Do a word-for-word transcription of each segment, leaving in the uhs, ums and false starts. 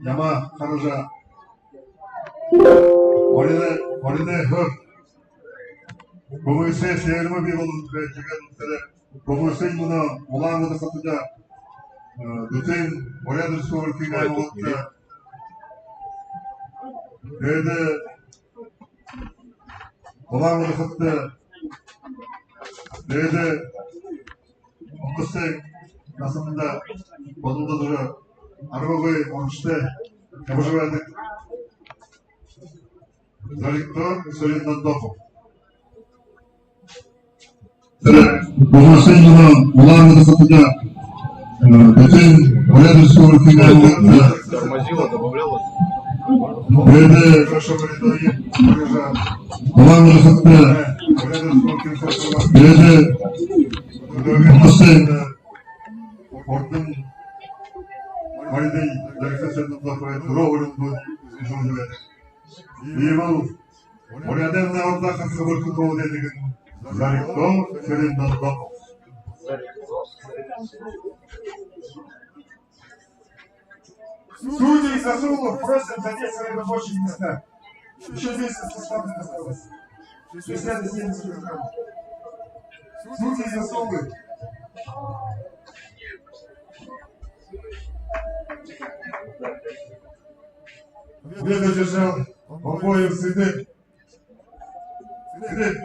Ямаа хаража, оройн, оройн хор. Бүмэсэ сээрмэ бии болоод, тиигээд тэрэ бүмэсэнь мүнөө Улаан-Үдэ хотодо, э, дүтын Буряад Республикын аймагуудта. Тиигээд Улаан-Үдэ хотодо, тиигээд Онгостын дасанда бодолдожо, аргагүй урагшатай ябажа байдаг Зоригто Цырендондопов. Тэрэ бүмэсэнь мүнөө Улаан-Үдэ хотодо, э, дүтын Буряад Республикын аймагуудта. Тормозило, добавляло. Тиигээд Улаан-Үдэ хотодо, тиигээд Онгостын хурдан Зоригто Цырендондоповой түрүү уринууд үзүүлжэ байдаг. Иимэл Буряадай наадан хасаха бэрхэ тоо дээдэ Зоригто Цырендондопов. Судьи Сасулов просят занять свои рабочие места. Ещё десять осталось. Шестьдесят семь килограмм. Судьи Сасулов. Победу одержал Бобоев Цыдып. Цыдып.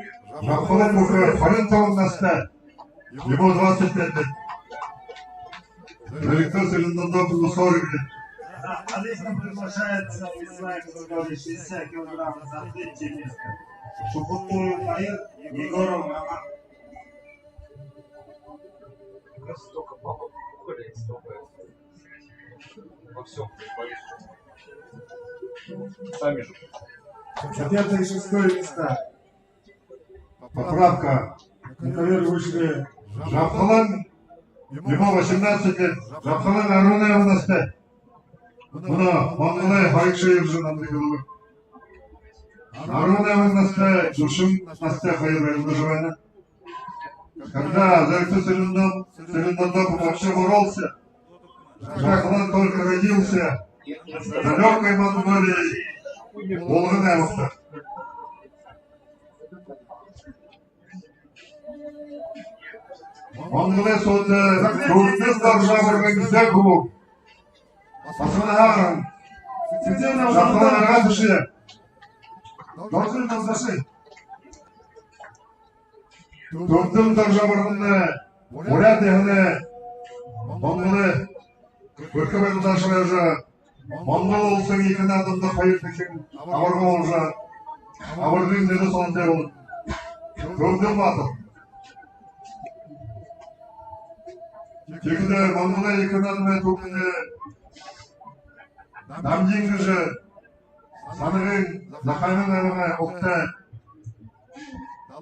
Жабхалан бүхэ хорин табан наһатай. Ему двадцать пять лет. Зоригто Цырендондопов ему сорок лет. Конечно, приглашается весовая категория шестьдесят килограмм за третье место. Шукутуев Маир, Егоров Роман. Столько бабок, столько во всём. Сами же. Четвёртое и шестое места. Поправка. На ковёр вышли Жабхалан, ему восемнадцать лет. Жабхалан арбан найман наһатай. Мүнөө Монголой һарьгша ержэ намда хэлэбэ. Арбан найман наһатай, гушан наһатай хоёр арилдажа байна. Когда Зоригто Цырендон-, Цырендондопов вообще боролся, когда клан только родился, в далёкой Монголии, Булган аймагта. Монголой суута, э, түргэн доржо абарһан гэзээ хүбүүн. Басагаһаа гараһан. Жабхалан аргаа тушые. Доржо доржо. Түргэн доржо абарһан, э, Буряад яһанай, Монголой бэрхэ байдалда ажаллажа, Монгол уласын ехэ нааданда хоёрдохи абарга оложо, абаргын нэрэ солотой болоһон Түргэн баатар. Тиихэдэ Монголой ехэ наадамай түргэн Дамдин гэжэ Санагын, Захааминай аймагай угтай,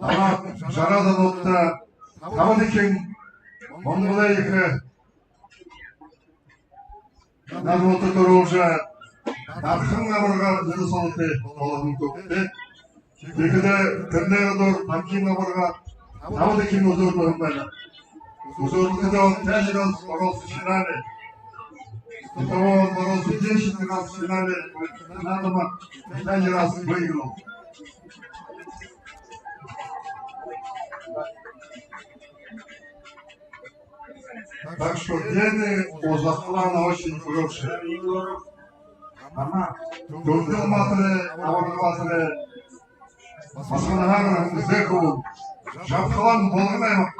далаад жараад онуудта табадахин Монголой ехэ наадамда түрүүлжэ, Дархан абаргаар нэрэ солотой болоһон түбтэй. Тиихэдэ тэрэнэй гадуур Дамдин абарга табадахин үзүүрлэһэн байна. Үзүүрлэхэдээ он пять раз боролся в финале. До того он боролся десять раз в финале. Наадама пять раз выиграл. Так что гены у Захаамина очень хорошие. Ама, Түргэн баатарай, абарга баатарай басагаһаа гараһан гэзээ хүбүүн. Жабхалан, Булган аймаг.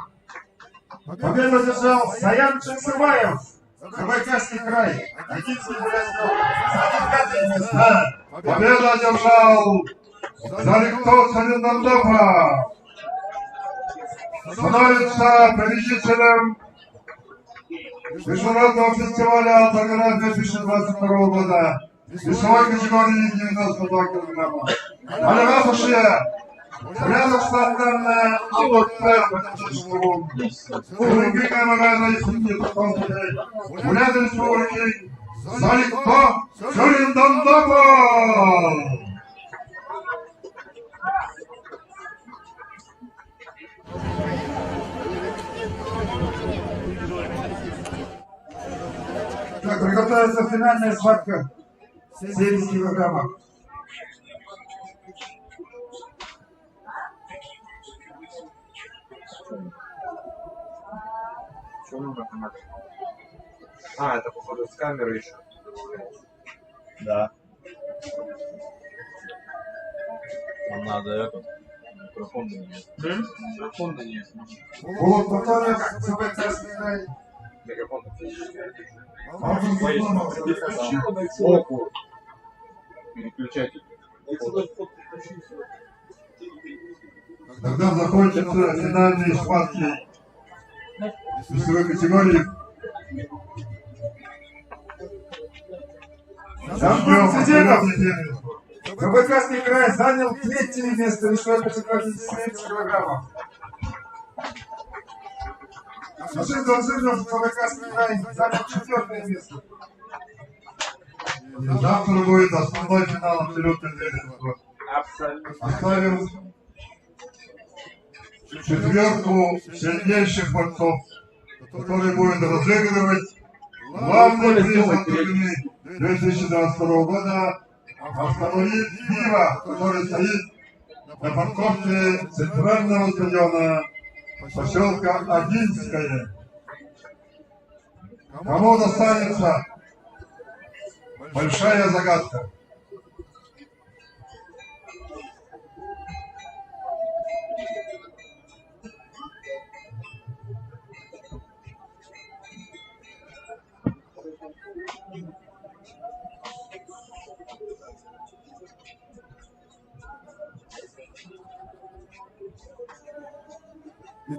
Победу одержал Саян Чангсырбаев, Забайкальский край, Агинский, Бурятский округ, занял пятое место. Победу одержал Зоригто Цырендондопов. Становится победителем международного фестиваля «Алтаргана» две тысячи двадцать второго года. Весовой категории девяносто два килограмма. Альга тушые Буряад Сагаан аймагай абарга баатарай. Түргэн аймагай ехэ нааданда Буряад Республикын Зоригто Цырендондопов. Так, приготовиться, финальная схватка. Семьдесят килограммов. Что нужно там? А, это, походу, с камеры ещё. Да. Нам надо это, микрофон на нее. М? Микрофон на нее. Вот, потом я забыл красный. Микрофон. Ой, сбоку. Переключатель. Когда закончатся финальные схватки весовой категории, Ждём Антон Цыденов. Забайкальский край занял третье место в весовой категории семьдесят килограммов. Рашид Джанжиров, Забайкальский край, занял четвёртое место. И завтра будет основной финал абсолютной первенства. Абсолютно. Оставим четвёрку сильнейших борцов, который будет разыгрывать главный приз от Тургины две тысячи двадцать второго года, автомобиль Нива, который стоит на парковке центрального стадиона поселка Агинское. Кому достанется? Большая загадка.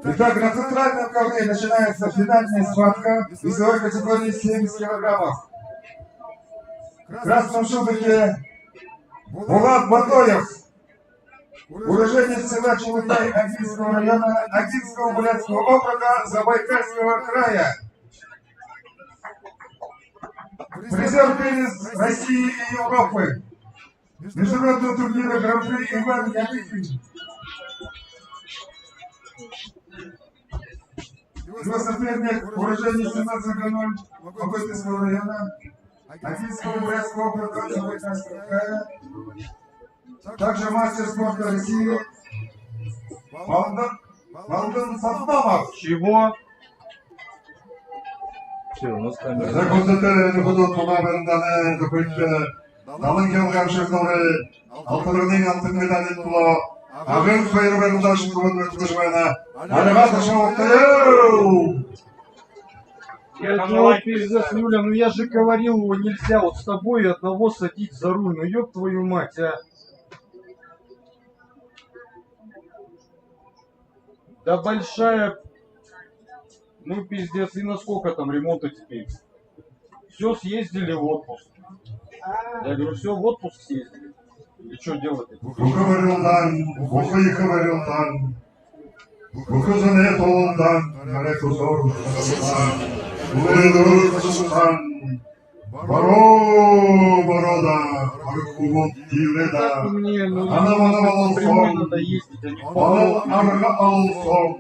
Итак, на центральном ковре начинается финальная схватка весовой категории семьдесят килограммов. В красном шубике Булат Батоев, уроженец села Чулытай Агинского района, Агинского бурятского округа, Забайкальского края. Призер первенств России и Европы. Международного турнира Гран-при Иван Яныкин. Его соперник, уроженец села Заганой, Могилевского района, Агинского бурятского округа, Забайкальского края. Также мастер спорта России Балдан, Балдан Саддамов. Чего? Всё, у нас камера. За государственную футбол команда Документы. Далан килограмм шагнуурай алтаргын алтан медалиин түлөө Агын Хайрбердиевич Кубанов тудажмайна. Арга ташалтай. Я, ну, пиздец, Юля, ну я же говорил, его нельзя, вот с тобой одного садить за руль, ну ёб твою мать, а. Да большая, ну пиздец, и на сколько там ремонта теперь? Все, съездили в отпуск. Я говорю, все, в отпуск съездили. И что делать? Бүхэ барилдаан, бүхэ ехэ барилдаан, бүхэ зоной тулалдаан, нарай хүсөөр тулалдаан, үлэдүүр тулалдаан. Бароо, бароо даа, бараг хүбүүд тиилээ даа. Ана мана болонсоон, болон арга олонсоон.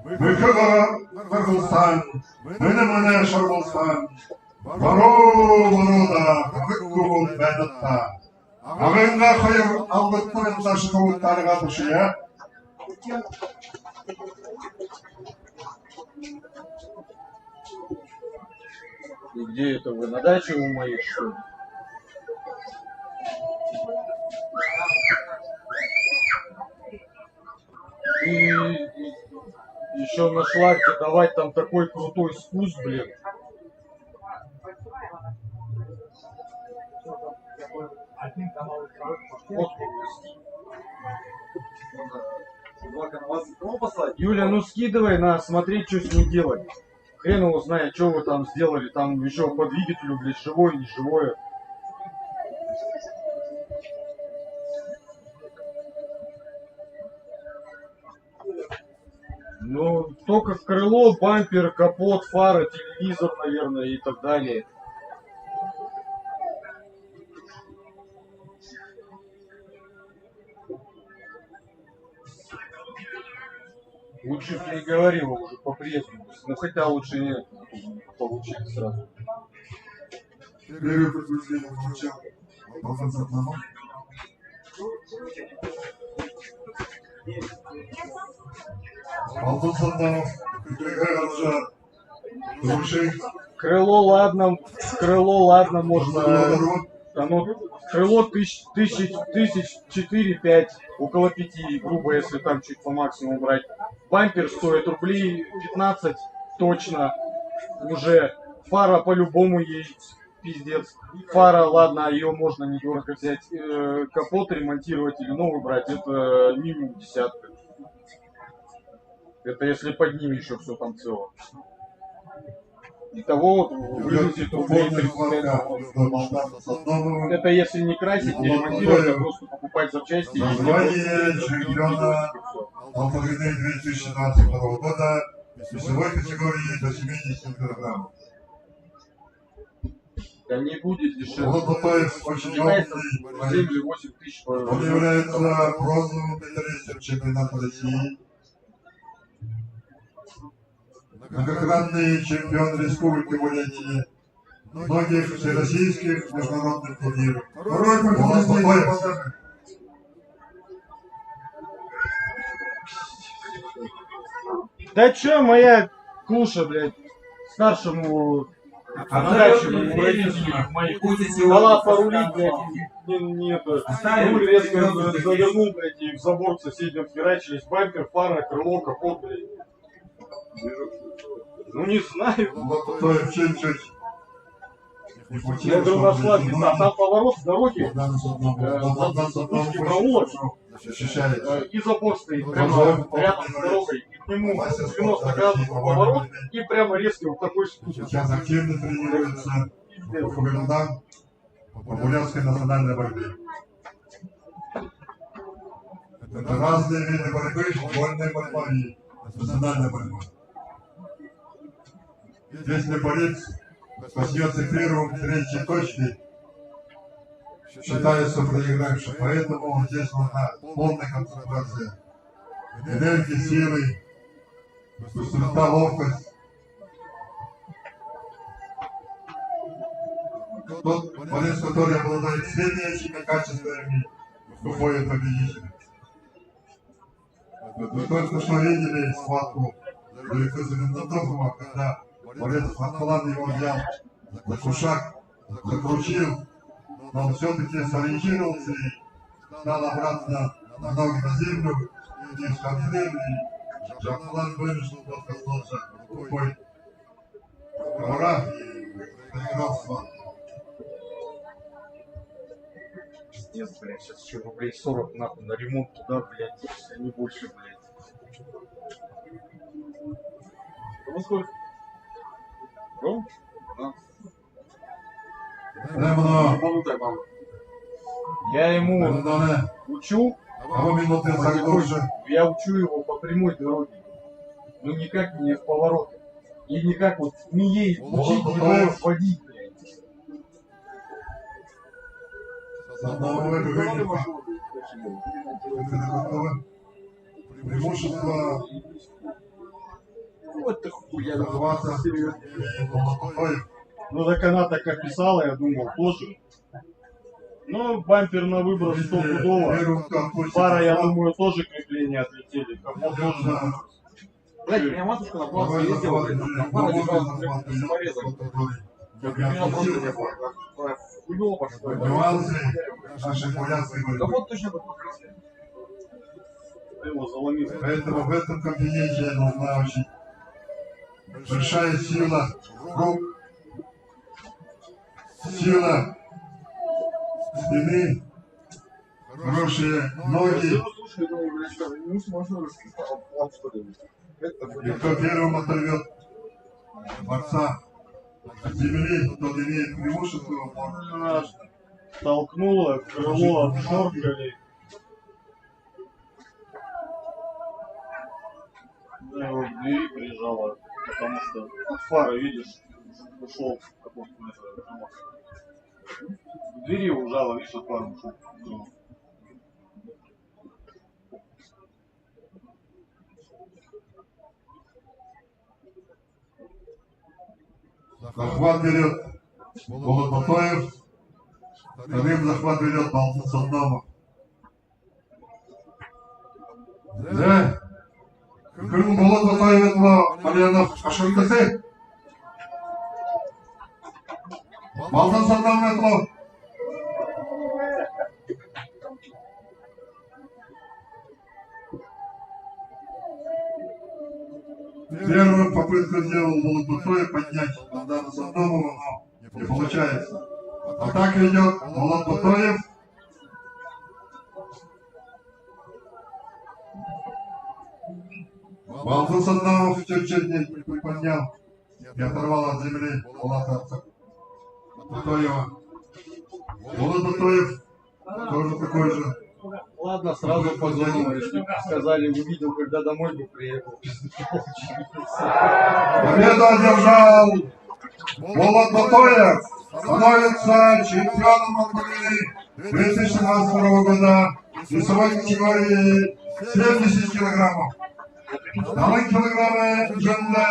Мэхэ гараа гаргалсаан, мэнэ мэнэ шаргалсаан. Бароо, бароо даа, бараг хүбүүд байдаг даа. Агынгаа хоёр албатар янзаашье хүбүүд таргаа тушая. И где это вы? На даче у моих, что ли? И, и ещё нашла, где давать там такой крутой спуск, блин. Вот. Юля, ну скидывай, надо смотреть, что с ней делать. Хрен его знает, что вы там сделали. Там ещё по двигателю, блядь, живое, неживое. Ну, только крыло, бампер, капот, фара, телевизор, наверное, и так далее. Лучше бы не говорил, уже по приезду. Ну, хотя лучше не получить сразу. Первое предупреждение получил. Алтын Сатнамов. Алтын Сатнамов. Крыло, ладно, крыло, ладно, можно. Оно, крыло тысяч, тысяч, тысяч четыре-пять, около пяти, грубо, если там чуть по максимуму брать. Бампер стоит рублей пятнадцать точно уже. Фара по-любому есть, пиздец. Фара, ладно, её можно недорого взять. Э, капот ремонтировать или новый брать, это минимум десятка. Это если под ним ещё всё там цело. Итого вот вылетит рублей тридцать пять. Это если не красить, не ремонтировать, а просто покупать запчасти и... Название чемпиона Алтыгины две тысячи двадцать второго года весовой категории до семидесяти килограммов. Да не будет дешевле. Вот такой очень опытный борец. Семь или восемь тысяч. Он является бронзовым медалистом чемпионата России. Многократный чемпион Республики Бурятия, многих всероссийских, международных турниров. Второй по... Да чё, моя клуша, блядь, старшему... Отдачу, блядь, мои. Дала порулить, блядь, не, не это. Руль резко завернул, блядь, и в забор соседний вхерачились. Бампер, фара, крыло, капот, блядь. Ну, не знаю. Я говорю, нашла где-то, а там поворот с дороги, э, за- за- за проулок, э, и забор стоит прямо рядом с дорогой. И к нему девяносто градусов поворот, и прямо резкий вот такой спуск. Сейчас активно тренируется по бурятской национальной борьбе. Это разные виды борьбы, вольная борьба и национальная борьба. Если борец коснётся первым третьей точки, считается проигравшим. Поэтому здесь нужна полная концентрация. Энергии, силы, быстрота, ловкость. Тот борец, который обладает средними этими качествами, выходит победителем. Вы только что видели схватку Зарифы Зелентухова, когда борец Хатхалан его взял за кушак, закрутил, но он всё-таки сориентировался и встал обратно на ноги, на землю, и скользил, и Джамалан вынужден был коснуться рукой ковра и проиграл схватку. Пиздец, блядь, сейчас ещё рублей сорок нахуй на ремонт туда, блядь, если не больше, блядь. Ну сколько? Ром? Да. Прямо на... Я ему учу, я учу его по прямой дороге. Ну никак не в поворотах. И никак вот не едет, учить его водить, блядь. С одного выхода. Преимущество. Ну, это хуйня, ну, серьёзно. Ну, так она так описала, я думал, тоже. Ну, бампер на выброс стопудово. Фара, я думаю, тоже крепления отлетели. Капот тоже на выброс. Блядь, меня матушка на платье ездила, блядь, там, там пара держалась, блядь, с порезом. Как меня просто не было. Хуёво пошло. Нюансы нашей бурятской борьбы. Капот точно такой красный. Ты его заломил. Поэтому в этом континенте нужна очень большая сила рук, сила спины, хорошие ноги. Слушай, ну, блядь, что, не можешь, что ли? И кто первым оторвёт борца от земли, тот имеет преимущество. Она толкнула, крыло обшоркали. Ну, его в двери прижало, потому что от фары, видишь, ушёл какой-то, это, в двери ужало, видишь, от фары ушёл. Захват берёт Болотбатоев. Вторым захват ведёт Балдан Сандомов. Зэ. Хүн Болот Батоевые Ульянов ашыгтаһан. Балдан Сандомов. Первую попытку сделал Болот Батоев поднять Балдана Сандомова, но не получается. Атака ведёт Болот Батоев. Балдан Сандомов чуть-чуть не приподнял, не оторвал от земли Болота Батоева. Болот Батоев тоже такой же. Ладно, сразу позвоним, если бы сказали, увидел, когда домой бы приехал. Победу одержал Болот Батоев, становится чемпионом Монголии две тысячи двадцать второго года весовой категории семьдесят килограммов. Далан килограммай эжэндэ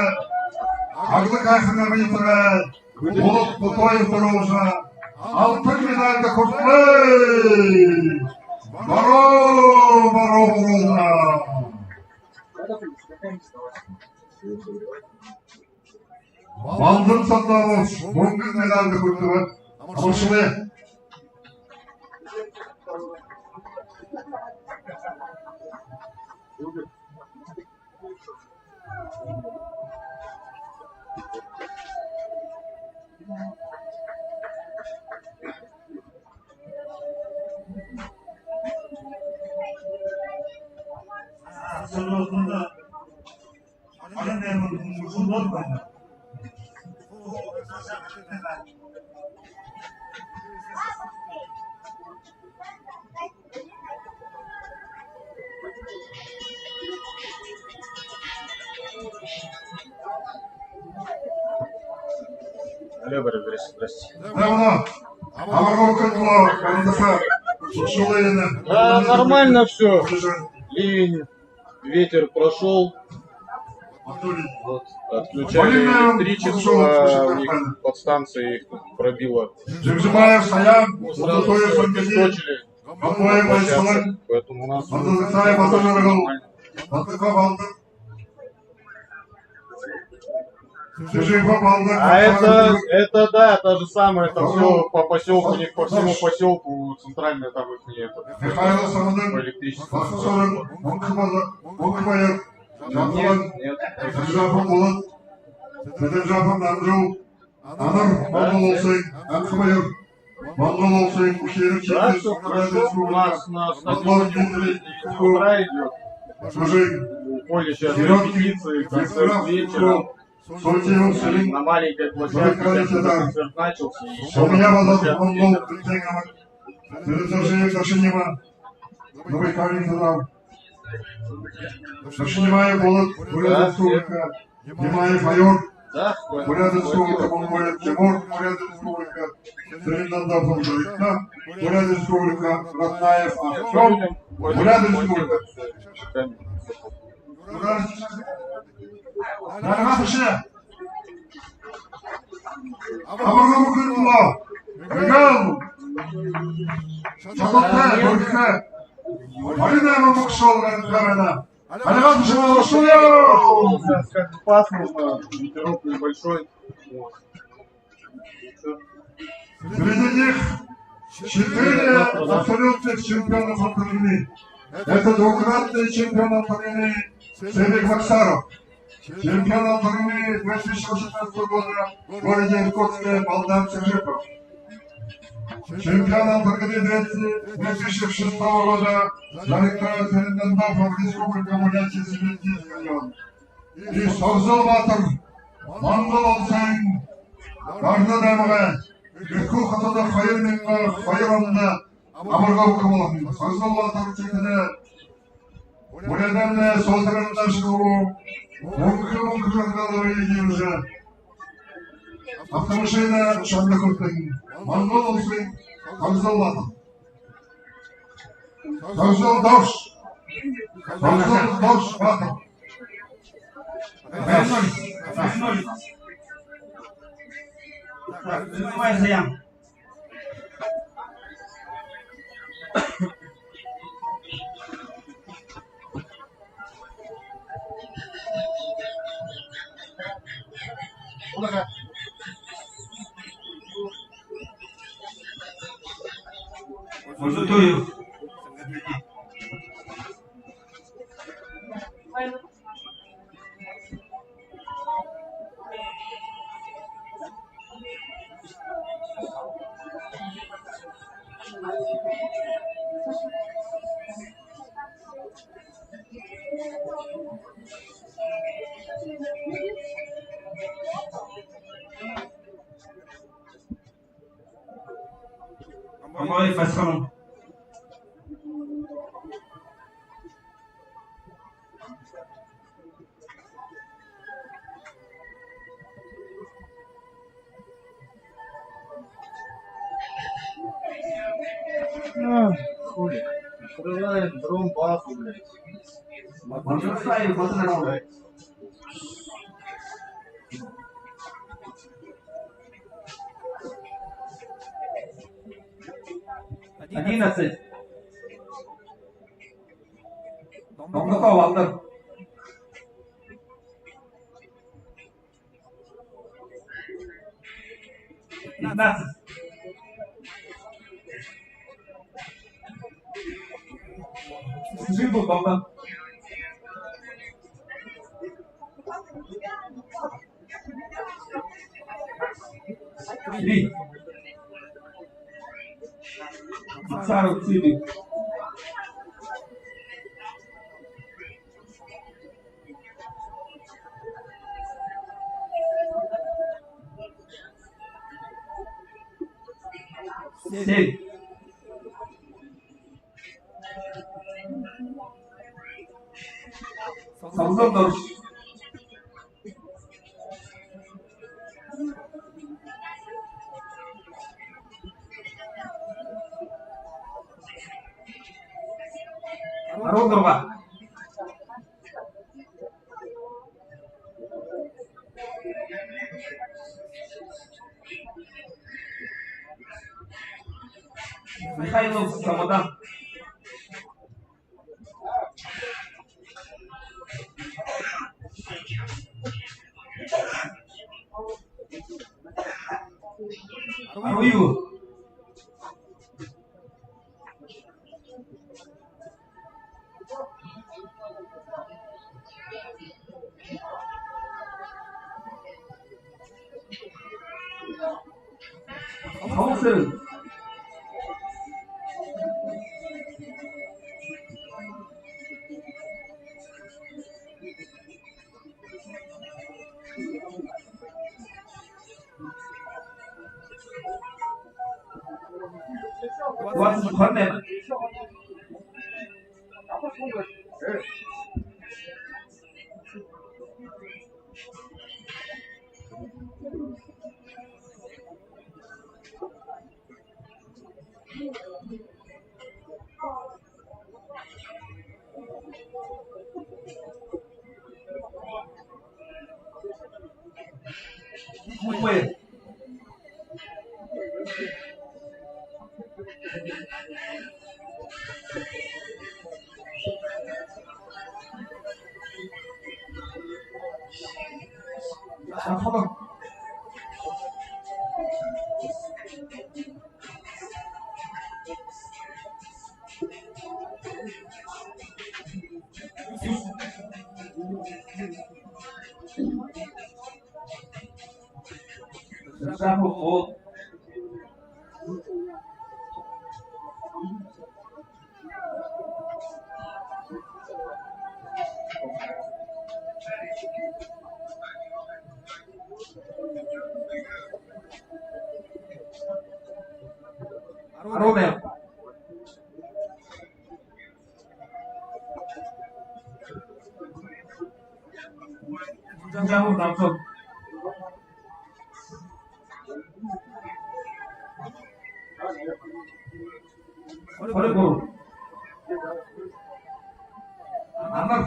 хаглаг һайхан абьяатайгаар Болот Батоев дуража, алтан медальда хүртэнэ. Баруун, баруун, баруун. Балдан Сандомов мүнгэн медальда хүртэбэ. Амаршалая. Алло, Борис Борисович, здрасте. Давно. Амарго хүндэ, амарго. Да, нормально всё. Ливень, ветер прошёл. Вот, отключали электричество, у них подстанции их пробило. Джимджимаев Саян, ну, сразу всё обесточили. Поэтому у нас нормально. А это, это, да, то же самое, это всё по посёлку, у них по всему посёлку центральное там их нету. По электричеству. Нет, нет. Анар Монгол уласай, Анхмайор Монгол уласай, Бухеров Чингис, Бурятия Республика, Монгол Дмитрий, Служи, Серёдкин, Викторов, Сотиев Селим, Новый Калин Тедар. У меня вопрос, Монгол Калин Тедар. Новый Калин Тедар. Дальше Нимаев Болот, Бурятия Республика. Нимаев Аюр, Бурятия Республика, Монгол улас, Тимур, Бурятия Республика. Селим Дандапов, Бурятия Республика. Ратнаев Артём, Бурятия Республика. Нарыгы тишээ. Амарго хүндэ. Мигал. Шадалтай, бэрхэ. Марина Мамукшол, Ганкарана. Алихан Шималшуев. Сейчас как бы пасмурно, ветерок небольшой. Вот. Среди них четыре абсолютных чемпиона Монголии. Это двукратный чемпион Монголии Севик Максаров. Чемпион Монголии две тысячи восемнадцатого года в городе Иркутске Балдан Сыжипов. Чемпион Монголии две тысячи шестого года Жариктаев Селим Дандапов, Республика Бурятия, Сибирский район. И Согзол баатар, Монгол уласай Гарна аймагай, Эрхүү хотодо хоёр мянга хоёр ондо амарго хүндэ болоһон. Согзол баатар, тиихэдэ Буряадаймнай соо тэрэнэй ашагаараа мүнхэ, мүнхэ жаргалые иигэжэ, автомашина шанда хүртэнэ. Монгол уласай Согзол баатар. Согзол Дорж. Согзол Дорж баатар. Так, давай, Саян. Мужиков. Амбаев Асханов. А, хули. Открываем дрон базу, блядь. Мансурсаев, Мансурсаев. Одиннадцать. Дондоков Алдар. Пятнадцать. Жибов Богдан. Три. Максаров Цыбик. Семь. Самсон Дорж. Арбан зургаа. Михайлов Самадан. Арбан юһэн. Хонсон. Двадцать, хорин найман. Арбан найман. Жамбал Дамжон. Хорин гурбан. Амар.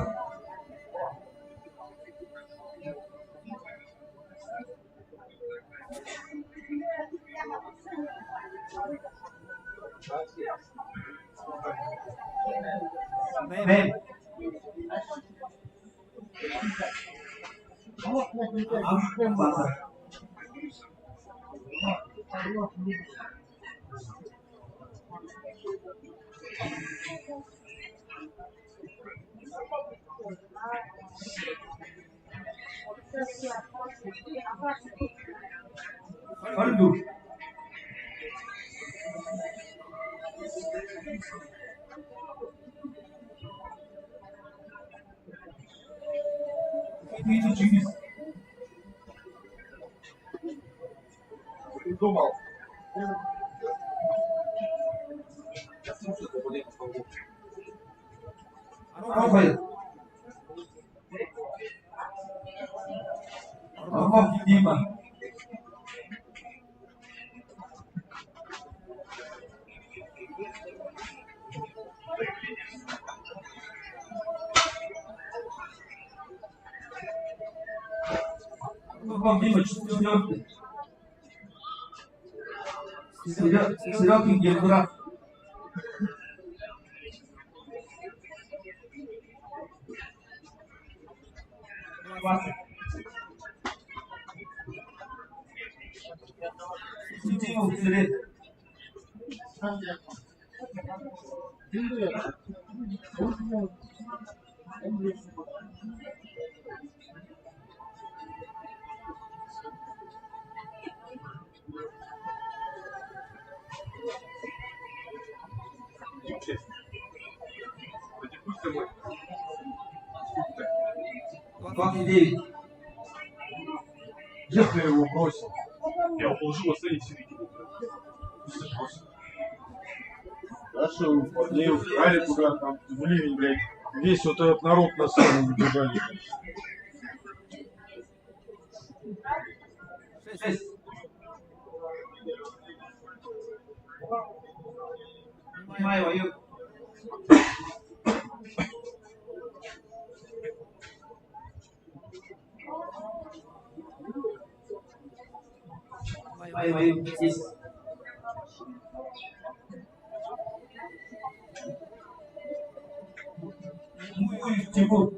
Найман. Думал. Робот. Робот, Дима. Робот, Дима, четвёртый. Серё-, Серёгин Евграф. Двадцать девять. Если я его бросил, я его положил на сцене в середине. Дальше вот, блин, Алик, куда там, блин, блядь, весь вот этот народ на сцену убежали. Шесть. Внимание, войдёт. Внимание, войдёт. Здесь. Тимур.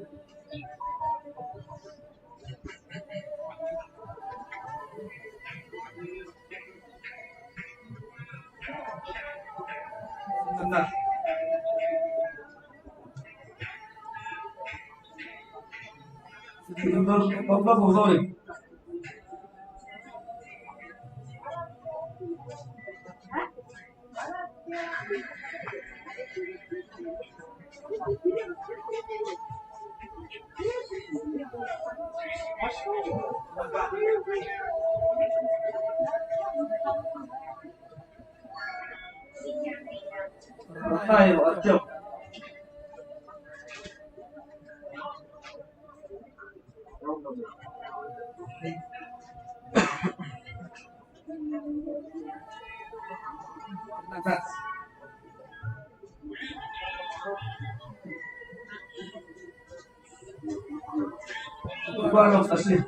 Михаил, Артём. Буквально сошли.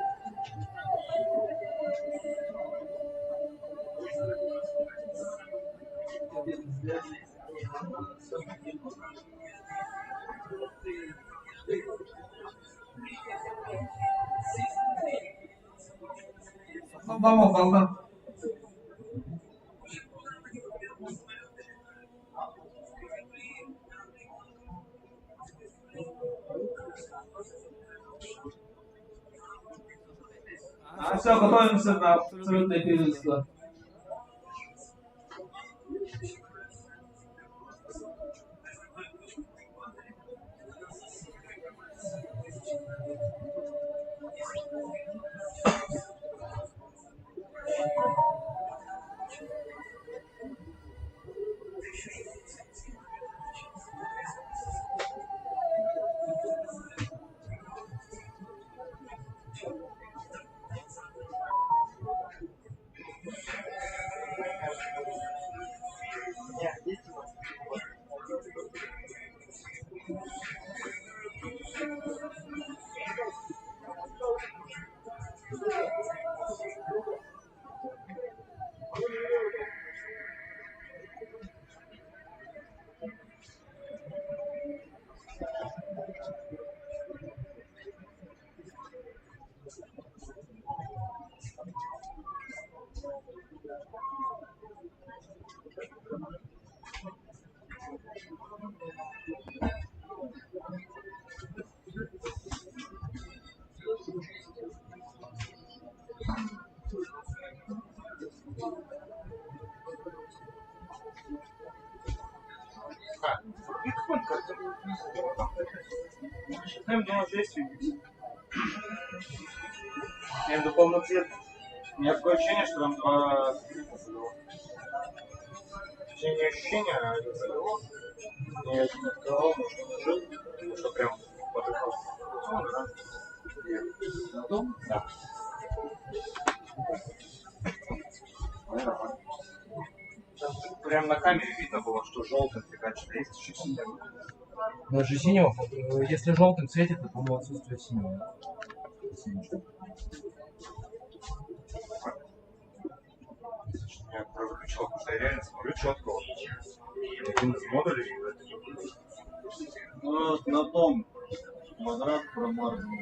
Мама, волна. А, всё, готовимся на абсолютное первенство. Там, ну, здесь. Между полноцветных. У меня такое ощущение, что там два. Точнее, не ощущение, а это целевое. Я ещё не открывал, может, он жил, или что прям вот это вот. Ну, да. Да. Прям на камере видно было, что жёлтым фигачит, а есть ещё синего. Даже синего, э, если жёлтым светит, то, по-моему, отсутствие синего. Я просто выключил, потому что я реально смотрю чётко. Один из модулей. Ну, на том квадрат промаргивал.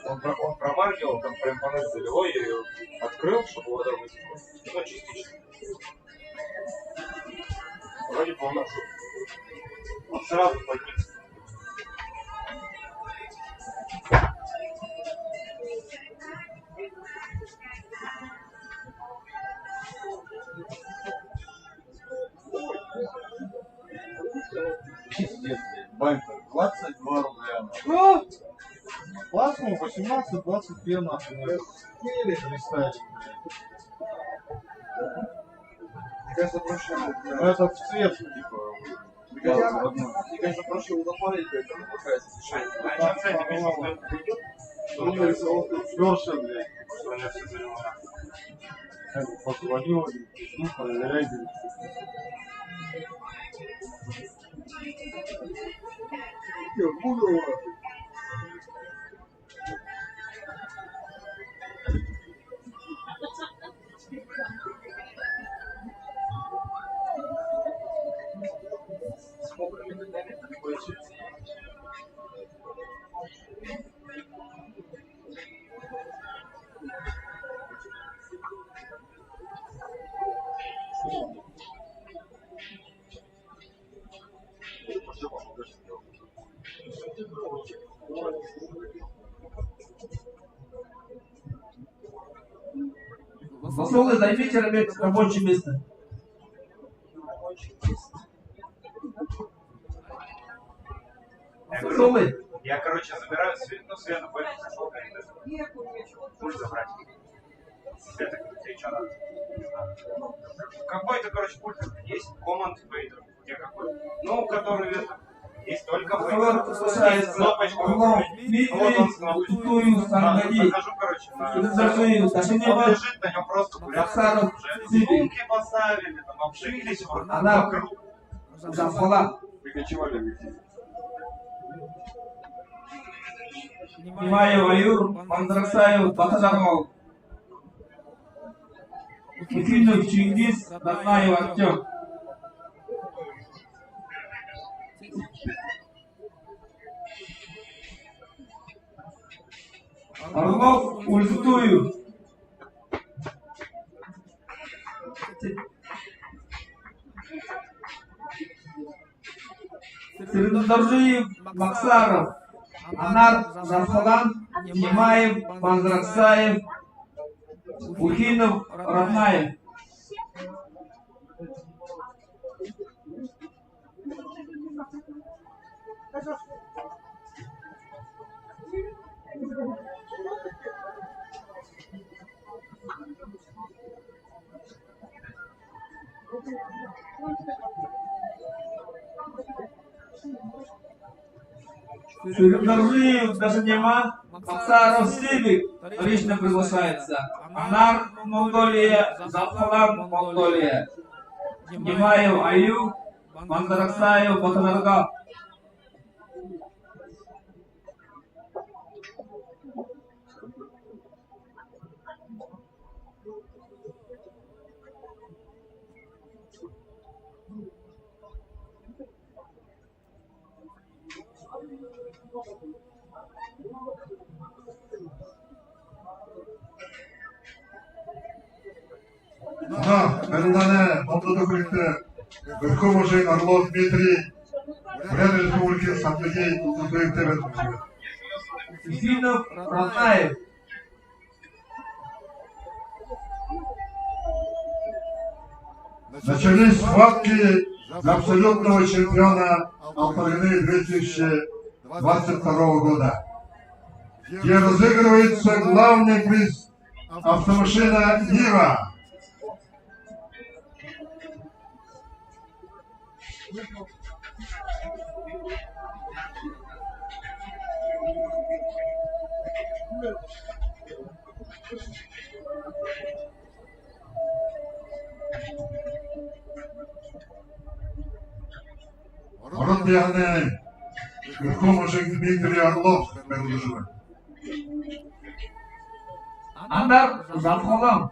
Он, про- он промаргивал, там прям по нас залило, я её открыл, чтобы вода вытекла. Ну, частично. Вроде полностью. Он сразу поднялся. Банька, двадцать два рубля. Что? Классно, восемнадцать двадцать пена. Или представить. Мне кажется, проще. Ну, это в цвет, типа. Мне кажется, вот, ну, мне кажется, проще его запарить, поэтому пока это решает. А чё, кстати, пишут, что... Ну, нарисовал тут сёрся, блядь. Что у меня всё зелёно. Как бы позвонил, говорит, ну, проверяй, говорит. Я буду. Засолы, займите рабе- рабочее место. Я говорю, засолы. Я, короче, забираю свет, ну, свет, пульт забрать. Света, ты чё надо? Какой-то, короче, пульт есть, Command Fader. Где какой? Ну, который это. Есть только Fader. Есть кнопочка. Орлов Дмитрий, вот он кнопочка. Ультую, да, Сангади. Захожу, короче, на... Ультую, Сангади. Он лежит, на нём просто бурят. Максаров, уже Цыбик. Рисунки поставили, там, обшили, всё. Анар, вокруг. Засолан. Пугачёва Валентина. Нимаев Аюр, Мандраксаев Батаджаргал. Ефимов Чингис, Раднаев Артём. Орлов Ультую. Цырендоржиев Максаров, Анар Засолан, Нимаев Мандраксаев, Ухинов Раднаев. Цырендоржиев даже нема, Максаров Цыбик лично приглашается. Анар, Монголия, Засолан, Монголия. Нимаев Аюр, Мандраксаев Батаджаргал. Мына барилдаанай номдодо хүлеэһэн Горький мужик Орлов Дмитрий, Буряад Республикын Сандагын Улзытуевтай барилдана. Ефимов Раднаев. Начались схватки за абсолютного чемпиона Алтарганы две тысячи двадцать второго года, где разыгрывается главный приз — автомашина «Нива». Ород Яһанай Верховный Дмитрий Орлов барилдажа байна. Анар Замхалан.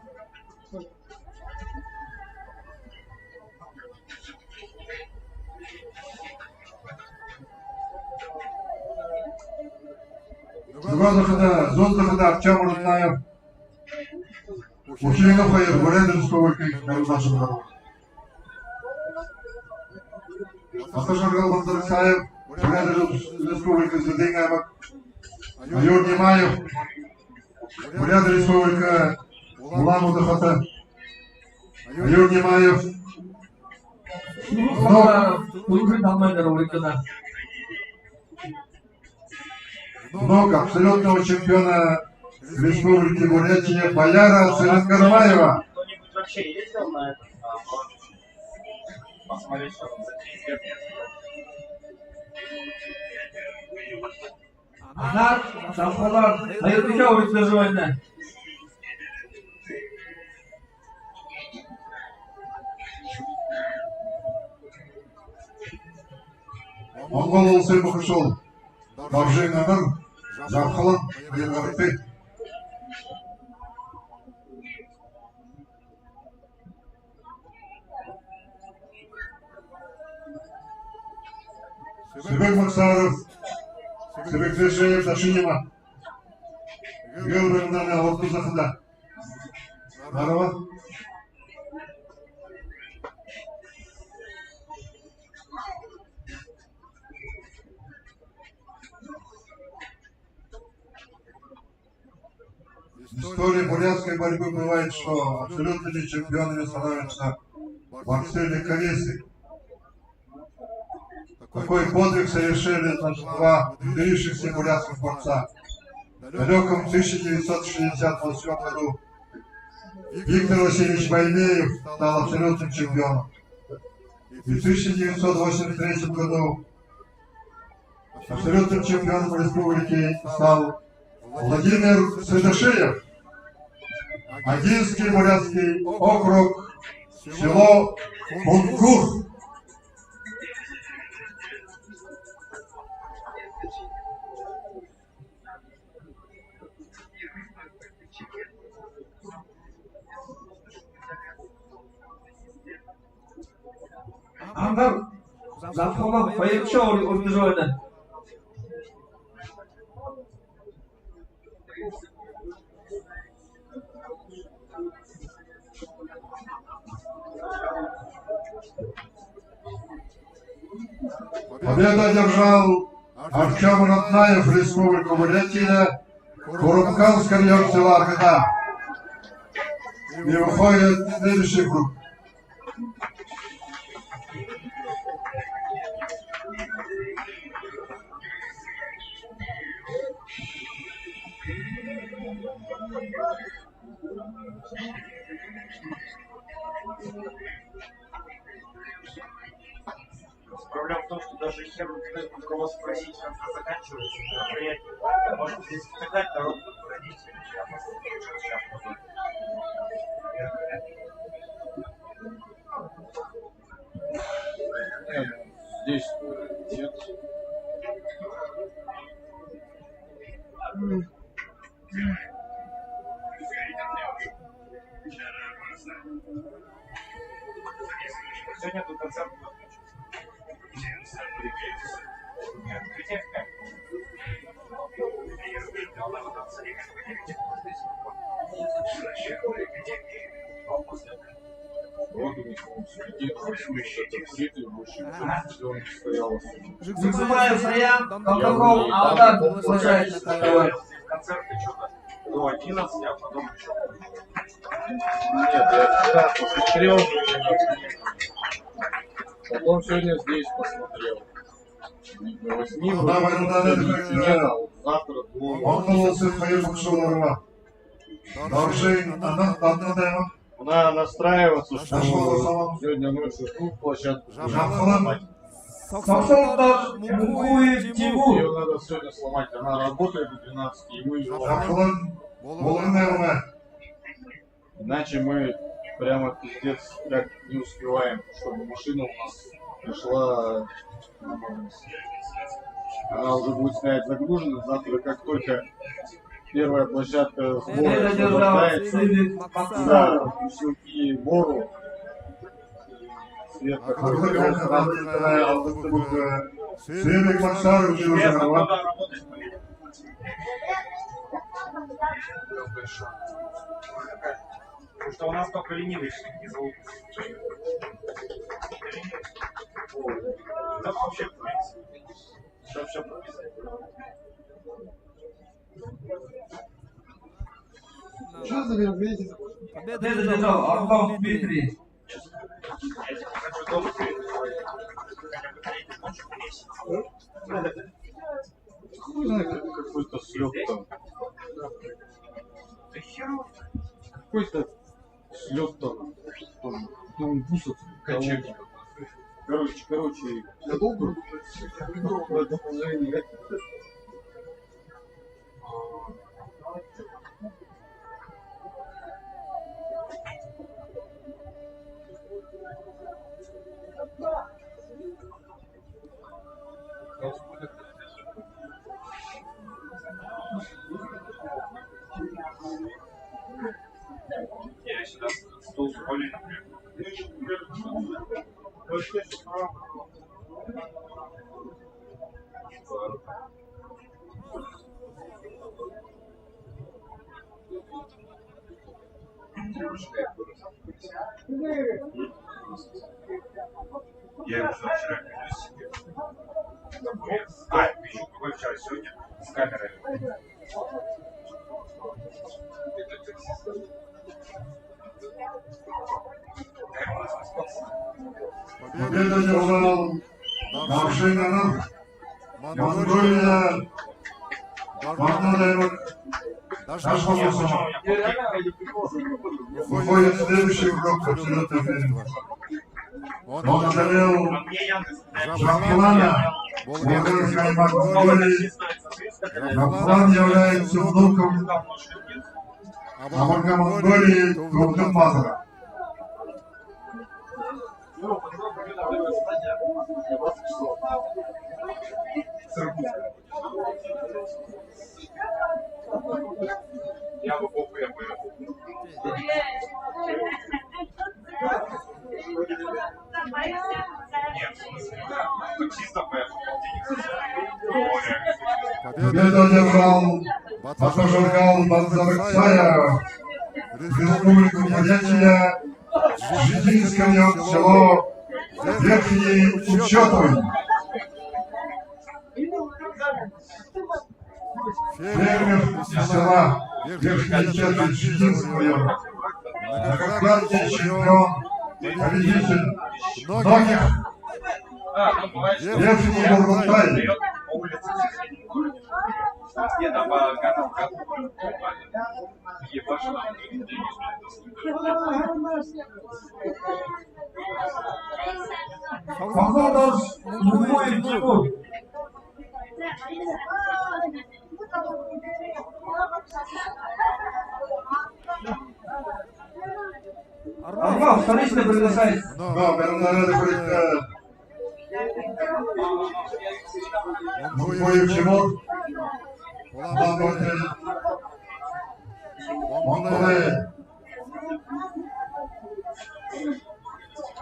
Зүгөө захада, зүүн захада Артём Руднаев, Ушинов хоёр, Буряад Республикын барилдажа байна. Бата-Жаргал Базараксаев, Буряад Республика, Зэдын аймаг. Аюур Нимаев, Буряад Республика, Улаан-Үдэ хото. Аюур Нимаев. Шүлэг хамта, шүлэгэй талмай дээрэ уригдана. Внук абсолютного чемпиона Республики Бурятия Баяра Цырангармаева. Кто-нибудь вообще ездил на это? А, может, посмотреть, что там за пиздец? Анар Замхалан хоёрдохёо уригдажа байна. Монгол уласай бахаршуул Доржын Анар, Замхалан хоёр гарагты. Сэбэг Максаров, Сэбэг Джейшеев, Дашинима. Эгээл барилдаанай урда захада. Нарва. В истории бурятской борьбы бывает, что абсолютными чемпионами становятся борцы-легковесы. Такой подвиг совершили, значит, два выдающихся бурятских борца. В далёком тысяча девятьсот шестьдесят восьмом году Виктор Васильевич Баймеев стал абсолютным чемпионом. И в тысяча девятьсот восемьдесят третьем году абсолютным чемпионом республики стал Владимир Сыдашиев, Агинский бурятский округ, село Кунгур. Анар Замхалан хоёрдохёо уригдажа байна. Победу одержал Артём Ратнаев, Республика Бурятия, Курупканский район, село Аргада. И выходит следующий круг. Проблема в том, что даже если вы, кто вас спросить, как заканчивается мероприятие, может здесь сказать, дорогу родителям, сейчас, сейчас, здесь нет. Сегодня тут концерт. Вот у них он сидит, это все это больше, всё он стоял. Жигзубаев Саян, Калдаков Алдан, приглашается. Концерты что-то до одиннадцати, а потом ещё. Нет, я вчера после трёх. Потом сегодня здесь посмотрел. До восьми вроде сегодня нет, а вот завтра двое. Монгол уласай хоёр багшалараа Доржын Анан, Бадмын Дайман. Надо настраиваться, что сегодня ночью тут площадку будем ломать. Согсолдор Мункуев Тимур. Её надо сегодня сломать. Она работает до двенадцати, и мы её ломаем. Иначе мы прямо пиздец как не успеваем, чтобы машина у нас пришла. Она уже будет стоять загружена. Завтра, как только первая площадка сбора освобождается, да, и бору. Свет, как только она, Сыйлык Максаров, уже разорвал. Потому что у нас только ленивый не зовут. Да вообще, в принципе. Сейчас всё прописать. Что за мероприятие? Победа одержал Орлов Дмитрий. Какой-то слёт там. Какой-то слёт там. Там бусов. Качели. Короче, короче, я долго? Продолжение. Я сейчас стул с более, например. Я его вчера привез себе. А, пишу, какой вчера, сегодня с камерой. Это таксист. Победа одержал Доржын Анан, Монголия, Бадмын Дайман. Дальше. Выходит следующий игрок в абсолютной первенстве. Он одолел Джампилана, Бурган Хаймак Монголии. Джампилан является внуком Амарга Монголии Турдын Баатара. Победу одержал Батожаргал Бадзарыксая, Республика Бурятия, Жидинский район, село Верхние Учётовы. Фермер из села Верхние Учётовы Жидинского района. Многократный чемпион, победитель многих Верхний Бургунтай. Согсолдор Мункуев Тимур. Аргал, вторично приглашается. Да, Бернард Африка. Мункуев Тимур. Улан-Баатар. Монголия.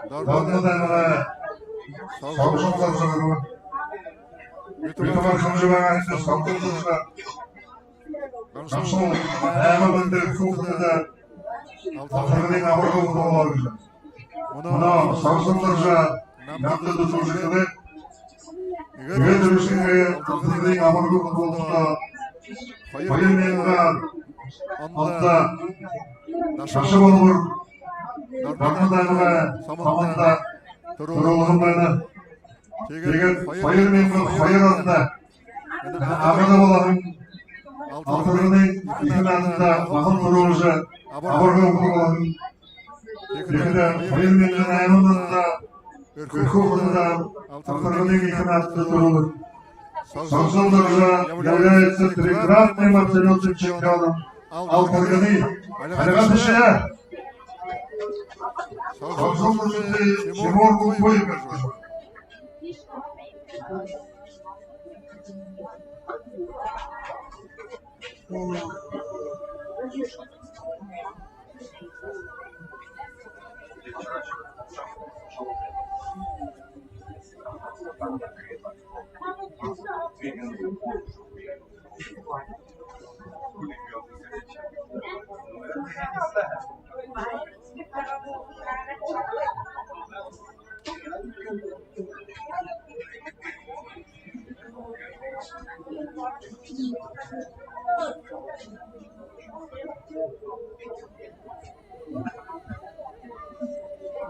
Дордон дайманай Согжон Зоржо. Битумар хамжи байгаа һэн, Согжон Зоржо. Гансал аймаг эндэ хүүгэдтэ Алтаргын амаргал болоо гэжэ. Мүнөө Согжон Зоржо намда дүтэлжэ хэлээ. Эгээл үбшэнэй Алтаргын амаргал болоо. Хоёр мянга онда Даша Болбор Дордон дайманай Саманда түрүүлһэн байна. Тиигээд хоёр мянга хоёр ондо Агада болоһон Алтарганын ехэ нааданда баһал түрүүлжэ, абарга үгэхэ болоһон. Тиихэдэ хоёр мянга найман ондо Эрхүү хотодо Алтарганын ехэ нааданда түрүүлһэн Сонзол Доржо является трикратным абсолютным чемпионом Алтарганы. Альга тышье. Сонзол Доржо, Тимур Гумпуев.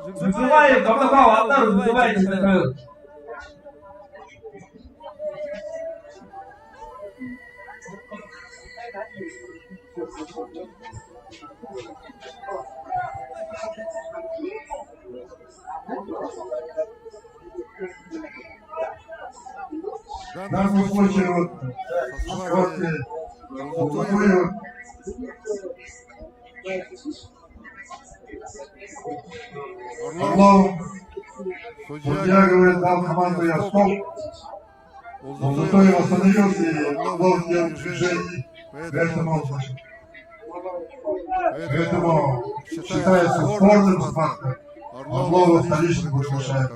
Зубаев, Габдахов, Алдар, Зубаев, Зубаев. В данном случае вот, вот, э, вот, Орлов. Судья говорит, дал команду: «Я стоп». Улзытоев остановился, и Орлов сделал движение. Поэтому, поэтому считается спорным схватка. Орлова вторично приглашаем.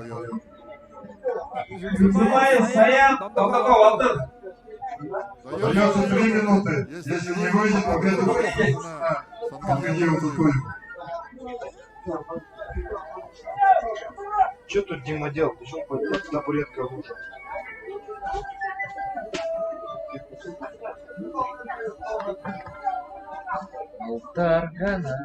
Николаев Саян, Толстяков Алтар. Даётся три минуты. Если не выйдет, победу на Сангадеева Тутуева. Чё тут Дима делал? Ты чё, на табуретке лужа? Алтаргана.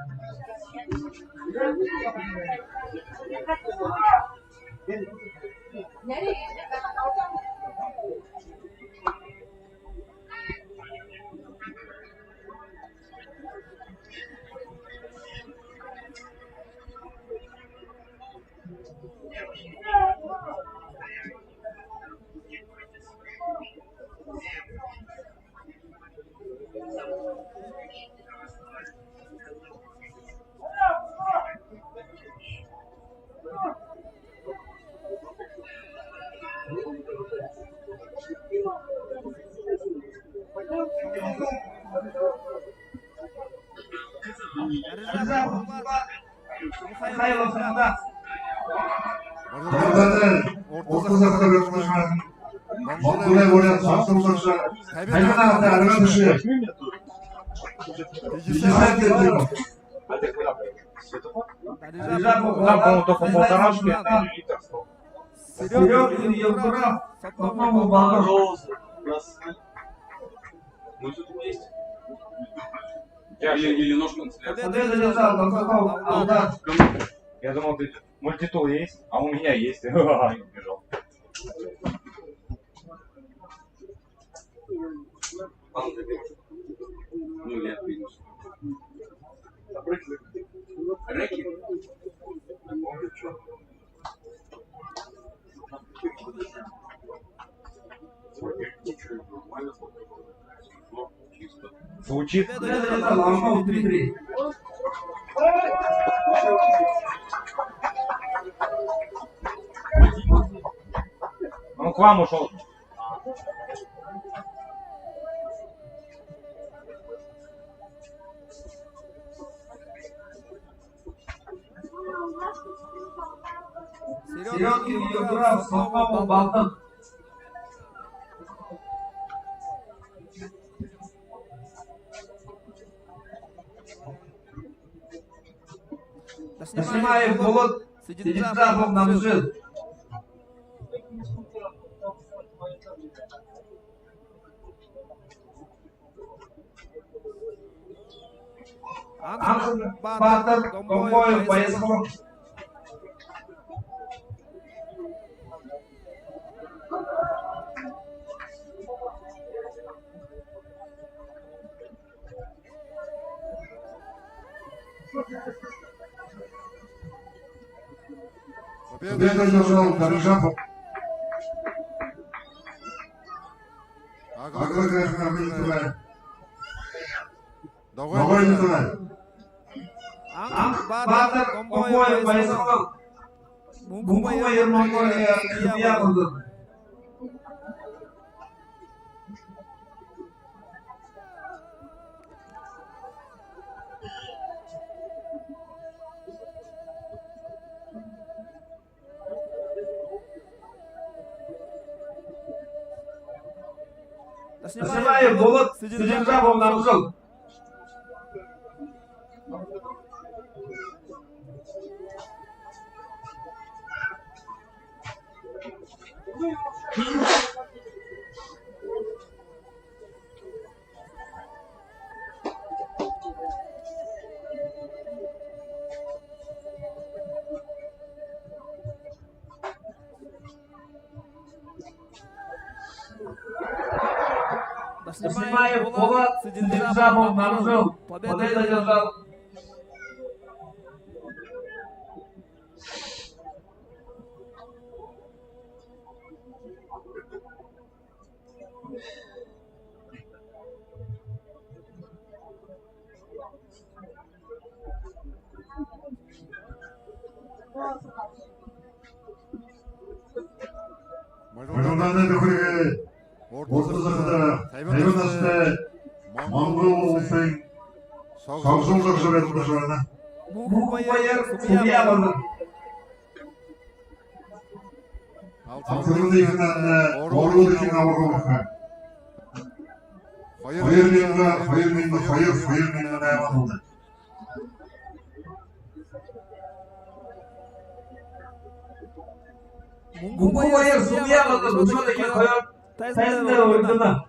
Михаил Самодас. Мордотой орто захада Монголой буряад сансалдагша табин наһатай арга туши. Пятьдесят килограмм. Там, по-моему, только полторашки. Серёгин Евграф, по-моему, Балгар. Мы тут вместе. Я или, или ножку на себя. Победа лежала, Толстяков Алдар. Я думал, ты мультитул есть, а у меня есть. Убежал. Ну, я, конечно. Рэки. Звучит. Он к вам ушёл. Серёгин Евграф, Соломон Балдан. Дашинаев Болот, Сидидзапов Намжил. Анхан Батар, Гомбоев Баясхалан. Победу одержал Даржапов. Агрокрахмамин Николай. Догой Николай. Анх Баатар Гомбоев баясхалан. Мүнхэ баяр Монголия, судья болоно. Дашимаев Болот, Сыдыржапов Намжил. Дашимаев Болот, Сыдыржапов Намжил. Победу одержал. Мажуудаанай түхэриг урда захада табин наһатай Монгол уласай согсол зохижо байтаржа байна. Мүнхэ баяр, судья болоно. Алтан эдеэхэн, э, ород эдеэхэн абарха. Хоёр мянга, хоёр мянга хоёр, хоёр мянга найман ондо. Мүнхэ баяр, судья болоно. Мүнхэ баяр, судья болоно. Тайзанда ургана.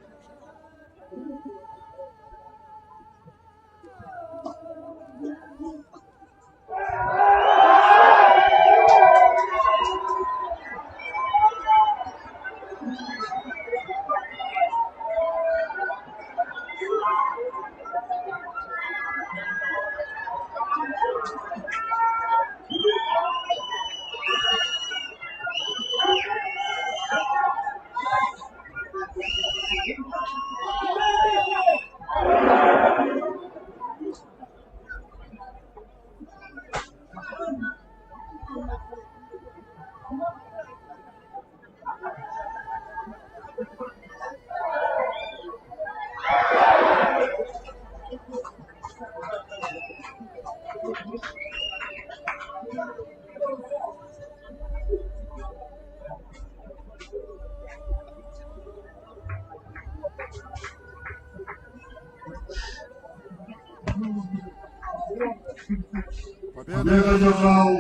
Победу одержал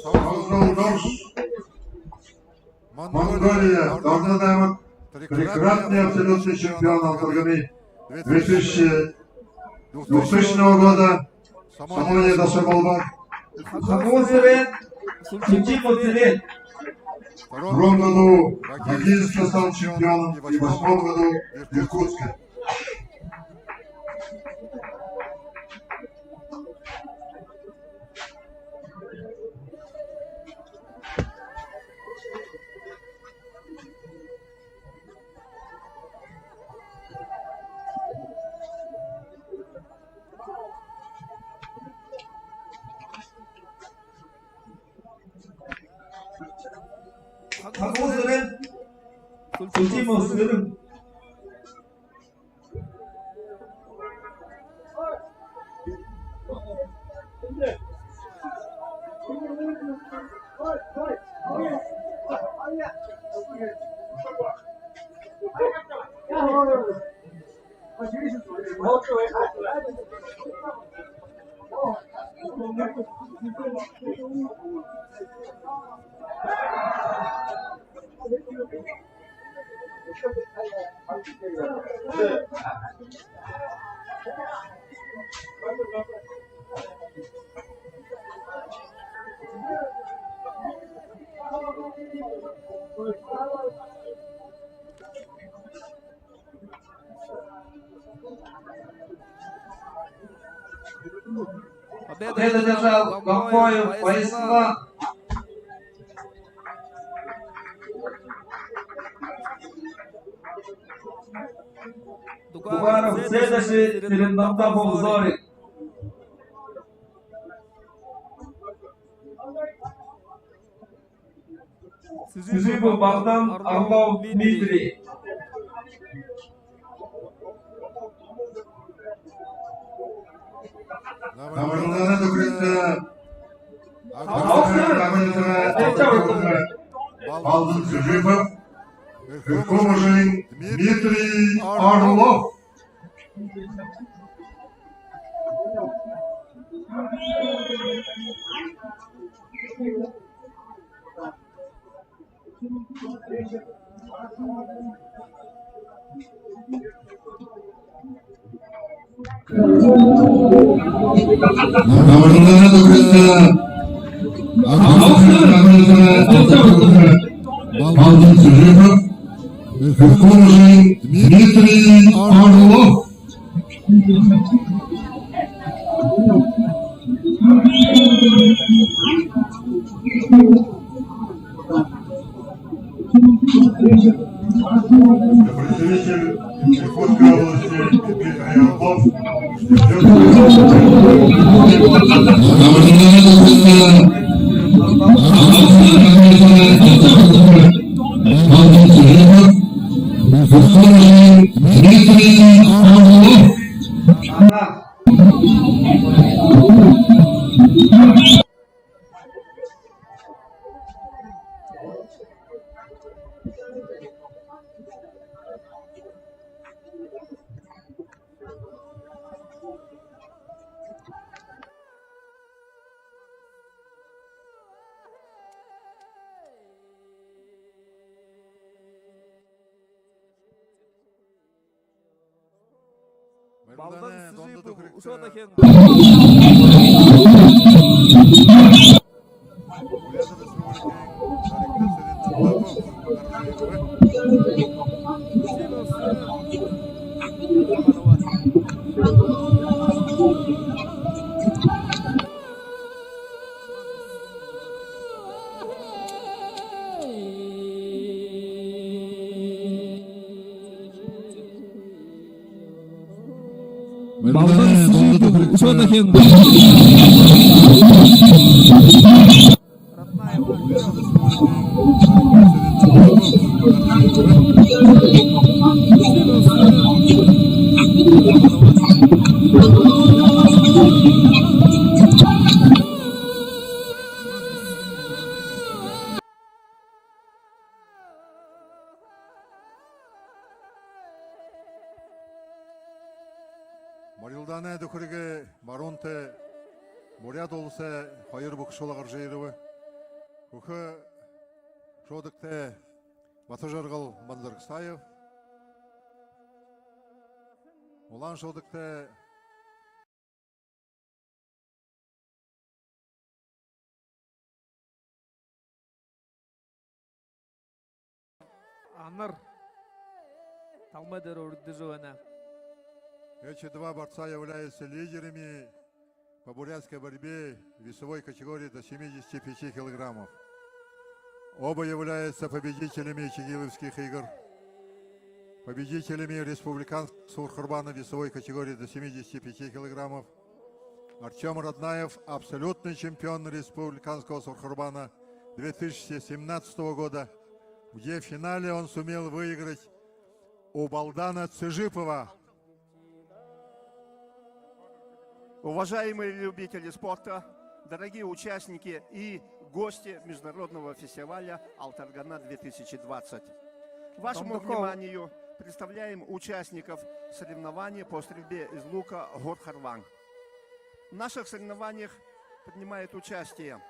Саурзол Дорж. Монголия, Дорнод аймаг, трикратный абсолютный чемпион Алтарганын две тысячи двухтысячного года. Самони Даши Болбор. Хангу Сэрэн, Сунчимов Сэрэн. В втором году Ногинске стал чемпионом и в восьмом году в Иркутске. Хангу Сэрэн, Сунчимов Сэрэн. Победу одержал Гомбоев Владислав. Дугаров Сэдэши, Цырендамтаев Зорик. Цыжипов Богдан, Орлов Дмитрий. Намаралдана дүхэриг Балдан Цыжипов, Эрхүүмажын Дмитрий Орлов. Балдан Цыжипов, Эрхүүмажын Дмитрий Орлов. Представитель Иркутской области Дмитрий Орлов. Дмитрий Орлов. Балдан Цыжипов үшөө дахин. Балдан Цыжипов үшөө дахин. Барилдаанай дүхэриг баруунтай Буряад Уласай хоёр бэшэ шула гаража ерэбэ. Хүхэ шуудагтай Батажаргал Банзараксаев. Улаан шуудагтай Анар талмай дээрэ үрдижэ байна. Эти два борца являются лидерами по бурятской борьбе в весовой категории до семидесяти пяти килограммов. Оба являются победителями Чигиловских игр, победителями республиканского сурхарбана весовой категории до семидесяти пяти килограммов. Артём Раднаев, абсолютный чемпион республиканского сурхарбана две тысячи семнадцатого года, где в финале он сумел выиграть у Балдана Цыжипова. Уважаемые любители спорта, дорогие участники и гости международного фестиваля «Алтаргана две тысячи двадцать». Вашему вниманию представляем участников соревнований по стрельбе из лука «Гурхарван». В наших соревнованиях принимает участие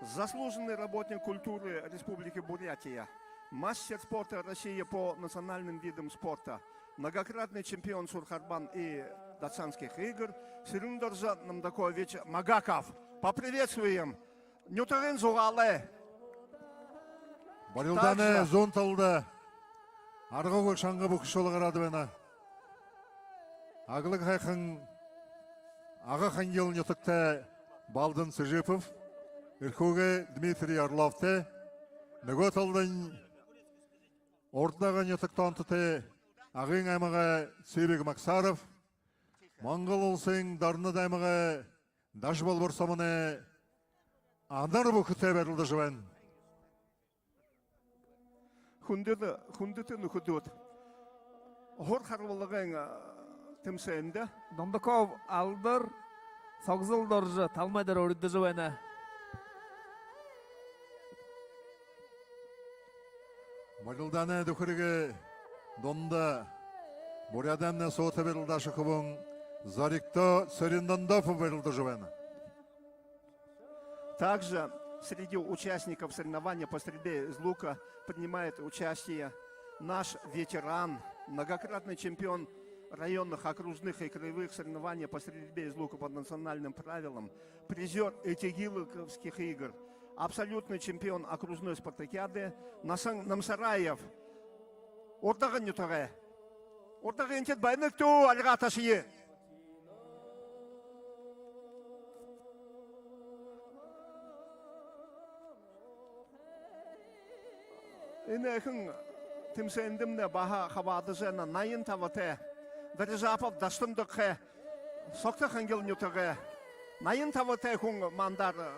заслуженный работник культуры Республики Бурятия, мастер спорта России по национальным видам спорта, многократный чемпион Сурхарбан и Датсанских игр Сэрюндоржо Намдакович Магаков. Поприветствуем! Нютагай зугаалай. Барилдаанай зүүн талада аргагүй шанга бүхэ шула гараад байна. Аглаг һайхан Ага-Хангил нютагтай Балдан Цыжипов, Эрхүүгэй Дмитрий Орловтой. Нүгөө талада Урда-Ага нютагта онтотой Агын аймагай Цыбик Максаров, Монгол Уласын Дорнод аймагай Дашбалбар сомоной Анар бүхэтэй барилдажа байна. Хүндэ-, хүндэтэ нүхэдүүд, һур харбалгын, а, тэмсээндэ Дондоков Алдар, Согзол Доржо талмай дээрэ уридажа байна. Барилдаанай дүхэриг дунда буряадаймнай суута барилдаашан хүбүүн Зоригто Цырендондопов барилдажа байна. Также среди участников соревнований по стрельбе из лука принимает участие наш ветеран, многократный чемпион районных, окружных и краевых соревнований по стрельбе из лука по национальным правилам, призёр Этигиловских игр, абсолютный чемпион окружной спартакиады Насан-, Намсараев. Урда-Ага нютагай. Урда-Ага энтэд байна гүт, альгаа ташая. Энэ эхин тэмсээндэмнай баһа хабаадажа байна наян табатай Дарижапов Дашатамдагай, Согто-Хангил нютагай. Наян табатай хүн мандаар, э,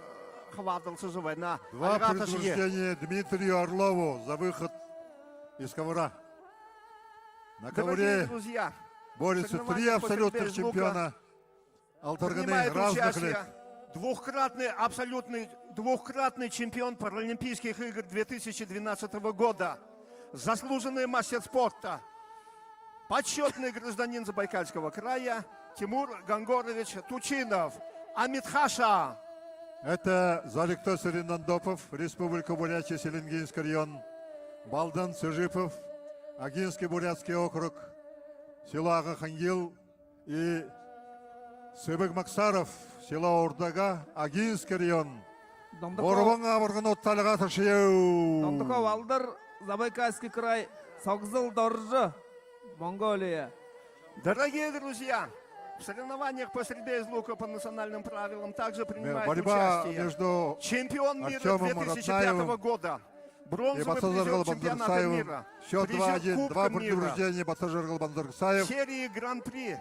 хабаадалсажа байна. Два предупреждения Дмитрию Орлову за выход из ковра. На ковре борются три абсолютных чемпиона Алтарганын разных лет. Двукратный абсолютный, двукратный чемпион Паралимпийских игр две тысячи двенадцатого года, заслуженный мастер спорта, почётный гражданин Забайкальского края Тимур Гангорович Тучинов, Амитхаша. Это Зоригто Цырендондопов, Республика Бурятия, Селенгинский район, Балдан Цыжипов, Агинский бурятский округ, село Ага-Хангил, и Цыбик Максаров, село Урда-Ага, Агинский район. Гурбан абаргануудта альгаа ташая. Дондоков Алдар, Забайкальский край, Согзол Доржо, Монголия. Дорогие друзья, в соревнованиях по стрельбе из лука по национальным правилам также принимает участие чемпион мира две тысячи пятого года, бронзовый призёр чемпионата мира, призёр Кубка мира серии Гран-при,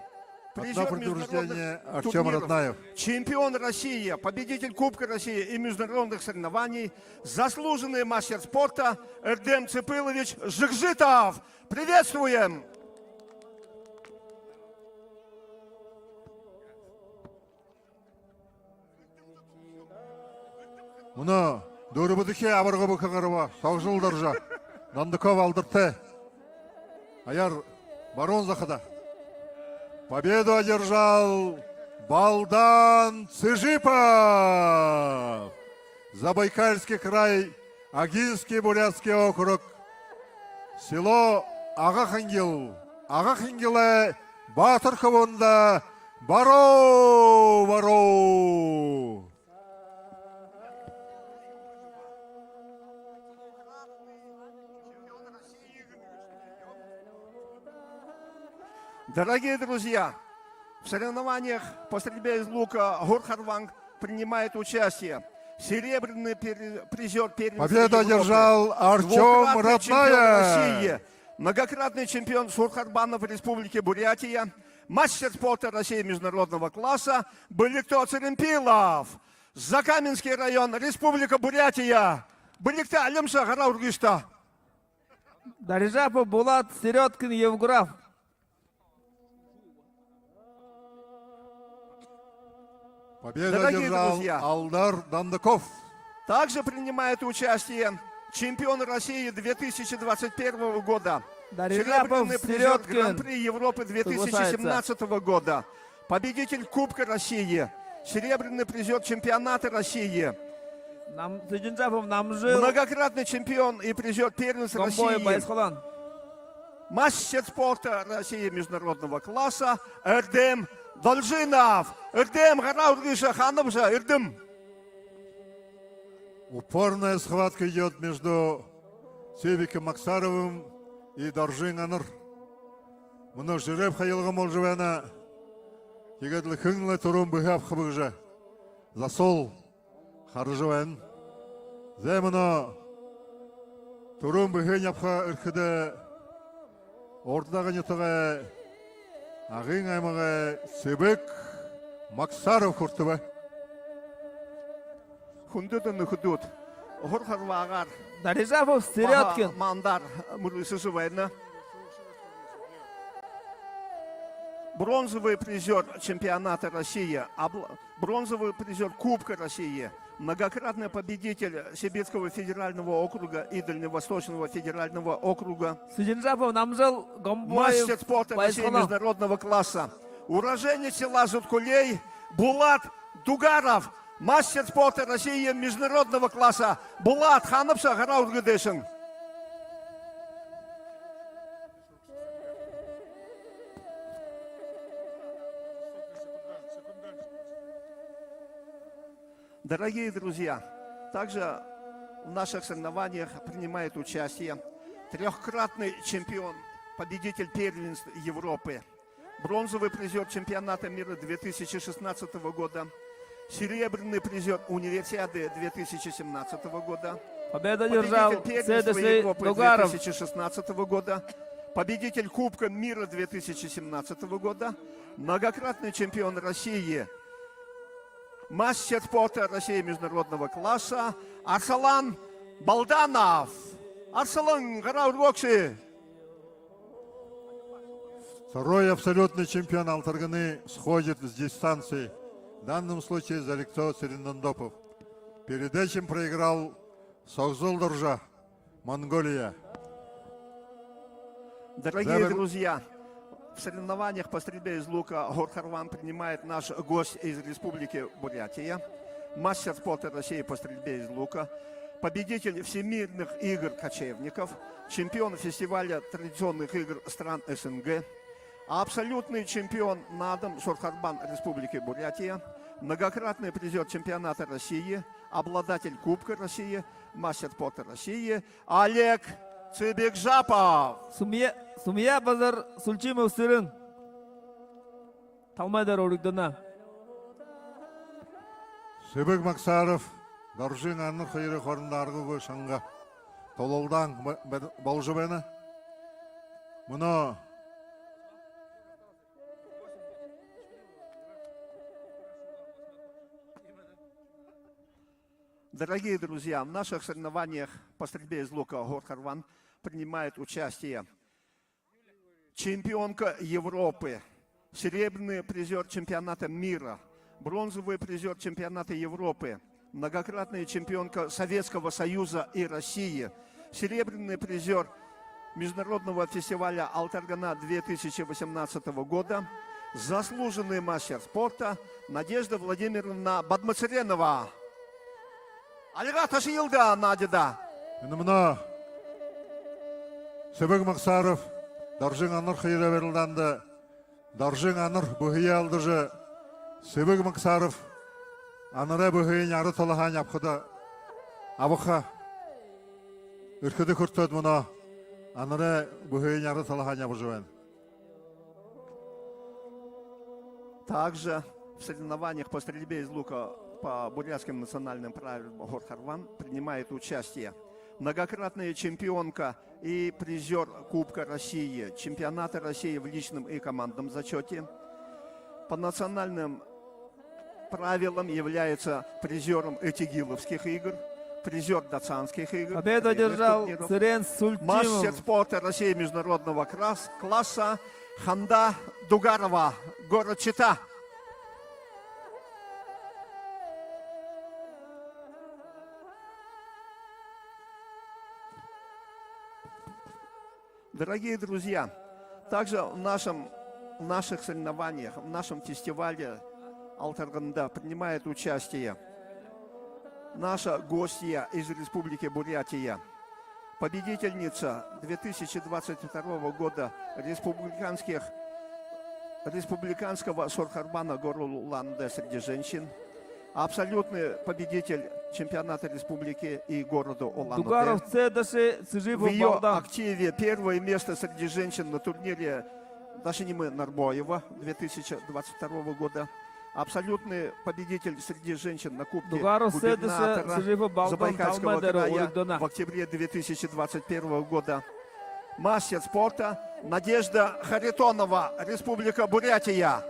призёр международных турниров, чемпион России, победитель Кубка России и международных соревнований, заслуженный мастер спорта Эрдэм Цыпылович Жигжитов. Приветствуем! Мүнөө дүрбэдэхи абарга бүхэн гараба. Согзол Доржо, Дондоков Алдартай. Аяар баруун захада. Победу одержал Балдан Цыжипов. Забайкальский край, Агинский бурятский округ, село Ага-Хангил. Ага-Хангилай баатар хүбүүндэ баруун, баруун. Дорогие друзья, в соревнованиях по стрельбе из лука һур харбан принимает участие серебряный пер-, призёр первенства Европы, двукратный чемпион России, многократный чемпион Сурхарбанов Республики Бурятия, мастер спорта России международного класса Бэлигто Цыремпилов, Закаменский район, Республика Бурятия. Бэлигто, альмса, гараа үргыш даа. Дарижапов Булат, Серёдкин Евграф. Победу одержал Алдар Дондоков. Также принимает участие чемпион России две тысячи двадцать первого года, серебряный призёр Гран-при Европы две тысячи семнадцатого года, победитель Кубка России, серебряный призёр чемпионата России, Нам-, Цыденжапов Намжил, многократный чемпион и призёр первенства России, Байсхалан, мастер спорта России международного класса Эрдэм Должинов. Эрдэм, гараа үргыш, хаанабши, Эрдэм? Упорная схватка идёт между Цыбиком Максаровым и Доржын Анар. Мүнөө жереб хаялган болжо байна. Тиигээд лэ хэн лэ түрүүн бэһээ абхаб гэжэ засуул хаража байна. Зай, мүнөө Түрүүн бүһыень абаха эрхэдэ Урда-Ага нютагай, Агын аймагай Сэбэг Максаров хүртэбэ. Хүндэтэ нүхэдүүд, һур харбаагаар Дарижапов Серёдкин. Баһа мандаар мүрысэжэ байна. Бронзовый призёр чемпионата России, обла-, бронзовый призёр Кубка России, многократный победитель Сибирского федерального округа и Дальневосточного федерального округа. Сыдижапов Намжил, Гомбоев Баясхалан. Мастер спорта России международного класса. Уроженец села Зуткулей Булат Дугаров. Мастер спорта России международного класса. Булат, хаанабши, гараа үргэ дээшэнь. Дорогие друзья, также в наших соревнованиях принимает участие трёхкратный чемпион, победитель первенств Европы, бронзовый призёр чемпионата мира две тысячи шестнадцатого года, серебряный призёр Универсиады две тысячи семнадцатого года, победу одержал победитель первенства Европы две тысячи шестнадцатого года, победитель Кубка мира две тысячи семнадцатого года, многократный чемпион России, мастер спорта России международного класса Арсалан Балданов. Арсалан, гараа үргэгты. Второй абсолютный чемпион Алтарганын сходит с дистанции. В данном случае Зарикто Цырендондопов. Перед этим проиграл Согзол Доржо, Монголия. Дорогие друзья, в соревнованиях по стрельбе из лука һур харбаан принимает наш гость из Республики Бурятия, мастер спорта России по стрельбе из лука, победитель всемирных игр кочевников, чемпион фестиваля традиционных игр стран СНГ, абсолютный чемпион наадам һур харбаан Республики Бурятия, многократный призёр чемпионата России, обладатель Кубка России, мастер спорта России Олег Цыбикжапов. Сумья, Сумья Базар Сулчимов Сэрэн. Талмай дээрэ уригдана. Сэбэг Максаров, Доржын Анар хоёрой хоорондо аргагүй шанга тулалдаан бо-, бо-, боложо байна. Мүнөө Дорогие друзья, в наших соревнованиях по стрельбе из лука һур харбаан принимает участие чемпионка Европы, серебряный призёр чемпионата мира, бронзовый призёр чемпионата Европы, многократная чемпионка Советского Союза и России, серебряный призёр международного фестиваля «Алтаргана» две тысячи восемнадцатого года, заслуженный мастер спорта Надежда Владимировна Бадмацыренова. Альга ташыел даа, Надя даа. Энэ мүнөө Сэбэг Максаров, Доржын Анар хоёрой барилдаанда Доржын Анар бүһэеэ алдажа, Сэбэг Максаров Анарай бүһыень ара талаһаань абахада, абаха эрхэдэ хүртөөд, мүнөө Анарай бүһыень ара талаһаань абажа байна. Также в соревнованиях по стрельбе из лука по бурятским национальным правилам һур харбаан принимает участие многократная чемпионка и призёр Кубка России, чемпионата России в личном и командном зачёте. По национальным правилам является призёром Этигиловских игр, призёр Дацанских игр. Победу одержал Цырен Султимов. Мастер спорта России международного крас-, класса Ханда Дугарова, город Чита. Дорогие друзья, также в нашем, в наших соревнованиях, в нашем фестивале «Алтарганда» принимает участие наша гостья из Республики Бурятия, победительница две тысячи двадцать второго года республиканских, республиканского һур харбаана города Улан-Удэ среди женщин, абсолютный победитель чемпионата республики и города Улан-Удэ. Дугаров Цэ, Даши Цыжипов Балдан. В её активе первое место среди женщин на турнире Дашинимы Нарбоева две тысячи двадцать второго года. Абсолютный победитель среди женщин на Кубке Дугаров Сэдэшэ губернатора Цыжипов Балдан Забайкальского Талмай дээрэ края уригдана. В октябре две тысячи двадцать первого года. Мастер спорта Надежда Харитонова, Республика Бурятия.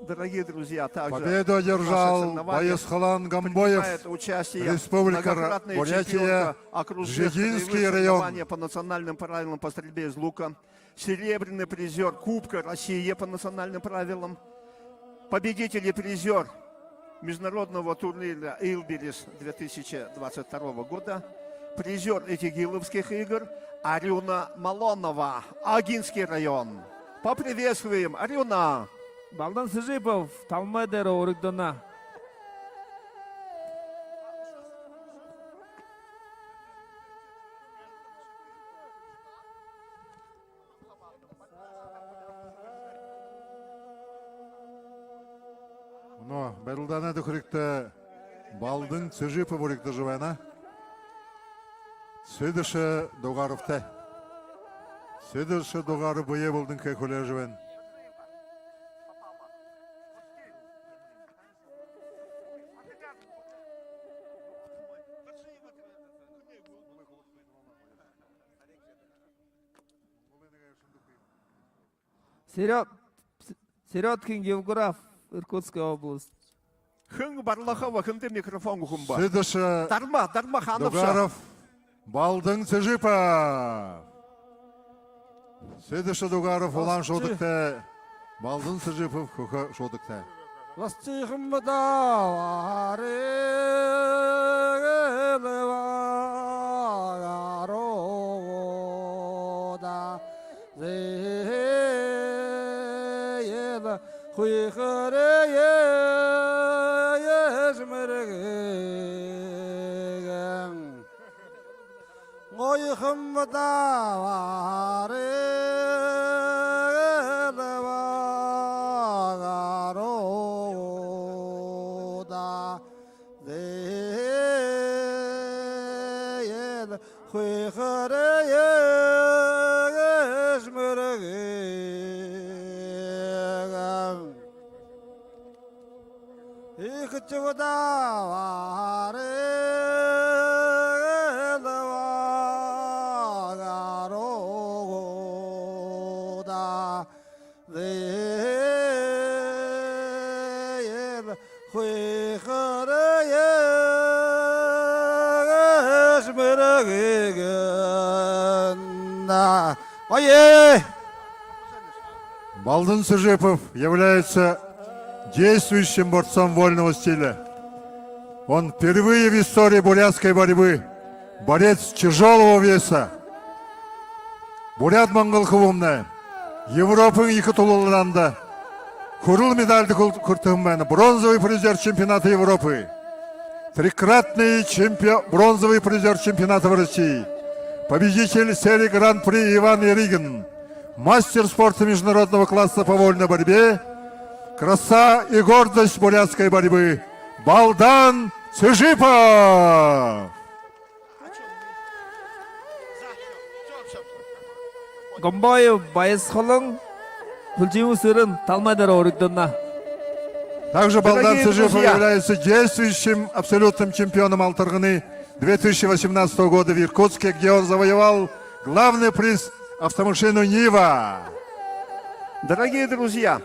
Дорогие друзья, также Победу в наших одержал соревнованиях Баясхалан Гомбоев, принимает участие Республика Ра-, многократная Бурятия, чемпионка окружных краевых Джигинский район. Соревнований по национальным правилам по стрельбе из лука, серебряный призёр Кубка России по национальным правилам, победитель и призёр международного турнира «Илберис» две тысячи двадцать второго года, призёр Этигиловских игр Арюна Малонова, Агинский район. Поприветствуем, Арюна! Балдан Цыжипов Талмай дээрэ уригдана. Мүнөө барилдаанай дүхэригтэ Балдан Цыжипов уригдажа байна. Сэдэшэ Дугаровтай. Сэдэшэ Дугаров бэеэ булданхай хүлеэжэ байна. Серёд-, Серёдкин Евграф, Иркутская область. Хэн барлаха бэ, хэндэ микрофон үгэхэ юм бэ? Сэдэшэ Дарма, Дарма, хаанабши? Дугаров, Балдан Цыжипов. Сэдэшэ Дугаров, Улаан Шуудагтай. Балдан Цыжипов, Хүхэ Шуудагтай. Ластихмада варелва гарода зээл хуйхарые эзмэргэн. Гойхомдо варелва гарода зээл хуйхарые эзмэргэн. Ихтивада варелва гарода зээл хуйхарые эзмэргэн. Ой! Балдан Цыжипов является действующим борцом вольного стиля. Он впервые в истории бурятской борьбы борец тяжёлого веса. Буряад-монгол хүбүүмнай Европын ехэ тулалдаанда хүрэл медальда хүл-, хүртэһэн байна. Бронзовый призёр чемпионата Европы. Трикратный чемпион, бронзовый призёр чемпионата России. Победитель серии Гран-при Иван Ярыгин. Мастер спорта международного класса по вольной борьбе. Краса и гордость бурятской борьбы. Балдан Цыжипов! Гомбоев Баясхалан, Хүлжимов Сэрэн, Талмай дээрэ уригдана. Также Балдан Цыжипов является действующим абсолютным чемпионом Алтарганы две тысячи восемнадцатого года в Иркутске, где он завоевал главный приз — автомашину «Нива». Дорогие друзья,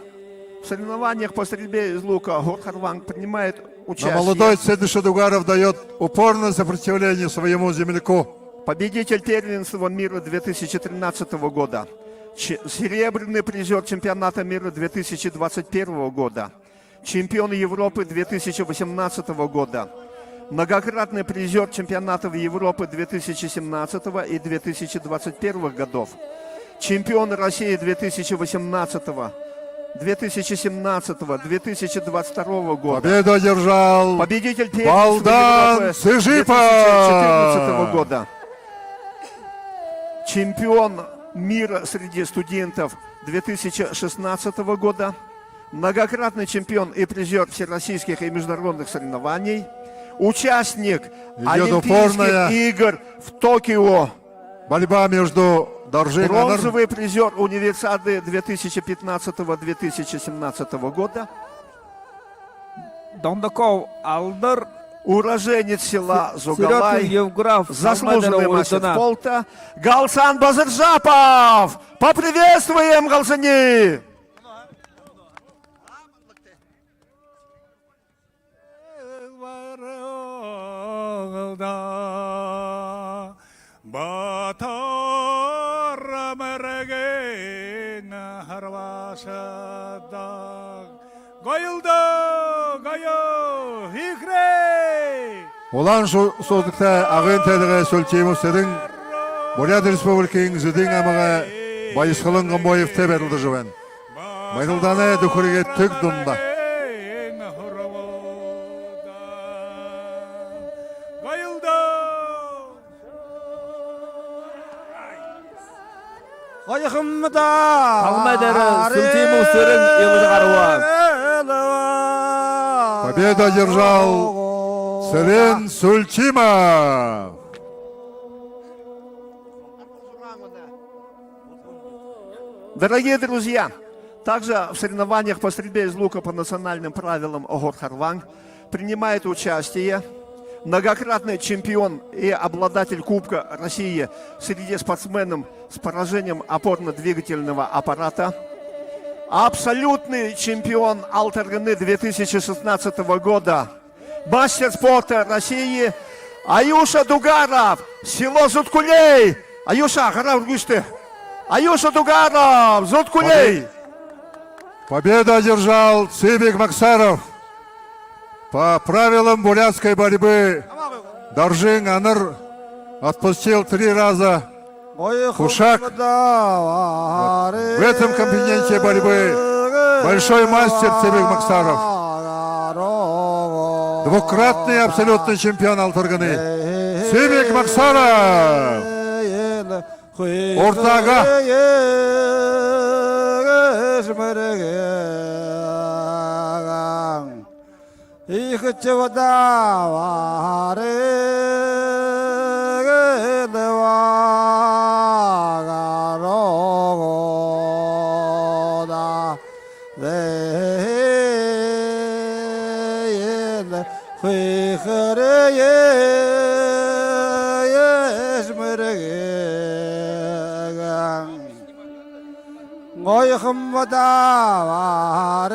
в соревнованиях по стрельбе из лука Гурхарванг принимает участие. Но молодой Сэдэшэ Дугаров даёт упорное сопротивление своему земляку. Победитель первенства мира две тысячи тринадцатого года. Ч-, серебряный призёр чемпионата мира две тысячи двадцать первого года. Чемпион Европы две тысячи восемнадцатого года. Многократный призёр чемпионатов Европы две тысячи семнадцатого и две тысячи двадцать первых годов. Чемпион России две тысячи восемнадцатого, две тысячи семнадцатого, две тысячи двадцать второго года. Победу одержал Победитель первенства Балдан Европы Цыжипов две тысячи четырнадцатого года. Чемпион мира среди студентов две тысячи шестнадцатого года. Многократный чемпион и призёр всероссийских и международных соревнований, участник Идёт Олимпийских упорная игр в Токио. Борьба между Доржын Анар. Бронзовый призёр Универсиады две тысячи пятнадцатого, две тысячи семнадцатого года. Дондоков Алдар. Уроженец села Зугалай. Заслуженный мастер спорта Галсан Базаржапов. Поприветствуем, Галсани! Баатар мэргэн харбашадаг. Гоёл даа, гоёл, хихрээ! Улаан Шү-, Шүдэгтэ Агын тойрогой Сультимов Сэрэн Буряад Республикын Зэдын аймагай Баясхалан Гомбоевта барилдажа байна. Баяралдаанай дүхэригэй тэг дунда. Гоёхон даа. Талмай дээрэ Сультимов Сэрэн илажа гараба. Победу одержал Сэрэн Сультимов. Дорогие друзья, также в соревнованиях по стрельбе из лука по национальным правилам Огор Харваан принимает участие многократный чемпион и обладатель Кубка России среди спортсменов с поражением опорно-двигательного аппарата, абсолютный чемпион Алтарганы две тысячи шестнадцатого года, мастер спорта России Аюша Дугаров, село Зуткулей. Аюша, гараа үргыштэ. Аюша Дугаров, Зуткулей. Победу одержал Цыбик Максаров. По правилам бурятской борьбы Доржын Анар отпустил три раза кушак. Вот. В этом компоненте борьбы большой мастер Цыбик Максаров. Двукратный абсолютный чемпион Алтарганы. Цыбик Максаров. Урдагаа. Ихэ чэбдаа варил вагарогода. Зээл хүйхэрэеэш мэргэн. Гоёхон даа варил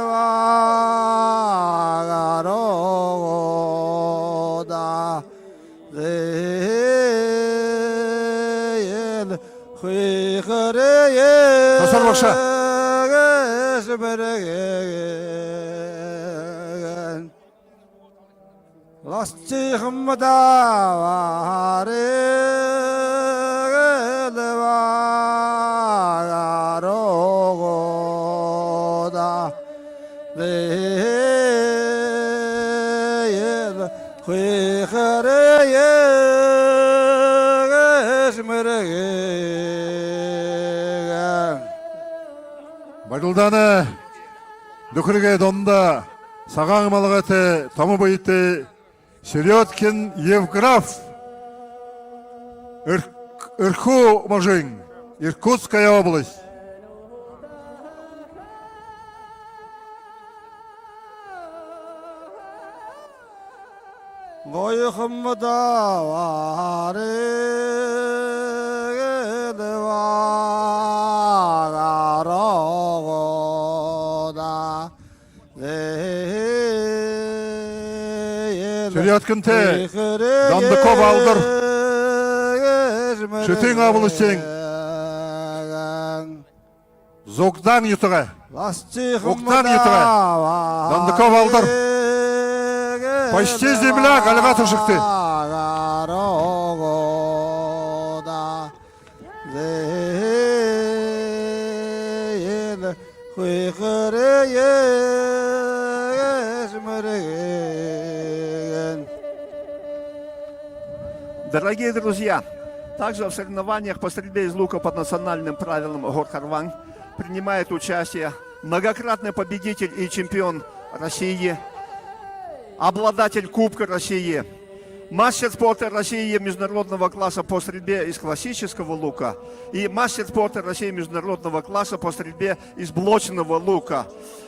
вагарогода. Зээл хүйхэрэеэш мэргэн. Тасар багша. Ласчихан даа варил вагарогода. Зээл хүйхэрэеэш мэргэн. Баяралдаанай дүхэригэй дунда сагаан малгайтай, томо бэетэй Серёдкин Евграф, Эр-, Эрхүү можын, Иркутская область. Гоёхон даа варил вагарогода. Зээл Серёдкинтэй Дондоков Алдар. Шэтын областиин Зугдаан нютагай. Зугдаан нютагай. Дондоков Алдар. Почти земляк, альга түшэгтэй. Зээл хүйхэрэеэш мэргэн. Дорогие друзья, также в соревнованиях по стрельбе из лука по национальным правилам Огор Харваан принимает участие многократный победитель и чемпион России, обладатель Кубка России, мастер спорта России международного класса по стрельбе из классического лука и мастер спорта России международного класса по стрельбе из блочного лука.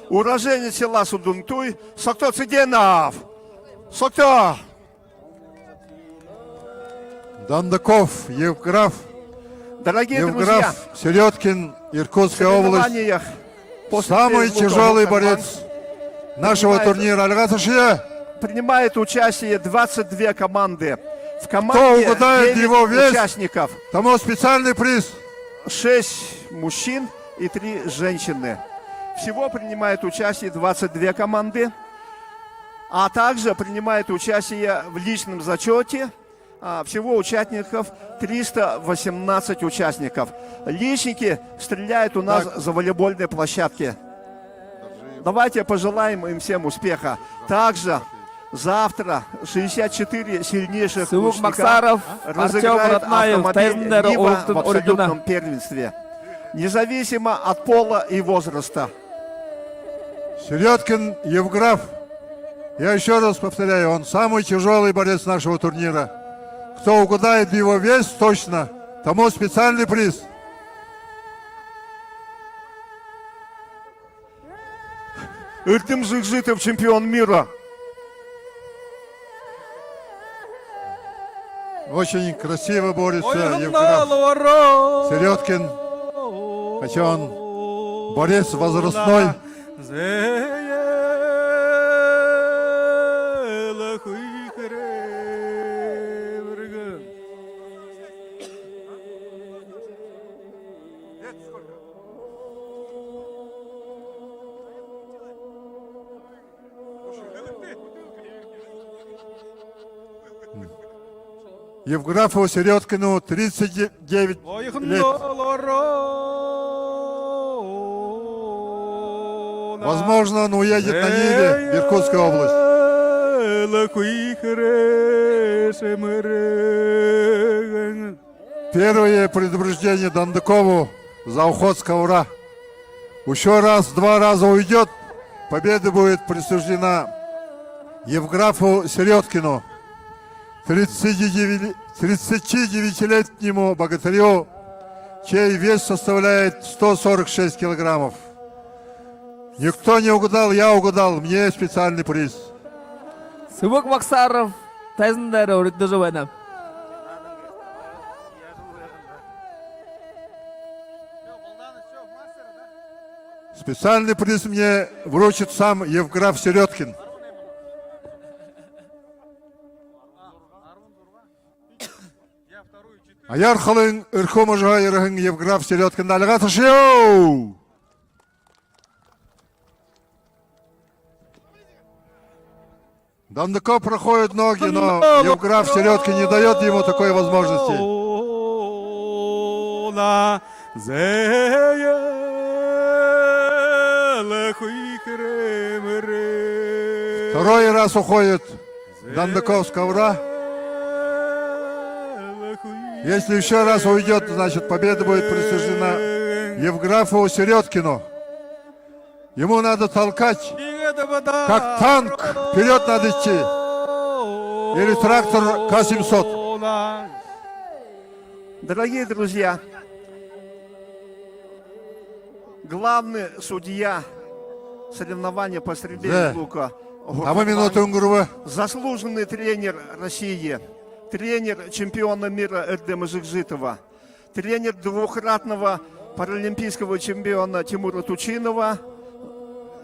Уроженец села Судунтуй Сокто Цыденов. Сокто! Дондоков Евграф. Дорогие друзья, Евграф Серёдкин, Иркутская область. Самый тяжёлый борец нашего турнира. Альга ташая. Принимает участие двадцать две команды. В команде девять участников. Кто угадает в его вес, тому специальный приз. Шесть мужчин и три женщины. Всего принимает участие двадцать две команды. А также принимает участие в личном зачёте. А, всего участников триста восемнадцать участников. Личники стреляют у нас за волейбольные площадки. Давайте пожелаем им всем успеха. Также завтра шестьдесят четыре сильнейших лучника разыграют автомобиль Нива в абсолютном первенстве, независимо от пола и возраста. Серёдкин Евграф. Я ещё раз повторяю, он самый тяжёлый борец нашего турнира. Кто угадает в его вес точно, тому специальный приз. Эрдэм Жигжитов, чемпион мира. Очень красиво борется Евграф Серёдкин, хотя он борец возрастной. Евграфу Серёдкину тридцать девять лет. Возможно, он уедет на Ниве в Иркутскую область. Первое предупреждение Дондокову за уход с ковра. Ещё раз, два раза уйдёт, победа будет присуждена Евграфу Серёдкину, тридцатидевяти-, тридцатидевятилетнему богатырю, чей вес составляет сто сорок шесть килограммов. Никто не угадал, я угадал, мне специальный приз. Сэбэг Максаров тайзан дээрэ уригдажа байна. Специальный приз мне вручит сам Евграф Серёдкин. Аяар холын Эрхүү можоһоо ерэһэн Евграф Серёдкин, альга ташая. Дондоков проходит ноги, но Евграф Серёдкин не даёт ему такой возможности. Второй раз уходит Дондоков с ковра. Если ещё раз уйдёт, значит, победа будет присуждена Евграфу Серёдкину. Ему надо толкать, как танк, вперёд надо идти. Или трактор К семьсот. Дорогие друзья, главный судья соревнования по стрельбе из лука, Гурхан Манев, заслуженный тренер России, тренер чемпиона мира Эрдэма Жигжитова, тренер двукратного паралимпийского чемпиона Тимура Тучинова,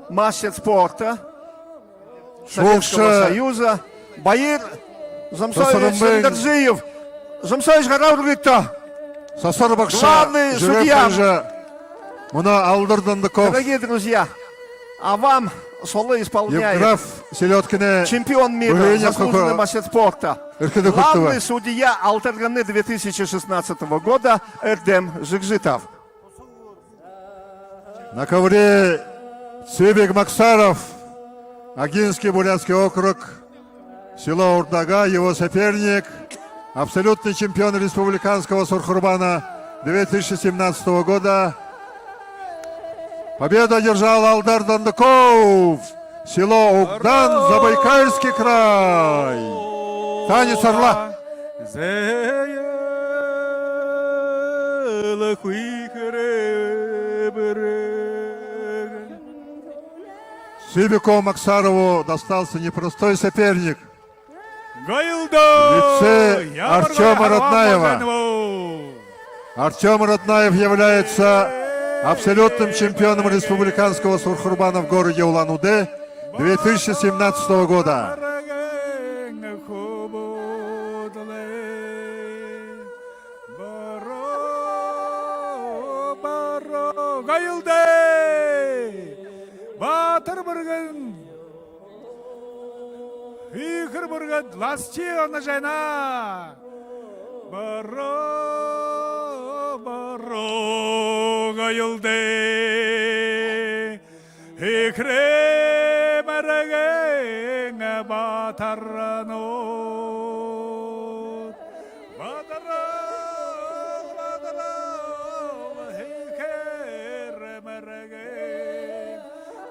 мастер спорта Советского Союза Баир Жамсоевич Сандаржиев. Жамсоевич, гараа үргыт даа. Главный судья. Дорогие друзья, а вам соло исполняет чемпион мира, заслуженный мастер спорта, главный судья Алтарганы две тысячи шестнадцатого года Эрдэм Жигжитов. На ковре Цыбик Максаров, Агинский бурятский округ, село Урдага, его соперник, абсолютный чемпион республиканского сурхарбана две тысячи семнадцатого года Победу одержал Алдар Дондоков, село Угдан, Забайкальский край. Танец орла. Цыбику Максарову достался непростой соперник. В лице Артёма Раднаева. Артём Раднаев является абсолютным чемпионом республиканского Сурхарбана в городе Улан-Удэ две тысячи семнадцатого года. Гоёлдой! Баатар мэргэн! Һиихэр мэргэд ласчи оножойно. Бараа, бараа, гоёлдой! Һиихэр мэргэн баатарнууд. Баатараа, баатараа, һиихэр мэргэн,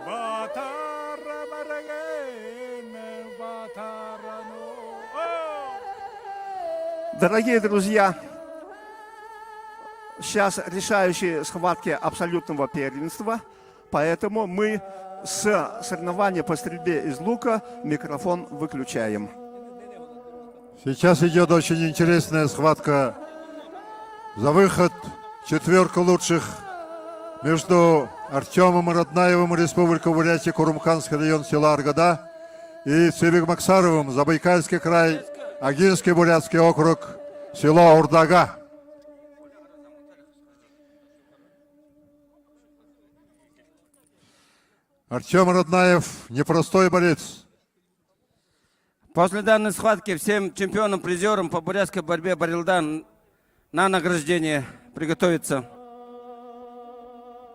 баатар мэргэн баатарнууд. Дорогие друзья, сейчас решающие схватки абсолютного первенства, поэтому мы с соревнования по стрельбе из лука микрофон выключаем. Сейчас идёт очень интересная схватка за выход в четвёрку лучших между Артёмом Раднаевым, Республика Бурятия, Курумканский район, село Аргада, и Цыбик Максаровым, Забайкальский край, Агинский бурятский округ, село Урдага. Артём Раднаев непростой борец. После данной схватки всем чемпионам, призёрам по бурятской борьбе Барилдан на награждение приготовиться.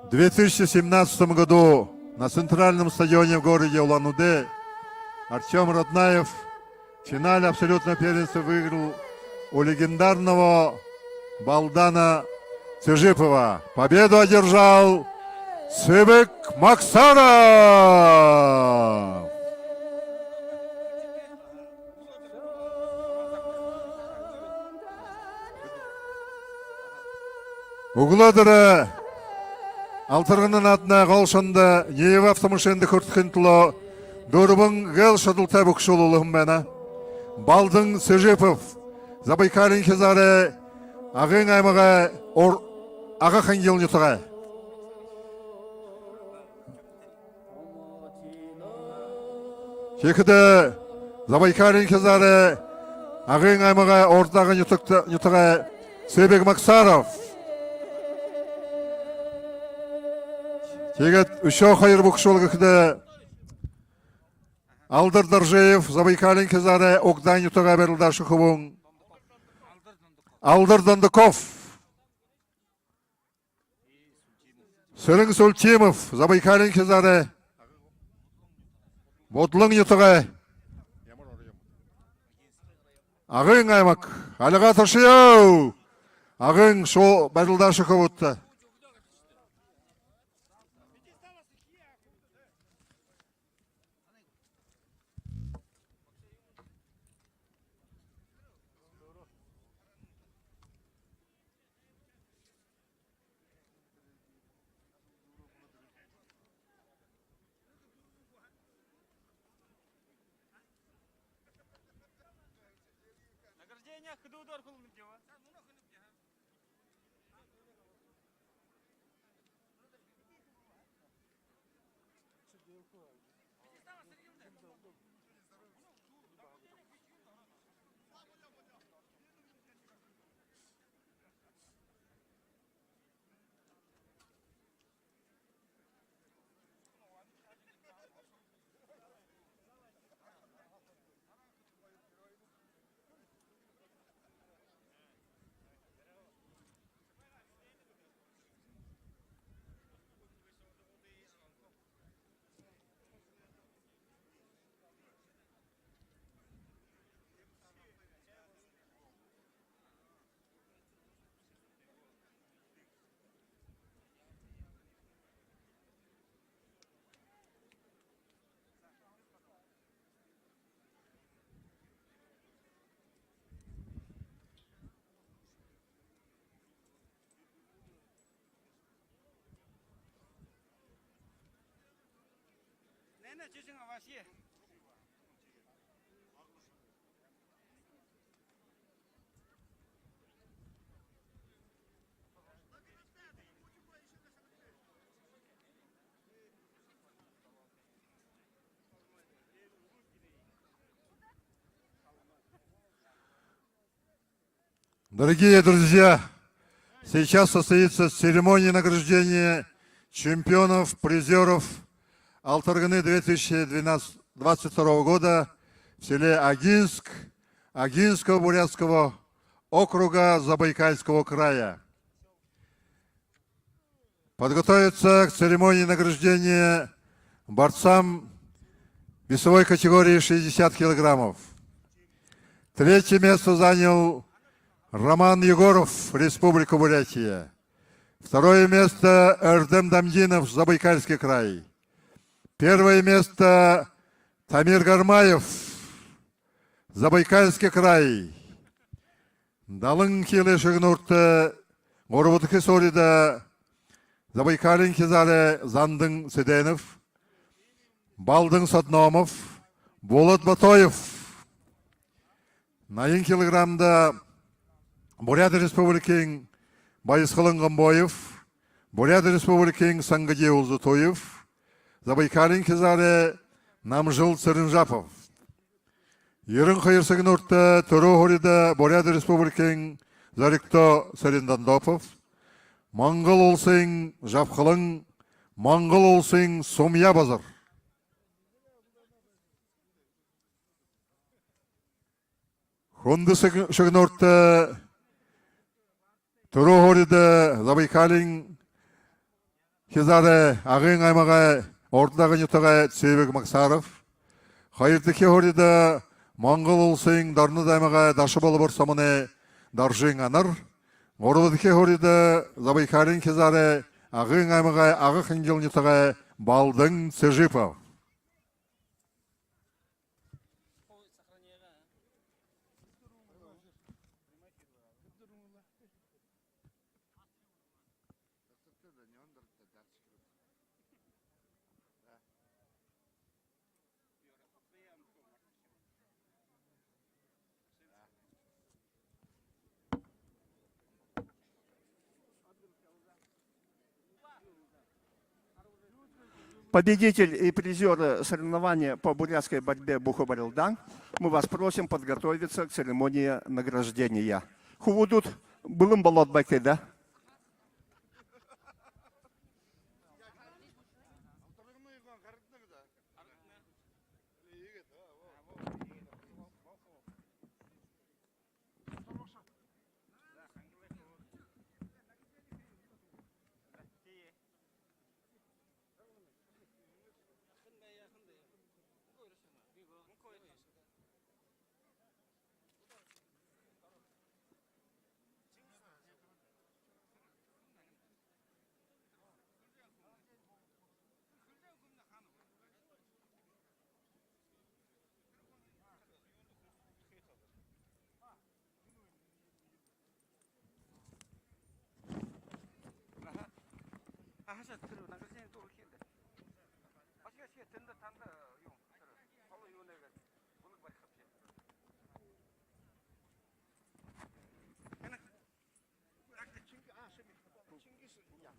В две тысячи семнадцатом году на центральном стадионе в городе Улан-Удэ Артём Раднаев в финале абсолютного первенства выиграл у легендарного Балдана Цыжипова. Победу одержал Цыбик Максаров. Үглөөдэрөө Алтарганын нааданай гол шанда Нива автомашинада хүртэхын түлөө дүрбэн гээл шадалтай бэшүүл үлэһэн байна. Балдан Цыжипов, Забайкалиин хизаарай, Агын аймагай, Ор-, Ага-Хангил нютагай. Тиихэдэ Забайкалиин хизаарай, Агын аймагай, Урдага нютагта-, нютагай Цыбик Максаров. Тиигээд үшөө хоёр бэшүүл гэхэдэ Алдар Доржиев, Забайкалиин хизаарай, Угдан нютагай барилдааша хүбүүн Алдар Дондоков. Сэрэн Султимов, Забайкалиин хизаарай, Будлан нютагай, Агын аймаг. Альга ташая, Агын шуу барилдааша хүбүүдтэ. Награждение хүдөөдөө хүлээнэбди. Дорогие друзья, сейчас состоится церемония награждения чемпионов, призёров Алтарганы две тысячи двадцать второго года в селе Агинск Агинского бурятского округа Забайкальского края. Подготовиться к церемонии награждения борцам весовой категории шестьдесят килограммов. Третье место занял Роман Егоров, Республика Бурятия. Второе место Эрдэм Дамдинов, Забайкальский край. Первое место Тамир Гармаев, Забайкальский край. Далан кило шэгнүүртэ гурбадахи һуурида Забайкалиин хизаарай Зандан Цыденов, Балдан Содномов, Болот Батоев. Наян килограммда Буряад Республикын Баясхалан Гомбоев, Буряад Республикын Сангади Улзытуев, Забайкалиин хизаарай Намжил Цыренжапов. Ерэн хоёр шэгнүүртэ түрүү һуурида Буряад Республикын Зоригто Цырендондопов, Монгол Уласын Жабхалан, Монгол Уласын Сумья Базар. Хүндэ шэг-, шэгнүүртэ түрүү һуурида Забайкалиин хизаарай Агын аймагай Урда-Дагы нютагай Цэбэг Максаров, хоёрдохи һуурида Монгол Уласын Дорнод аймагай Даша-Балбар сомоной Доржын Анар, гурбадахи һуурида Забайкалиин хизаарай Агын аймагай Ага-Хангил нютагай Балдан Цыжипов. Победитель и призёры соревнования по бурятской борьбе Буху-Барилдаан, мы вас просим подготовиться к церемонии награждения. Хүбүүд, бэлэн болоод байгты даа. Аха. Аха, тэрэ награждение дүүргэхэ юм даа. Ашиг, ашиг, тэндэ танда юу, тэрэ холо юунэ гээд бүлэг барихаб ши. Ана. Чингис, а, шэми. Чингис, я. А.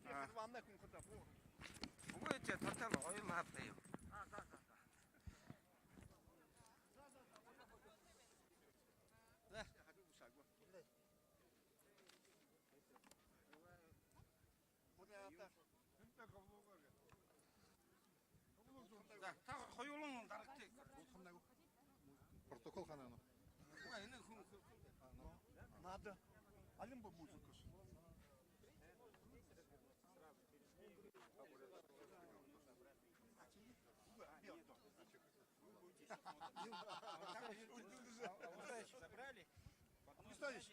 Тэрэ ванна хүн хата бу. Үгы, тэ татал оюун хаттай юм. А, да, да, да. За, та хоюулан дарагты. Протокол хаана? Ой, энэ хүн. Надо. Алин ба музыка.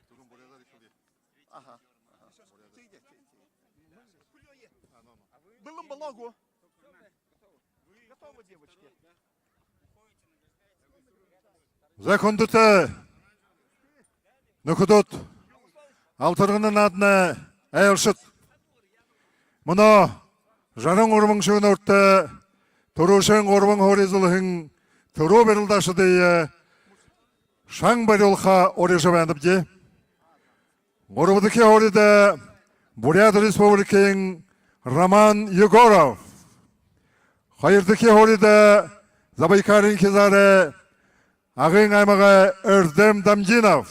Түрүүн буряадаар хэлээ. Аха. Аха. Буряадаар. Тиги, тиги, тиги. А, ну, ну. Бэлэн болоо гү? Готовы, девочки. За, хүндэтэ нүхэдүүд, Алтарганын нааданай айлшад. Мүнөө жаран гурбан шэгнүүртэ түрүүшын гурбан һуури эзэлһэн түрүү барилдаашадые шан бариулха уряжа байнабди. Гурбадахи һуурида Буряад Республикын Роман Егоров. Хоёрдохи һуурида Забайкалиин хизаарай Агын аймагай Эрдэм Дамдинов.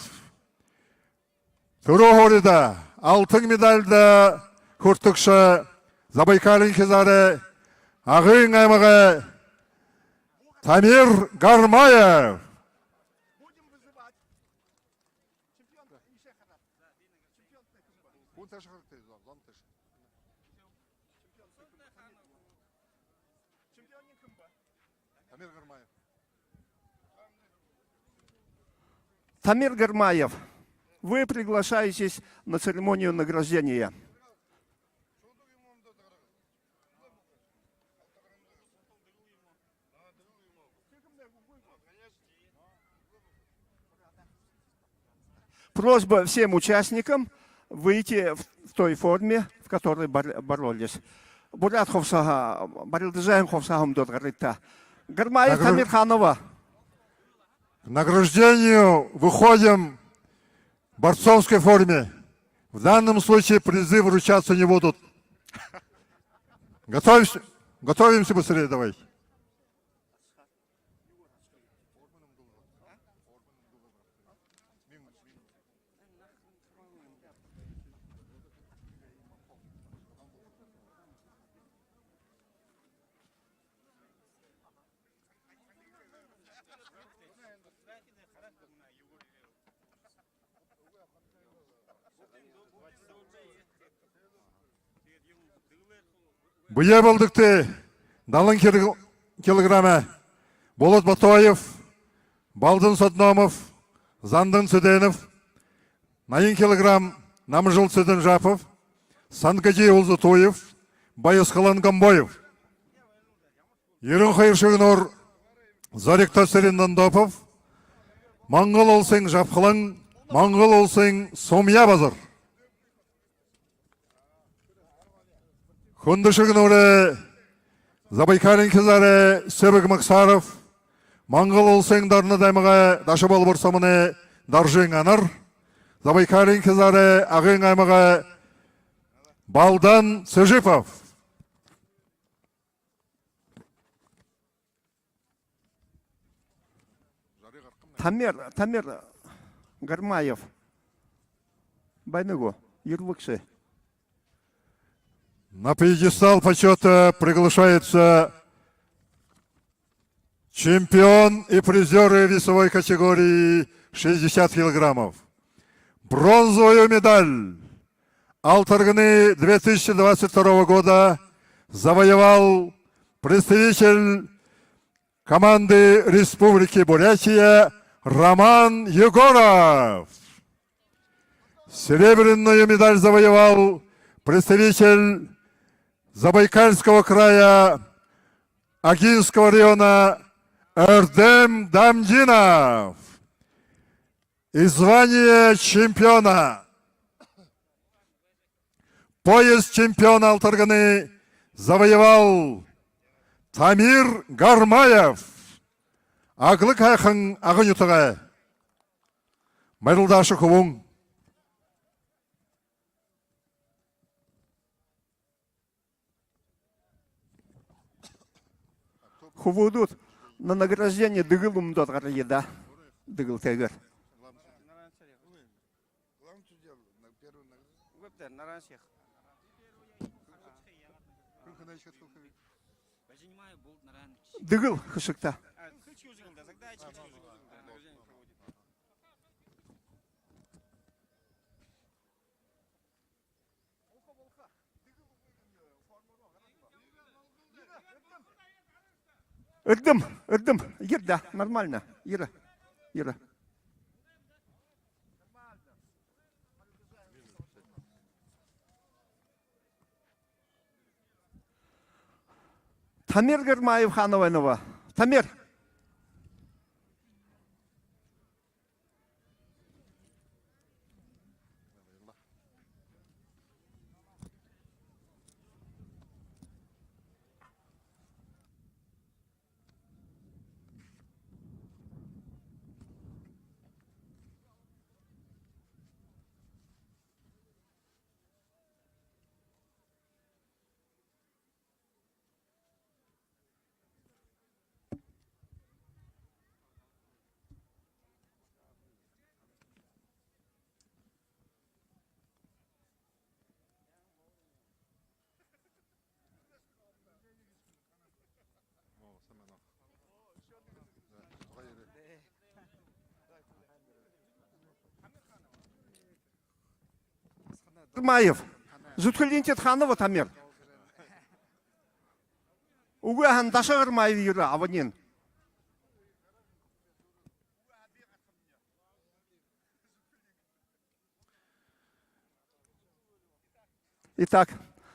Түрүү һуурида алтан медальда хүртэгшэ Забайкалиин хизаарай Агын аймагай Тамир Гармаев. Тамир Гармаев, вы приглашаетесь на церемонию награждения. Просьба всем участникам выйти в, в той форме, в которой бор-, боролись. Буряад хубсаһа, барилдажа байһан хубсаһа үмдөөд гарыт даа. Гармаев Тамир хаанаб. К награждению выходим в борцовской форме. В данном случае призы вручаться не будут. Готовимся, готовимся быстрее давай. Бэеэ бэлдэгты. Далан кил-, килограмм Болот Батоев, Балдан Содномов, Зандан Цыденов, наян килограмм Намжил Цыденжапов, Сангажи Улзытуев, Баясхалан Гомбоев. Ерэн хоёр шэгнүүр Зоригто Цырендондопов, Монгол улсын Жабхалан, Монгол улсын Сумья Базар. Хүндэ шэгнүүрэй Забайкалиин хизаарай Сэбэг Максаров, Монгол улсын Дорнод аймагай Дашабалбар сомоной Доржын Анар, Забайкалиин хизаарай Агын аймагай Балдан Цыжипов. Тамир, Тамир Гармаев. Байна гү? Ерэбэ гүш? На пьедестал почёта приглашается чемпион и призёры весовой категории шестьдесят килограммов. Бронзовую медаль Алтарганы две тысячи двадцать второго года завоевал представитель команды Республики Бурятия Роман Егоров. Серебряную медаль завоевал представитель Забайкальского края Агинского района Эрдэм Дамдинов. И звание чемпиона, пояс чемпиона Алтарганы завоевал Тамир Гармаев. Аглаг һайхан Агын нютагай. Баярлалдаа, хүбүүн. Хүбүүдүүд, на награждение дэгэл үмдөөд гарая даа. Дэгэлтэйгээр. Дэгэл хэшэгты. Эрдэм, Эрдэм, ерэ даа, нормально, ерэ, ерэ. Тамир Гармаев хаана байнаб? Тамир. Гармаев. Зүдхэлиин тэдэ ханава Тамир. Үгы һаа, Даша Гармаева ерээ, абань. Итак,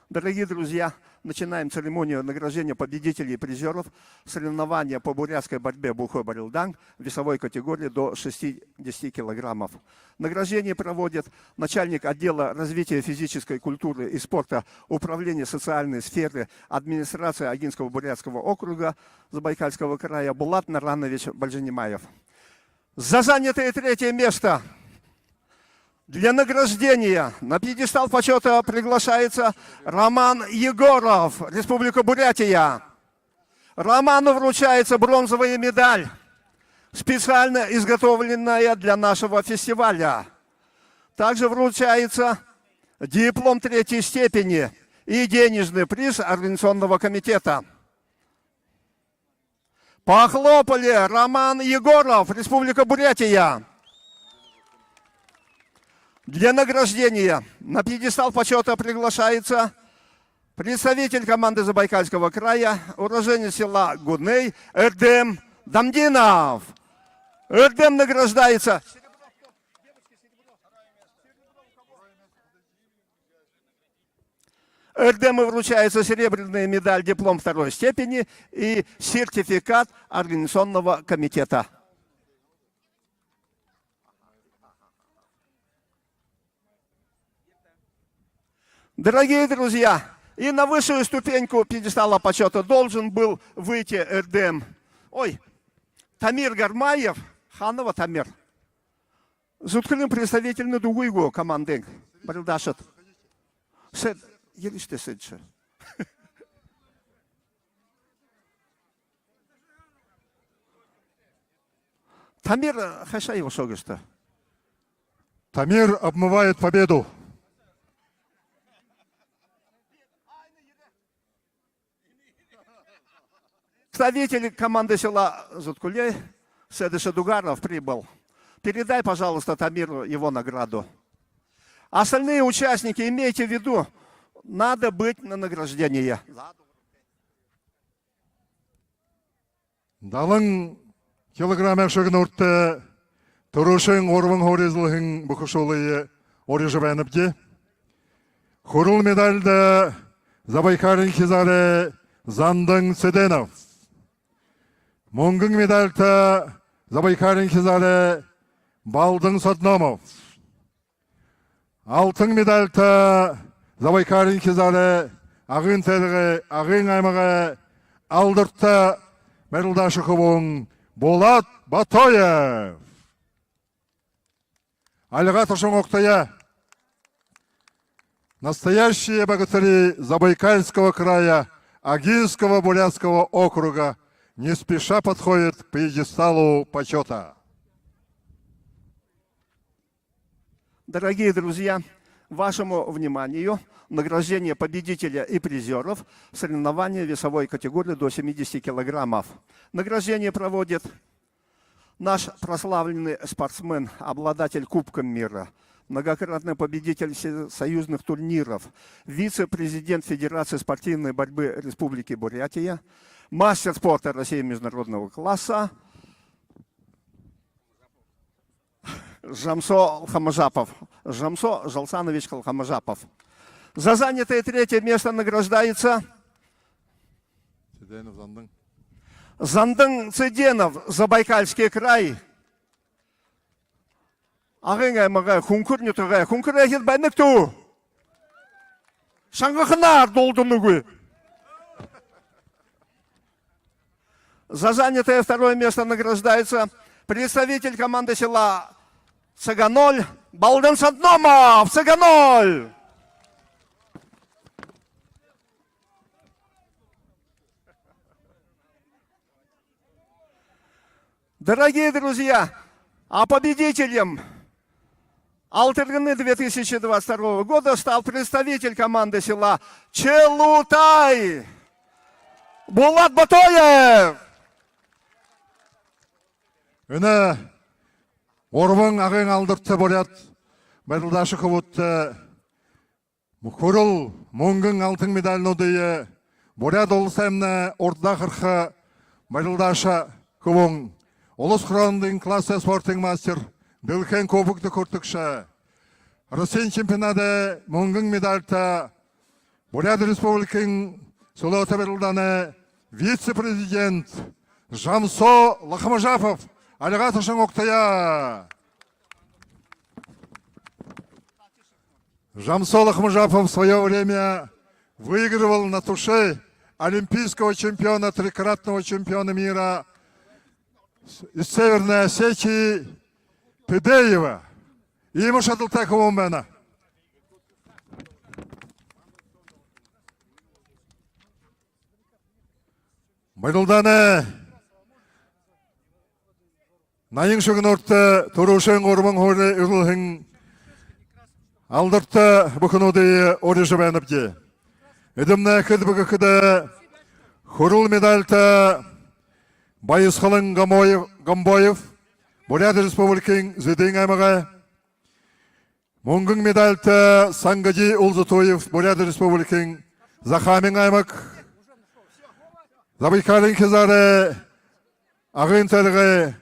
дорогие друзья, начинаем церемонию награждения победителей и призёров соревнования по бурятской борьбе «Бухой Барилдан» в весовой категории до шестидесяти килограммов. Награждение проводит начальник отдела развития физической культуры и спорта Управления социальной сферы администрации Агинского бурятского округа Забайкальского края Булат Наранович Бальжинимаев. За занятое третье место для награждения на пьедестал почёта приглашается Роман Егоров, Республика Бурятия. Роману вручается бронзовая медаль, специально изготовленная для нашего фестиваля. Также вручается диплом третьей степени и денежный приз организационного комитета. Похлопали. Роман Егоров, Республика Бурятия. Для награждения на пьедестал почёта приглашается представитель команды Забайкальского края, уроженец села Гуней Эрдем Дамдинов. Эрдем награждается. Эрдему вручается серебряная медаль, диплом второй степени и сертификат организационного комитета. Дорогие друзья, и на высшую ступеньку пьедестала почёта должен был выйти Эрдем. Ой, Тамир Гармаев, ханава Тамир. Зүдхэлиин представитель нэ дуугүй гү командын барилдаашад? Сэ-, ерыштэ сэдьшэ. Тамир, э, хайшаа ошоо гээшэбта? Тамир обмывает победу. Представитель команды села Зуткулей Сэдэши Дугаров прибыл. Передай, пожалуйста, Тамиру его награду. Остальные участники, имейте в виду, надо быть на награждении. Далан килограмм шагнуурта түрүүшын гурбан һуури эзэлһэн бүхэшүүлые уряжа байнабди. Хүрэл медальда Забайкалиин хизаарай Зандан Цыденов. Мүнгэн медальта Забайкалиин хизаарай Балдан Содномов. Алтан медальта Забайкалиин хизаарай Агын тойрогой, Агын аймагай Алдарта барилдаашан хүбүүн Булат Батоев. Альга тушан угтая. Настоящие богатыри Забайкальского края, Агинского бурятского округа не спеша подходят к пьедесталу почёта. Дорогие друзья, вашему вниманию награждение победителя и призёров соревнования весовой категории до семидесяти килограммов. Награждение проводит наш прославленный спортсмен, обладатель Кубка мира, многократный победитель всесоюзных турниров, вице-президент Федерации спортивной борьбы Республики Бурятия, мастер спорта России международного класса, Жамсо Алхамажапов. Жамсо Жалсанович Алхамажапов. За занятое третье место награждается Цыденов Зандан. Зандан Цыденов, Забайкальский край. Агын аймагай Хүнхэр нютагай. Хүнхэрэй эхэд байна гүт? Шангаханаар дуулданагүй. За занятое второе место награждается представитель команды села Цыганоль Балдан Садномов. Цыганоль! Дорогие друзья, а победителем Алтарганы две тысячи двадцать второго года стал представитель команды села Челутай Булат Батоев. Энэ гурбан Агын Алдарта буряад барилдаашан хүбүүдтэ Хүрэл, мүнгэн, алтан медальнуудые Буряад Уласаймнай урдаа хараха барилдааша хүбүүн, улас хорондын классай спортын мастер, дэлхэйн кубогто хүртэгшэ, Россиин чемпионадай мүнгэн медальта, Буряад Республикын сүлөөтэ барилдаанай вице-президент Жамсо Лахмажапов, альга ташан угтая. Жамсо Лахмажапов в своё время выигрывал на туше олимпийского чемпиона, трикратного чемпиона мира из Северной Осетии Тыдеева. Иимэ шадалтай хүбүүн байна. Барилдаанай наян шэгнүүртэ түрүүшын гурбан һуури эзэлһэн алдарта бүхэнүүдые урижа байнабди. Эдэмнай хэд бэ гэхэдэ, хүрэл медальта Баясхалан Гомбоев, Гомбоев, Буряад Республикын Зэдын аймагай, мүнгэн медальта Сангажи Улзытуев, Буряад Республикын Захааминай аймаг, Забайкалиин хизаарай Агын тойрогой,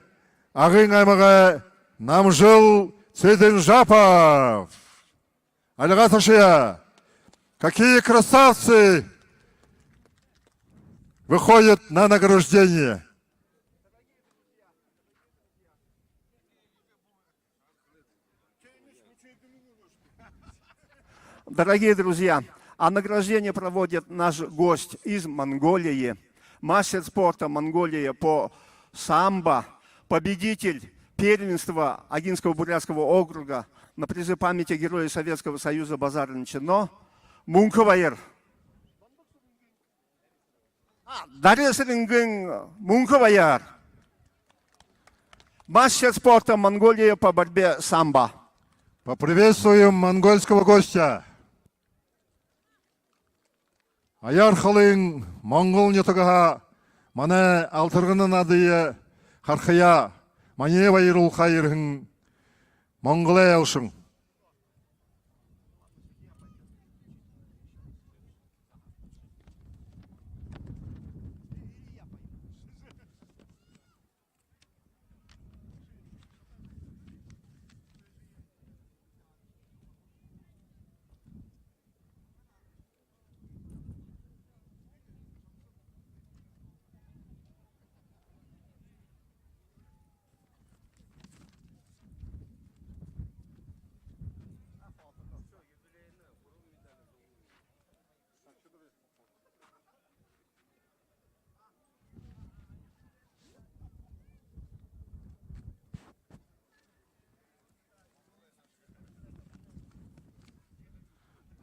Агын аймагай Намжил Цыденжапов. Альга ташая. Какие красавцы выходят на награждение. Дорогие друзья, а награждение проводит наш гость из Монголии, мастер спорта Монголии по самбо, победитель первенства Агинского бурятского округа на призы памяти Героя Советского Союза Базара Ничино Мунхабаяр. А, Дарисалингын Мунхабаяр. Мастер спорта Монголии по борьбе самбо. Поприветствуем монгольского гостя. Аяар холын Монгол нютагһаа манай алтарганын наадые харахаяа, маниие баяруулхаяа ерэһэн Монголой айлшан.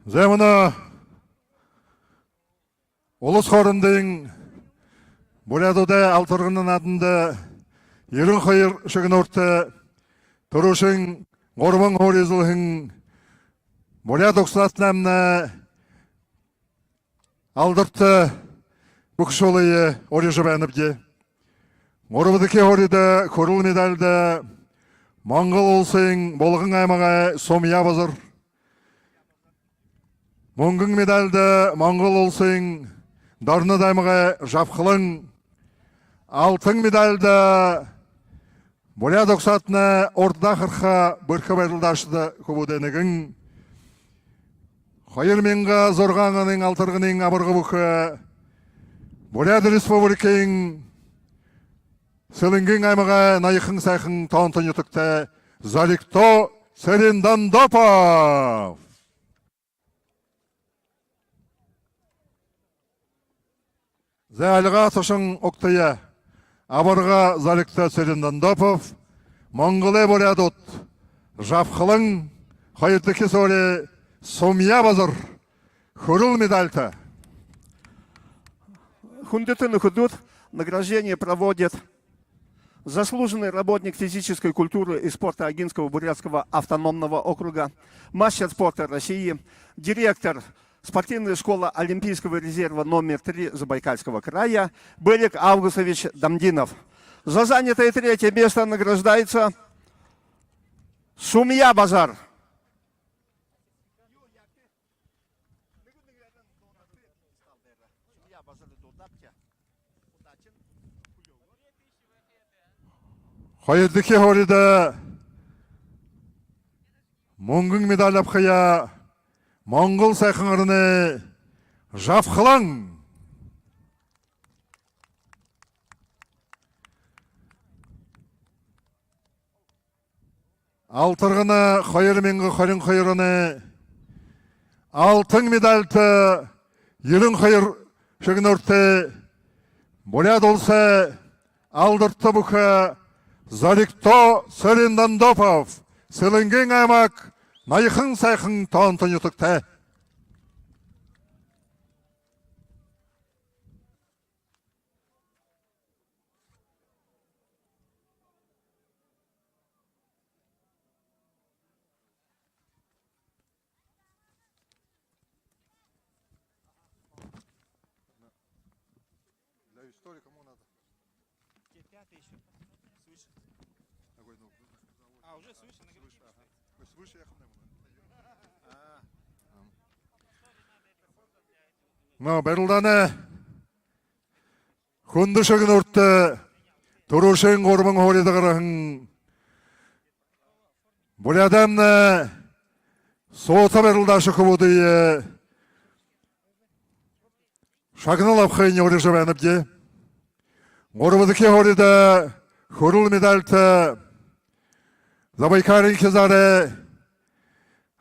Зай, мүнөө улас хоорондын буряадуудай алтарганын нааданда ерэн хоёр шэгнүүртэ түрүүшын гурбан һуури эзэлһэн Буряад угсаатанаймнай алдарта бүхэшүүлые урижа байнабди. Гурбадахи һуурида хүрэл медальда Монгол уласай Булган аймагай Сумья Базар, мүнгэн медальда Монгол уласай Дорнод аймагай Жабхалан, алтан медальда буряад угсаатанай урдаа хараха бэрхэ барилдаашад хүбүүдэй нэгэн, хоёр мянга зургаан онын алтарганын абарга бүхэ, Буряад Республикын Сэлэнгын аймагай ноёхон сайхан тоонто нютагтай Зоригто Цырендондопов. Зай, альга ташан угтая. Абарга Зоригто Цырендондопов, Монголой буряадууд, Жабхалан, хоёрдохи һуури Сумья Базар, хүрэл медальта. Хүндэтэ нүхэдүүд, награждение проводит заслуженный работник физической культуры и спорта Агинского бурятского автономного округа, мастер спорта России, директор спортивной школы Олимпийского резерва номер три Забайкальского края Бэлик Августович Дамдинов. За занятое третье место награждается Сумья Базар. Хоёрдохи һуурида мүнгэн медаль абахаяа Монгол һайхан ороной Жабхалан. Алтаргана хоёр мянга хорин хоёр оной алтан медальтай, ерэн хоёр шагнууртай Буряад Уласай алдарта бүхэ Зоригто Цырендондопов, Сэлэнгын аймаг, Ноёхон һайхан тоонто нютагтай. Для истории кому надо? Те пятый ещё. Свыше. Какой, ну, а, уже свыше, на грифе, ага. Свыше я хмнем. А. Но барилдаанай хүндэ шагнуурта түрүүшын гурбан һуурида гараһан Буряадаймнай суута барилдаашан хүбүүдые шагнал абахыень урижа байнабди. Гурбадахи һуурида хүрэл медальтай Забайкалиин хизаарай,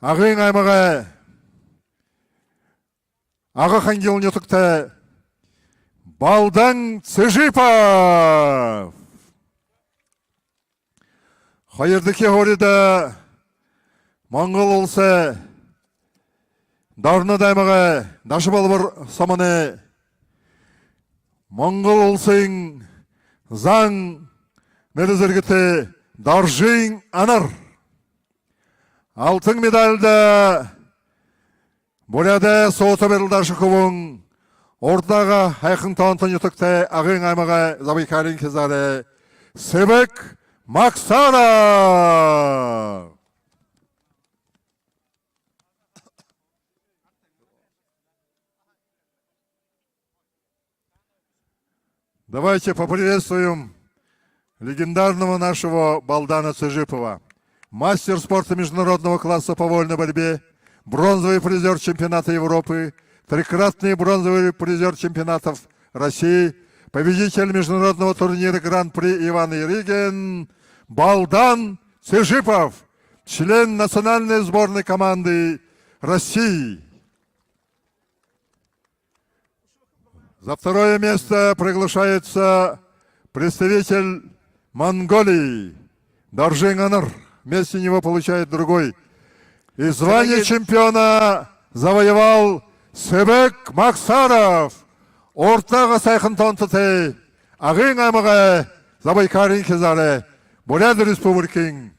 Агын аймагай, Ага-Хангил нютагтай Балдан Цыжипов. Хоёрдохи һуурида Монгол Уласай Дорнод аймагай Дашабалбар сомоной, Монгол Уласай Зан нэрэ зэргэтэй Доржын Анар. Алтан медальда Буряадай суута барилдаашан хүбүүн, Урда-Ага һайхан тоонто нютагтай, Агын аймагай, Забайкалиин хизаарай Сэбэг Максаров. Давайте поприветствуем легендарного нашего Балдана Цыжипова. Мастер спорта международного класса по вольной борьбе, бронзовый призёр чемпионата Европы, трикратный бронзовый призёр чемпионатов России, победитель международного турнира Гран-при Иван Ярыгин, Балдан Цыжипов, член национальной сборной команды России. За второе место приглашается представитель Монголии Доржын Анар. Вместе него получает другой. И звание чемпиона завоевал Сэбэг Максаров. Урда-Ага һайхан тоонтотой, Агын аймагай, Забайкалиин хизаарай, Буряад Республикын.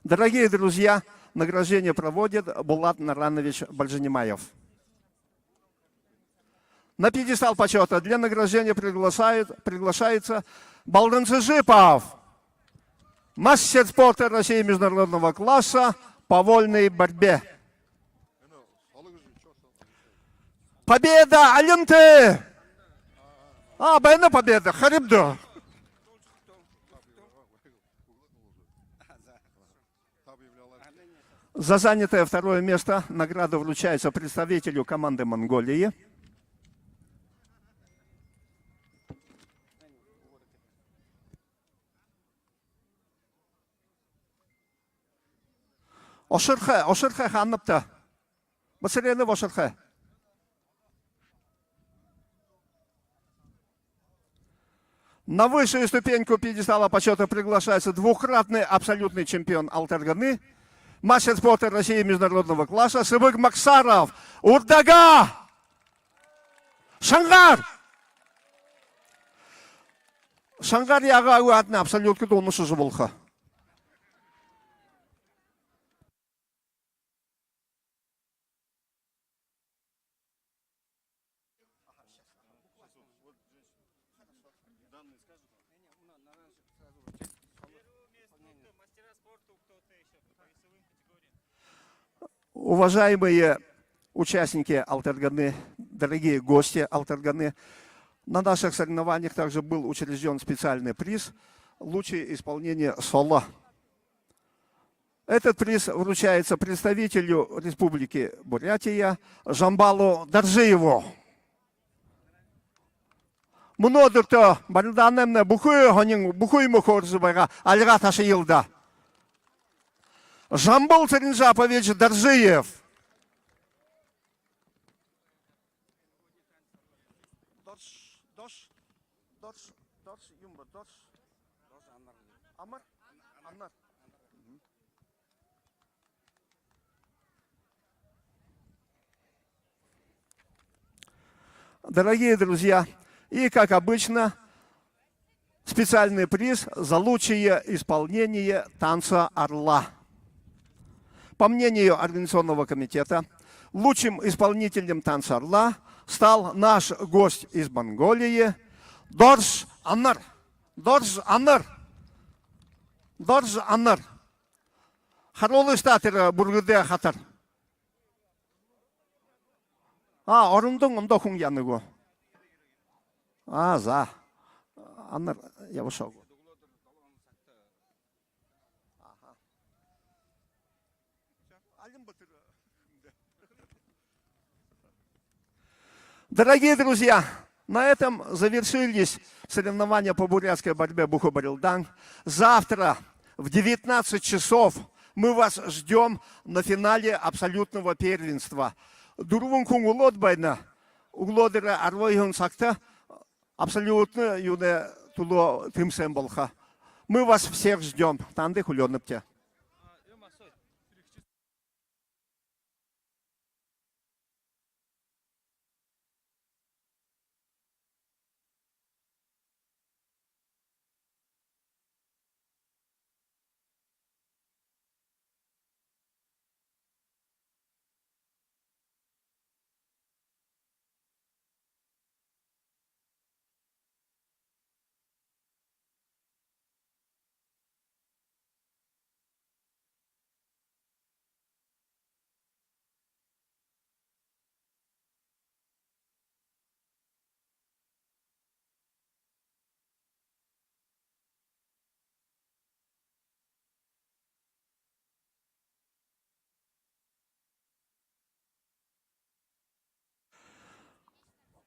Дорогие друзья, награждение проводит Булат Наранович Бальжинимаев. На пьедестал почёта для награждения приглашает, приглашается Балдан Цыжипов, мастер спорта России международного класса по вольной борьбе. Победа, алинты! А, байна победа, харибда. За занятое второе место награда вручается представителю команды Монголии. Ошорхой, ошорхой, хаанабта. Башаренов ошорхой. На высшую ступеньку пьедестала почёта приглашается двукратный абсолютный чемпион Алтарганы, мастер спорта России международного класса Сэбэг Максаров. Урда-Ага! Шангаар! Шангаар яагаа үгы һаатнай, абсолютка дуунашажа болохо. Уважаемые участники Алтарганы, дорогие гости Алтарганы, на наших соревнованиях также был учреждён специальный приз Лучшее исполнение соло. Этот приз вручается представителю Республики Бурятия Жамбалу Доржиеву. Мүнөө үдэртөө барилдаанаймнай бүхы һонин, бүхы мүнхэ орожо байгаа, альгаа ташая даа. Жамбал Цыренжапович Доржиев. Дорж, дорж, дорж, дорж, юм бэ, дорж. Амар? Анар. Дорогие друзья, и, как обычно, специальный приз за лучшее исполнение танца орла. По мнению организационного комитета, лучшим исполнителем танца орла стал наш гость из Монголии Дорж Анар. Дорж Анар. Дорж Анар. Харуулыш даа тэрэ бүргэдэй хатар. А, орондоо ондоо хүн яана гү? А, за. Анар ябашоо гү? Дорогие друзья, на этом завершились соревнования по бурятской борьбе «Бүхэ барилдаан». Завтра в девятнадцать часов мы вас ждём на финале абсолютного первенства. Дүрбэн хүн үлөөд байна. Үглөөдэрэй арбан юһэн сагта абсолютно юунэй түлөө тэмсээн болохо. Мы вас всех ждём. Таанадые хүлеэнэбди.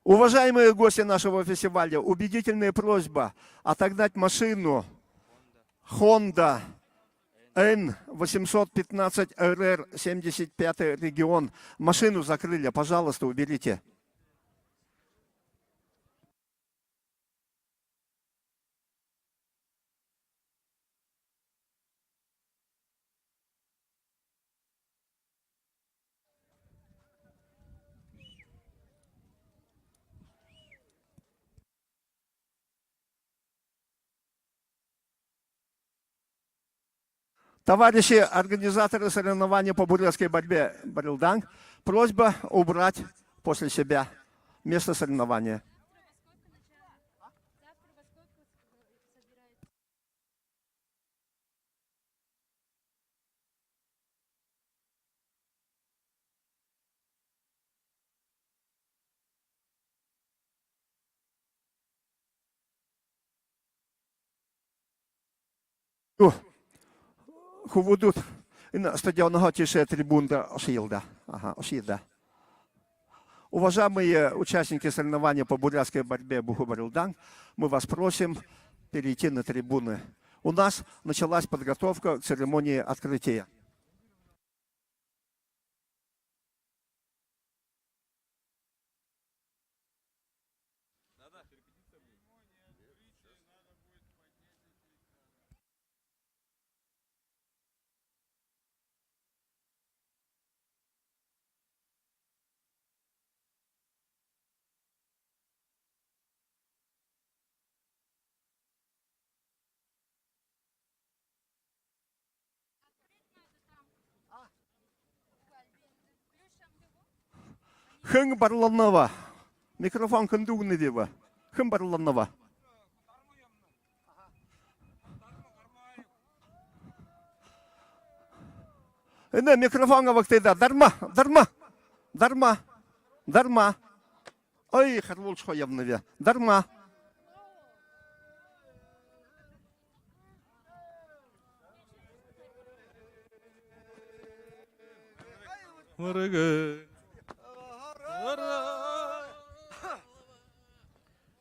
Уважаемые гости нашего фестиваля, убедительная просьба отогнать машину Honda N восемьсот пятнадцать R R, семьдесят пятый регион. Машину закрыли, пожалуйста, уберите. Товарищи организаторы соревнований по бурятской борьбе барилдаан, просьба убрать после себя место соревнования. Хүбүүд, энэ стадионһоо тиишээ трибунада ошоёл даа. Ага, ошоё даа. Уважаемые участники соревнований по бурятской борьбе «Бүхэ барилдаан», мы вас просим перейти на трибуны. У нас началась подготовка к церемонии открытия. Хэн барилнаб? Микрофон хэндэ үгэнэбиб? Хэн барилнаб? Энэ микрофон абагты даа. Дарма, дарма, дарма, дарма. Ой, харуулшахаа ябанаб. Дарма. Мэргэ.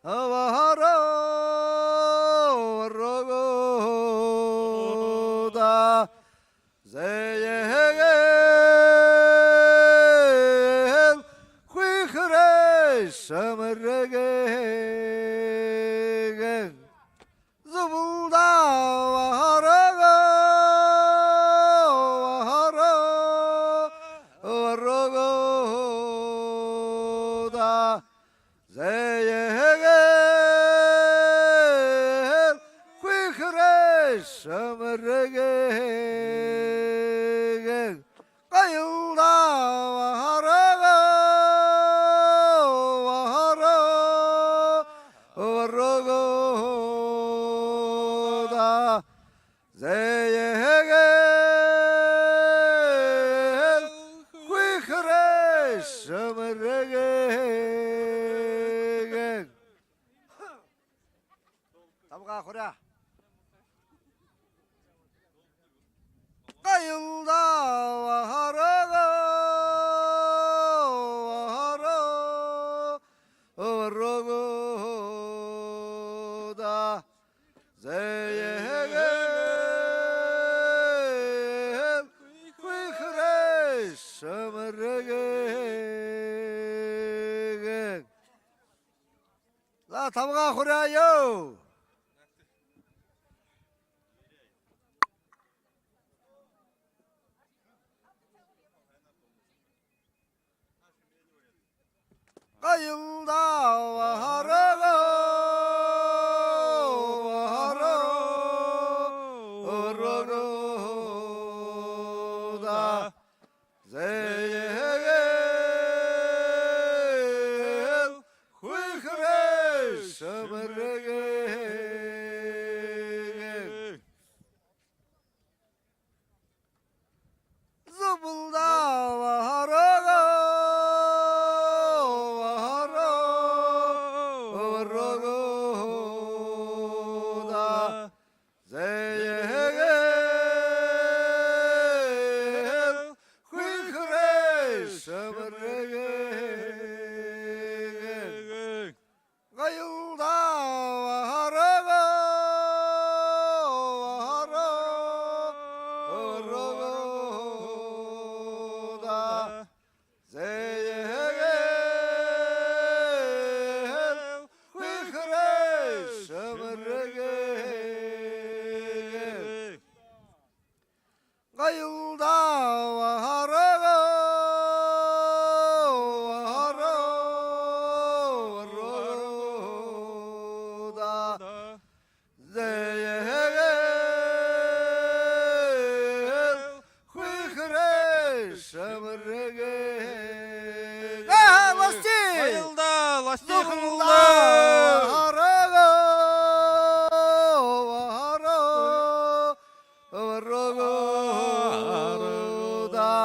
Абахара, абахара, зэеэгээл хүхэрэй шэмэрэгэн. Зүбэлдөө абахара, абахара, абахара, зэеэгээл хүхэрэй шэмэрэгэн. Гоёлдоо абахара, абахара, абахара, зэеэгээл хүхэрэй шэмэрэгэн. Табагаа хуряа. Гоёлдоо абахара, абахара, абахара, зэеэгээл хүхэрэй шэмэрэгэн. За, табагаа хуряа ёо. Гоёлдоо абахара, абахара, абахара, зэеэгээл хүхэрэй шэмэрэгэн. Зүбэлдөө абахара, абахара, абахара, зэеэгээл хүхэрэй шэмэрэгэн. Гоёлдоо абахара, абахара, абахара, зэеэгээл хүхэрэй шэмэрэгэн. Гоёлдоо абахара, абахара, абахара, зэеэгээл хүхэрэй шэмэрэгэн. Аа, ласти! Гоёлдоо, ласти, гоёлдоо! Абахара, абахара,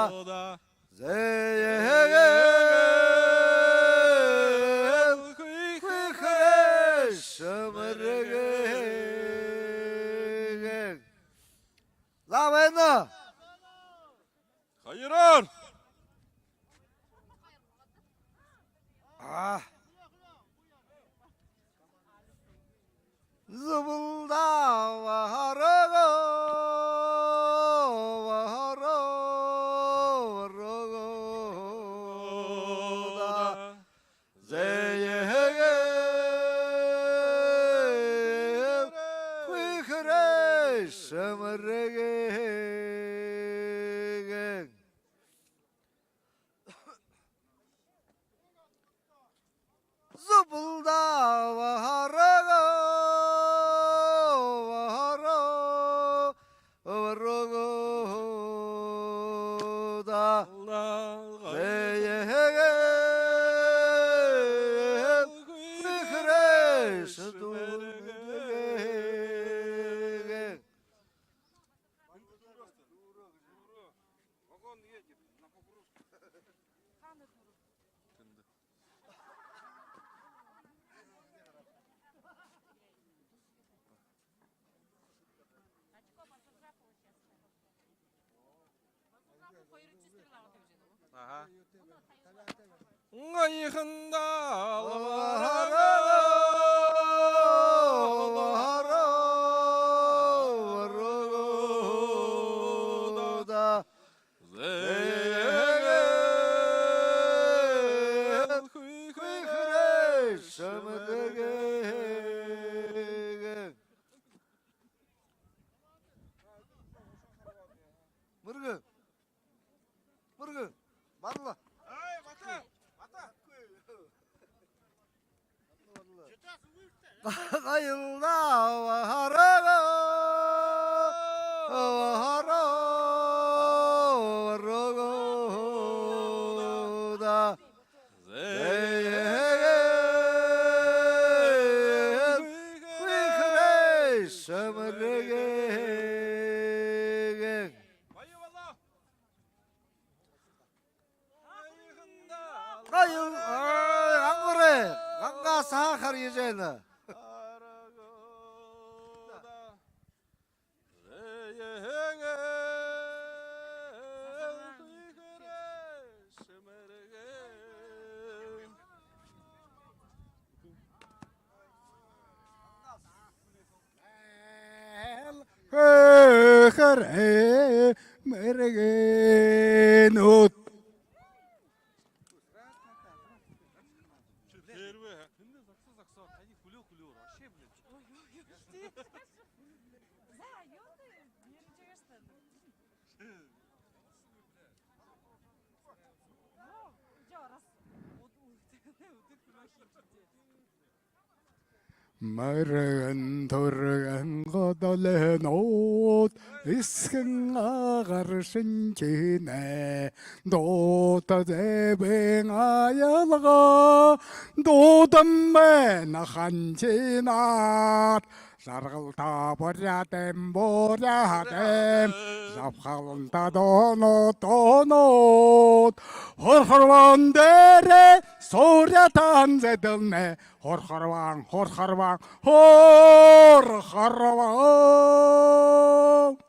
абахара, зэеэгээл хүхэрэй шэмэрэгэн. За, байна. Хоёроор. Аа. Зүбэлдөө абахара, абахара, абахара, зэеэгээл хүхэрэй шэмэрэгэн. Зүбэлдөө абахара, абахара, абахара, зэеэгээл хүхэрэй шэмэрэгэн. Гайхандаа Мэргэн. Мэргэн. Барла. Гайла хараа, хараа, рогода. Зэйгэн хүйхэрэй шэмэргэн. Ай, ай, гангуурай, гангаа саха харьяжа байна. Хэ-, хэр-, э, мэргэнүүд. Первый, а? Тэндээ зогсоо, зогсоо. Таны хүлөө, хүлөө. Вообще, блядь. Ой, ой, ой, ой. За, ёлка, не рычаешь, что ли? Ну, ещё раз. Вот, вот, вот, вот, вот. Мэргэн түргэн годолинууд, эсхын агар шэнжэнэ, дуута зэбын аялга, дуудан байна ханжинаар. Жаргалта буряадайм, буряадайм, жабхаланта дуунууд, дуунууд. Хорхорвоон дээрэ сурятан зэдэлнэ. Хорхорвоон, хорхорвоон, хорхорвоон.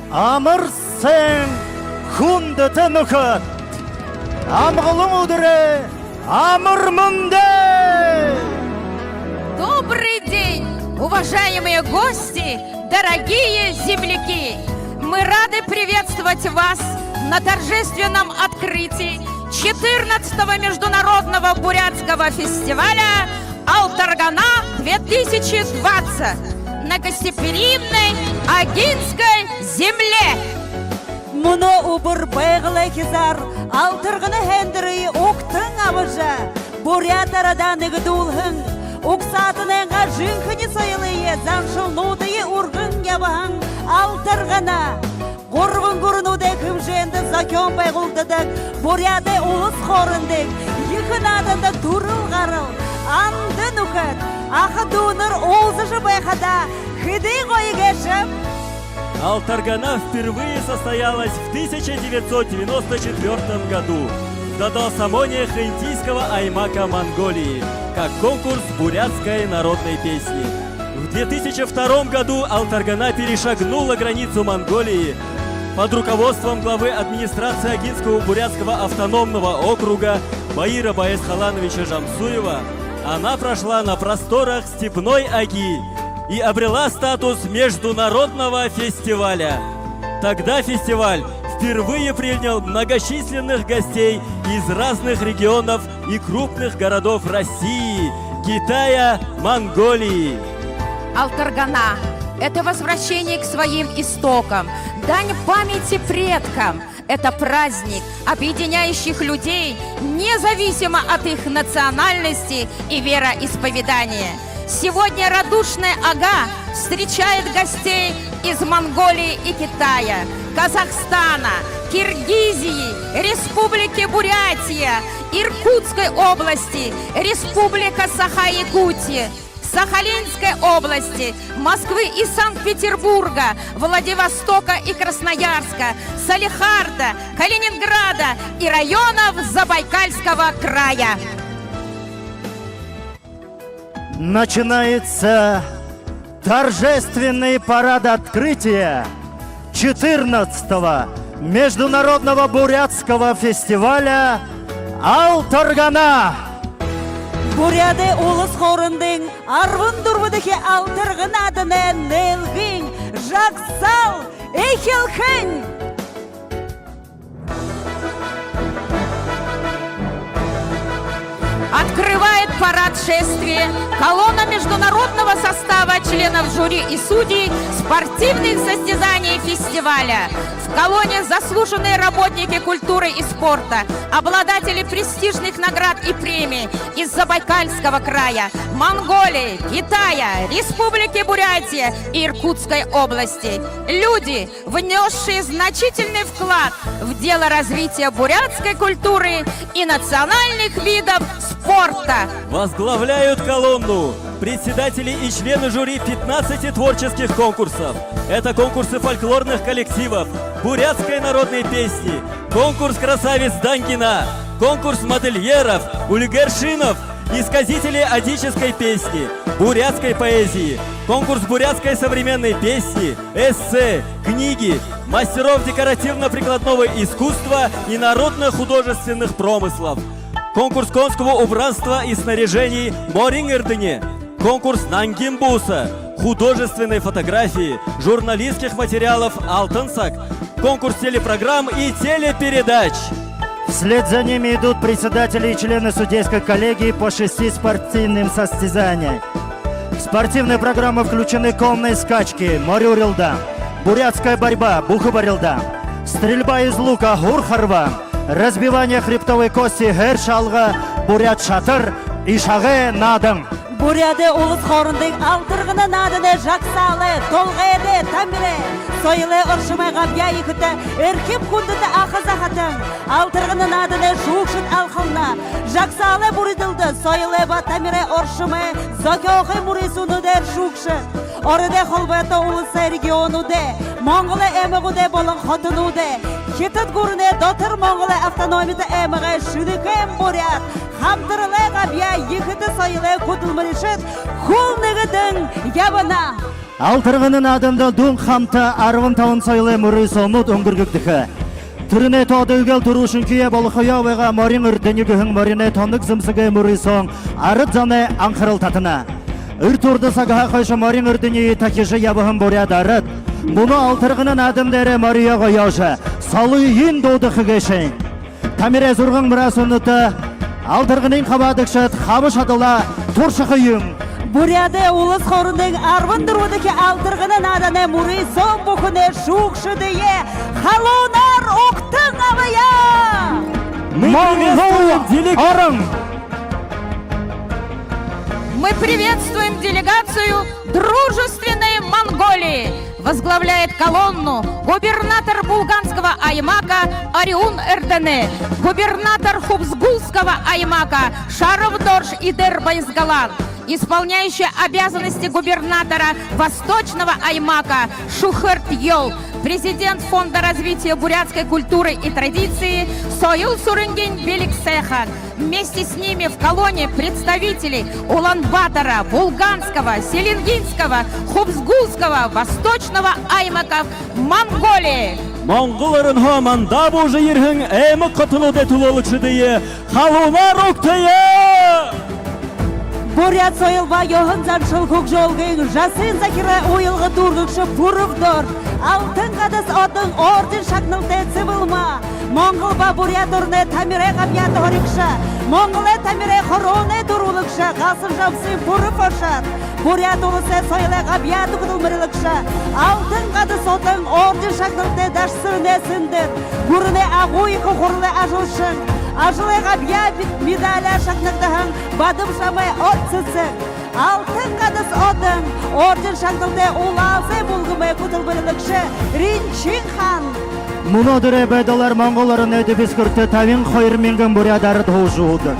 Амар сайн, хүндэтэ нүхэд! Амгалан үдэрөөр, амар мэндэ! Добрый день, уважаемые гости, дорогие земляки! Мы рады приветствовать вас на торжественном открытии четырнадцатого международного бурятского фестиваля «Алтаргана две тысячи двадцать» на гостеприимной Агинской земле. Мүнөө үбэр Байгалай хизаар Алтаргана һайндэрые угтан абажа, буряад арадаа нэгэдүүлһэн, угсаатанайнгаа жэнхэни соёлые, заншалнуудые үргэн ябаһан Алтаргана гурбан гүрэнүүдэй хэмжээндэ зохёон байгуулагдадаг Буряадай улас хоорондын ехэ нааданда түрэл гарал, анда нүхэд, аха дүүнэр уулзажа байхада хэды гоё гээшэб. Алтаргана впервые состоялась в тысяча девятьсот девяносто четвёртом году в Дадалсамоне Хантийского аймака Монголии как конкурс бурятской народной песни. В две тысячи втором году Алтаргана перешагнула границу Монголии. Под руководством главы администрации Агинского бурятского автономного округа Баира Баясхалановича Жамсуева она прошла на просторах степной Аги и обрела статус международного фестиваля. Тогда фестиваль впервые принял многочисленных гостей из разных регионов и крупных городов России, Китая, Монголии. Алтаргана — это возвращение к своим истокам, дань памяти предкам. Это праздник, объединяющих людей, независимо от их национальности и вероисповедания. Сегодня радушная Ага встречает гостей из Монголии и Китая, Казахстана, Киргизии, Республики Бурятия, Иркутской области, Республика Саха-Якутия, Сахалинской области, Москвы и Санкт-Петербурга, Владивостока и Красноярска, Салехарда, Калининграда и районов Забайкальского края. Начинается торжественный парад открытия четырнадцатого международного бурятского фестиваля «Алтаргана». Буряадай улас хоорондын арбан дүрбэдэхи Алтаргана нааданай нээлгын жагсаал эхилхэнь. Открывает парад шествия колонна международного состава членов жюри и судей спортивных состязаний фестиваля. В колонне заслуженные работники культуры и спорта, обладатели престижных наград и премий из Забайкальского края, Монголии, Китая, Республики Бурятия и Иркутской области. Люди, внесшие значительный вклад в дело развития бурятской культуры и национальных видов спорта. Возглавляют колонну председатели и члены жюри пятнадцати творческих конкурсов. Это конкурсы фольклорных коллективов, бурятской народной песни, конкурс красавиц Дангина, конкурс модельеров, ульгершинов, исказителей адической песни, бурятской поэзии, конкурс бурятской современной песни, эссе, книги, мастеров декоративно-прикладного искусства и народных художественных промыслов, конкурс конского убранства и снаряжений «Морин эрдэни», конкурс нангин бууса, художественной фотографии, журналистских материалов «Алтан саг», конкурс телепрограмм и телепередач. Вслед за ними идут председатели и члены судейской коллегии по шести спортивным состязаниям. В спортивную программу включены конные скачки, мори урилдаан, бурятская борьба, бүхэ барилдаан, стрельба из лука, һур харбаан, разбивание хребтовой кости, һээр шалга, буряад шатар и шагай наадан. Буряадай улас хоорондын Алтаргана нааданай жагсаалай, толгойдой тамирай, соёлой оршомой габьяа ехэтэ эрхим хүндэтэ аха захатан, Алтаргана нааданай шүүгшэд алхална. Жагсаалай бүридэлдэ соёлой ба тамирай оршомой зохёохы мүрысүүнүүдээр шүүгшэд Ородой Холбоото Уласай регионуудай, Монголой аймагуудай болон хотонуудай, Хитад гүрэнэй, Дотор Монголой автономито аймагай, Шэнэхээн буряад хамтаралай габьяа ехэтэ соёлой хүдэлмэришэд хүл нэгэдэн ябана. Алтарганын нааданда дүн хамта арбан табан соёлой мүрысөөнүүд үнгэргэгдэхэ. Тэрэнэй тоодо эгээл түрүүшынхиеэ болохоёо байгаа морин эрдэни гэһэн мориной тоног зэмсэгэй мүрысөөн арад зоной анхарал татана. Эртэ урда сагһаа хойшо морин эрдэниие тахижа ябаһан буряад арад мүнөө алтарганын наадан дээрэ мориёо гоёожо, солые дуудаха гээшэнь. Тамирай зургаан бараасануудта алтарганын хабаадагшад хаба шадалаа туршаха юм. Буряадай улас хоорондын арбан дүрбэдэхи алтарганын нааданай мүрысөөн бүхэнэй шүүгшэдые халуунаар угтан абая. Мы Монгол приветствуем делег- орон! Мы приветствуем делегацию дружественной Монголии. Возглавляет колонну губернатор Булганского аймака Ориун Эрдэни, губернатор Хубзгулского аймака Шаровдорж Идер Байзгалан, исполняющий обязанности губернатора Восточного аймака Шухерт Йол, президент Фонда развития бурятской культуры и традиции Соёл Сурингин Беликсайхан. Вместе с ними в колонне представители Улан-Батора, Булганского, Селенгинского, Хубзгулского, Восточного аймаков Монголии. Монгол орондоо мандаа буужа ерэһэн аймаг хотонуудай түлөөлэгшэдые халуунаар угтая. Буряад соёл ба ёһон заншал хүгжөөлгын жасын захирай уялга дүүргэгшэ Пүрэб Дорж, Алтан Гадас одон орден шагналтай Цыбылма, Монгол ба Буряад ороной тамирай габьяата һоригшо, Монголой тамирай хорооной түрүүлэгшэ Галсан Жамсын Пүрэб Ошор, Буряад Уласай соёлой габьяата хүдэлмэрилэгшэ, Алтан Гадас одон орден шагналтай Дашасэрэнэй Сэндэр, гүрэнэй Агуу Ехэ Хуралай ажалшан, ажалай габьяа медаляа шагнагдаһан Бадам Жамай Отсэсэг, Алтан Гадас одон орден шагналтай Улаалзай бүлгэмэй хүдэлмэрилэгшэ Ринчин хаан. Мүнөөдэрэй байдалаар Монгол ороной дэбисхэртэ табин хоёр мянган буряад арад һуужа һуудаг.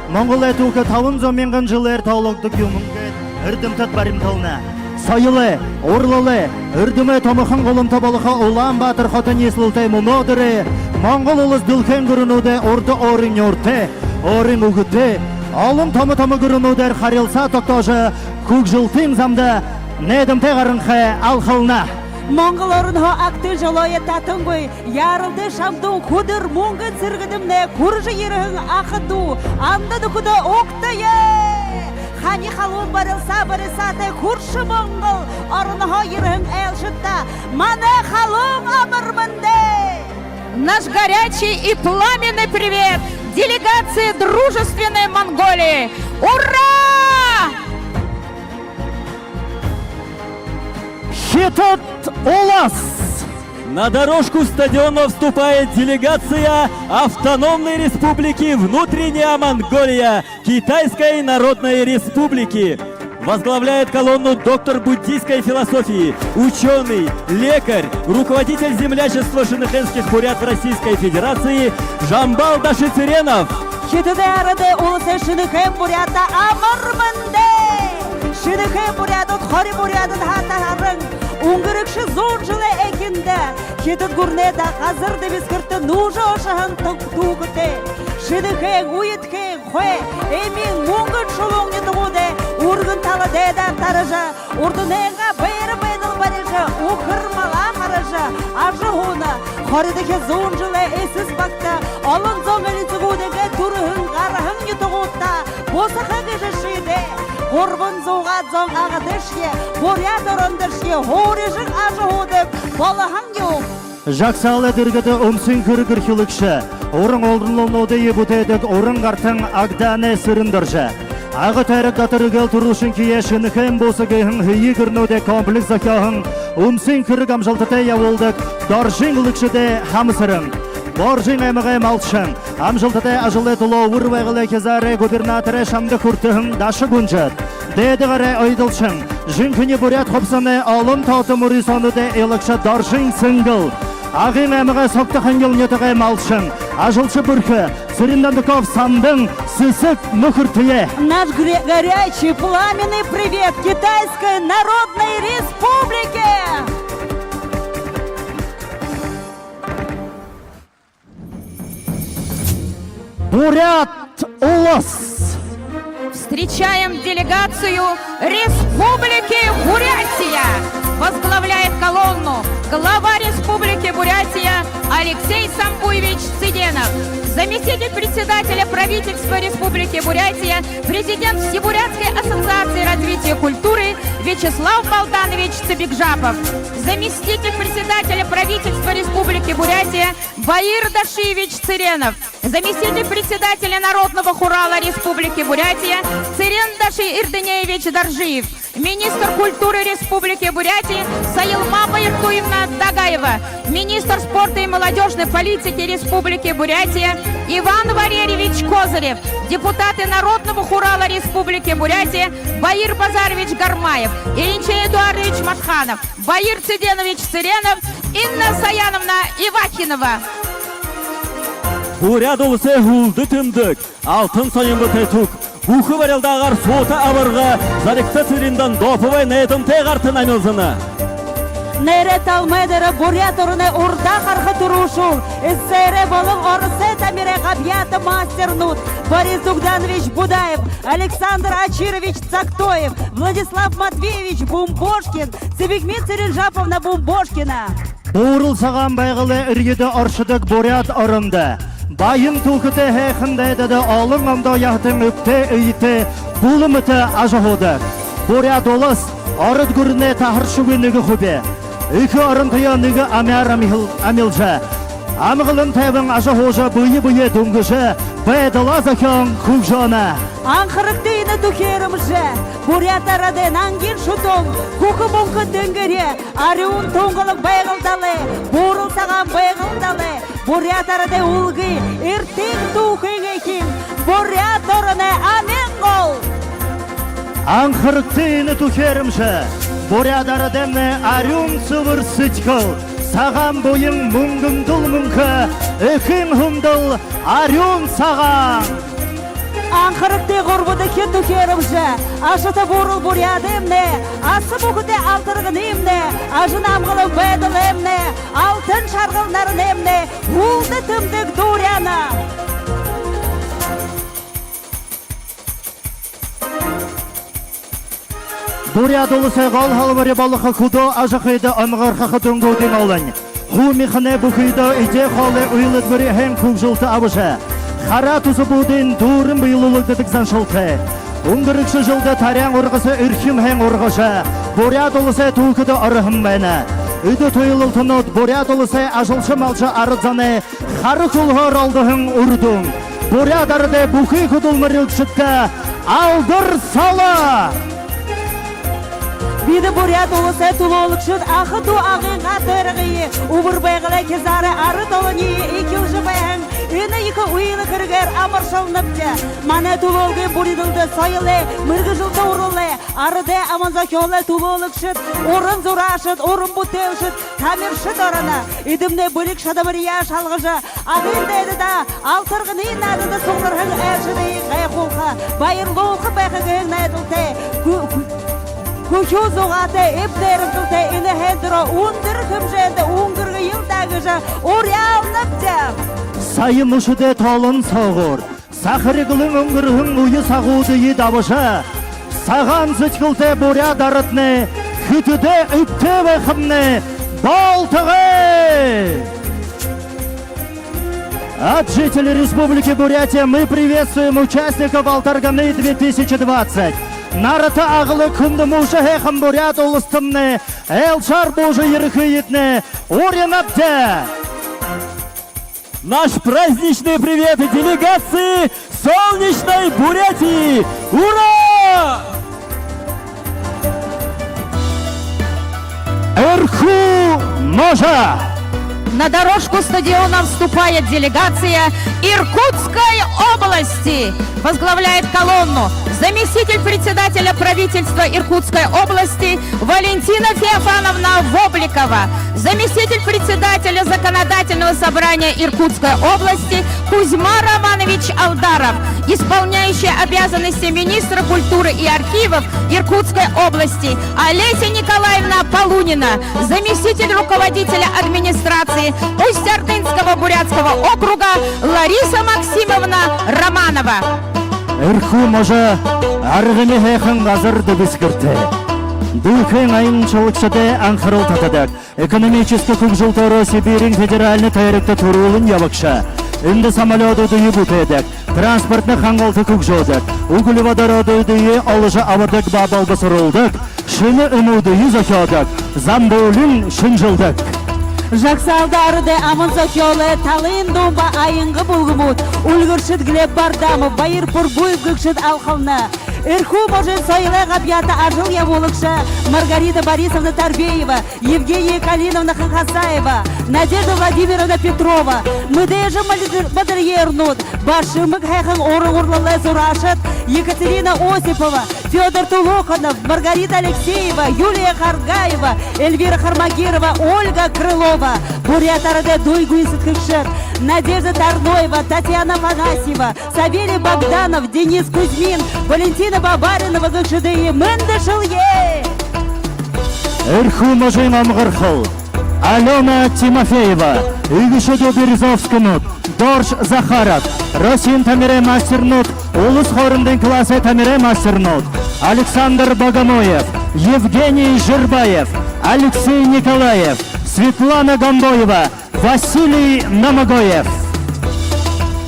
Монголой түүхэ табан зуун мянган жэлээр тоологдодог юм гээд эрдэмтэд баримтална. Соёлой, урлалай, эрдэмэй томохон гуламта болохо Улаан-Баатар хото ниислэлтэй мүнөөдэр Монгол улас дэлхэйн гүрэнүүдэй урда өөрын нюуртай, өөрын үгэтэй, олон томо томо гүрэнүүдээр харилсаа тогтоожо, хүгжэлтын замда найдамтай гаранхай алхална. Монгол оронһоо агтын жолоое татангүй, Яаралдай шамдан хүдэр мүнгэн сэргэдэмнай хүрэжэ ерэһэн аха дүү, анда нүхэдөө угтая. Хани халуун барилсаа барисаатай хүршэ Монгол оронһоо ерэһэн айлшадта манай халуун амар мэндэ. Наш горячий и пламенный привет делегации дружественной Монголии! Ура! Хитад улас! На дорожку стадиона вступает делегация Автономной Республики Внутренняя Монголия Китайской Народной Республики. Возглавляет колонну доктор буддийской философии, учёный, лекарь, руководитель землячества шэнэхээнских бурят Российской Федерации Жамбал Дашицыренов. Хитадай арадай уласай Шэнэхээн буряадта амар мэндэ! Шэнэхээн буряадууд хори буряадуудһаа таһаран, үнгэрэгшэ зуун жэлэй эхиндэ Хитад гүрэнэй газар дэбисхэртэ нүүжэ ошоһон тү-, түүхэтэй. Шэнэхээн, Уйдхаан, Хой, Эмиин, Мүнгэн Шулуун нютагуудай үргэн тала дайдаар таража, урданайнгаа байра байдал барижа, үхэр малаа хаража, ажаһууна. Хоридохи зуун жэлэй эсэс багта олон зон элинсэгүүдэй түрэһэн, гараһан нютагуудта бусаха гэжэ шиидээ. Гурбан зуугаад зон Агадайшье, Буряад орондошье һуурижан ажаһуудаг болоһон юм. Жагсаалай дэргэдэ үмсын хэрэг эрхилэгшэ, уран урлалнуудые бүтээдэг Уран гартан Агдаанай Сэрэндоржо, Ага тойрог дотор эгээл түрүүшынхиеэ Шэнэхээн бууса гэһэн һэеы гэрнүүдэй комплекс зохёоһон, үмсын хэрэг амжалтатай ябуулдаг Доржын Үлэгшэдэй Хамасаран, Боржын аймагай малшан, амжалтатай ажалай түлөө Үбэр Байгалай хизаарай губернаторай шамда хүртэһэн Даша Гунжад, Дээдэ гарай оёдолшон, жэнхэни буряад хубсаһанай олон тоото мүрысөөнүүдэй илагша Доржын Сэнгэл, Агын аймагай Согто-Хангил нютагай малшан, ажалша бэрхэ Цырен Дондоков Сандан, Сэсэг нүхэртэеэ. Наш гря-, горячий пламенный привет Китайской Народной Республике! Буряад улас! Встречаем делегацию Республики Бурятия. Возглавляет колонну глава Республики Бурятия Алексей Самбуевич Цыденов, заместитель председателя правительства Республики Бурятия, президент Всебурятской ассоциации развития культуры Вячеслав Балданович Цыбикжапов, заместитель председателя правительства Республики Бурятия Баир Дашиевич Цыренов, заместитель председателя Народного хурала Республики Бурятия Цырен Даши Ирдынеевич Доржиев, министр культуры Республики Бурятия Саилма Баиртуевна Дагаева, министр спорта и молодёжной политики Республики Бурятия Иван Валерьевич Козырев, депутаты Народного хурала Республики Бурятия Баир Базарович Гармаев, Иринчей Эдуардович Матханов, Баир Цыденович Цыренов, Инна Саяновна Ивахинова. Буряад Уласай һүлдэ тэмдэг, алтан соёмнай түг, бүхэ барилдаагаар суута абарга Зоригто Цырен Дондоповай найдамтай гарта намилзана. Нээрээ талмай дээрэ Буряад ороной урдаа хараха түрүүшүүл, СССР-эй болон Оросой тамирай габьяата мастернууд Борис Дугданович Будаев, Александр Очирович Цактоев, Владислав Матвеевич Бумбошкин, Цыбикмин Цыренжаповна Бумбошкина. Буурал Сагаан Байгалай эрьедэ оршодог Буряад орондо баян түүхэтэй һайхан дайдада олон ондоо яһатан эбтэй эетэй бүлэ мэтэ ажаһуудаг. Буряад Улас Ород гүрэнэй таһаршагүй нэгэ хуби. Эхэ оронтоёо нэгэ амяар амил-, амилжа, амгалан тайбан ажаһуужа, бэе бэеэ дүнгэжэ, байдалаа зохёон хүгжөөнэ. Анхарагты энэ түхеэрэмжэ: буряад арадай нангин шүтөөл, хүхэ мүнхэ тэнгэри, арюун тунгалаг Байгал далай, Буурал Сагаан Байгал далай, буряад арадай үлгы, эртын түүхын эхин, Буряад ороной амин гол. Анхарагты энэ түхеэрэмжэ: буряад арадаймнай арюун сэбэр сэдьхэл, сагаан буян, мүнгэн дүл мүнхэ, эхын хүндэл арюун сагаан. Анхарагты гурбадахи түхеэрэмжэ: ашата буурал Буряадаймнай, аса бүхэтэй алтарганымнай, ажын амгалан байдалаймнай, алтан шаргал наранаймнай һүлдэ тэмдэг дүүрэнэ. Буряад Уласай гол һалбари болохо хүдөө ажахыда омогорхохо дүнгүүдынь олон. Хуу мяханай бүхыдөө эдеэ хоолой үйлэдбэри һайн хүгжэлтэ абажа, хараа түсэбүүдынь дүүрэн бэелүүлэгдэдэг заншалтай. Үнгэрэгшэ жэлдэ таряан ургаса эрхим һайн ургажа, Буряад Уласай түүхэдэ ороһон байна. Эдэ туйлалтанууд Буряад Уласай ажалша малша арад зоной хара хүлһөөр олдоһон үрдүн. Буряад арадай бүхы хүдэлмэрилэгшэдтэ алдар сала! Бидэ, Буряад Уласай түлөөлэгшэд, аха дүү Агын гар тойрогые, Үбэр Байгалай хизаарай арад олониие эхилжэ байһан энэ ехэ үйлэ хэрэгээр амаршалнабди. Манай түлөөлгын бүридэлдэ соёлой, мэргэжэлтэ уралай, арадай аман зохёолой түлөөлэгшэд, уран зураашад, уран бүтээлшэд, тамиршад ороно. Эдэмнай бэлиг шадабарияа шалгажа, Агын дайдада, алтарганын нааданда сугларһан айлшадые гайхуулха, баярлуулха байха гэһэн найдалтай, хү-, хү-, хүхюу зугаатай, эб найрамдалтай энэ һайндэрөө үндэр хэмжээндэ үнгэргэел даа гэжэ уряалнабди. Сая мүшэдэй толон соогуур сахариглан үнгэрһэн үе сагуудые дабажа, сагаан сэдьхэлтэй буряад араднай хэтэдээ эбтэй байхамнай болтогой! От жителей Республики Бурятия мы приветствуем участников Алтарганы две тысячи двадцать. Нарата аглаг, хүндэ мүшэ һайхан Буряад Уластамнай айлшаар буужа ерэхыетнай уринабди. Наш праздничный привет делегации Солнечной Бурятии! Ура! Эрхүү можа! На дорожку стадиона вступает делегация Иркутской области. Возглавляет колонну заместитель председателя правительства Иркутской области Валентина Феофановна Вобликова, заместитель председателя Законодательного собрания Иркутской области Кузьма Романович Алдаров, исполняющая обязанности министра культуры и архивов Иркутской области Олеся Николаевна Полунина, заместитель руководителя администрации Усть-Ордынского бурятского округа Лариса Максимовна Романова. Эрхүү можо аргамиһаа һайхан газар дэбисхэртэй. Дэлхэйн аяншалагшадай анхарал татадаг. Экономическа хүгжэлтөөрөө Сибириин федеральна тойрогто түрүүлэн ябагша. Эндэ самолёдуудые бүтээдэг, транспортно хангалта хүгжөөдэг, углеводородуудые оложо абадаг ба болбосоруулдаг, шэнэ үнүүдые зохёодог, замбуулин шэнжэлдэг. Жагсаалда арадай аман зохёолой талын дуун ба аянга бүлгэмүүд, үльгэршэд Глеб Бардамов, Баир Пургуев гэгшэд алхална. Эрхүү можын соёлой габьяата ажал ябуулагша Маргарита Борисовна Тарбеева, Евгения Калиновна Ханхасаева, Надежда Владимировна Петрова, мэдээжэ модер-, модельернүүд ба шэмэг һайхан уран урлалай зураашад Екатерина Осипова, Фёдор Тулуханов, Маргарита Алексеева, Юлия Харгаева, Эльвира Хармагирова, Ольга Крылова, буряад арадай дүй гүйсэдхэгшэд Надежда Тарноева, Татьяна Афанасьева, Савелий Богданов, Денис Кузьмин, Валентина Бабаринова гэгшэдые мэндэшэлье. Эрхүү можын омогорхол Алёна Тимофеева, эгэшэдэ Березовскэнүүд, Дорж Захаров, Россиин тамирай мастернууд, улас хоорондын классай тамирай мастернууд, Александр Богомоев, Евгений Жербаев, Алексей Николаев, Светлана Гомбоева, Василий Номогоев.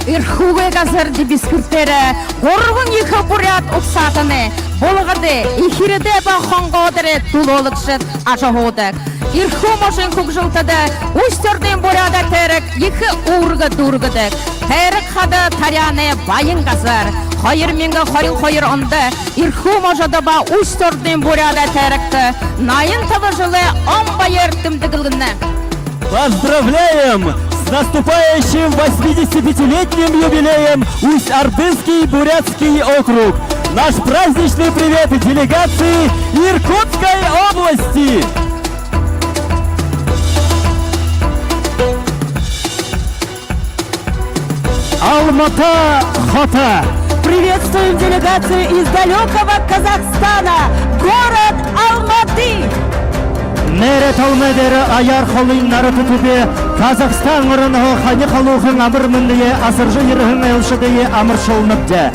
Эрхүүгэй газар дэбисхэртээрээ гурбан ехэ буряад угсаатанай: Булагада, Эхирэдэ ба Хонгоодорой түлөөлэгшэд ажаһуудаг. Эрхүү можын хүгжэлтэдэ Усть-Ордын буряадай тойрог ехэ үүргэ дүүргэдэг. Тойрог хада таряанай баян газар. Хоёр мянга хорин хоёр ондо Эрхүү можодо ба Усть-Ордын буряадай тойрогто наян таба жэлэй он баяр тэмдэглэгдэнэ. Поздравляем с наступающим восьмидесятипятилетним юбилеем Усть-Ордынский бурятский округ! Наш праздничный привет делегации Иркутской области! Алмата хото. Приветствуем делегацию из далёкого Казахстана, город Алматы. Нээрээ талмай дээрэ аяар холын нарата түби Казахстан оронһоо хани халуухан амар мэндые асаржа ерэһэн айлшадые амаршалнабди.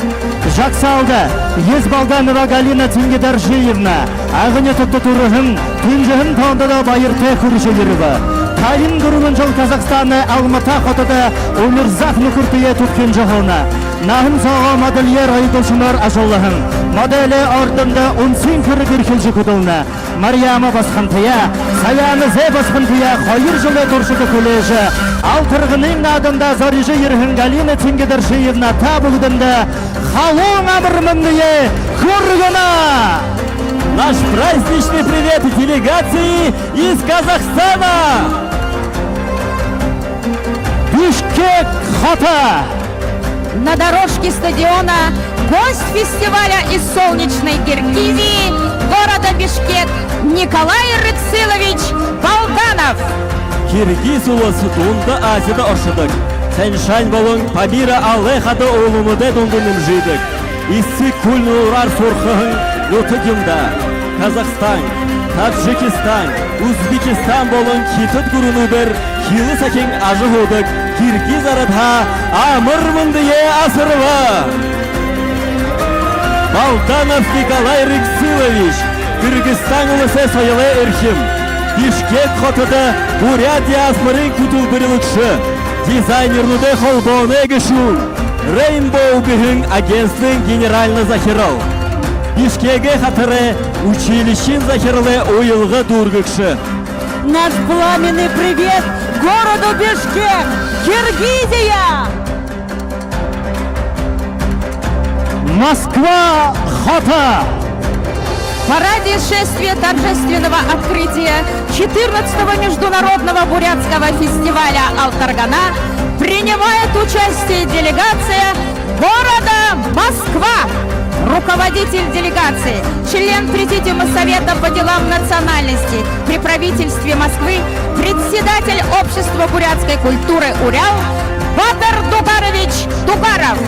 Жагсаалда Ес Балданова Галина Тенгидоржиевна Ага нютагта түрэһэн, тэнжэһэн тоонтодоо баяртай хүрэжэ ерэбэ. Табин дүрбэн жэл Казахстанай Алмата хотодо Умирзах нүхэртэеэ түбхинжэ һууна. Наһан соогоо модельер оёдолшоноор ажаллаһан. Моделей ордондо үндсын хэрэг эрхилжэ хүдэлнэ. Марьяма басагантаяа, Саяна Зэ басагантаяа хоёр жэлэй туршада хүлеэжэ, Алтарганын нааданда зорижо ерэһэн Галина Тенгидоржиевна та бүгэдэндэ халуун амар мэндые хүргэнэ! Наш праздничный привет делегации из Казахстана! Бишкек хото! На дорожке стадиона гость фестиваля из солнечной Киргизии, города Бишкек, Николай Рыксылович Балданов. Киргиз улас Дунда Азида оршодог, Тянь-Шань болон Памира Алай хада уулануудай дунда нэмжыдэг. Эсэгэ хүл нуураар суурхаһан нютаг юм даа. Казахстан, Таджикистан, Узбекистан болон Хитад гүрэнүүдээр хилэ сахин ажаһуудаг Киргиз арадһаа амар мэндые асарба! Балданов Николай Рыксылович, Кыргызстан уласай соёлой эрхим, Бишкек хотодо буряад диаспорын хүтэлбэрилэгшэ, дизайнернуудай холбооной гэшүүн, Rainbow гэһэн агентствын генеральна захирал, Бишкегэй хатарай училищиин захиралай уялга дүүргэгшэ. Наш пламенный привет городу Бишкек, Киргизия! Москва хото! В параде шествия торжественного открытия четырнадцатого международного бурятского фестиваля «Алтаргана» принимает участие делегация города Москва. Руководитель делегации, член Президиума Совета по делам национальностей при правительстве Москвы, председатель Общества бурятской культуры «Урял» Батор Дугарович Дугаров.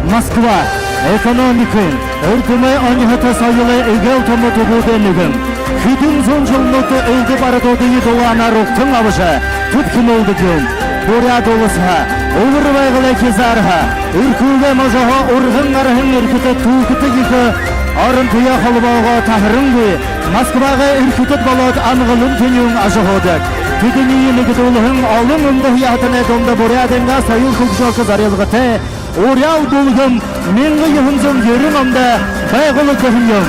Москва — экономикын, эрдэмэй оньһото, соёлой эгээл томо түбүүдэй нэгэн. Хэдэн зуун жэлнүүдтэ элдэб арадуудые дулаанаар угтан абажа, түбхинүүлдэг юм. Буряад уласһаа, Үбэр Байгалай хизаарһаа, Эрхүүгэй можоһоо урган гараһан эрхэтэ түүхэтэ ехэ оронтоёо холбоогоо таһарангүй, Москвагай эрхтэд болоод амгалан тэнюун ажаһуудаг. Тэдэниие нэгэдүүлһэн олон үндэһэ яһатанай дунда буряадайнгаа соёл хүгжөөхэ зорилготой «Уряал» бүлгэм мянга юһэн зуун ерэн ондо байгуулагдаһан юм.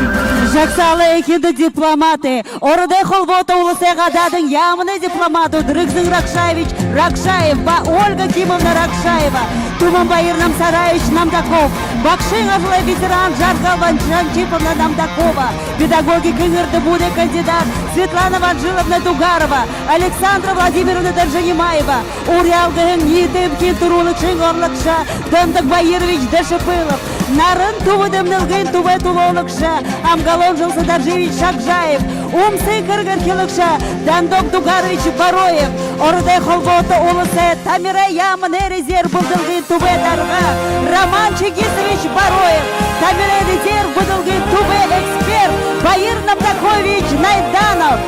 Жагсаалай эхиндэ дипломатууд, Ородой Холбоото Уласай гадаадын яаманай дипломатууд Рыгзын Ракшаевич Ракшаев ба Ольга Кимовна Ракшаева, Түмэн Баир Намсараевич Намдаков, багшын ажалай ветеран Жаргал Валентиновна Намдакова, педагогикын эрдэмүүдэй кандидат Светлана Ванжиловна Дугарова, Александра Владимировна Доржинимаева, «Уряал» гэһэн ниитэ эмхиин түрүүлэгшын орлогшо Дондог Баирович Дашепылов, Наран түбэд эмнэлгын түбэй түлөөлэгшэ Амгалон Жилсадаржиевич Шагжаев, үмсын хэрэг эрхилэгшэ Дондог Дугарович Бароев, Ородой Холбоото Уласай тамирай яаманай резерв бэлдэлгын түбэй дарга Роман Чингисович Бароев, тамирай резерв бэлдэлгын түбэй эксперт Баир Намдакович Найданов.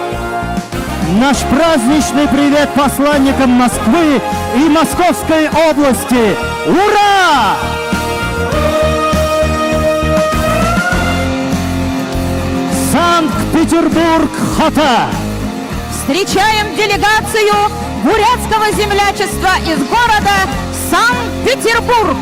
Наш праздничный привет посланникам Москвы и Московской области! Ура! Санкт-Петербург хото! Встречаем делегацию Бурятского землячества из города Санкт-Петербург.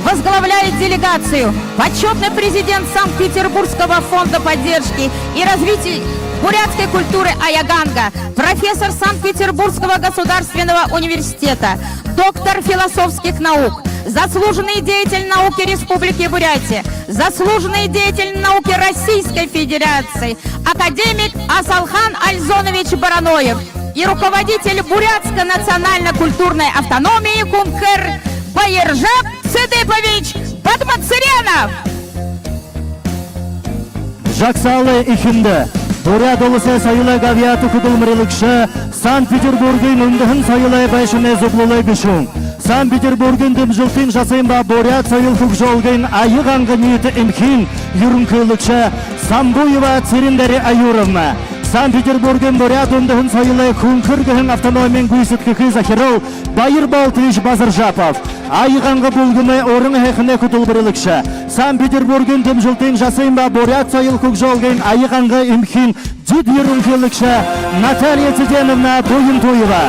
Возглавляет делегацию почётный президент Санкт-Петербургского фонда поддержки и развития бурятской культуры Ая Ганга, профессор Санкт-Петербургского государственного университета, доктор философских наук, заслуженный деятель науки Республики Бурятия, заслуженный деятель науки Российской Федерации, академик Асалхан Альзонович Бараноев и руководитель Бурятской национально-культурной автономии Кункэр Баиржаб Цыдыпович Бадмацыренов. Жагсаалай эхиндэ Буряад Уласай соёлой габьяата хүдэлмэрилэгшэ, Санкт-Петербургын үндэһэн соёлой байшанай зүблэлэй гэшүүн, Санкт-Петербургын дэмжэлтын жасын ба буряад соёл хүгжөөлгын Ая Ганга ниитэ эмхиин юрэнхылэгшэ Самбуева Цырендари Аюровна, Санкт-Петербургын буряад үндэһэн соёлой «Хүнхэр» гэһэн автономиин гүйсэдхэхы захирал Баир Болтович Базаржапов, Ая Ганга бүлгэмэй уран һайханай хүдэлмэрилэгшэ, Санкт-Петербургын дэмжэлтын жасын ба буряад соёл хүгжөөлгын Ая Ганга эмхиин дид юрэнхылэгшэ Наталья Цыденовна Буянтуева,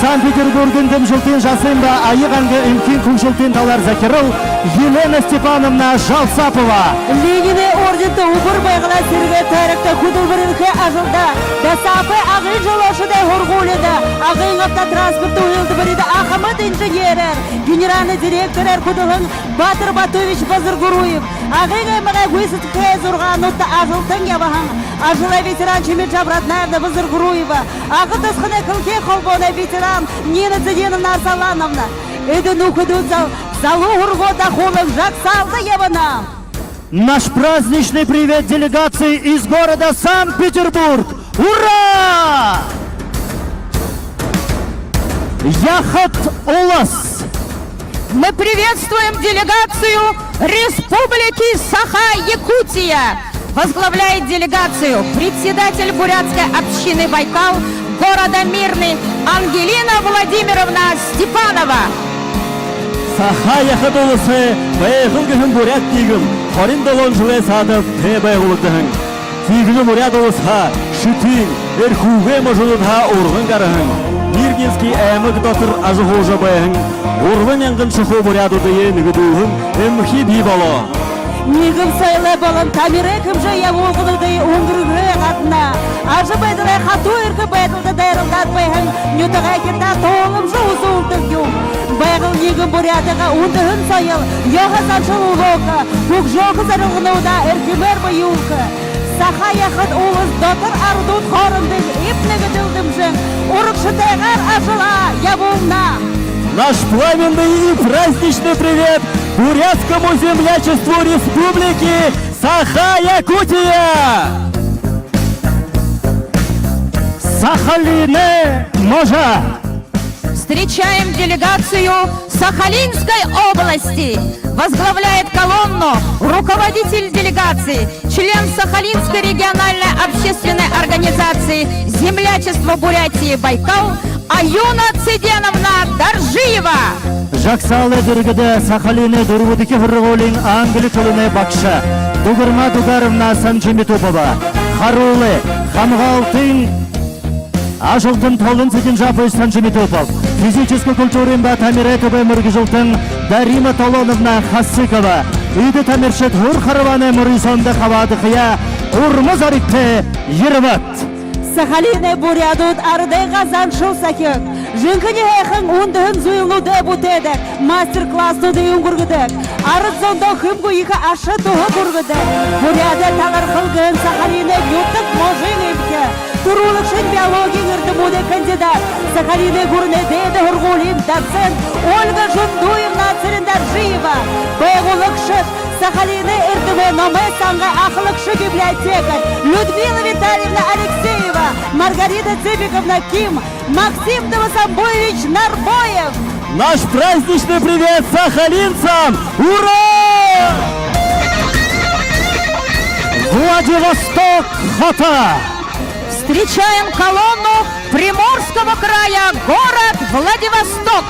Санкт-Петербургын дэмжэлтын жасын ба Ая Ганга эмхиин хүгжэлтын талаар захирал Елена Степановна Жалсапова. Ленинэй орденто, Үбэр Байгалай сэрэгэй тойрогто хүдэлмэрилһэн ажалда, досоопой Агын жолоошодой һургуулида, Агын автотранспортын үйлэдбэрида ахамад инженерээр, генеральный директороор хүдэлһэн Батор Батуевич Базаргуруев, Агын аймагай гүйсэдхэхэ зургаануудта ажалтан ябаһан, ажалай ветеран Чимит Жабратнаевна Базаргуруева, Ага тосхоной хэлэхы холбооной ветеран Нина Цыденовна Арсалановна. Эдэ нүхэдүүд за-, залуу һургуулида хулан жагсаалда ябана. Наш праздничный привет делегации из города Санкт-Петербург! Ура! Яхад улас! Мы приветствуем делегацию Республики Саха-Якутия. Возглавляет делегацию председатель бурятской общины «Байкал» города Мирный Ангелина Владимировна Степанова. Саха яхад уласай «Байгал» гэһэн буряад тиигэм хорин долоон жэлэй саада тээ байгуулагдаһан. Тиигэжэ Буряад Уласһаа, Шэтын, Эрхүүгэй можонуудһаа урган гараһан, Мирнинский аймаг дотор ажаһуужа байһан гурбан мянган шахуу буряадуудые нэгэдүүлһэн эмхи бии болоо. Нэгэн соёлой болон тамирай хэмжээ ябуулгануудые үнгэргэһээ гадна, ажабайдалай хатуу эрхэ байдалда дайралдаад байһан нютагайхидтаа тууламжа үзүүлдэг юм. «Байгал» ниигэн буряадайнгаа үндэһэн соёл, ёһо заншал, үлөөхи, хүгжөөхи зорилгонуудаа эрхимээр бэелүүлхэ. Саха яхад улас дотор арадууд хоорондын эб нэгэдэл дэмжэн, урагшатайгаар ажалаа ябуулна. Наш пламенный и праздничный привет Бурятскому землячеству Республики Саха-Якутия! Сахалинай можо! Встречаем делегацию Сахалинской области. Возглавляет колонну руководитель делегации, член Сахалинской региональной общественной организации «Землячество Бурятии Байкал» Аюна Цыденовна Доржиева. Жагсаалай дэргэдэ Сахалинай дүрбэдэхи һургуулиин англи хэлэнэй багша Дугарма Дугаровна Санжимитупова. Харуулай хамгаалтын ажалтан Толон Цыденжапович Санжимитупов. Физическэ культурын ба тамирай түбэй мэргэжэлтэн Дарима Толоновна Хасыкова. Эдэ тамиршад һур харбаанай мүрысөөндэ хабаадахаяа урма зоригтой ерэбэд. Сахалинай буряадууд арадайнгаа заншал сахид, жэнхэни һайхан үндэһэн зүйлнүүдые бүтээдэг, мастер-класснуудые үнгэргэдэг, арад зондоо хэмгүй ехэ аша туһа хүргэдэг. Буряадай талархал гэһэн Сахалинай нютаг можын эмхи, түрүүлэгшын биологиин эрдэмүүдэй кандидат, Сахалинай гүрэнэй дээдэ һургуулиин доцент Ольга Жундуевна Цырендоржиева, байгуулагшад Сахалинай эрдэмэй номой сангай ахалагша, библиотекарь Людмила Витальевна Алексеева, Маргарита Цыбиковна Ким, Максим Довосомбуевич Нарбоев. Наш праздничный привет сахалинцам! Ура! Владивосток хото! Встречаем колонну Приморского края, город Владивосток.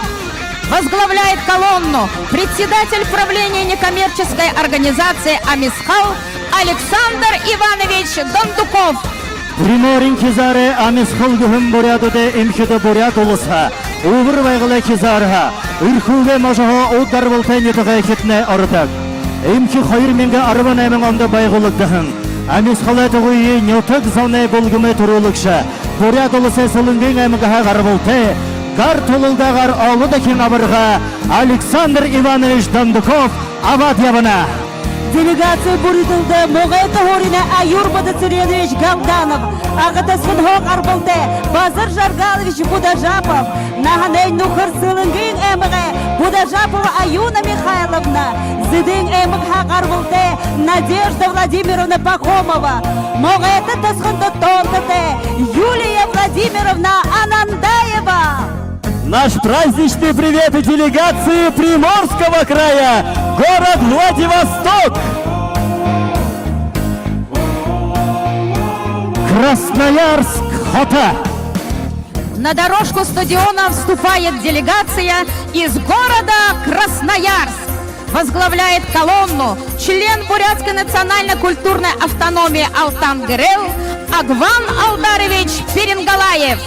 Возглавляет колонну председатель правления некоммерческой организации «Амисхал» Александр Иванович Дондуков. Приморье хизаарай «Амисхал» гэһэн буряадуудай эмхидэ Буряад Уласһаа, Үбэр Байгалай хизаарһаа, Эрхүүгэй можоһоо уг гарбалтай нютагай эхитнай ородог. Эмхи хоёр мянга арбан найман ондо байгуулагдаһан. «Амисхалай» тугые нютаг зоной бүлгэмэй түрүүлэгшэ, Буряад Уласай Сэлэнгын аймагһаа гарбалтай, гар тулалдаагаар олодохин абарга Александр Иванович Дондуков абаад ябана. Делегациин бүридэлдэ Могойто һууринай Аюр Бадацыренович Галданов, Ага тосхонһоо гарбалтай Базар Жаргалович Будажапов, наһанайнь нүхэр Сэлэнгын аймагай Будажапова Аюна Михайловна, Зэдын аймагһаа гарбалтай Надежда Владимировна Пахомова, Могойто тосхондо тоонтотой Юлия Владимировна Анандаева. Наш праздничный привет и делегации Приморского края, город Владивосток! Красноярск хото! На дорожку стадиона вступает делегация из города Красноярск. Возглавляет колонну член Бурятской национально-культурной автономии Алтан-Гырел Агван Алдарович Перенгалаев.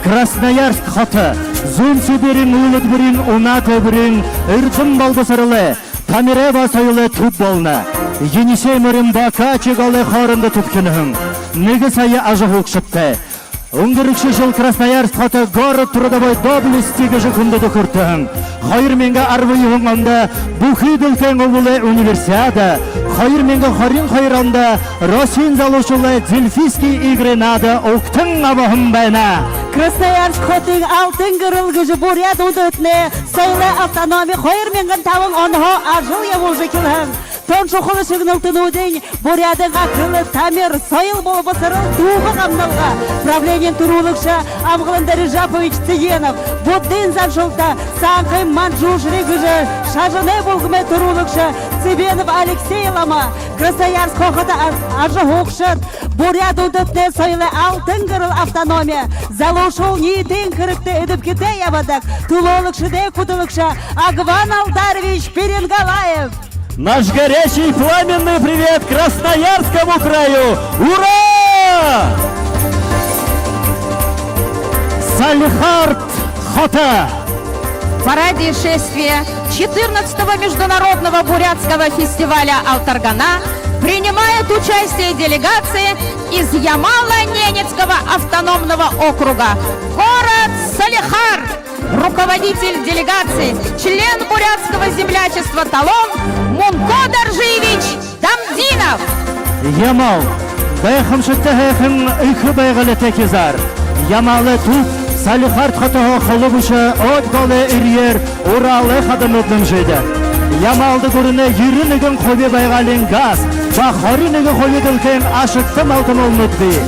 Красноярск хото, Зүүн Сибириин үйлэдбэриин унаа тээбэриин эрдэм болбосоролой, тамирай ба соёлой түб болоно. Енисей морин ба Качи голой хоорондо түбхинэһэн, нэгэ сая ажаһуугшадтай. Үнгэрэгшэ жэл Красноярск хото город трудовой доблести гэжэ хүндэ түхэригдэһэн. Хоёр мянга арбан юһэн ондо бүхы дэлхэйн үбэлэй универсиада, хоёр мянга хорин хоёр ондо Россиин залуушуулай Дельфийские игры наада угтан абаһан байна. Красноярск хотын Алтан-Гырел гэжэ буряад үндэһэтэнэй соёлой автономи хоёр мянга табан онһоо ажал ябуулжа эхилһэн. Тон шухала шагналнуудынь Буряадайнгаа хэлэ, тамир, соёл болбосорол, түүхэ гамналга правлениин түрүүлэгшэ Амгалан Дарижапович Цыденов, буддын заншалта Сангхын манжушри гэжэ шажанай бүлгэмэй түрүүлэгшэ Цыбенов Алексей лама, Красноярск хотын а-, ажаһуугшад, буряад үндэһэтэнэй соёлой Алтан-Гырел автономи, залуушуул ниитын хэрэгтэ эдэбхитэй ябадаг түлөөлэгшэдэй хүтэлэгшэ Агван Алдарович Перенгалаев. Наш горячий пламенный привет Красноярскому краю! Ура! Салехард хото! В параде шествия четырнадцатого международного бурятского фестиваля «Алтаргана» принимает участие делегация из Ямало-Ненецкого автономного округа, город Салехард. Руководитель делегации, член Бурятского землячества «Талон» Мунко Доржиевич Дамдинов. Ямал — гайхамшагтай һайхан, эхэ байгалитай хизаар. Ямалай түб Салехард хотоһоо холо бэшэ, Ог голой эрьеэр Уралай хаданууд нэмжэдэг. Ямалда гүрэнэй ерэн нэгэн хуби байгаалиин газ ба хорин нэгэн хуби дэлхэйн ашагта малтималнууд бии.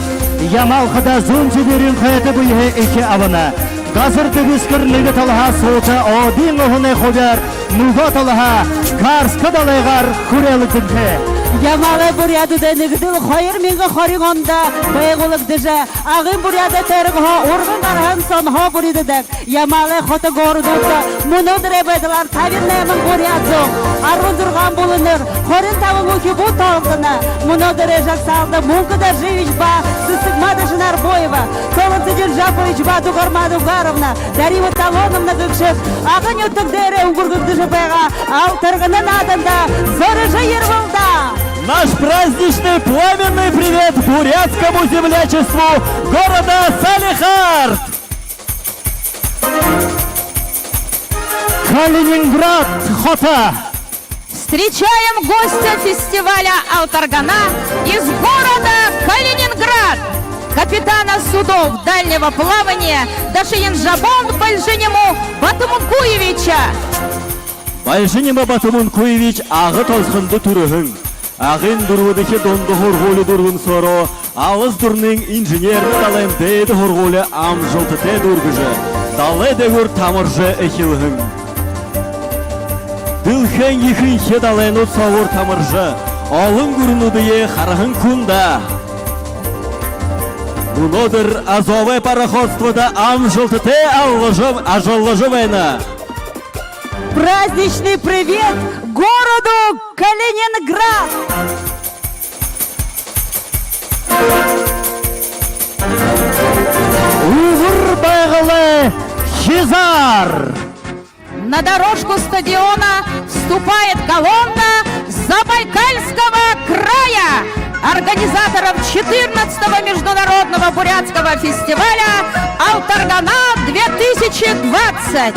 Ямал хадаа Зүүн Сибириин хойто бэеһээ эхи абана. Газар дэбисхэр нэгэ талаһаа суута Одын уһанай хубяар, нүгөө талаһаа Карска далайгаар хүреэлэгдэнхэй. Ямаалай буряадуудай нэгэдэл хоёр мянга хорин ондо байгуулагдажа, Агын Буряадай тойрогһоо урган гараһан сонһоо бүридхэдэг. Ямаалай хото городуудта мүнөөдэрэй байдалаар табин найман буряад зон, арбан зургаан бүлэнэр, хорин табан үхибүүд тоологдоно. Мүнөөдэрэй жагсаалда Мүнхэ Доржиевич ба Сэсэгма Дашинарбоева, Толон Цыденжапович ба Дугарма Дугаровна, Дарима Талоновна гэгшэд Агын нютаг дээрэ үнгэргэгдэжэ байгаа Алтаргана нааданда зорижо ербэл даа. Наш праздничный пламенный привет бурятскому землячеству города Салехард! Калининград хото! Встречаем гостя фестиваля «Алтаргана» из города Калининград, капитана судов дальнего плавания Дашиенжабон Бальжинима Батомункуевича. Бальжинима Батомункуевич Ага тосхондо түрэһэн. Агын дүрбэдэхи дунда һургуули дүүргэһэн соороо Алас Дурнын инженернэ далайн дээдэ һургуули амжалтатай дүүргэжэ, далай дээгүүр тамаржа эхилһэн. Дэлхэйн ехэнхи далайнууд соогуур тамаржа, олон гүрэнүүдые хараһан хүн даа. Мүнөөдэр азовай пароходстводо амжалтатай аллажа, ажаллажа байна. Праздничный привет городу Калининград! Үбэр Байгалай хизаар! На дорожку стадиона вступает колонна Забайкальского края, организаторов четырнадцатого международного бурятского фестиваля «Алтаргана две тысячи двадцать».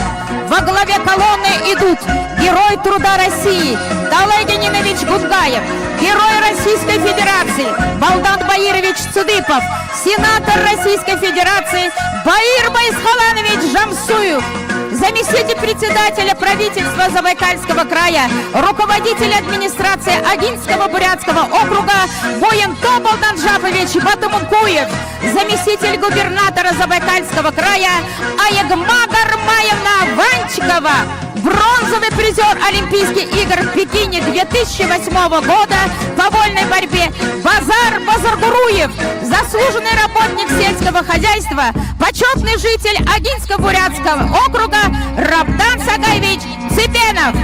Во главе колонны идут Герой труда России Талай Генинович Гунгаев, Герой Российской Федерации Балдан Баирович Цыдыпов, сенатор Российской Федерации Баир Байсхаланович Жамсуев, заместитель председателя правительства Забайкальского края, руководитель администрации Агинского бурятского округа Буянто Балданжапович Батомункуев, заместитель губернатора Забайкальского края Аягма Гармаевна Ванчикова, бронзовый призёр Олимпийских игр в Пекине две тысячи восьмого года по вольной борьбе Базар Базаргуруев, заслуженный работник сельского хозяйства, почётный житель Агинско-Бурятского округа Рабдан Сагаевич Цыпенов.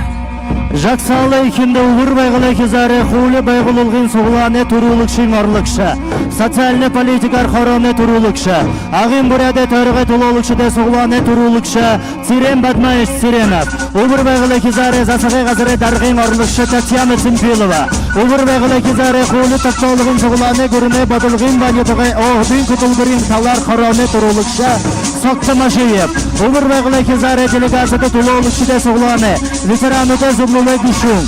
Жагсаалай эхиндэ Үбэр Байгалай хизаарай хуули байгуулалгын суглаанай түрүүлэгшын орлогшо, социальна политикаар хорооной түрүүлэгшэ, Агын Буряадай тойрогой түлөөлэгшэдэй суглаанай түрүүлэгшэ Цырен Бадмаевич Цыренов, Үбэр Байгалай хизаарай засагай газарай даргын орлогшо Татьяна Цымпилова, Үбэр Байгалай хизаарай хуули тогтоолгын суглаанай, гүрэнэй бодолгын ба нютагай өөһэдын хүтэлбэриин талаар хорооной түрүүлэгшэ Согто Мажиев, Үбэр Байгалай хизаарай делегацида түлөөлэгшэдэй суглаанай, ветерануудай зүблэлэй гэшүүн,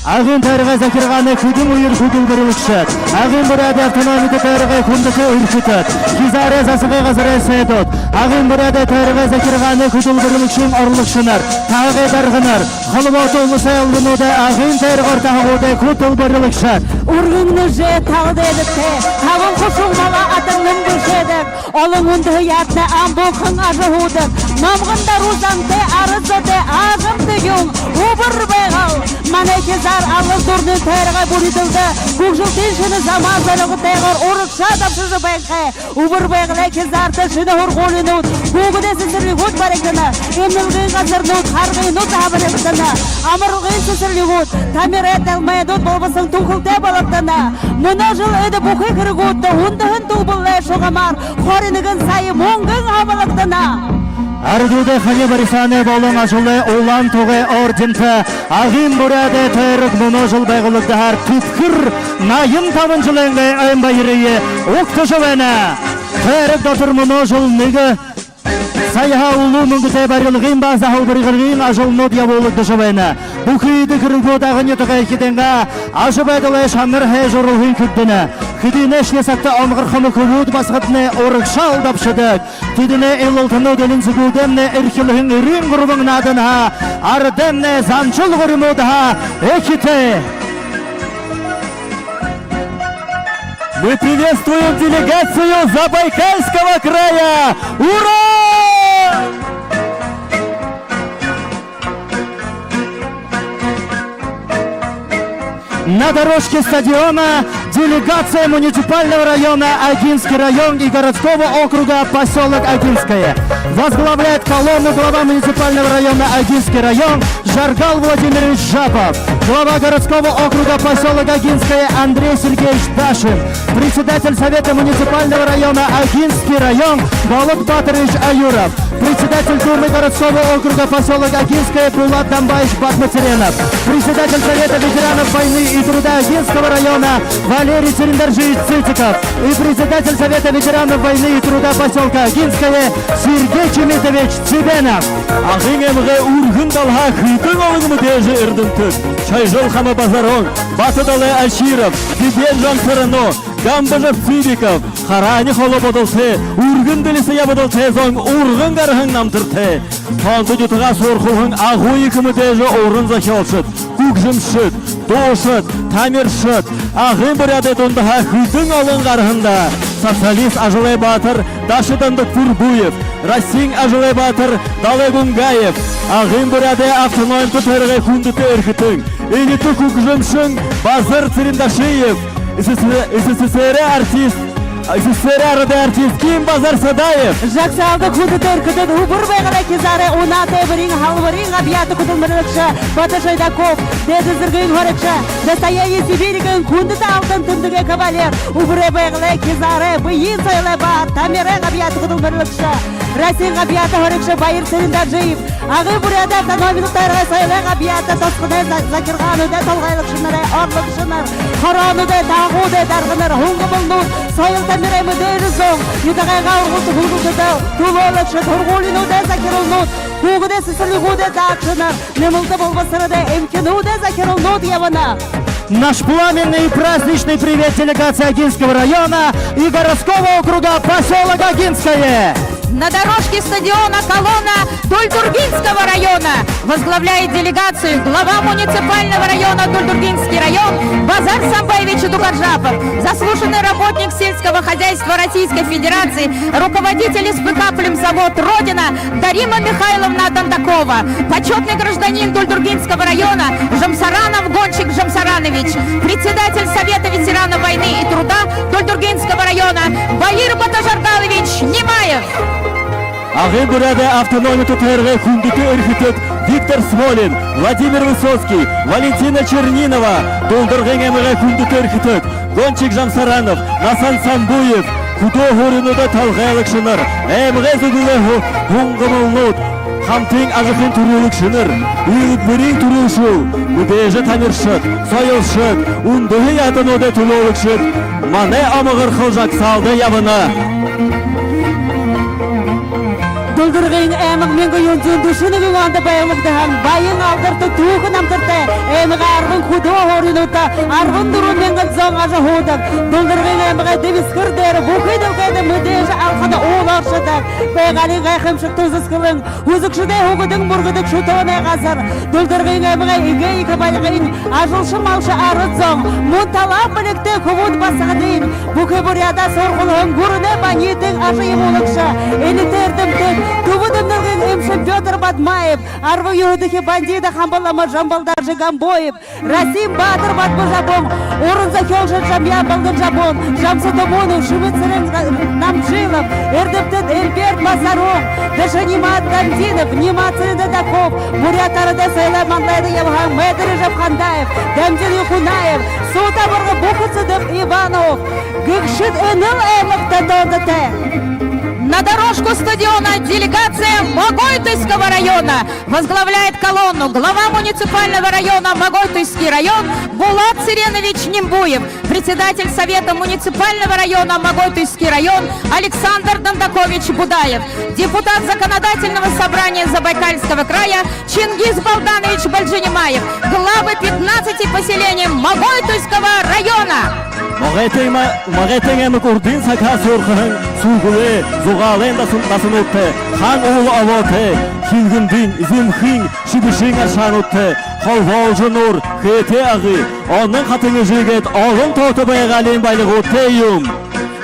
Агын тойрогой захиргаанай хүдэлмэри хүтэлбэрилэгшэд, Агын Буряадай автономито тойрогой хүндэтэ үрхэтэ, хизаарай засагай газарай сайдууд, Агын Буряадай тойрогой захиргаанай хүтэлбэрилэгшын орлогшонор, таһагай дарганар, холбоото уласай албануудай, Агын тойрогоор таһагуудай хүтэлбэрилэгшэд. Үргэн нэжэ тала дээдэдэ табан хушуун малаа атарнан бэшээдэг, олон үндэһэ яһатанай амбухан ажаһуудаг, номгон даруу зантай арад зоной Агын тэнюун Үбэр Байгал. Манай хизаар Алас Дурнын тойрогой бүридэлдэ хүгжэлтын шэнэ замаа зоригтойгоор урагшаа дабшажа байнхай. Үбэр Байгалай хизаарта шэнэ һургуулинууд, хүүгэдэй сэсэрлигүүд баригдана, эмнэлгын газарнууд, харгынууд һабарилдана, амаралгын сэсэрлигүүд, тамирай талмайнууд болбосон түнхэлтэй бологдоно. Мүнөө жэл эдэ бүхы хэрэгүүдтэ үндэһэн түлбэлэй шугамаар хорин нэгэн сая мүнгэн һамгагдана. Арадуудай хани барисаанай болон ажалай Улаан тугай орденто Агын Буряадай тойрог мүнөө жэл байгуулагдаһаар түбхэр наян табан жэлэйнгээ ойн баярые угтажа байна. Тойрог дотор мүнөө жэл нэгэ саяһаа үлүү мүнгэтэй барилгын ба заһабарилгын ажалнууд ябуулагдажа байна. Бүхы эдэ хэрэгүүд Агын нютагай эхитэйнгээ ажабайдалай шанар һайжаруулһан хэгдэнэ. Хэдынэшье сагта омогорхомо хүбүүд басагаднай урагшаа дабшадаг. Тэдэнэй илалтанууд элинсэгүүдэймнай эрхилһэн эрын гурбан нааданһаа, арадаймнай заншал гуримуудһаа эхитэй. Мы приветствуем делегацию Забайкальского края! Ура! На дорожке стадиона делегация муниципального района Агинский район и городского округа посёлок Агинское. Возглавляет колонну глава муниципального района Агинский район Жаргал Владимирович Жапов, глава городского округа посёлок Агинское Андрей Сергеевич Дашин, председатель Совета муниципального района Агинский район Болот Батырович Аюров, председатель Думы городского округа посёлок Агинское Булат Дамбаевич Батмацыренов, председатель Совета ветеранов войны и труда Агинского района Валерий Цырендоржиевич Цитиков и председатель Совета ветеранов войны и труда посёлка Агинское Сергей Чимитович Цыбенов. Агын аймагай үргэн далаһаа хэдэн олон мэдээжэ эрдэмтэд: Шойжол хамаг Базарон, Бата-Далай Альширов, Диден Жамсарано, Гамбажаб Цыбиков, хараани холо бодолтой, үргэн дэлисэ ябадалтай зон, урган гараһан намтартай. Тоонто нютагаа суурхуулһан агуу ехэ мэдээжэ уран зохёолшод, хүгжэмшэд, дуушад, тамиршад Агын буряадай дундаһаа хэдэн олон гараһан даа. Социалист ажалай баатар Даша Дондокпурбуев, Россиин ажалай баатар Далай Гунгаев, Агын буряадай автономито тойрогой хүндэтэ эрхэтэн, элитэ хүгжэмшэн Базар Цырендашиев, СССР-эй артист, СССР-эй арадай артист Ким Базар Садаев. Жагсаалда хүндэтэ эрхэтэн: Үбэр Байгалай хизаарай унаатай эбэрин һалбариин габьяата хүдэлмэрилэгшэ Бата Шойдаков, Дээдэ Зэргэйн һурагша, Достояние Сибири гэһэн хүндэтэ алтан тэмдэгэй кавалер, Үбэр Байгалай хизаарай бэеын соёлой ба тамирай габьяата хүдэлмэрилэгшэ, Россиин габьяата һурагша Баир Цырендоржиев, Агын буряадай автономито тойрогой соёлой габьяата тосхоной за-, захиргаануудай толгойлогшонор, орлогшонор, хороонуудай, таһагуудай дарганар, һунгамалнууд, соёл тамирай мэдээжэ зон, нютагайнгаа һургуулида хүдэлтэ, түлөөлэгшэд, һургуулинуудай захиралнууд, хүүгэдэй сэсэрлигүүдэй даагшанар, нэмэлтэ болбосороной эмхинүүдэй захиралнууд ябана. Наш пламенный и праздничный привет делегации Агинского района и городского округа посёлок Агинское. На дорожке стадиона колонна Дульдургинского района. Возглавляет делегацию глава муниципального района Дульдургинский район Базар Самбаевич Дукаржапов, заслуженный работник сельского хозяйства Российской Федерации, руководитель СПК «Племзавод Родина» Дарима Михайловна Дондокова, почётный гражданин Дульдургинского района Жамсаранов Гончик Жамсаранович, председатель Совета ветеранов войны и труда Дульдургинского района Баир Батожаргалович Нимаев. Агын буряадай автономито тойрогой хүндэтэ эрхэтэн Виктор Смолин, Владимир Высоцкий, Валентина Чернинова, Дулдаргын аймагай хүндэтэ эрхэтэн Гончик Жамсаранов, Насан Самбуев, хүдөө һууринуудай толгойлогшонор, аймагай зүдэлэй һу-, һунгамалнууд, хамтын ажахын түрүүлэгшэнэр, үйлэдбэриин түрүүшүүл, мэдээжэ тамиршад, соёлшод, үндэһэ яһатануудай түлөөлэгшэд манай омогорхол жагсаалда ябана. Дулдаргын аймаг мянга юһэн зуун дүшэн нэгэн ондо байгуулагдаһан, баян алдарта, түүхэ намтартай аймагай арбан хүдөө һууринуудта арбан дүрбэн мянган зон ажаһуудаг. Дулдаргын аймагай дэбисхэр дээрэ бүхы дэлхэйдэ мэдээжэ алхада ууларшадаг. Байгаалиин гайхамшагта үзэсхэлэн, үзэгшэдэй һүгэдэн мүргэдэг шүтөөнэй газар. Дулдаргын аймагай эгээ ехэ баягын ажалша малша арад зон, мүн талаан бэлигтэй хүбүүд басагадынь, бүхы Буряадаа суурхуулһан гүрэнэй ба ниитын ажаябуулагша, элитэ эрдэмтэд, Түбэд эмнэлгын эмшэн Пётр Бадмаев, арбан юһэдэхи бандида хамба лама Жамбалдажа Гомбоев, Россиин баатар Батбужабон, уран зохёолшод Жамьян Балданжабон, Жамсо Тумунов, Шэмэд Цырен Намжилов, эрдэмтэд Эльберт Басарон, Дашанимат Дамдинов, Нимат Цырендаков, буряад арадай соёлой мандалайда ябаһан Мэдэржаб Хандаев, Дамдин Юхунаев, Суута абарга бүхэ Цыдып Иванов. Гэгшэд энэл аймагта тоонтотой. На дорожку стадиона делегация Могойтуйского района. Возглавляет колонну глава муниципального района Могойтуйский район Булат Цыренович Нимбуев, председатель Совета муниципального района Могойтуйский район Александр Дондакович Будаев, депутат Законодательного собрания Забайкальского края Чингис Балданович Бальжинимаев, главы пятнадцати поселений Могойтуйского района. Могойтын ма-, Могойтын аймаг урдын сагһаа суурхаһан сүргэлэй, Зугаалайн дасан-, дасануудтай, Хаан уула обоотой, Хилгэндын, Зэмхын, Шэбэшын аршаануудтай, Холбоолжо нуур, Хээтэй Агы, Онон хатан эжы гээд олон тоото байгаалиин баялигуудтай юм.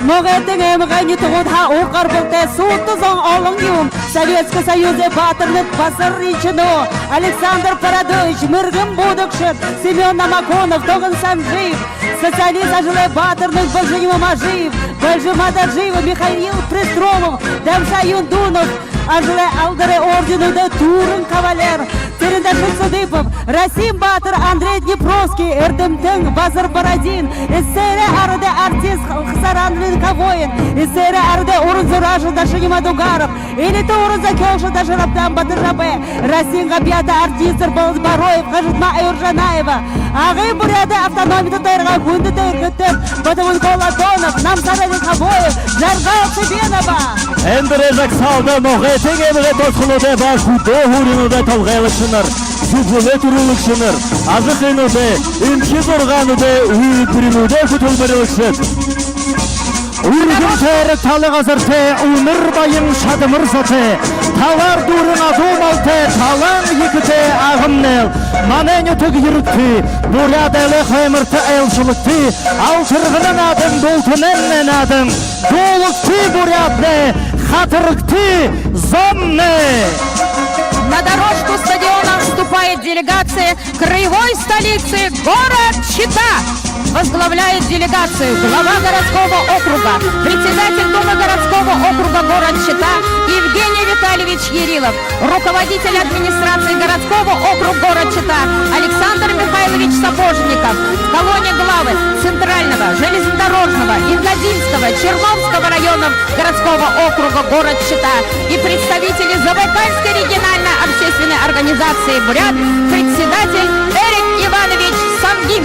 Ногойтын аймагай нютагуудһаа уг гарбалтай суута зон олон юм. Советскэ Союзай баатарнууд Базар Ринчинэ, Александр Бородович, мэргэн буудагшад Семён Намаконов, Тогон Санжиев, социалист ажалай баатарнууд Бальжинима Мажиев, Бальжима Мадажиева, Михаил Пристромов, Дамша Юндунов, ажалай Алдарай орденуудай түрүүн кавалер Цырендашил Цыдыпов, Россиин баатар Андрей Днепровский, эрдэмтэн Базар Бородин, СССР-эй арадай артист Хасаран Линковоин, СССР-эй арадай уран зурааша Дашинима Дугаров, элитэ уран зохёолшо Даширабдан Батожабай, Россиин габьяата артистнар Болот Бароев, Хажитма Аюржанаева, Агын Буряадай автономито тойрогой хүндэтэ эрхэтэн Батомункул Антонов, Намсарай Линковоин, Жаргал Цыбенова. Эндэ жагсаалда Ногойтын аймагай тосхонуудай ба хүдөө һууринуудай толгойлогшонор, зүблэлэй түрүүлэгшэнэр, ажахынуудай, эмхи зургаануудай, үйлэдбэринүүдай хүтэлбэрилэгшэд. Үргэн тойрог тала газартай, үнэр баян шадамар зотой, талаар дүүрэн адуу малтай, талаан ехэтэй Агын нойл, манай нютаг ерэгты, Буряад айлай хойморто айлшалгты, алтарганай наадан, бултанай наадан дуулагты, Буряаднай хатарагты, зомнай! На дорожку стадиона вступает делегация краевой столицы, город Чита. Возглавляет делегацию глава городского округа, председатель Думы городского округа город Чита Евгений Витальевич Ерилов, руководитель администрации городского округа город Чита Александр Михайлович Сапожников, в колонне главы Центрального, Железнодорожного, Ингодинского, Черновского районов городского округа город Чита и представители Забайкальской региональной общественной организации «Бурят», председатель Эрик Иванович Сангин.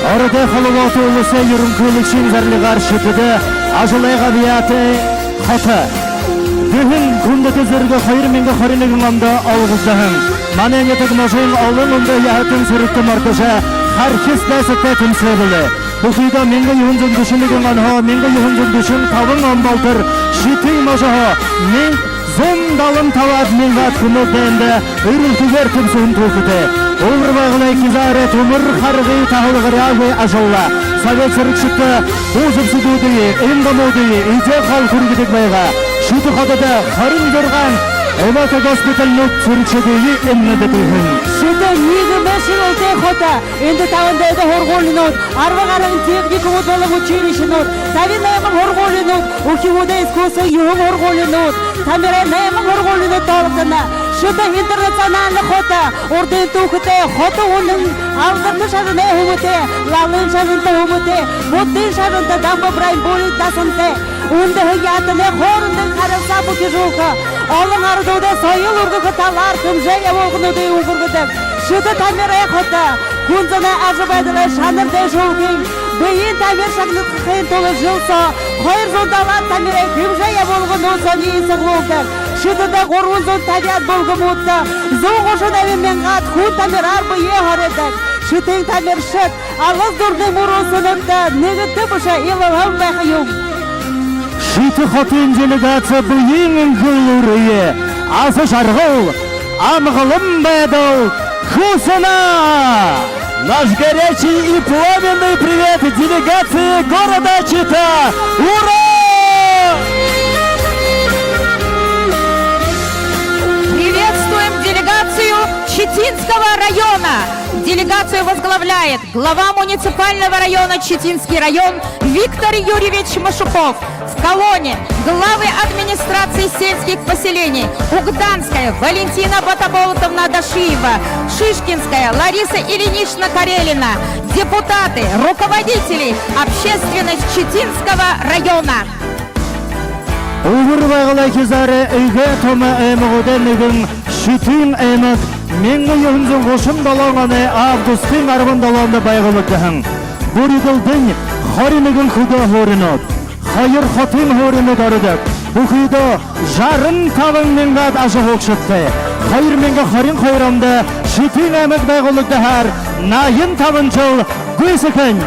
Ородой Холобоото Уласай юрэнхылэгшын зарлигаар Шэтэдэ ажалай габьяата хото. Дээһэн хүндэтэ зэргэ хоёр мянга хорин нэгэн ондо олгогдоһон. Манай нютаг можын олон ондо яһатан сэрэгтэ мордожо, харгис дайсадтай тэмсээ бэлэй. Бүхыдөө мянга юһэн зуун дүшэн нэгэн онһоо мянга юһэн зуун дүшэн табан он болотор Шэтын можоһоо мянга зуун далан табаад мянгаад хүнүүд дайнда эрэлтэгээр тэмсэһэн түүхэтэй. Үбэр Байгалай хизаарай түмэр харгы таһалгараагүй ажаллаа. Совет сэрэгшэдтэ буу зэбсэгүүдые, эм домуудые, эдеэ хоол хүргэдэг байгаа. Шэтэ хотодо хорин зургаан эвакогоспитальнууд сэрэгшэдые эмнэдэг һэн. Шэтын ниигэмэй шэрэлтэй хото. Эндэ табан дээдэ һургуулинууд, арба гаран техникумууд болон училищенүүд, табин найман һургуулинууд, үхибүүдэй искусствын юһэн һургуулинууд, тамирай найман һургуулинууд тоологдоно. Шэтэ интернациональна хото, урдын түүхэтэй, хото үнэн, алдарта шажанай һүмэтэй, лалын шажанта һүмэтэй, буддын шажанта дамба Брайбули дасантай. Үндэһэн яһатанай хоорондын харилсаа бүхижүүлхэ, олон арадуудай соёл үргэхэ талаар хэмжээ ябуулгануудые үнгэргэдэг Шэтэ тамирай хото. Хүн зоной ажабайдалай шанар дээшүүлхын, бэеын тамир шагнагдахын тула жэл соо хоёр зуун далаад тамирай хэмжээ ябуулганууд зониие суглуулдаг. Шэтэдэ гурбан зуун табяад бүлгэмүүдтэ зуун гушан найман мянгаад хүн тамираар бэеэ һоридог. Шэтын тамиршад алас дурнай мүрысөөнүүдтэ нэгэтэ бэшэ, илалһан байха юм. Шэтэ хотын делегация бэеын энхэ элүүрые, аза жаргал, амгалан байдал хүсэнэ. Наш горячий и пламенный привет делегации города Чита! Ура! Приветствуем делегацию Читинского района. Делегацию возглавляет глава муниципального района Читинский район Виктор Юрьевич Машуков. В колонне главы администрации сельских поселений Угданская Валентина Батоболотовна Дашиева, Шишкинская Лариса Ильинична Карелина, депутаты, руководители, общественность Читинского района. Үбэр Байгалай хизаарай эгээ томо аймагуудай нэгэн Шэтын аймаг мянга юһэн зуун гушан долоон оной августын арбан долоондо байгуулагдаһан. Бүридэлдэнь хорин нэгэн хүдөө һууринууд, хоёр хотын һууринууд ородог. Бүхыдөө жаран табан мянгаад ажаһуугшадтай. Хоёр мянга хорин хоёр ондо Шэтын аймаг байгуулагдаһаар наян табан жэл гүйсэхэнь.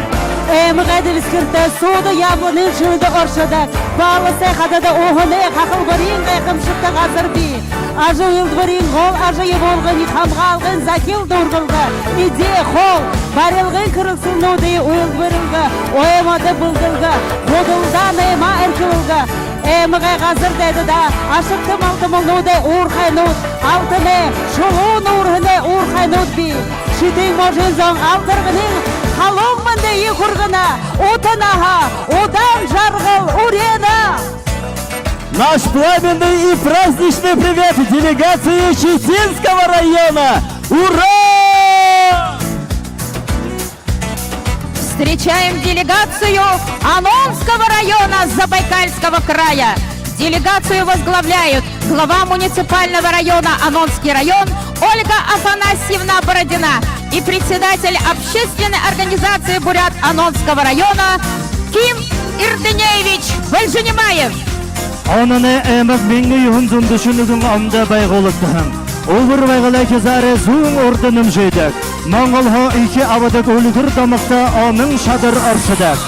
Аймагай дэбисхэртэ суута яблонын шэнэдэ оршодог, Баласай хадада уһанай хахалбариин гайхамшагта газар бии. Ажал үйлэдбэриин гол ажал ябуулгын хамгаалгын захил дүүргэлгэ, эдеэ хоол барилгын хэрэгсэлнүүдые үйлэдбэрилгэ, ой модо бэлдэлгэ, худалдаа наймаа эрхилэлгэ, аймагай газар дайдада ашагта малтамалнуудай уурхайнууд, алтанай, шулуун уурхайнай уурхайнууд бии. Шэтын можын зон Алтарганын халуун мэндые хүргэнэ. Ута наһа, удаан жаргал үреэнэ. Наш пламенный и праздничный привет делегации Читинского района! Ура! Встречаем делегацию Ононского района Забайкальского края. Делегацию возглавляют глава муниципального района Ононский район Ольга Афанасьевна Бородина и председатель общественной организации «Бурят» Ононского района Ким Ирдынеевич Бальжинимаев. Ононай аймаг мянга юһэн зуун дүшэн нэгэн ондо байгуулагдаһан. Үбэр Байгалай хизаарай зүүн урда нэмжыдэг, монголһоо эхи абадаг үльгэр домогто онон шадар оршодог.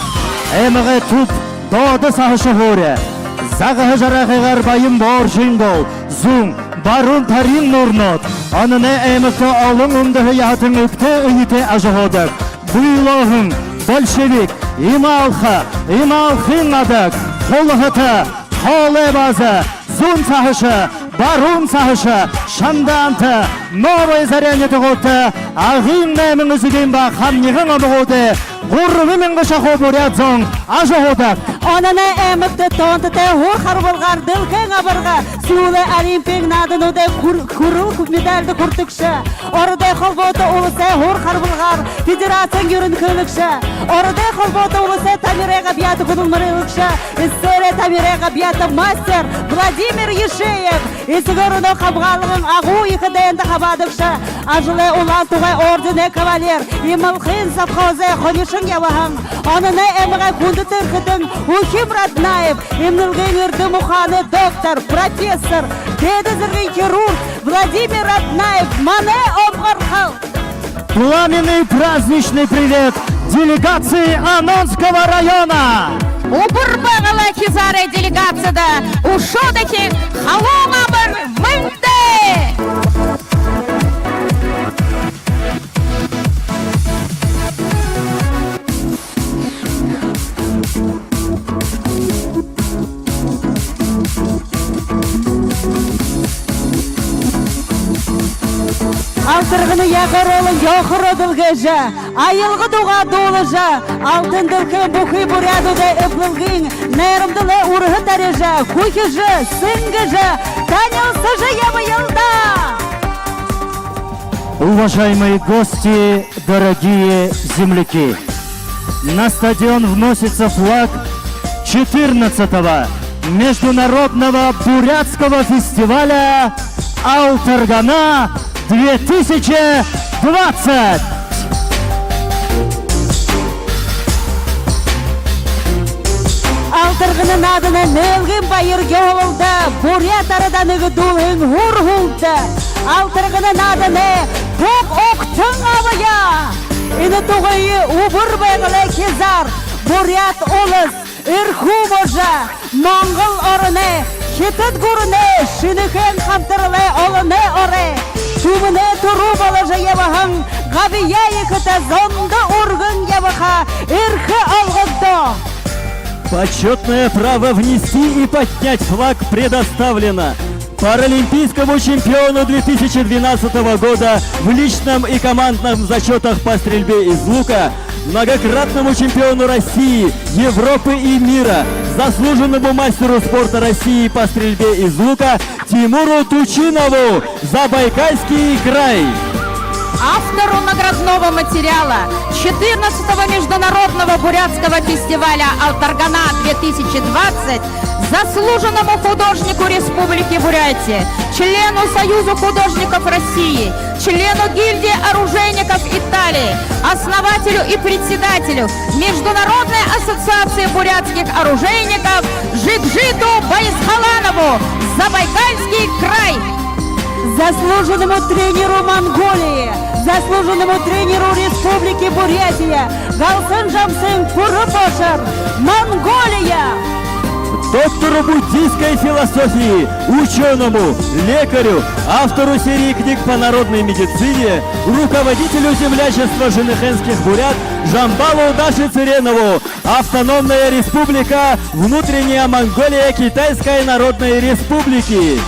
Аймагай түб Доодо саһаша һуури, загаһа жаргахыгаар Баян Бооржын гол, зүүн, баруун тарин нуурнууд. Ононай аймагта олон үндэһэ яһатан эбтэй эетэй ажаһуудаг. Буйлооһон, Большевик, Ималха, Ималхын адаг, Хулахата, Хоолой база, зүүн саһаша, баруун саһаша, Шандаанта, Новая Заря нютагуудта Агын найман эзэгын ба Хамниган омогуудай гурбан мянга шахуу буряад зон ажаһуудаг. Ононай аймагта тоонтотой һур харбалгаар дэлхэйн абарга, сүүлэй Олимпиин наадануудай хүр-, хүрэл медальда хүртэгшэ. Ородой Холбоото Уласай һур харбалгаар федерациин юрэнхылэгшэ. Ородой Холбоото Уласай тамирай габьяата хүдэлмэрилэгшэ. СССР-эй тамирай габьяата мастер Владимир Ешеев. Эсэгэ ороноо хамгаалгын Агуу Ехэ дайнда хабаадагша, Ажалай Улаан Тугай орденэй кавалер, Ималхын совхозой хонишон ябаһан, Ононай аймагай хүндэтэ эрхэтэн, Ухим Раднаев, эмнэлгын эрдэм ухаанай доктор, профессор, дээдэ зэргын хирург Владимир Раднаев манай омогорхол. Пламенный праздничный привет делегации Ононского района! Үбэр Байгалай хизаарай делегацида үшөө дахин халуун амар мэндэ! Алтарганаяа гаруулан ёохор эдлэжэ, аялга дуугаа дуулажа, алтан дэлхэйн бүхы буряадуудай эблэлгын найрамдалай үрһэ тарижа, хүхижэ, сэнгэжэ, танилсажа ябаял даа. Уважаемые гости, дорогие земляки! На стадион вносится флаг четырнадцатого международного бурятского фестиваля «Алтаргана две тысячи двадцать». Алтаргана нааданай нээлгын баяр ёһололдо буряад арадай нэгэдүүлһэн һүр һүлдэ. Алтаргана нааданай буг угтан абая. Энэ тугые Үбэр Байгалай хизаар, Буряад Улас, Эрхүү можо, Монгол ороной, Хитад гүрэнэй, Шэнэхээн хамтаралай олоной орой, түмэнэй түрүү боложо ябаһан габьяа ехэтэ зондо үргэн ябаха эрхэ олгогдоо. Почётное право внести и поднять флаг предоставлено паралимпийскому чемпиону две тысячи двенадцатого года в личном и командном зачётах по стрельбе из лука, многократному чемпиону России, Европы и мира, заслуженному мастеру спорта России по стрельбе из лука Тимуру Тучинову, Забайкальский край. Автору наградного материала четырнадцатого международного бурятского фестиваля «Алтаргана две тысячи двадцать», заслуженному художнику Республики Бурятия, члену Союза художников России, члену гильдии оружейников Италии, основателю и председателю Международной ассоциации бурятских оружейников Жигжиту Байсхаланову, Забайкальский край. Заслуженному тренеру Монголии, заслуженному тренеру Республики Бурятия, Галсан Жамсын, Пуру Бошор, Монголия. Доктору буддийской философии, учёному, лекарю, автору серии книг по народной медицине, руководителю землячества женыхэнских бурят Жамбалу Даши-Цыренову, Автономная Республика Внутренняя Монголия Китайской Народной Республики.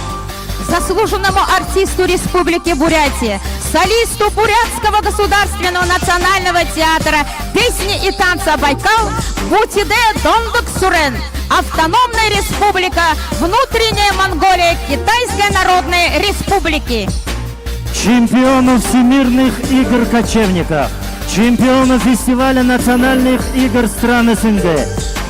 Заслуженному артисту Республики Бурятия, солисту Бурятского государственного национального театра песни и танца «Байкал» Бутиде Дондок Сурен, Автономная Республика Внутренняя Монголия Китайской Народной Республики. Чемпиону Всемирных игр кочевников, чемпиону фестиваля национальных игр стран СНГ,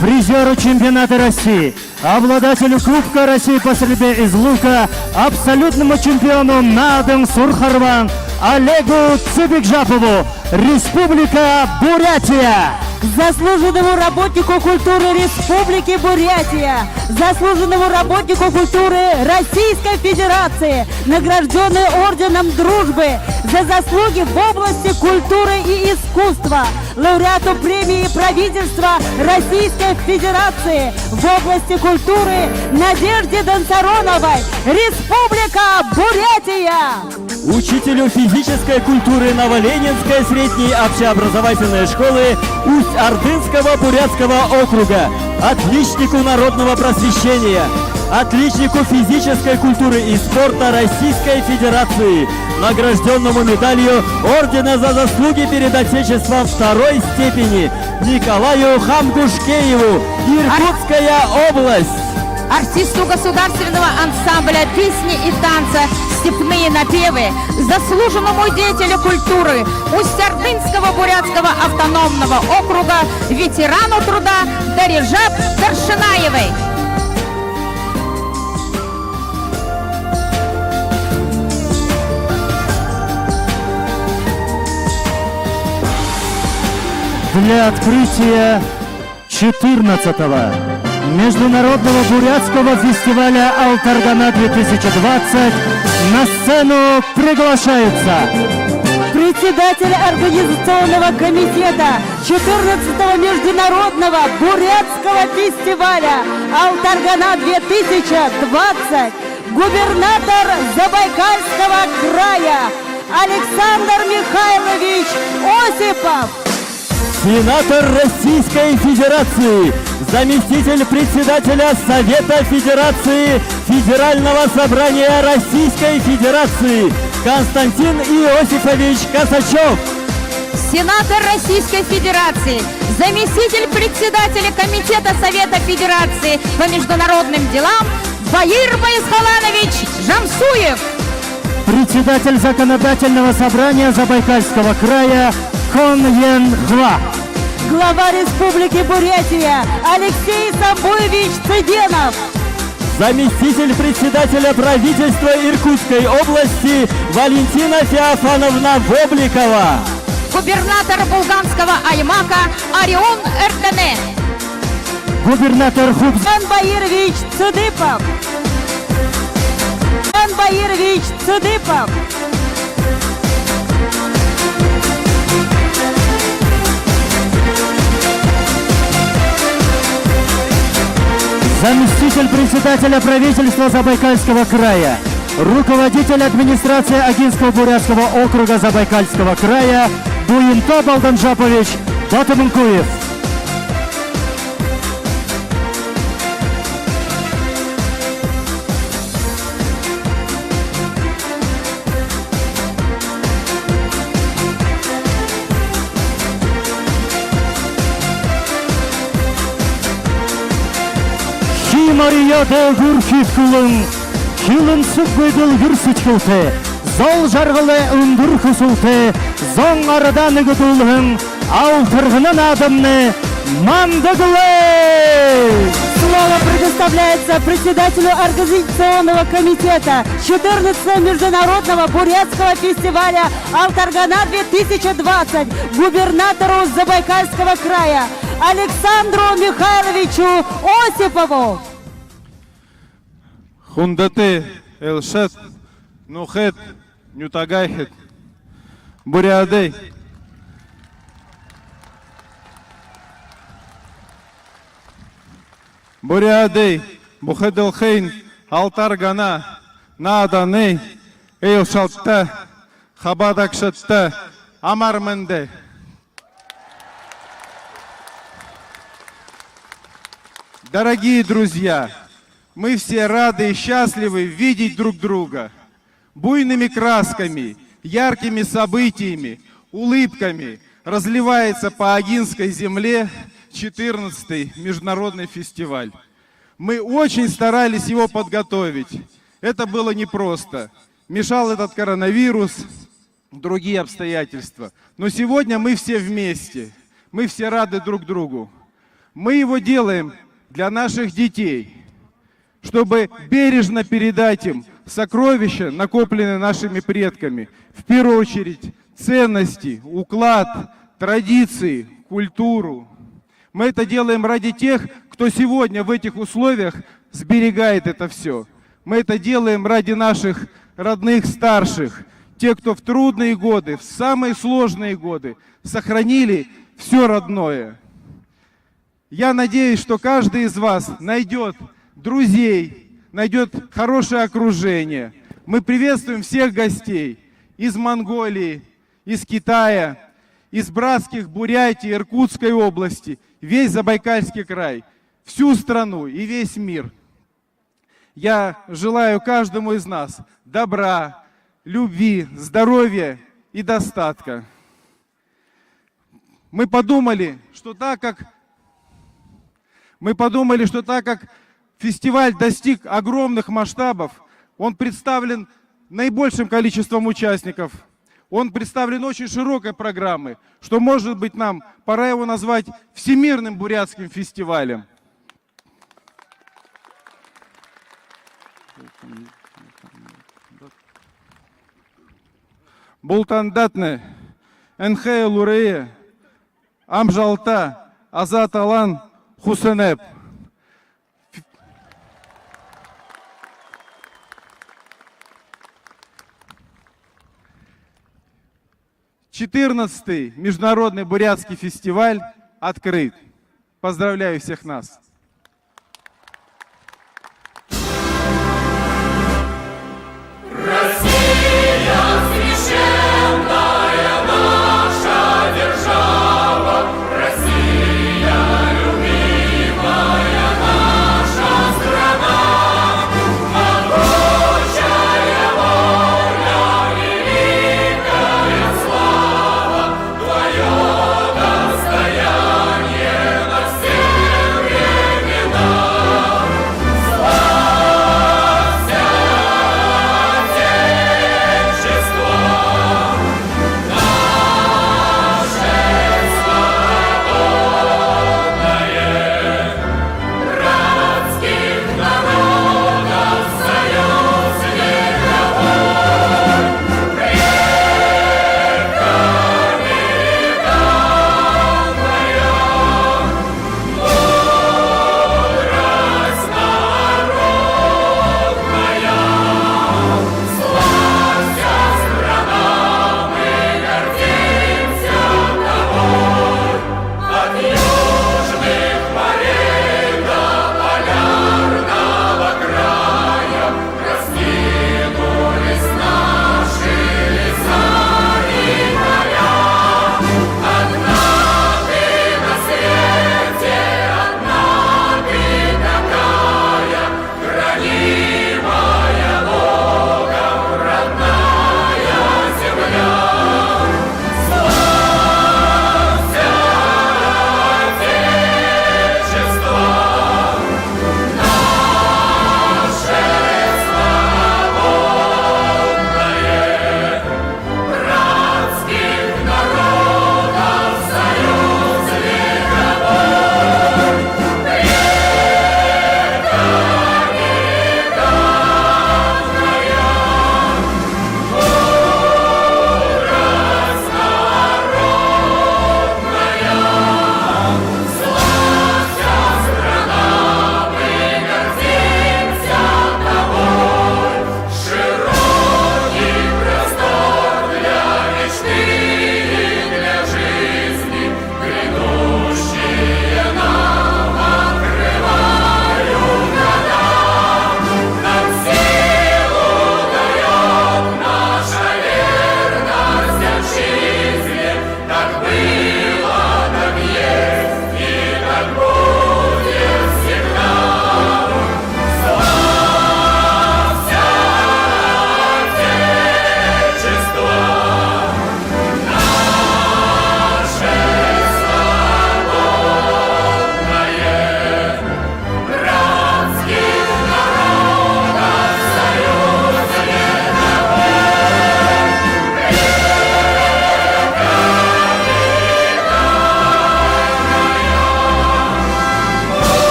призёру чемпионата России, обладателю Кубка России по стрельбе из лука, абсолютному чемпиону на дом Сурхарван Олегу Цыбикжапову, Республика Бурятия. Заслуженному работнику культуры Республики Бурятия, заслуженному работнику культуры Российской Федерации, награждённый орденом Дружбы за заслуги в области культуры и искусства, лауреату премии правительства Российской Федерации в области культуры Надежде Донсароновой, Республика Бурятия. Учителю физической культуры Новоленинской средней общеобразовательной школы Усть-Ордынского бурятского округа, отличнику народного просвещения, отличнику физической культуры и спорта Российской Федерации, награждённому медалью Ордена «За заслуги перед Отечеством» второй степени Николаю Хамгушкееву, Иркутская область. Артисту государственного ансамбля песни и танца «Степные напевы», заслуженному деятелю культуры Усть-Ордынского бурятского автономного округа, ветерану труда Дарижаб Даршинаевой. Для открытия четырнадцатого международного бурятского фестиваля «Алтаргана две тысячи двадцать» на сцену приглашаются председатель организационного комитета четырнадцатого международного бурятского фестиваля «Алтаргана две тысячи двадцать», губернатор Забайкальского края Александр Михайлович Осипов. Сенатор Российской Федерации, заместитель председателя Совета Федерации Федерального Собрания Российской Федерации Константин Иосифович Косачёв. Сенатор Российской Федерации, заместитель председателя Комитета Совета Федерации по международным делам Баир Баясхаланович Жамсуев. Председатель Законодательного собрания Забайкальского края Кон Йен Хва. Глава Республики Бурятия Алексей Самбуевич Цыденов. Заместитель председателя правительства Иркутской области Валентина Феофановна Вобликова. Губернатор Булганского аймака Арион Эртэне. Губернатор Хубз. Иван Баирович Цыдыпов. Иван Баирович Цыдыпов. Заместитель председателя правительства Забайкальского края, руководитель администрации Агинского бурятского округа Забайкальского края Буинто Балданжапович Батомункуев. Хии морёо дээгүүр хиидхүүлэн, хилэнсэгүй дэлгэр сэдьхэлтэй, зол жаргалай үндэр хүсэлтэй, зон арадаа нэгэдүүлһэн «Алтаргана» наадамнай мандаг лэ. Слово предоставляется председателю организационного комитета четырнадцатого международного бурятского фестиваля «Алтаргана две тысячи двадцать», губернатору Забайкальского края Александру Михайловичу Осипову. Хүндэтэй элшэд, нүхэд, нютагайхид, буряадай. Буряадай бүхэдэлхын алтар гана, нааданай айлшалта, хабаадагшадта амар мэндэ. Дорогие друзья, мы все рады и счастливы видеть друг друга. Буйными красками, яркими событиями, улыбками разливается по Агинской земле четырнадцатый международный фестиваль. Мы очень старались его подготовить. Это было непросто. Мешал этот коронавирус, другие обстоятельства. Но сегодня мы все вместе, мы все рады друг другу. Мы его делаем для наших детей, чтобы бережно передать им сокровища, накопленные нашими предками, в первую очередь ценности, уклад, традиции, культуру. Мы это делаем ради тех, кто сегодня в этих условиях сберегает это всё. Мы это делаем ради наших родных, старших, те, кто в трудные годы, в самые сложные годы сохранили всё родное. Я надеюсь, что каждый из вас найдёт друзей, найдёт хорошее окружение. Мы приветствуем всех гостей из Монголии, из Китая, из братских Бурятии, Иркутской области, весь Забайкальский край, всю страну и весь мир. Я желаю каждому из нас добра, любви, здоровья и достатка. Мы подумали, что так как, мы подумали, что так как фестиваль достиг огромных масштабов, он представлен наибольшим количеством участников, он представлен очень широкой программой, что, может быть, нам пора его назвать Всемирным бурятским фестивалем. Бултандатнай энхэ элүүрые, амжалта, аза талаан хүсэнэб. Четырнадцатый международный бурятский фестиваль открыт. Поздравляю всех нас!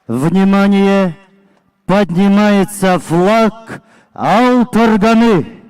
Внимание! Поднимается флаг Алтарганы.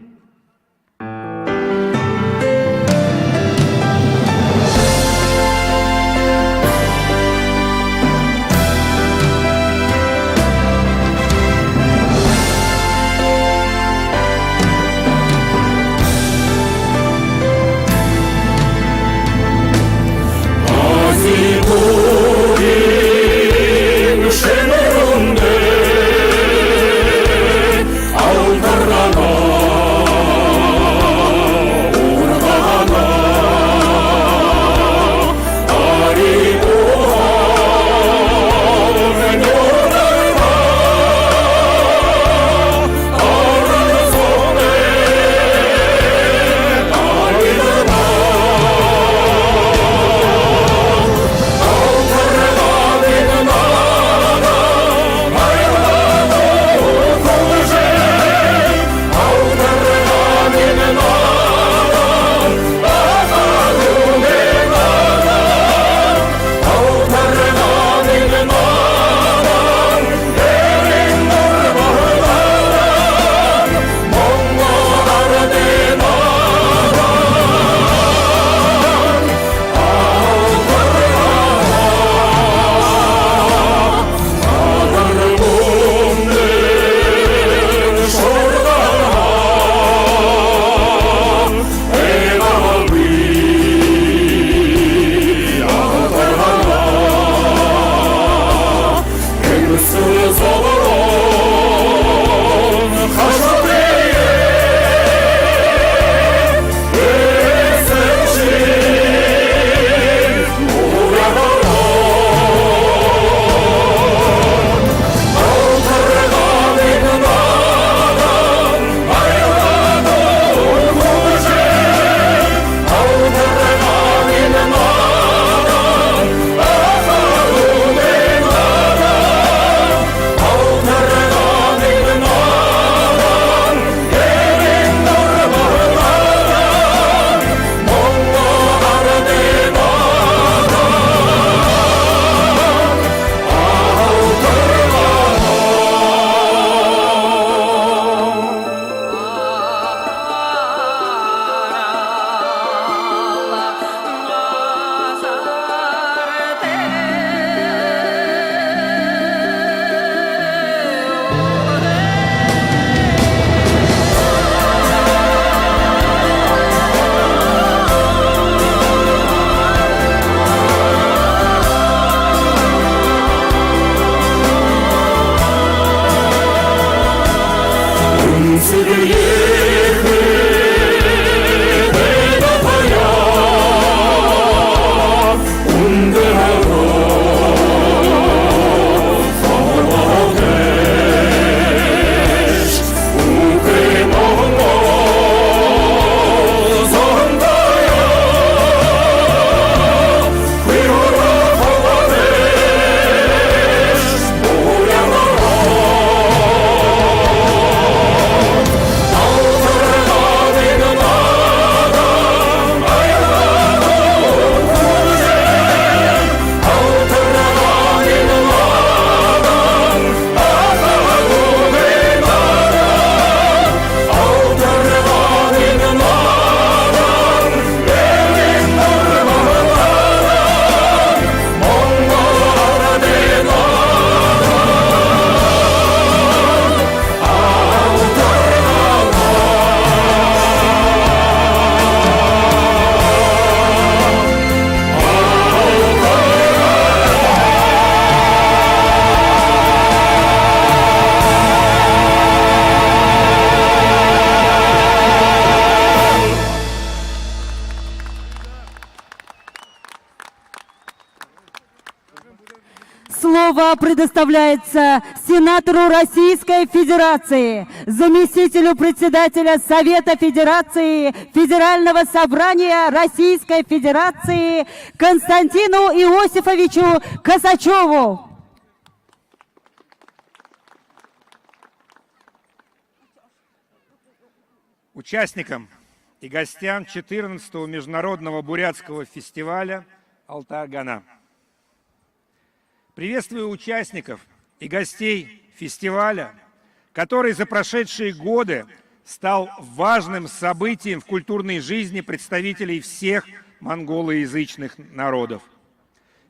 Слово предоставляется сенатору Российской Федерации, заместителю председателя Совета Федерации Федерального Собрания Российской Федерации Константину Иосифовичу Косачёву. Участникам и гостям четырнадцатого международного бурятского фестиваля «Алтаргана». Приветствую участников и гостей фестиваля, который за прошедшие годы стал важным событием в культурной жизни представителей всех монголоязычных народов.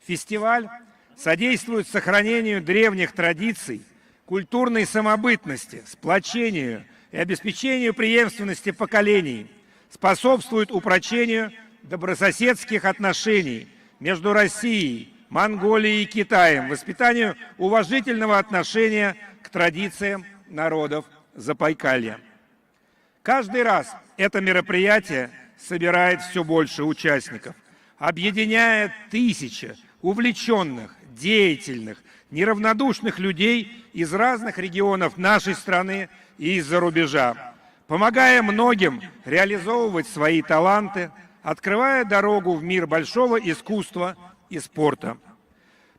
Фестиваль содействует сохранению древних традиций, культурной самобытности, сплочению и обеспечению преемственности поколений, способствует упрочению добрососедских отношений между Россией, Монголией и Китаем, воспитанию уважительного отношения к традициям народов Забайкалья. Каждый раз это мероприятие собирает всё больше участников, объединяя тысячи увлечённых, деятельных, неравнодушных людей из разных регионов нашей страны и из-за рубежа, помогая многим реализовывать свои таланты, открывая дорогу в мир большого искусства и спорта.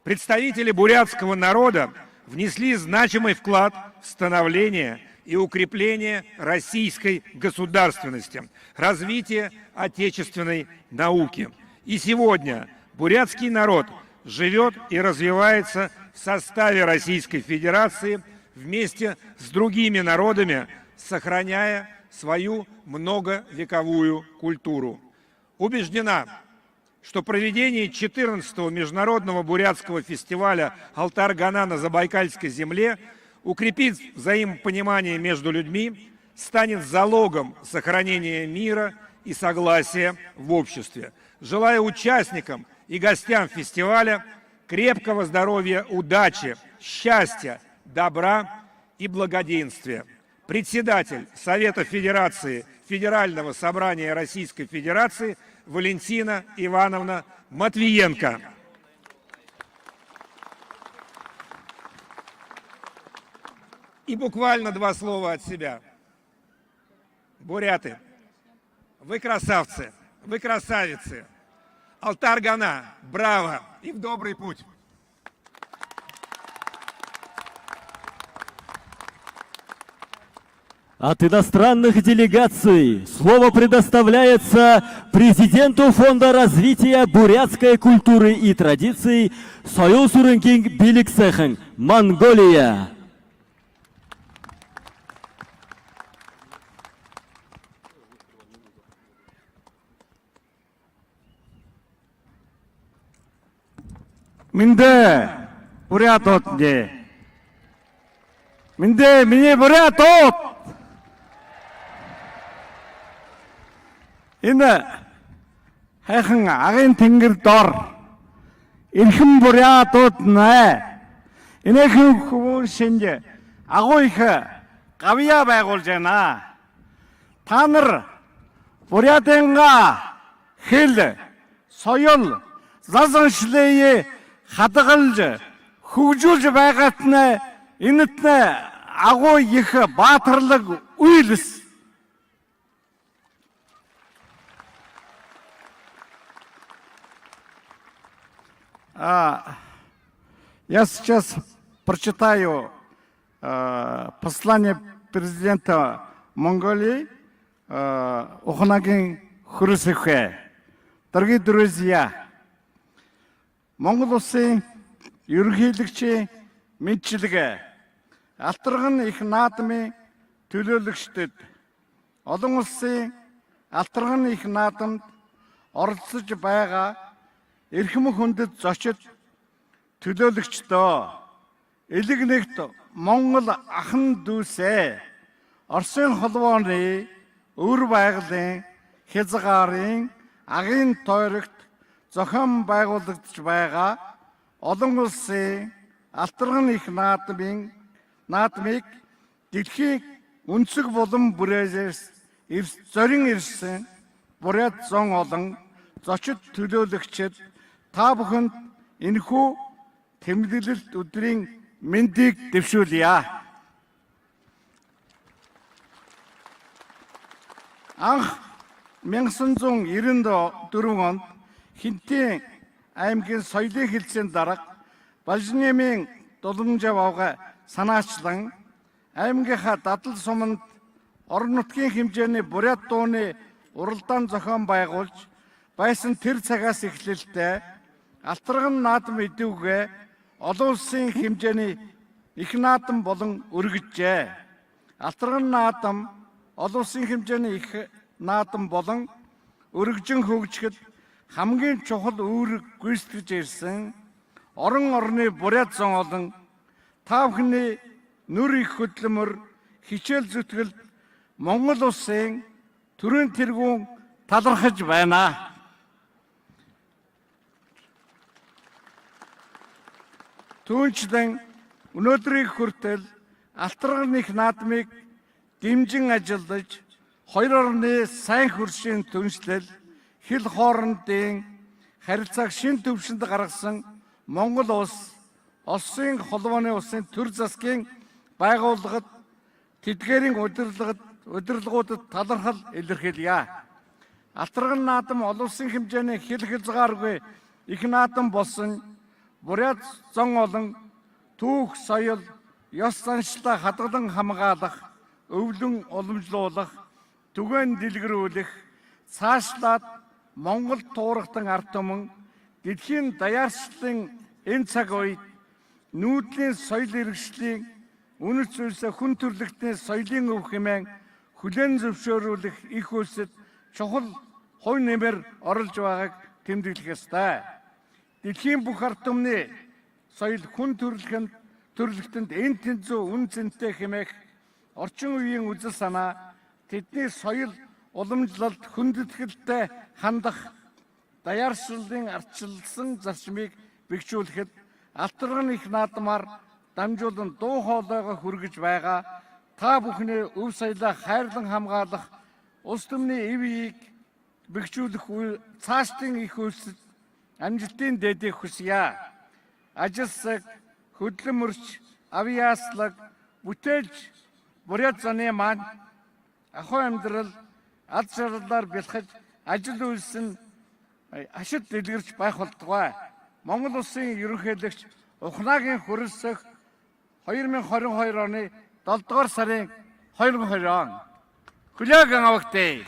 Представители бурятского народа внесли значимый вклад в становление и укрепление российской государственности, развитие отечественной науки. И сегодня бурятский народ живёт и развивается в составе Российской Федерации вместе с другими народами, сохраняя свою многовековую культуру. Убеждена, что проведение четырнадцатого международного бурятского фестиваля «Алтар-Гана» на Забайкальской земле укрепит взаимопонимание между людьми, станет залогом сохранения мира и согласия в обществе. Желаю участникам и гостям фестиваля крепкого здоровья, удачи, счастья, добра и благоденствия. Председатель Совета Федерации Федерального Собрания Российской Федерации Валентина Ивановна Матвиенко. И буквально два слова от себя. Буряты, вы красавцы, вы красавицы. Алтар-Гана, браво и в добрый путь. От иностранных делегаций слово предоставляется президенту Фонда развития бурятской культуры и традиций Соёл Сүрэнхын Бэлиг сайхан, Монголия. Мэндэ, буряадууд, мэндэ. Мэндэ, минии буряадууд! Энэ һайхан Агын тэнгэр доро эрхим буряадууднай энэхэн хүбүүн шэнги агуу ехэ габьяа байгуулжа байна. Таанар буряадайнгаа хэл, соёл, зан заншалые хадагалжа, хүгжүүлжэ байгаатнай, энэтнай агуу ехэ баатарлаг үйлэ. А, я сейчас прочитаю, э, послание президента Монголии, э, Ухнаагийн Хурасэхэ. Дорогие друзья, Монгол Улсын Ерөнхийлөгчийн мэндчилгэ, Алтарган ехэ наадмын түлөөлэгшэдэд, олон улсын Алтарган ехэ наадамда оролсожо байгаа эрхим хүндэтэ зочид, түлөөлэгшэдөө, элэг нэгэтэ монгол ахан дүүсээ, Оросын холбооной Үбэр Байгалай хизагаарын Агын тойрогто зохёон байгуулагдажа байгаа олон улсын Алтарган ехэ наадмын, наадмыг дэлхэйн үнсэг булан бүрээсэ эрс-, эрс-, зорин ирсэн буряад зон, олон зочид, түлөөлэгшэд, та бүхэндэ энэхүү тэмдэглэлтэ үдэрэй мэндые дэбшүүлье. Анх мянга юһэн зуун ерэн дүрбэн ондо Хэнтэй аймагай соёлой хэлтсээн дарга Бальжинимын Дуланжаб абгай санаачлан, аймагайхи дадал суманда орон нутгийн хэмжээнэй буряад дуунай урилдаан зохёон байгуулжа байһан тэрэ сагһаа эхилэлтэй Алтарган наадам эдэ үгы олон улсын хэмжээний ехэ наадам болон үргэжэ. Алтаргана наадам олон улсын хэмжээний ехэ наадам болон үргэжэн хөгжөөхөд хамгийн чухал үүрэг гүйсэдхэжэ ерэһэн орон ороной буряад зон олон, та бүхэнэй нүрэ ехэ хүдэлмэри, хишээл зүтгэлдэ Монгол улсын түрын тэргүүн талархажа байна. Түүншэлэн, мүнөөдэрэй хүрэтэр Алтаргана ехэ наадамые дэмжэн ажаллажа, хоёр ороной һайн хүршын түншэлэл, хил хоорондын харилсааг шэнэ түбшэндэ гаргаһан Монгол улас, Уласай Холбооной уласай түрэ засагай байгууллагууд, тэдгээрэй удирдлагууд, удирдлагуудта талархал илэрхийлье. Алтаргана наадам олон улсын хэмжээний хил хязгааргүй ехэ наадам болоһон буряад зон олон түүхэ, соёл, ёһо заншалаа хадагалан хамгаалха, эблэн уламжалуулха, түгээн дэлгэрүүлхэ, саашалаад Монголдо туурагтан арад түмэн дэлхэйн даяаршалан энэ саг үедэ нүүдэлэй соёл иргэшэлэй үнэһэ зүйлһээ хүн түрэлхитэнэй соёлой үбһэ хэмээн хүлеэн зөвшөөрүүлхэ ехэ үйлсэдэ чухал хувь нэмэр оруулжа байгааг тэмдэглэхэ ёһотой. Дэлхэйн бүхэ арад түмэнэй соёл хүн түрэлхитэн-, түрэлхитэнтэ энэ тэнзүү үнэ сэнтэй хэмээх, оршон үеын үзэл санаа тэдэнэй соёл уламжалалда хүндэтгэлтэй хандаха, даяаршалын аршалсан зарчмые бэхжүүлхэдэ, Алтаргана ехэ наадамаар дамжуулан дуу хоолойгоо хүргэжэ байгаа та бүхэнэй үб соёлоо хайрлан хамгаалха, улас түмэнэй эб эеые бэхжүүлхэ үе саашадаа ехэ үйлсэдэ амжалтын дээдые хүсэе. Ажал саг, хүдэлмэришэ, абьяаслаг, бүтээлшэ буряад зоной маань ахуй амидарал, ад жаргалаар бэлхэжэ, ажал үйлсэндэ ашата дэлгэржэ байха болтогой. Монгол Уласай Юрэнхылэгшэ ухаанайень хүрэлсэхэ хоёр мянга хорин хоёр оной долоодугаар һарын хоёр мянга хорин. Хүлеэгэн абагты.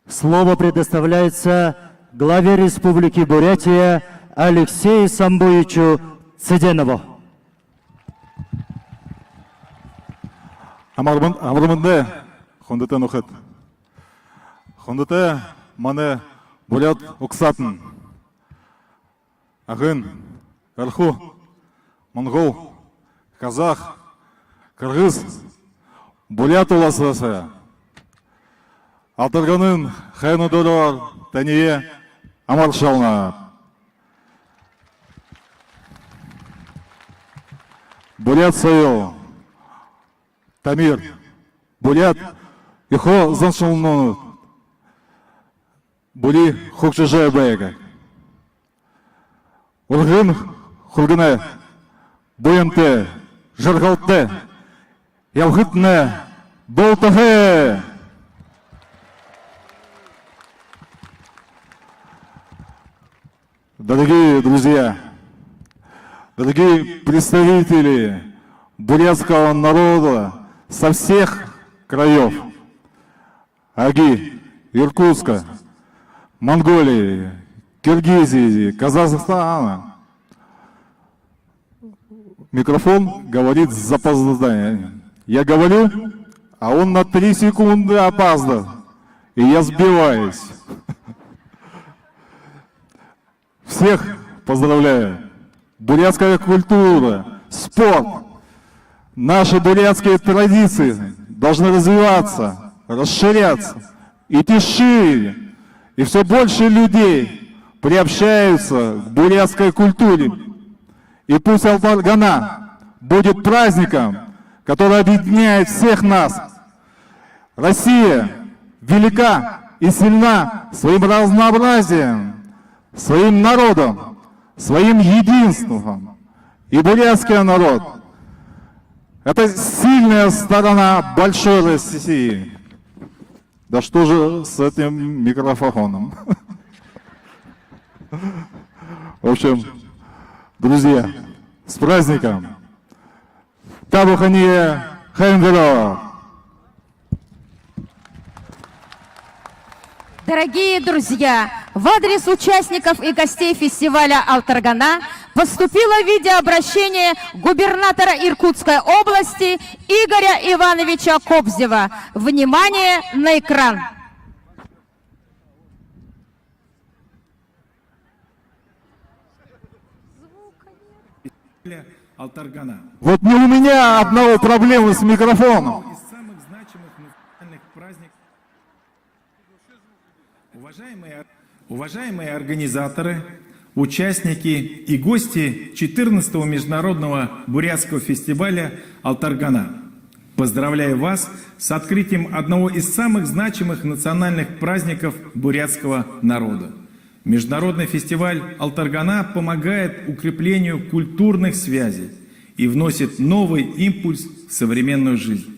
Слово предоставляется главе Республики Бурятия Алексею Самбуевичу Цыденову. Амар мэндэ, амар мэндэ, хүндэтэ нүхэд. Хүндэтэ манай буряад угсаатан. Ага, Эрхүү, монгол, казах, кыргыз, буряад уласһаа Алтарганын һайндэрөөр таниие амаршалнаб. Буряад соёл, тамир, буряад ёһо заншалнууд бүри хүгжэжэ байгаа. Үргэн хүргэнэ, буянтай, жаргалтай ябахатнай болтогой. Дорогие друзья, дорогие представители бурятского народа со всех краёв, Аги, Иркутска, Монголии, Киргизии, Казахстана. Микрофон говорит с запозданием. Я говорю, а он на три секунды опаздывает. И я сбиваюсь. Всех поздравляю. Бурятская культура, спорт, наши бурятские традиции должны развиваться, расширяться, идти шире. И всё больше людей приобщаются к бурятской культуре. И пусть Алтаргана будет праздником, который объединяет всех нас. Россия велика и сильна своим разнообразием, своим народом, своим единством. И бурятский народ — это сильная сторона большой России. Да что же с этим микрофоном? В общем, друзья, с праздником! Табу ханиие һайндэрөөр! Дорогие друзья, в адрес участников и гостей фестиваля «Алтаргана» поступило видеообращение губернатора Иркутской области Игоря Ивановича Кобзева. Внимание на экран. Алтаргана. Вот не у меня одного проблемы с микрофоном. Из самых значимых национальных праздников. Уважаемые, уважаемые организаторы, участники и гости четырнадцатого международного бурятского фестиваля «Алтаргана». Поздравляю вас с открытием одного из самых значимых национальных праздников бурятского народа. Международный фестиваль «Алтаргана» помогает укреплению культурных связей и вносит новый импульс в современную жизнь.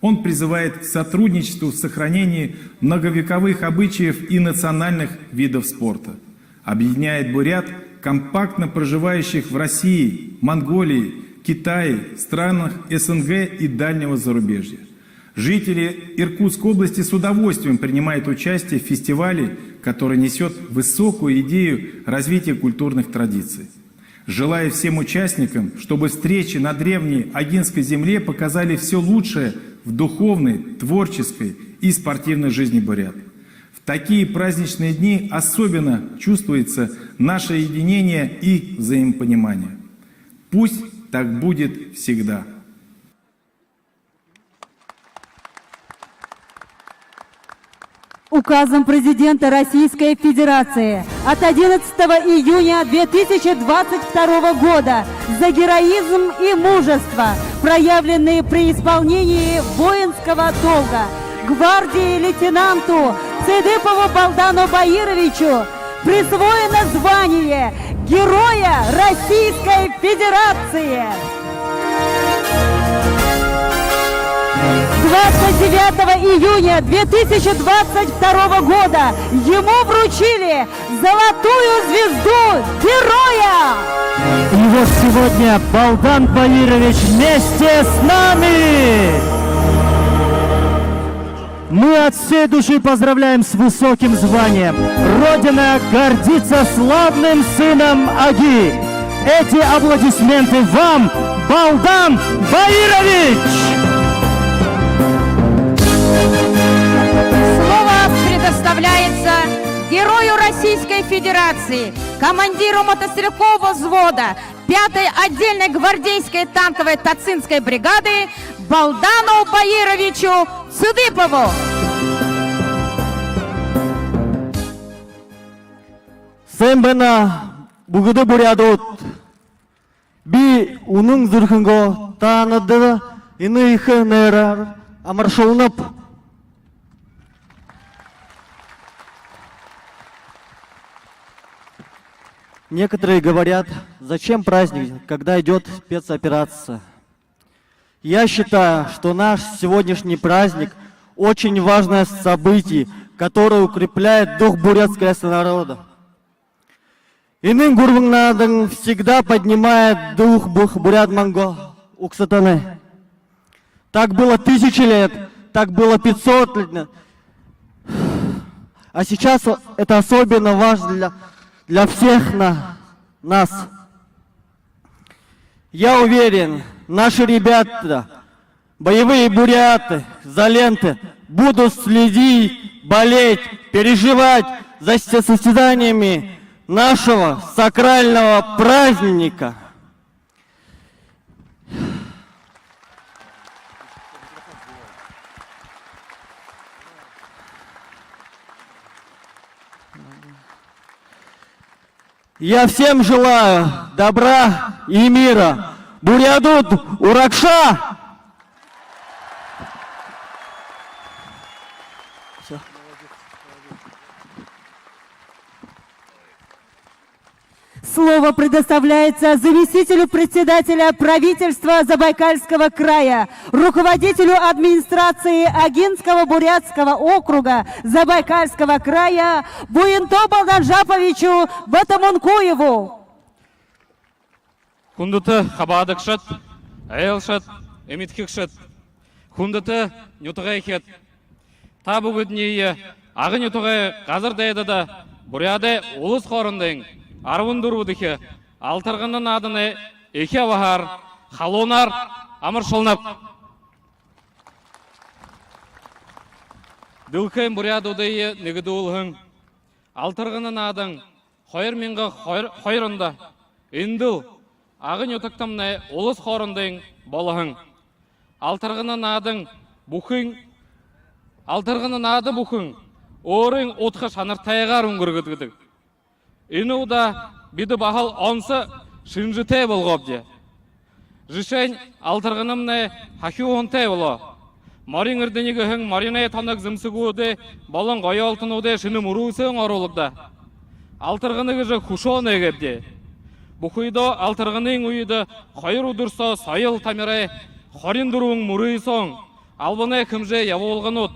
Он призывает к сотрудничеству в сохранении многовековых обычаев и национальных видов спорта. Объединяет бурят, компактно проживающих в России, Монголии, Китае, странах С Н Г и дальнего зарубежья. Жители Иркутской области с удовольствием принимают участие в фестивале, который несёт высокую идею развития культурных традиций. Желаю всем участникам, чтобы встречи на древней Агинской земле показали всё лучшее в духовной, творческой и спортивной жизни бурят. В такие праздничные дни особенно чувствуется наше единение и взаимопонимание. Пусть так будет всегда. Указом Президента Российской Федерации от одиннадцатого июня две тысячи двадцать второго года за героизм и мужество, проявленные при исполнении воинского долга, гвардии лейтенанту Цыдыпову Балдану Баировичу присвоено звание Героя Российской Федерации. Двадцать девятого июня две тысячи двадцать второго года ему вручили Золотую Звезду Героя. И вот сегодня Балдан Баирович вместе с нами. Мы от всей души поздравляем с высоким званием. Родина гордится славным сыном Аги. Эти аплодисменты вам, Балдан Баирович! Слово предоставляется Герою Российской Федерации, командиру мотострелкового взвода пятой отдельной гвардейской танковой Тацинской бригады Балдану Баировичу Цыдыпову. Сайн байна, бүгэдэ буряадууд. Би үнэн зүрхэнһөө таанадта энэ ехэ найраар амаршалнаб. Некоторые говорят: «Зачем праздник, когда идёт спецоперация?» Я считаю, что наш сегодняшний праздник очень важное событие, которое укрепляет дух бурятского народа. Энэ гурбан наадан всегда поднимает дух бух бурят-монгол угсатанай. Так было тысячи лет, так было пятьсот лет. А сейчас это особенно важно для, для всех на, нас. Я уверен, наши ребята, боевые буряты, за ленты, будут следить, болеть, переживать за состязаниями нашего сакрального праздника. Я всем желаю добра и мира. Буряадууд, урагшаа! Всё. Слово предоставляется заместителю председателя правительства Забайкальского края, руководителю администрации Агинского бурятского округа Забайкальского края Буинто Балданжаповичу Батамункуеву. Хүндэтэ хабаадагшад, айлшад, эмэдхэгшэд, хүндэтэ нютагайхид, та бүгэдэниие Агын нютагай газар дайдада буряадай улас хоорондын арбан дүрбэдэхи «Алтаргана» нааданай эхи абаһаар халуунаар амаршалнаб. Дэлхэйн буряадуудые нэгэдүүлһэн «Алтаргана» наадан хоёр мянга хоёр, хоёр ондо эндэл Агын нютагтамнай улас хоорондын болоһон. «Алтаргана» наадан бүхэн, «Алтаргана» наада бүхэн өөрын удха шанартайгаар үнгэргэгдэдэг. Энэ удаа бидэ баһал онсо шэнжэтэй болгообди. Жэшээнь, «Алтарганамнай» һахюуһантай болоо. Морин эрдэни гэһэн мориной тоног зэмсэгүүдэй болон гоёолтонуудай шэнэ мүрысөөн оруулагдаа. «Алтаргана» гэжэ хүшөө нээгээбди. Бүхыдөө «Алтарганын» үедэ хоёр үдэр соо соёл тамирай хорин дүрбэн мүрысөөн, албанай хэмжээ ябуулганууд,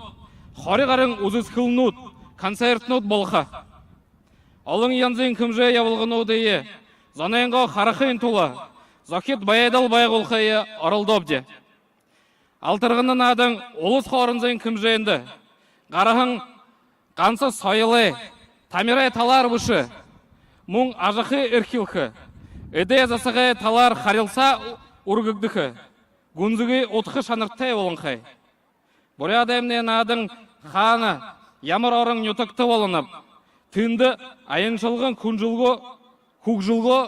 хори гаран үзэсхэлнүүд, концертнүүд болохо. Олон янзын хэмжээ ябуулгануудые зонойнгоо харахын тула зохид байдал байгуулхые оролдообди. «Алтаргана» наадан улас хоорондын хэмжээндэ гараһан ганса соёлой, тамирай талаар бэшэ, мүн ажахы эрхилхэ, эдэй засагай талаар харилсаа үргэгдэхэ гүнзэгы удха шанартай болонхой. Буряадаймнай наадан хаана, ямар орон нютагта болоноб, тэндэ аяншалган хүнжэлгөө, хүгжэлгөө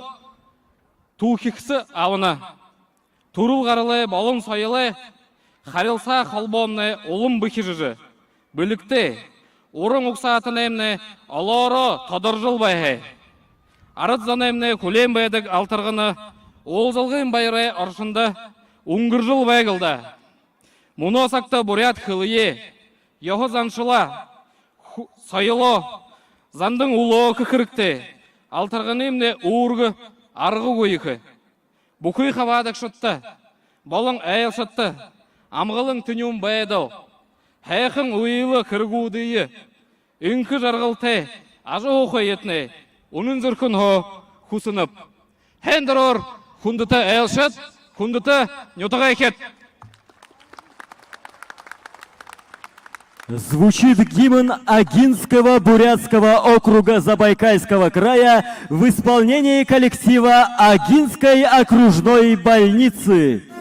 түлхигсэ абана. Түрэл гаралай болон соёлой харилсаа холбоомнай улам бэхижэжэ, бэлигтэй, уран угсаатанаймнай олоороо тодоржол байһай. Арад зоноймнай хүлеэн байдаг «Алтаргана» уулзалгын баярай оршондо үнгэржэл байг лэ даа. Мүнөө сагта буряад хэлэеэ, ёһо заншалаа, ху-, соёлоо зандан үлөөхэ хэрэгтэй. «Алтарганымнай» үүргэ аргагүй ехэ. Бүхы хабаадагшадта болон айлшадта амгалан тэнюун байдал, һайхан үйлэ хэрэгүүдые, энхэ жаргалтай ажаһуухыетнай үнэн зүрхэнһөө хүсэнэб. Һайндэрөөр, хүндэтэ айлшад, хүндэтэ нютагайхид! Звучит гимн Агинского бурятского округа Забайкальского края в исполнении коллектива Агинской окружной больницы.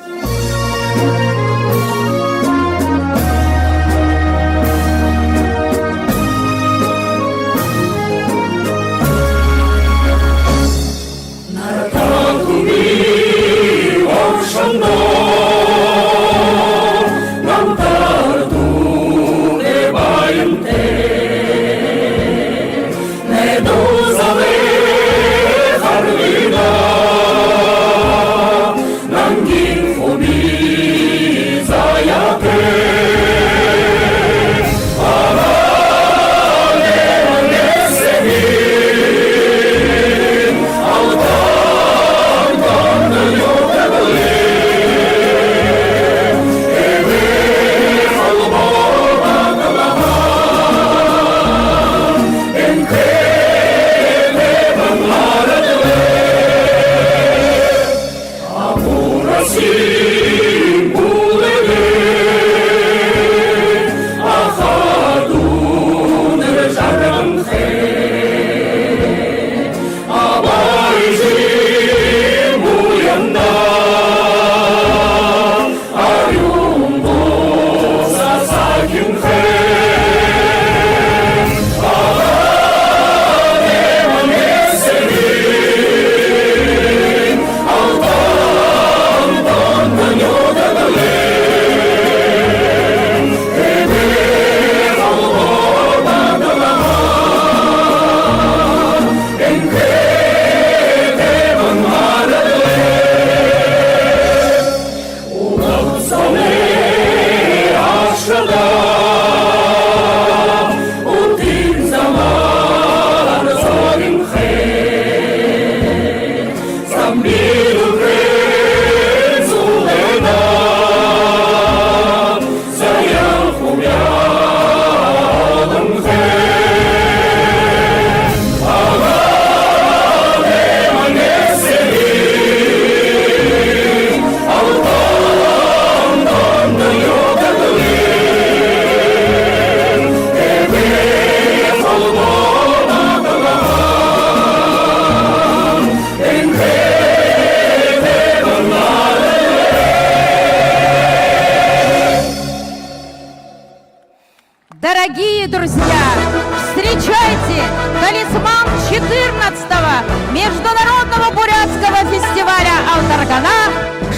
международного бурятского фестиваля «Алтаргана»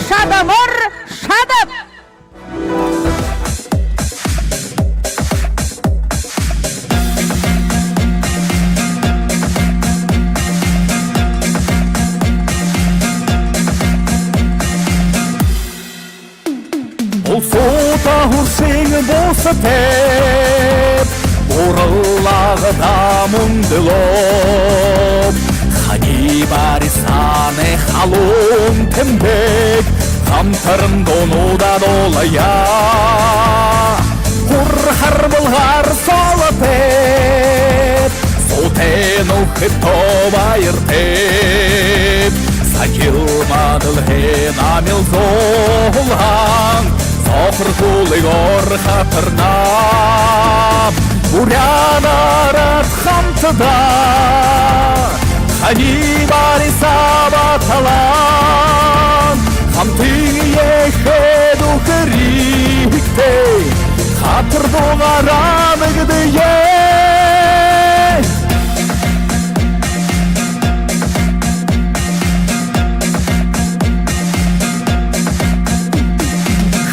Шадамар Шадаб. Улсуута һуршын буусатайб, ураллагада мүндэлөөб. Хани Барисаанай халуун тэмдэг хамтаран дуунуудаа дуулая. Хурхар булгар солотойб, суутай нүхэдтөө баяртайб. Сахил мадалхын амилзуулһан сохор хүлэгөөр хатарнаб. Буряад арад хамтадаа Хани Барисаан ба талаан, хамтын ехэ дүү хэрэгтэ, хатар дуугаараа нэгэдэе.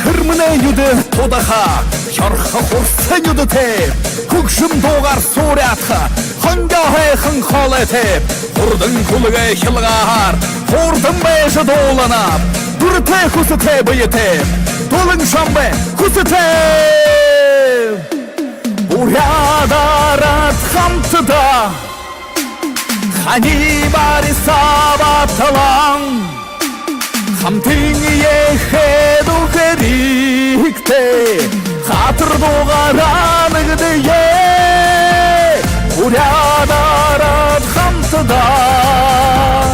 Хэрмэнэй нюдэ тудаха, шорхо хурса нюдэтэй, хүгжэм дуугаар сууряадаха, хонгёо һайхан хоолойтой, хурдан хүлэгэй хилгааһаар хурдан байжа дууланаб. Дуратай, хүсэтэй, баяртай, дулаан шамбай хүсэтэй. Буряад арад хамтадаа Хани Барисаан ба талаан, хамтын ехэ дүү хэрэгтэ, хатар дуугаараа нэгэдэе. Буряад арад хамтадаа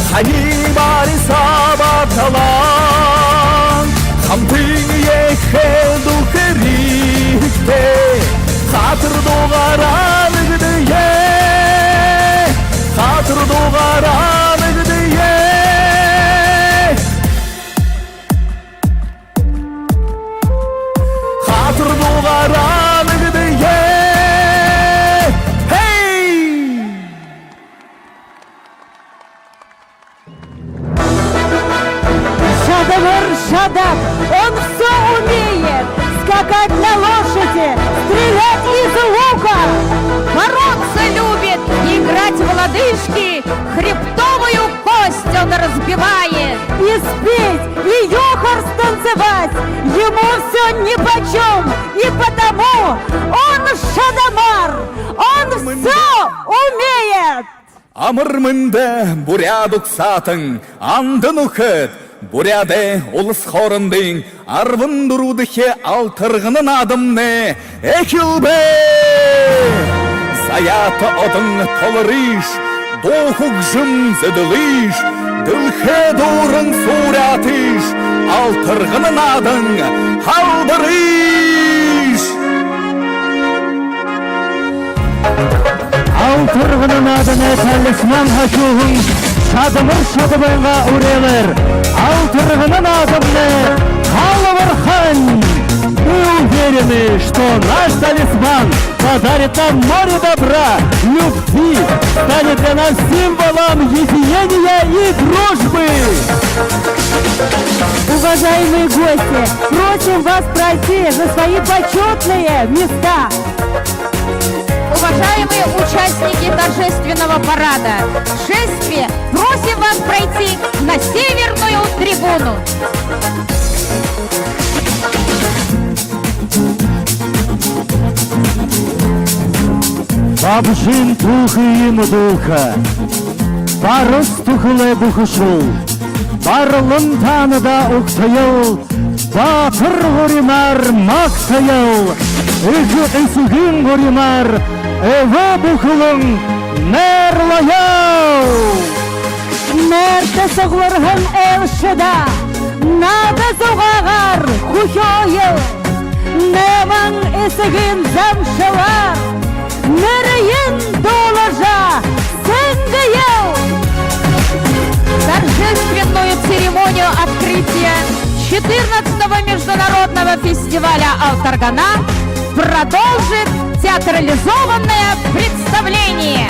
Хани Барисаан ба талаан, хамтын ехэ дүү хэрэгтэ, хатар дуугаараа нэгэдэе. Хатар дуугаараа нэгэдэе. Хатар дуугаараа нэгэдэе. Хей! Шадамар Шадаб, он всё умеет: скакать на лошади, стрелять из лука. Бороться любит, играть в лодыжки, хребтовую кость он разбивает. И спеть, и ёхор станцевать ему всё нипочём, и потому он Шадамар, он всё умеет. Амар мэндэ, буряад угсаатан, анда нүхэд! Буряадай улас хоорондын арбан дүрбэдэхи «Алтаргана» наадамнай эхилбэ. Заяата одон толорыш, дуу хүгжэм зэдэлыш, дэлхэй дүүрэн сууряатыш, «Алтаргана» наадан халдарыш. «Алтаргана» нааданай талисман хажууһан Шадамар Шадабайнгаа үреэлээр «Алтаргана» наадамнай халбархань. Мы уверены, что наш талисман подарит нам море добра, любви, станет для нас символом единения и дружбы. Уважаемые гости, просим вас пройти на свои почётные места. Уважаемые участники торжественного парада шествия, просим вас пройти на северную трибуну. Бабжын түүхые мэдүүлхэ, Барас түхэлэй бүхэшүүл, барлан таанадаа угтаял, баатар гуримаар магтаял, эхэ эсэгын гуримаар эб бүхэлэн найрлаял. Найрта сугларһан айлшадаа наада зугаагаар хүхеэел, найман эсэгын заншалаар нэрыень дуулажа сэнгэел. Торжественную церемонию открытия четырнадцатого международного фестиваля «Алтаргана» продолжит театрализованное представление.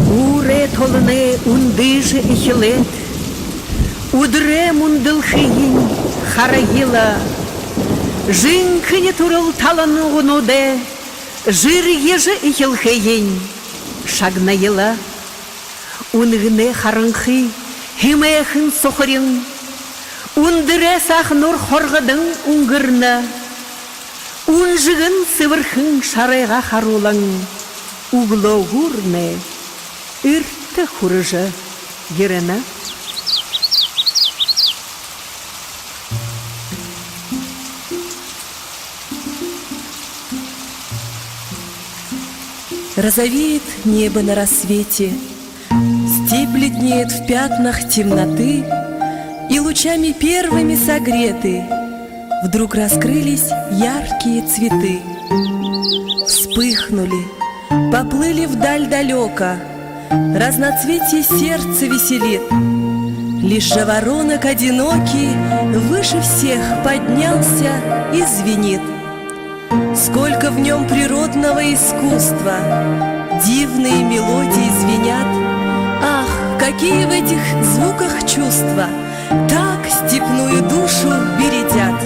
Үүрэй толоной үндыжэ эхилээд, үдэрэй мүндэлхыень харая л. Жэнхэни түрэл тала нугануудай жэргэжэ эхилхыень шагная л. Үнэгэнэй харанхы хэмээхэн сухарин үндэрэй саахануур хоргодон үнгэрнэ. Үнжэгэн сэбэрхэн шарайгаа харуулан, үглөөгүүрнай эртэ хүрэжэ ерэнэ. Розовеет небо на рассвете, степь бледнеет в пятнах темноты, и лучами первыми согреты вдруг раскрылись яркие цветы. Вспыхнули, поплыли вдаль далёко, разноцветие сердце веселит. Лишь жаворонок одинокий выше всех поднялся и звенит. Сколько в нём природного искусства, дивные мелодии звенят. Ах, какие в этих звуках чувства, так степную душу бередят!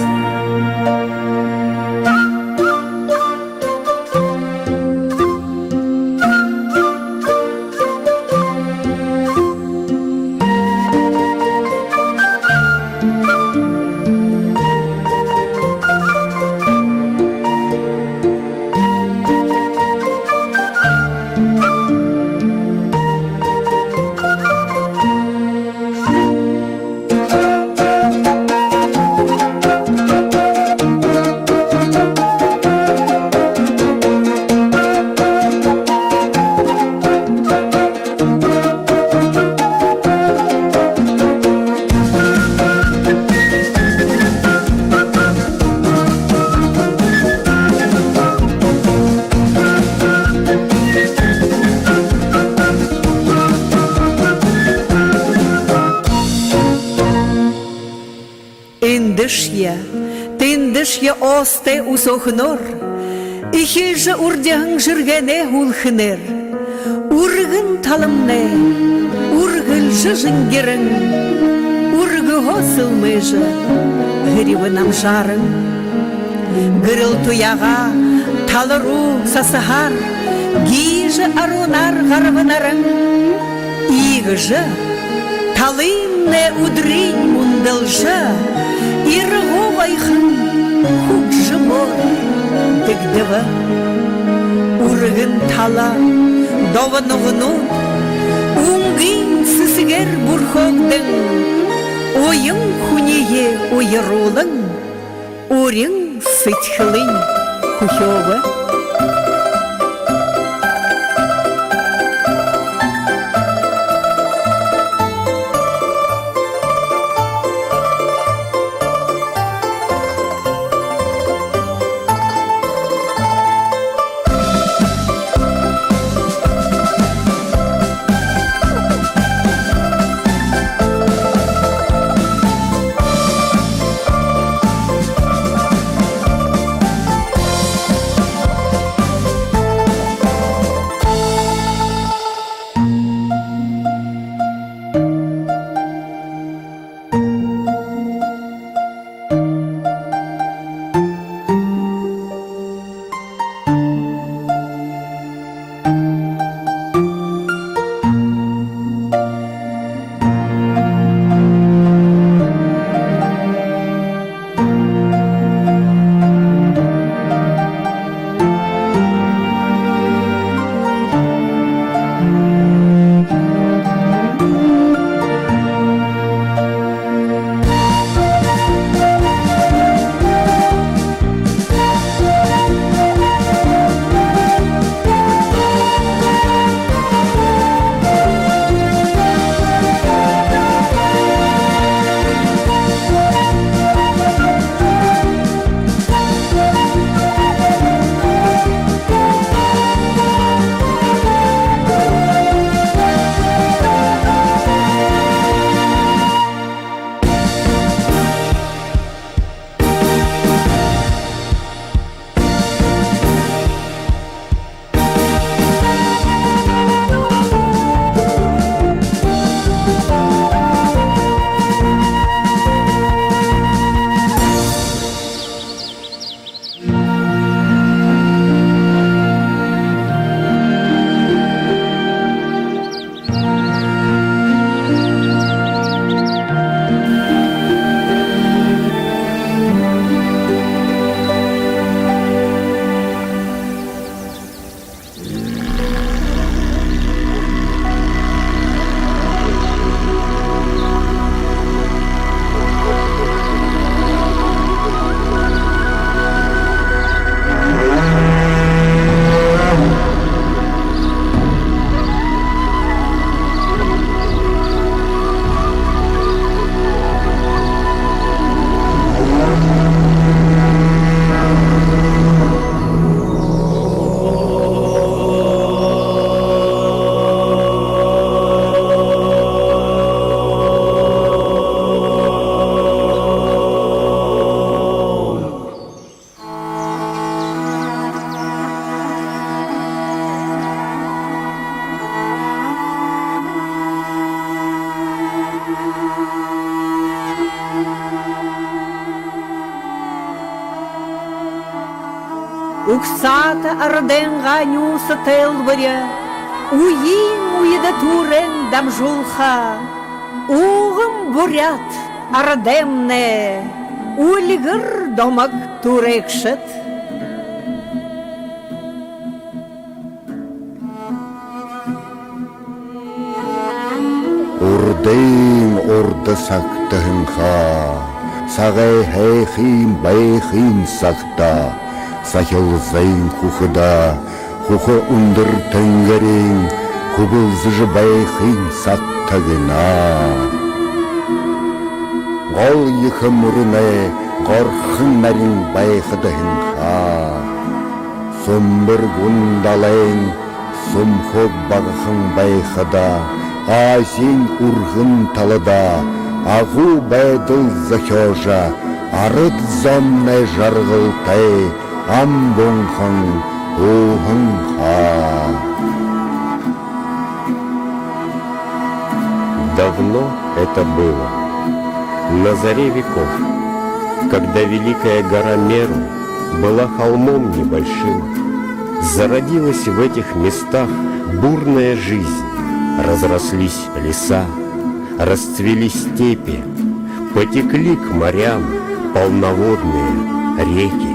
Эндэшье, тэндэшье оостой үсөөхэнөөр, эхилжэ үрдиһэн жэргээнэй һүүлхэнээр, үргэн таламнай үргэлжэ жэнгирэн, үргөһөө сэлмээжэ, һэрибэ намжааран. Гэрэл туяагаа тала руу сасаһаар, гиижэ арюунаар гараба наран. Иигэжэ талымнай үдэрынь мүндэлжэ, ирагуу гайхан хүгжэмөөр дэгдэбэ. Үргэн тала добо нуганууд үнгын сэсэгээр бүрхөөгдэн, уян хүниие уяруулан, урин сэдьхэлынь хүхеэбэ. Угсаата арадайнгаа нюуса тайлбаря үеын үедэ түүрээн дамжуулха. Ууган буряад арадаймнай үльгэр домог түүрээгшэд. Урдын урда сагта һэн ха, сагай һайхан байхын сагта, сахилзайн хүхэдэ, хүхэ үндэр тэнгэриин хүбэлзэжэ байхын сагта гэнэ. Гол ехэ мүрэнэй горхон нарин байхада һэн ха. Сүмбэр гүн далайн сүмхэг багахан байхада, Азиин үргэн талада агуу байдал зохёожо, арад зомнай жаргалтай ам бунхан һууһан ха. Давно это было, на заре веков, когда великая гора Меру была холмом небольшим. Зародилась в этих местах бурная жизнь, разрослись леса, расцвели степи, потекли к морям полноводные реки.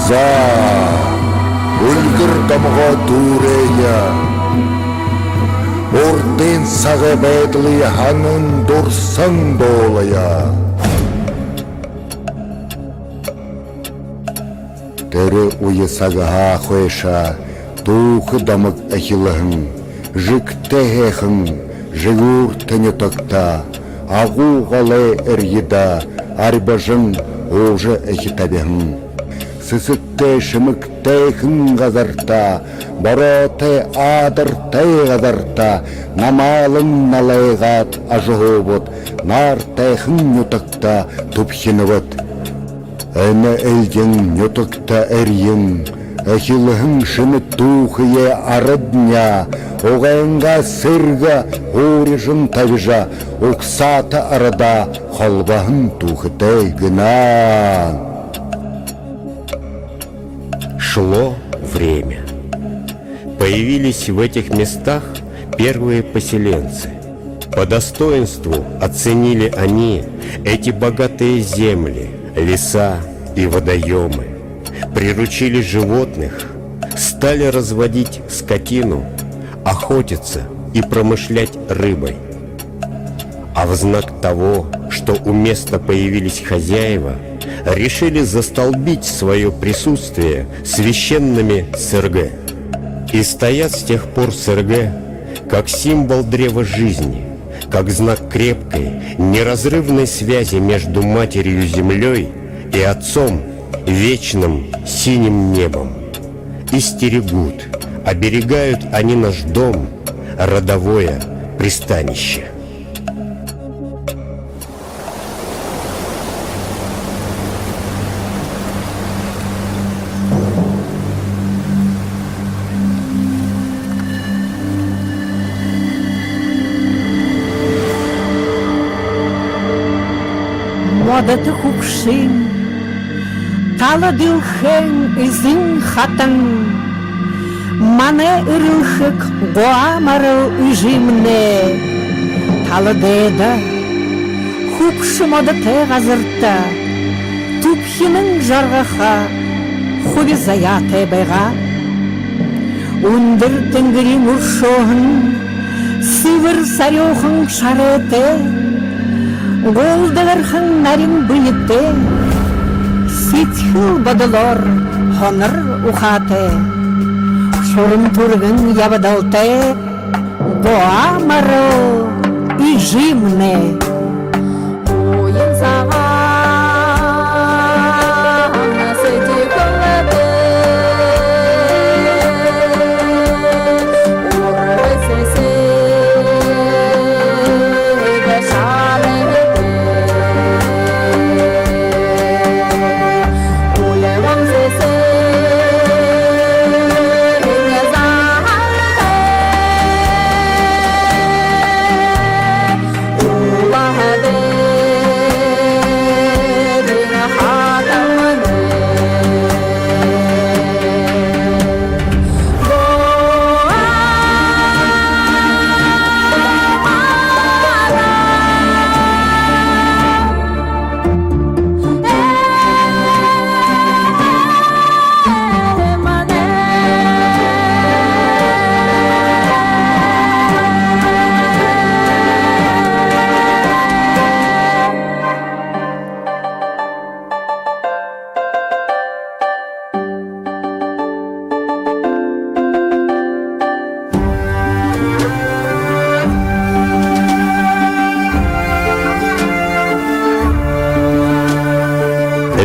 За, үльгэр домогоо түүрээе. Урдын сагай байдалые һанан дурсан дуулая. Тэрэ үе сагһаа хойшо түүхэ домог эхилһэн. Жэгтэй һайхан Жэгүүртэ нютагта, агуу голой эрьедэ арьбажан уужа эхи табиһан. Сэсэгтэй шэмэгтэйхэн газарта, бороотой аадартай газарта намаалан налайгаад ажаһуубад, наартайхан нютагта түбхинэбэд. Энэ эльгэн нютагта эрьен эхилһэн шэнэ түүхые арадни угайнгаа сэргэ һуурижан табижа, угсаата арадаа холбоһон түүхэтэй гэнэ. Шло время. Появились в этих местах первые поселенцы. По достоинству оценили они эти богатые земли, леса и водоёмы, приручили животных, стали разводить скотину, охотиться и промышлять рыбой. А в знак того, что у места появились хозяева, решили застолбить своё присутствие священными сэргэ. И стоят с тех пор сэргэ как символ древа жизни, как знак крепкой, неразрывной связи между матерью-землёй и отцом, вечным синим небом. И стерегут, оберегают они наш дом, родовое пристанище. Модото хүбшын, тала дэлхэйн эзэн хатан, манай эрэлхэг Гуа Марал эжымнай тала дайда, хүбшэ модотой газарта түбхинэн жаргаха хуби заяатай байгаа. Үндэр тэнгэриин үршөөһэн, сэбэр сарюухан шарайтай, гулдагархан нарин бэетэй, сэдьхэл бодолоор һонор ухаатай, шуран түргэн ябадалтай Гуа Марал эжымнай.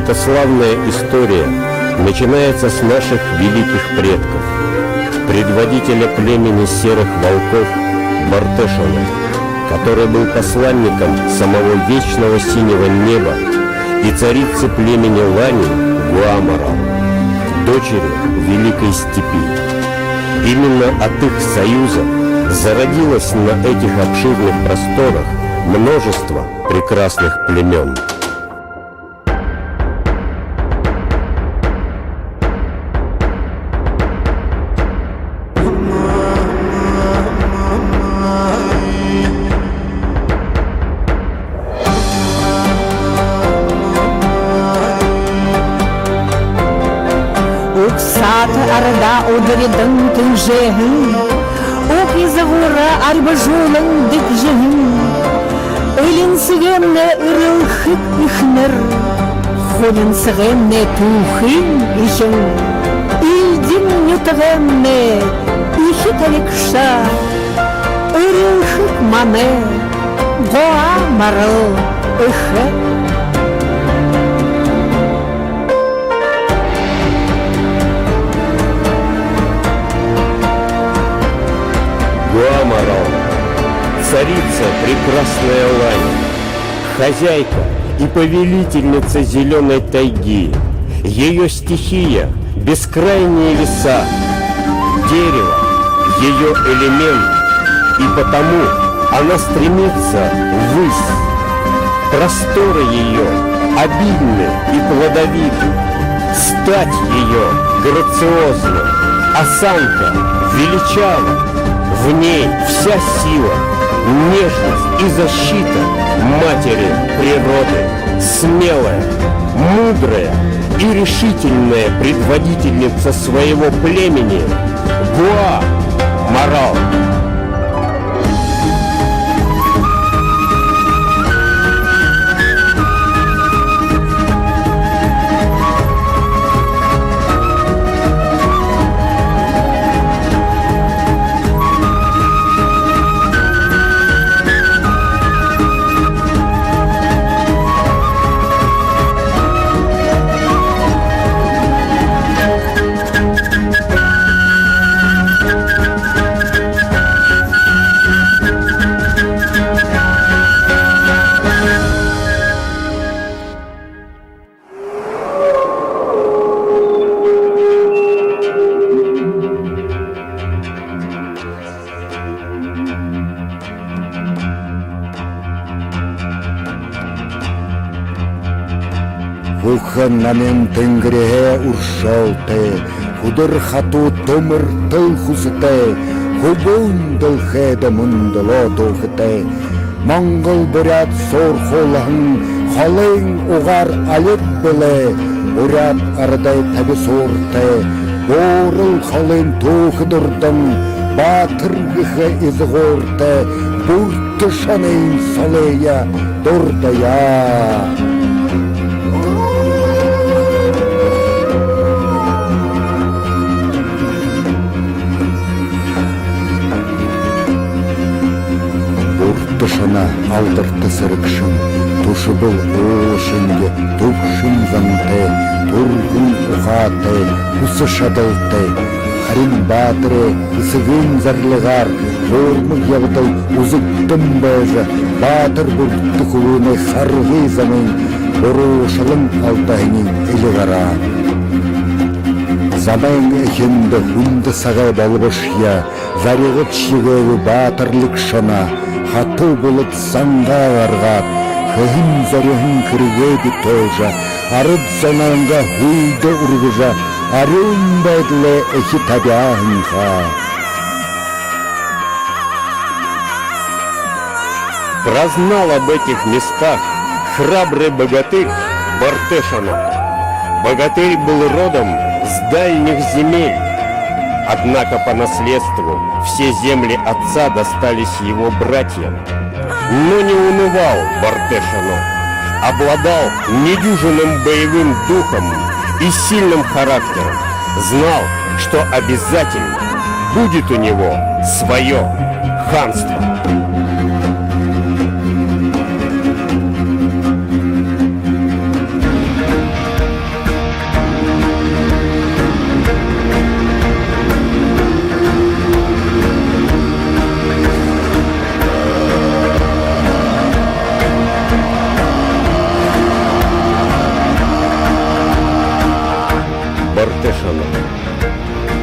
Эта славная история начинается с наших великих предков, предводителя племени серых волков Бартешана, который был посланником самого вечного синего неба и царицы племени Лани Гуамарал, дочери Великой Степи. Именно от их союза зародилось на этих обширных просторах множество прекрасных племён. Угсаата арадаа ударидан тэнжээһэн, уг изагуураа арьбажуулан дэгжэһэн, элинсэгэймнай эрэлхэг эхэнэр, хунинсагаемнай түүхын эхин, элдин нютагаймнай эхи табигша, эрэлхэг манай Гуамарал эхэ. Гуамарал, царица, прекрасная Лань, хозяйка и повелительница зелёной тайги, её стихия — бескрайние леса, дерево — её элемент, и потому она стремится ввысь. Просторы её обильны и плодовиты, стать её грациозна, осанка величава. В ней вся сила, нежность и защита матери природы. Смелая, мудрая и решительная предводительница своего племени Гуа Марал. Хүхэ намин тэнгэриһээ үршөөлтэй, хүдэр хатуу түмэртэл хүсэтэй, хүбүүн дэлхэйдэ мүндэлөө түүхэтэй. Монгол буряад суурхуулһан холын угаар алид бэлэй, буряад арадай табисууртай, буурал холын түүхэ дурдан, баатар гэхэ изагууртай Бүртэ шонын солые дурдая. Бүртэ шоно алдарта сэрэгшэн, түшэбэл уулашанги түбшэн зантай, түргэн ухаатай, хүсэ шадалтай, харин баатарай эсэгын зарлигаар һурмаг ябадал үзэгдэн байжа, баатар Бүртэ хүбүүнэй харгы замын буруушалан алдаһаниинь элигараа. Замайнь эхиндэ хүндэ сагай болбошье, заряад шэгээгүй баатарлиг шоно, хатуу булад сангаа гаргаад, хэһэн зориһон хэрэгээ бүтээжэ, арад зонойнгоо һүдэ үргэжэ, арюун байдалай эхи табяа һэн ха. Прознал об этих местах храбрый богатырь Бартэ шоно. Богатырь был родом с дальних земель, однако по наследству все земли отца достались его братьям. Но не унывал Бартэ шоно, обладал недюжинным боевым духом и сильным характером, знал, что обязательно будет у него своё ханство.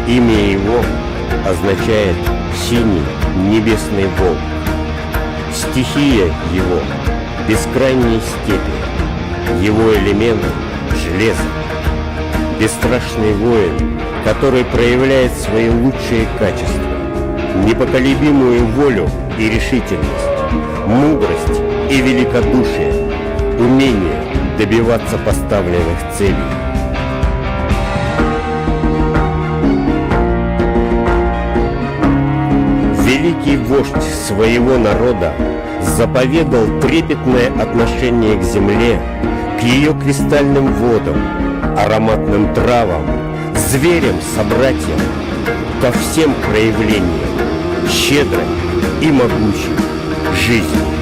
Имя его означает «синий небесный волк». Стихия его — бескрайние степи. Его элемент — железо. Бесстрашный воин, который проявляет свои лучшие качества: непоколебимую волю и решительность, мудрость и великодушие, умение добиваться поставленных целей. Великий вождь своего народа заповедал трепетное отношение к земле, к её кристальным водам, ароматным травам, зверям-собратьям, ко всем проявлениям щедрой и могучей жизни.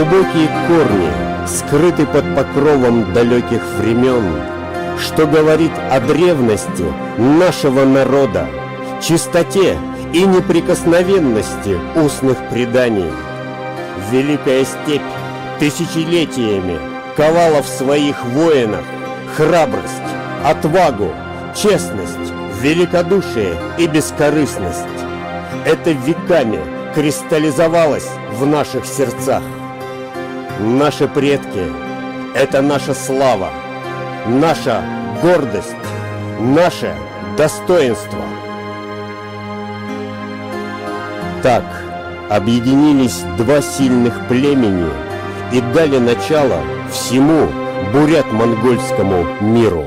Глубокие корни скрыты под покровом далёких времён, что говорит о древности нашего народа, чистоте и неприкосновенности устных преданий. Великая степь тысячелетиями ковала в своих воинах храбрость, отвагу, честность, великодушие и бескорыстность. Это веками кристаллизовалось в наших сердцах. Наши предки — это наша слава, наша гордость, наше достоинство. Так объединились два сильных племени и дали начало всему бурят-монгольскому миру.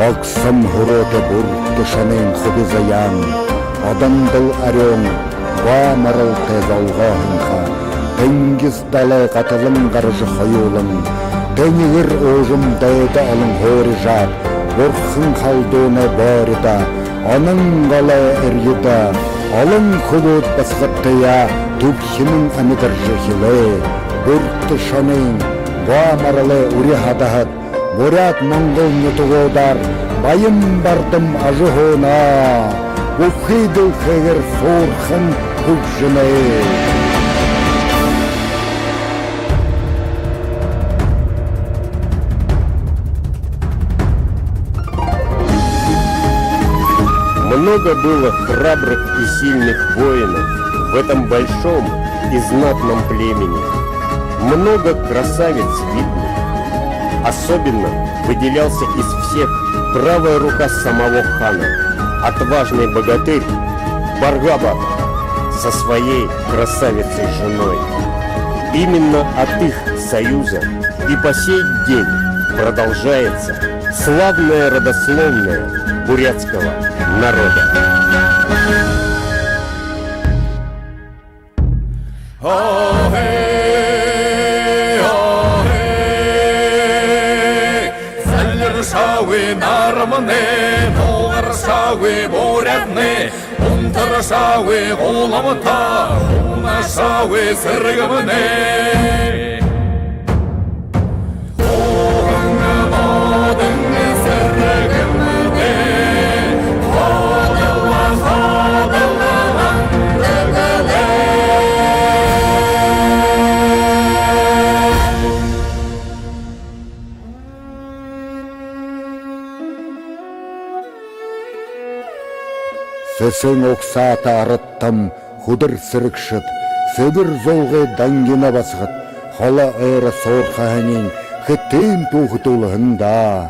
Огсом хүрөөтэй Бүртэ шонын хуби заяан, одондол арюун, гуа маралтай золгоо һэн ха. Тэнгис далай гаталан гаража хоюулан, тэнигэр уужам дайда олон һуурижа, бурхан халдуунай бооридо, онон голой эрьедэ олон хүбүүд басагадтаяа түбхинэн амидаржа эхилээ. Бүртэ шонын гуа маралай үри һадаһад буряад-монгол нютагуудаар баян бардам ажаһууна. Бүхы дэлхэйгээр суурхан хүгжэнэ. Много было храбрых и сильных воинов в этом большом и знатном племени. Много красавиц видных. Особенно выделялся из всех правая рука самого хана, отважный богатырь Барга-Батор со своей красавицей-женой. Именно от их союза и по сей день продолжается славная родословная бурятского народа. Охей, охей, залиршагүй нарамни, нугаршагүй буряадни, унтаршагүй гуламта, унашагүй сэргэмни. Сэсэн угсаата арадтам хүдэр сэрэгшэд, сэбэр зулгы дангина басагад холо ойро суурхаһаниинь хэтын түүхэтүүлһэн даа.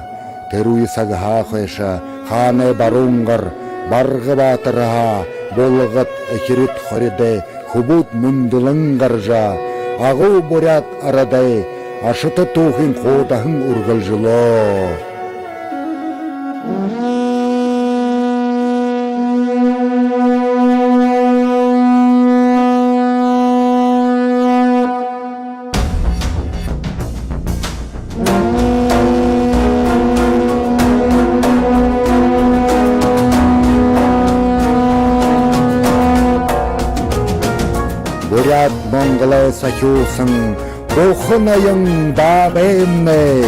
Тэрэ үе сагһаа хойшо хаанай баруун гар Барга-Баатарһаа Булагад, Эхирит хориндо хүбүүд мүндэлэн гаража, агуу буряад арадай Ашата түүхын хуудаһан үргэлжэлөө. Буряад-монголой сахюусан Буха ноён баабаймнай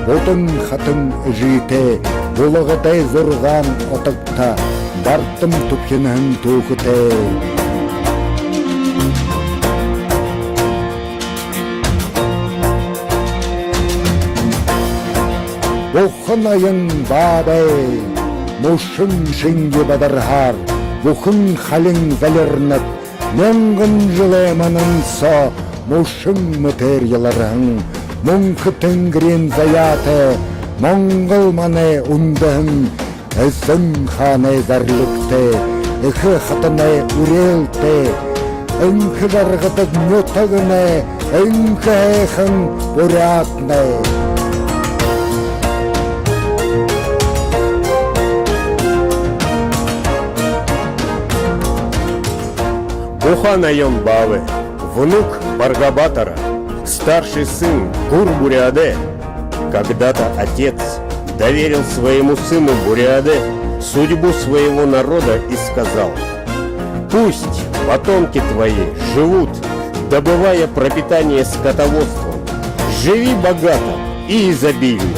Будан хатан эжытэй, Булагадай зургаан отогто бардам түбхинэһэн түүхэтэй. Буха ноён баабай мүшэн шэнги бадарһаар, бүхэн халин залирнад, мянган жэлэй манан соо мүшэн мэтээр яларһан, мүнхэ тэнгэриин заяатай, монгол манай үндэһэн, Эзэн хаанай зарлигтай, эхэ хатанай үреэлтэй, энхэ жаргадаг нютагнай, энхэ һайхан Буряаднай. Буха ноён баабай, внук Баргабатора, старший сын Гур-Буряадай. Когда-то отец доверил своему сыну Буряадай судьбу своего народа и сказал: «Пусть потомки твои живут, добывая пропитание скотоводством. Живи богато и изобильно».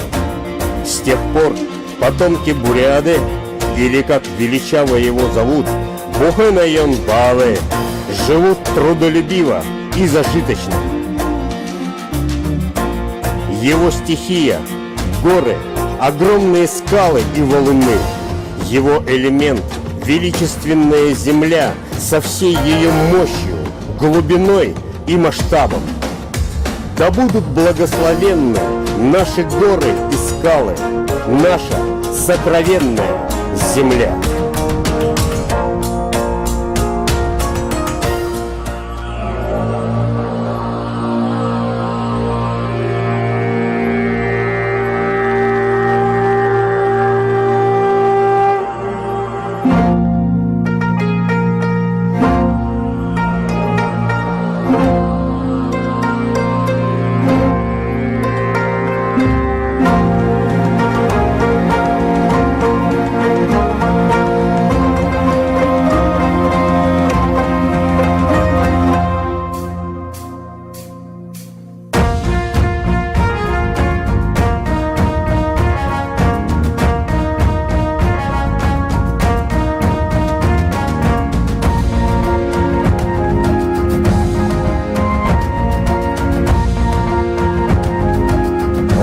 С тех пор потомки Буряадай, или, как величаво его зовут, Буха ноён баабай, живут трудолюбиво и зажиточно. Его стихия — горы, огромные скалы и валуны. Его элемент — величественная земля со всей её мощью, глубиной и масштабом. Да будут благословенны наши горы и скалы, наша сокровенная земля.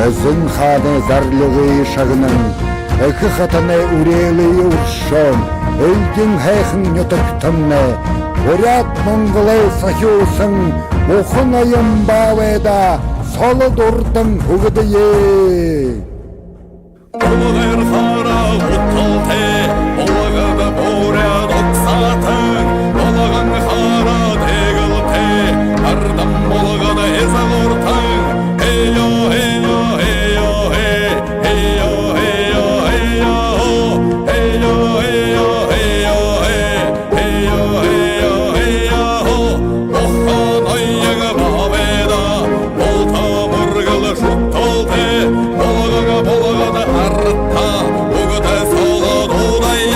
Эзэн хаанай зарлигые шагнан, эхэ хатанай үреэлые үршөөн, элдин һайхан нютагтамнай, Буряад-Монголой сахюусан Буха ноён баабайда соло дурдан һүгэдэе. Булагаар хараа гуталтай, Булагада буряад угсаатан, Булаган хараа дэгэлтэй, ардам Булагада эзагууртан. Эй-йо, эй-йо, эй-йо, эй, эй-йо, эй-йо, эй-йо, эй-йо, эй-йо, эй-йо, эй. Эй-йо, эй-йо, эй-йо, хо, Буха ноён баабайда, булта мүргэл шүтэлтэй, Булагага, Булагада арадта, үгэдэ соло дуудая.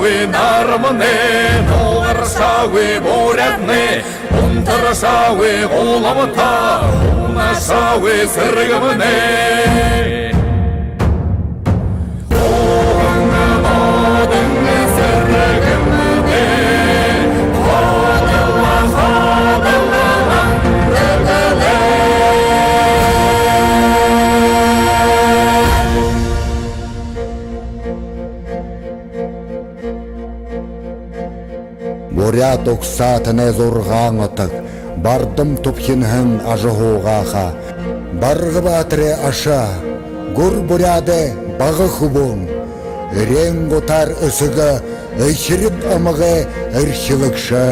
Нарамнай, нугаршагүй буряаднай, унтаршагүй гуламта, унашагүй сэргэмнай. Буряад угсаатанай зургаан нютаг, бардам түбхинһэн ажаһуугаа ха. Барга баатарай аша, гүр буряадай бага хүбүүн, эреэн гутаар эсэгэ Эхирид омогой эрхилэгшэ.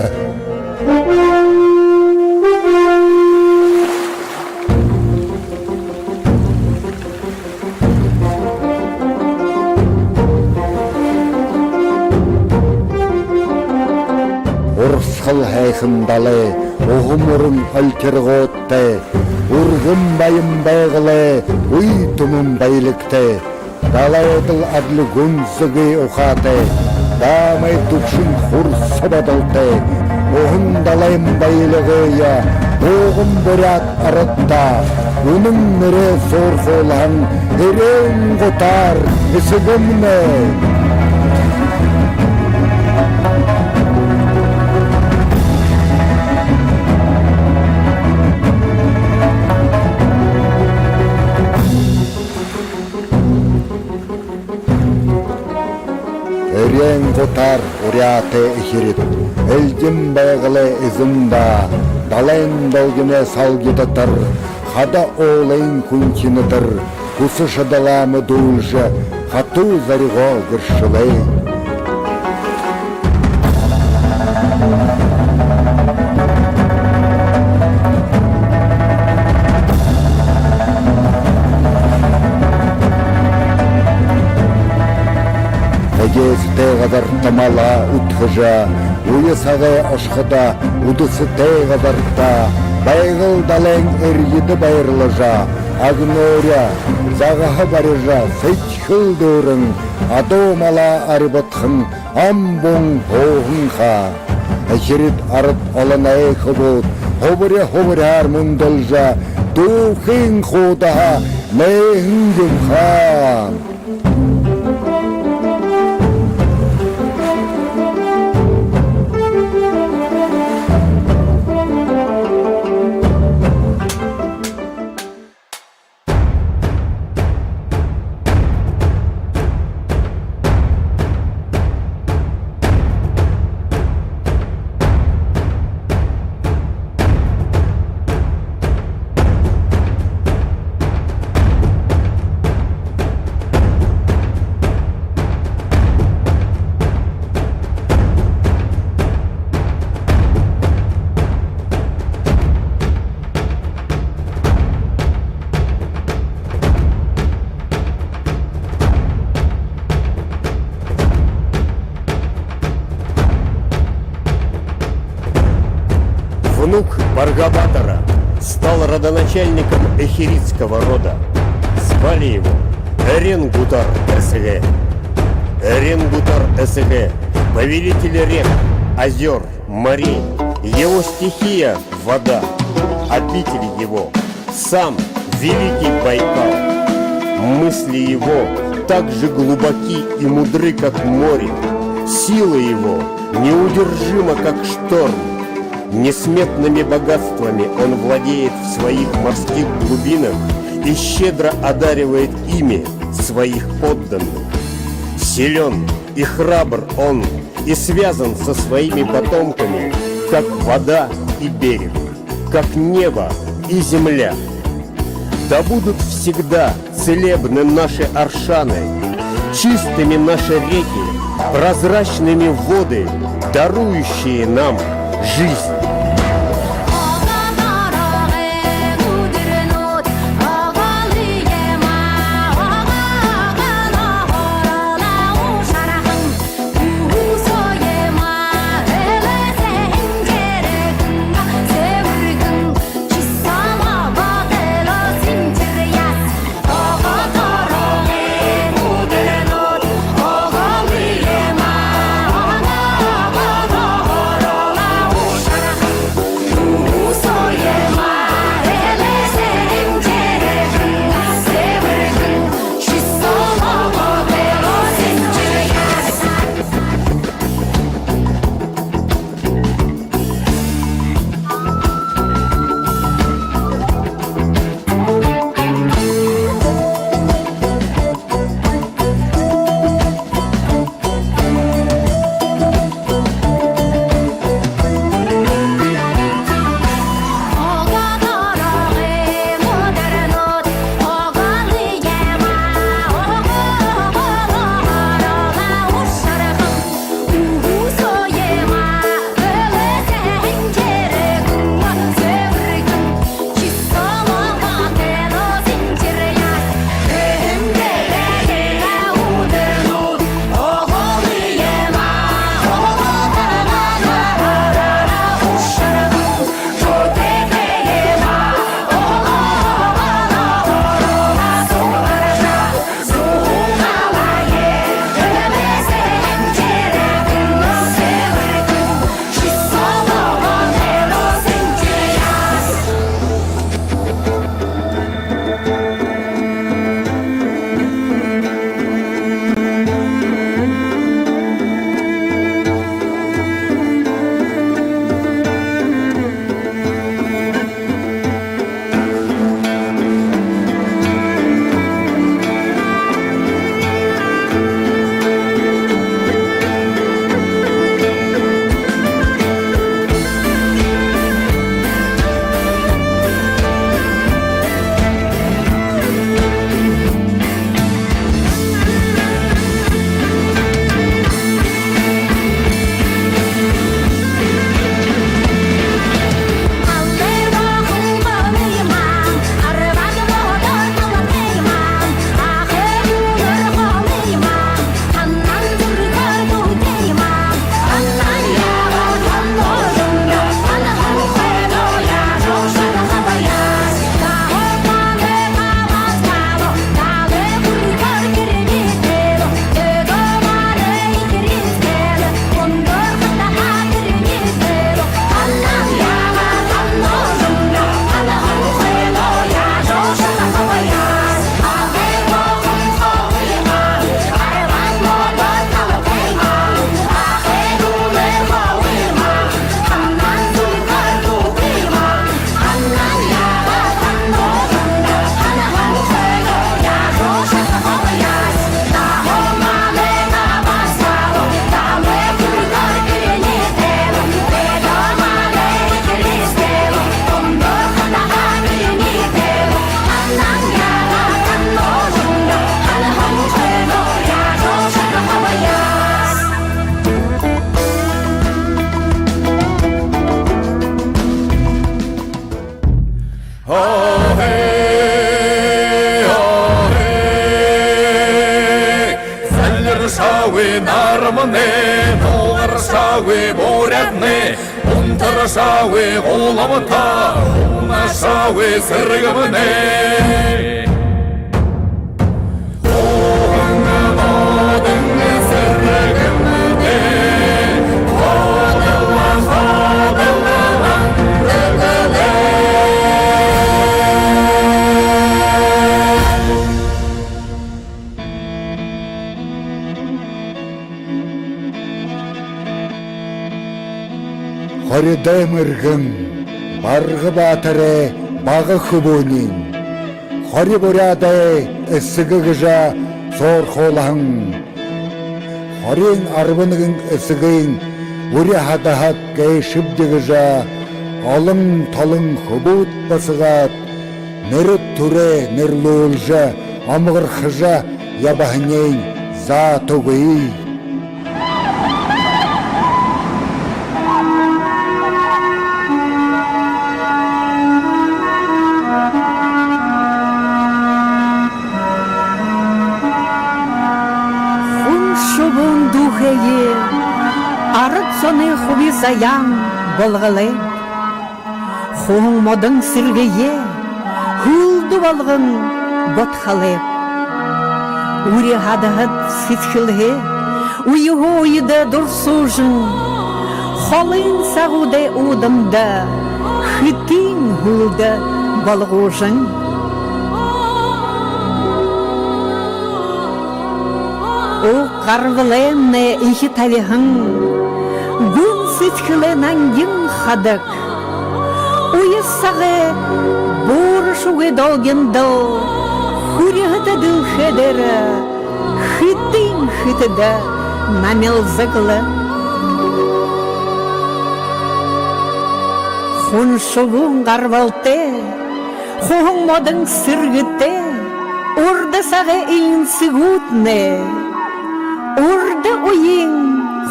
Урасхал һайхан далай, уһа мүрэн ольтирогуудтай, үргэн баян Байгалай, үй түмэн баялигтай, далайдал адли гүнзэгы ухаатай, даамай түбшэн хурса бодолтой, уһан далайн баялигые бууган буряад арадта үнэн нэрээ суурхуулһан эреэн гутаар эсэгэмнай. Эреэн гутаар уряатай Эхирид, элдин Байгалай эзэн даа, далайн долгиной салги дотор, хада уулын хүнхи нэтэр, хүсэ шадалаа мэдүүлжэ, хатуу зоригоо гэршэлээ. Эдеэсэтэй газарта малаа үдхэжэ, үе сагай ошоходо, үдэсэтэй газарта, Байгал далайн эрьедэ баярлажа, агнуури загаһа барижа, сэдьхэл дүүрэн, адуу малаа арьбадхан, ам бүн һууһан ха. Эхирид арад олоной хүбүүд хубари хубариһаар мүндэлжэ, дүүхын хуудаһа нээһэн юм ха. Внук Баргабатора стал родоначальником эхиридского рода. Звали его Эренгутар эсэгэ. Эренгутар эсэгэ, повелитель рек, озёр, морей. Его стихия — вода, обитель его сам великий Байкал. Мысли его так же глубоки и мудры, как море. Сила его неудержима, как шторм. Несметными богатствами он владеет в своих морских глубинах и щедро одаривает ими своих подданных. Силён и храбр он, и связан со своими потомками, как вода и берег, как небо и земля. Да будут всегда целебны наши аршаны, чистыми наши реки, прозрачными воды, дарующие нам жизнь. Наранмнай, нугаршагүй буряаднай, унтаршагүй гуламта, унашагүй сэргэмнай. Хоридой мэргэн Барга баатарай бага хүбүүниинь, хори буряадай эсэгэ гэжэ суурхуулһан, хориин арбан нэгэн эсэгын үри һадаһад гээшэбди гэжэ олон толон хүбүүд басагад нэрэ түрэ нэрлүүлжэ, омогорхожо ябаһаниинь заатагүй. Хүн шубуун дүүхэеэ арад зоной хуби заяан болголоо. Хуһан модон сэргэеэ хүлдэ болгон бодхолооб. Үри һадаһад сэдьхэлһээ үеһөө үедэ дурсуужан, холын сагуудай уудамда хэтын хүлдэ болгуужан. Уг гарбалаймнай эхи табиһан, гүн сэдьхэлэй нангин хадаг, уян сагай буурашагүй долгиндол хүрьһэтэ дэлхэй дээрэ хэтын хэтэдэ намилзаг лэ. Хүн шубуун гарбалтай, хуһан модон сэргэтэй, урда сагай элинсэгүүднай, урда үеын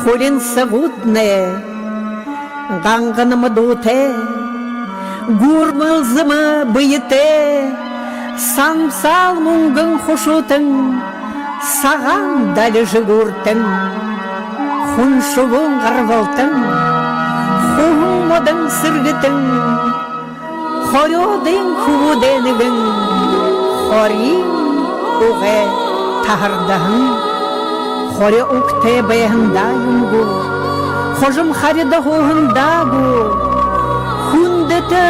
хулинсагууднай, ганганама дуутай, гүрмэлзэмэ бэетэй, сансаал мүнгэн хушуутан, сагаан далижа гүүртэн, хүн шубуун гарбалтан, хуһан модон сэргэтэн, хориодын хүбүүдэй нэгэн, хориин угай таһардаһан. Хори угтай байһандаа юм гү, хожом харида һууһандаа гү, хүндэтэ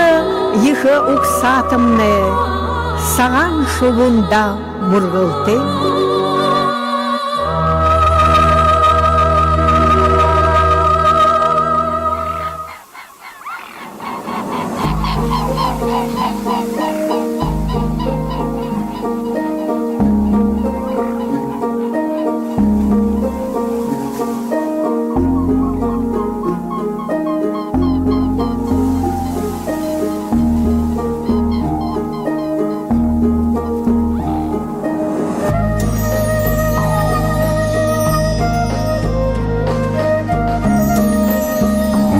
ехэ угсаатамнай сагаан шубуундаа мүргэлтэй.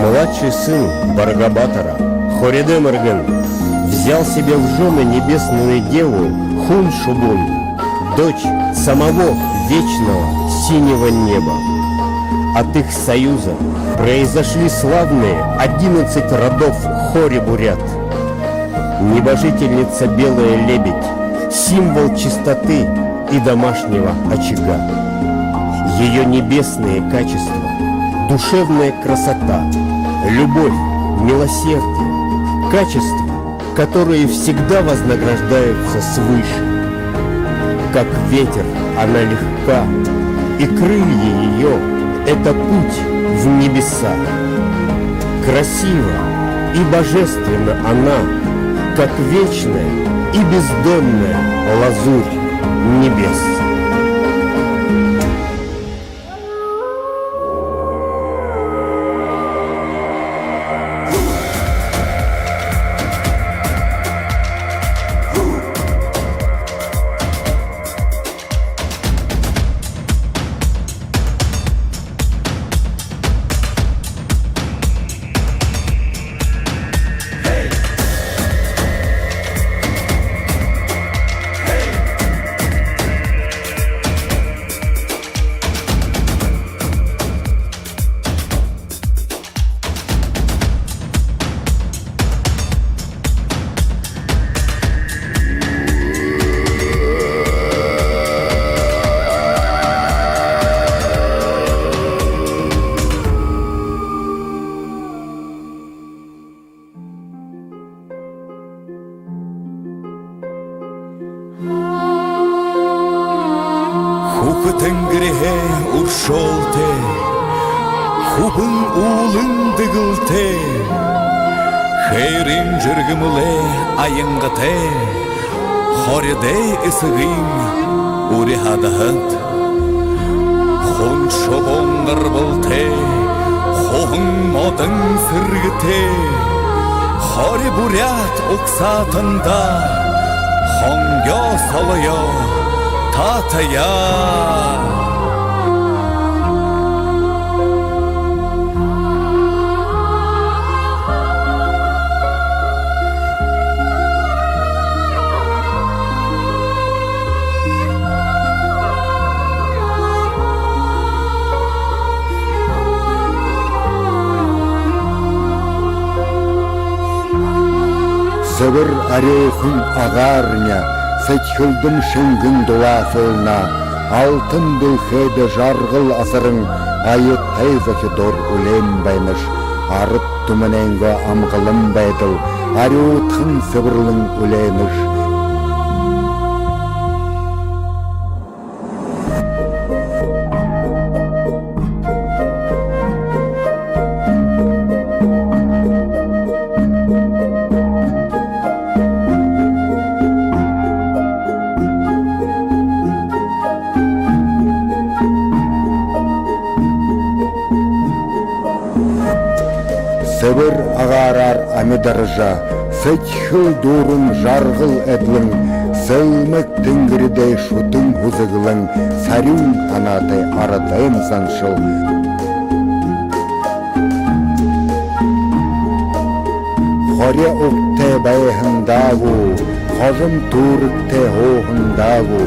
Младший сын Барга баатара, Хоридой мэргэн, взял себе в жёны небесную деву Хун Шубун, дочь самого вечного синего неба. От их союза произошли славные одиннадцать родов хори-бурят. Небожительница белая лебедь, символ чистоты и домашнего очага. Её небесные качества: душевная красота, любовь, милосердие, качества, которые всегда вознаграждаются свыше. Как ветер она легка, и крылья её — это путь в небеса. Красива и божественна она, как вечная и бездонная лазурь небес. Тэнгэриһээ үршөөлтэй, хүбэн үүлэн дэгэлтэй, хээрын жэргэмэлэй аянгатай, Хориной эсэгын үри хадаһад. Хун шубуун гарбалтай, хуһан модон сэргэтэй, хори буряад угсаатанда хонгёо солоё таатаяа. Сэбэр арюухан агаарни сэдьхэлдэм шэнгэн дулаасуулна. Алтан дэлхэйдэ жаргал асаран, аятай зохидоор үлээн байнаш. Арад түмэнэйнгөө амгалан байдал арюудхан сэбэрлэн үлээнэш. Сэбэр агаараар амидаржа, сэдьхэл дүүрэн жаргал эдлэн, сэлмэг тэнгэридээ шүтэн һүзэглэн, сарюун һанаатай арадайм заншал. Хори угтай байһандаа гү, хожом түүрэгтэй һууһандаа гү,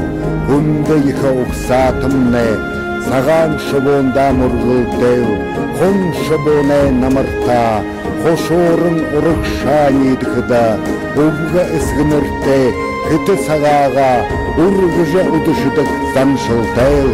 хүндэ ехэ угсаатамнай сагаан шубуундаа мүргэлдээл, хун шубуунай намартаа хушууран урагшаа ниидэхэдэ, үбгэ эсэгэнэртээ хэтэ сагаагаа үргэжэ үдэшэдэг заншалтайл.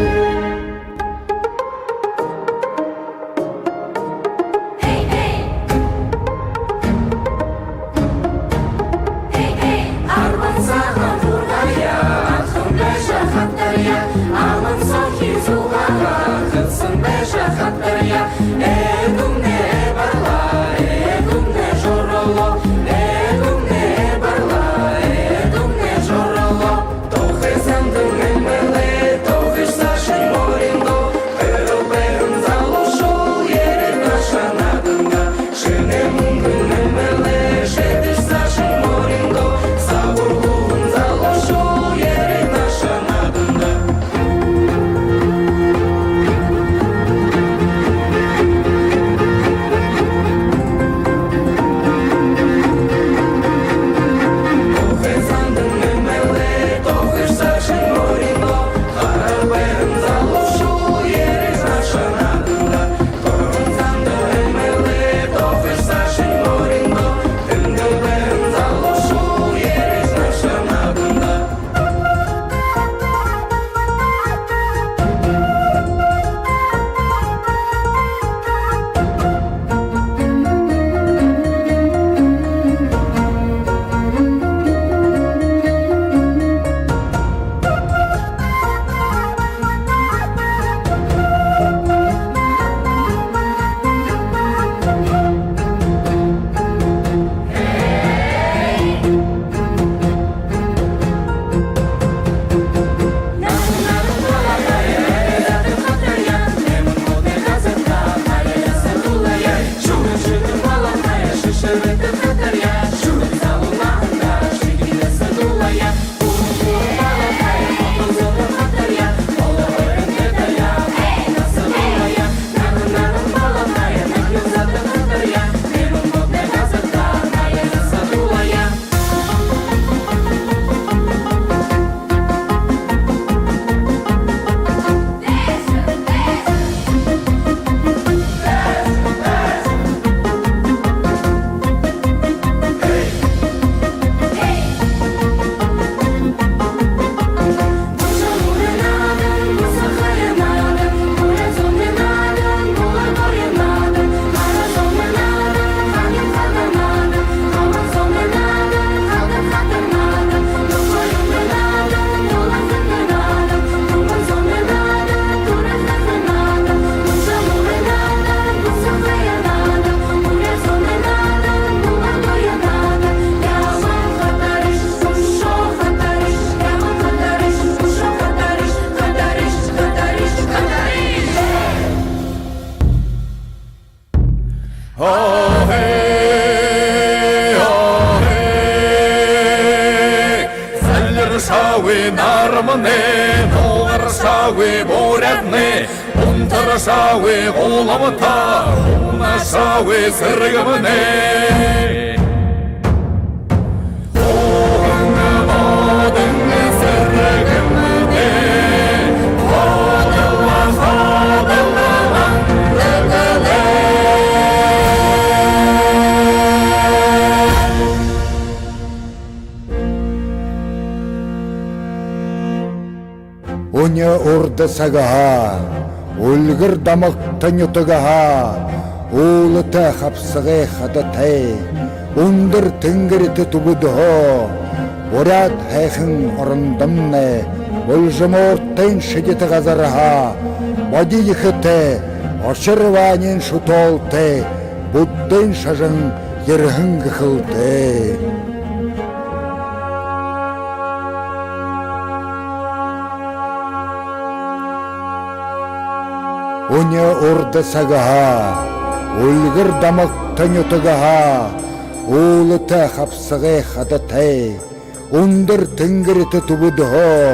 Наранмнай, нугаршагүй буряаднай, унтаршагүй гуламта, унашагүй сэргэмнай. Үни урда сагһаа, үльгэр домогто нютагһаа, уулата хабсагай хадатай, үндэр тэнгэритэй түбэдһөө, буряад һайхан орондомнай, Булжамууртайн шэдитэ газарһаа, бодо ехэтэй, очирваанын шүтөөлтэй, Буддын шажан ерэһэн гэхэлтэй. Үни урда сагһаа, үльгэр домогто нютагһаа, уулата хабсагай хадатай, үндэр тэнгэритэй түбэдһөө,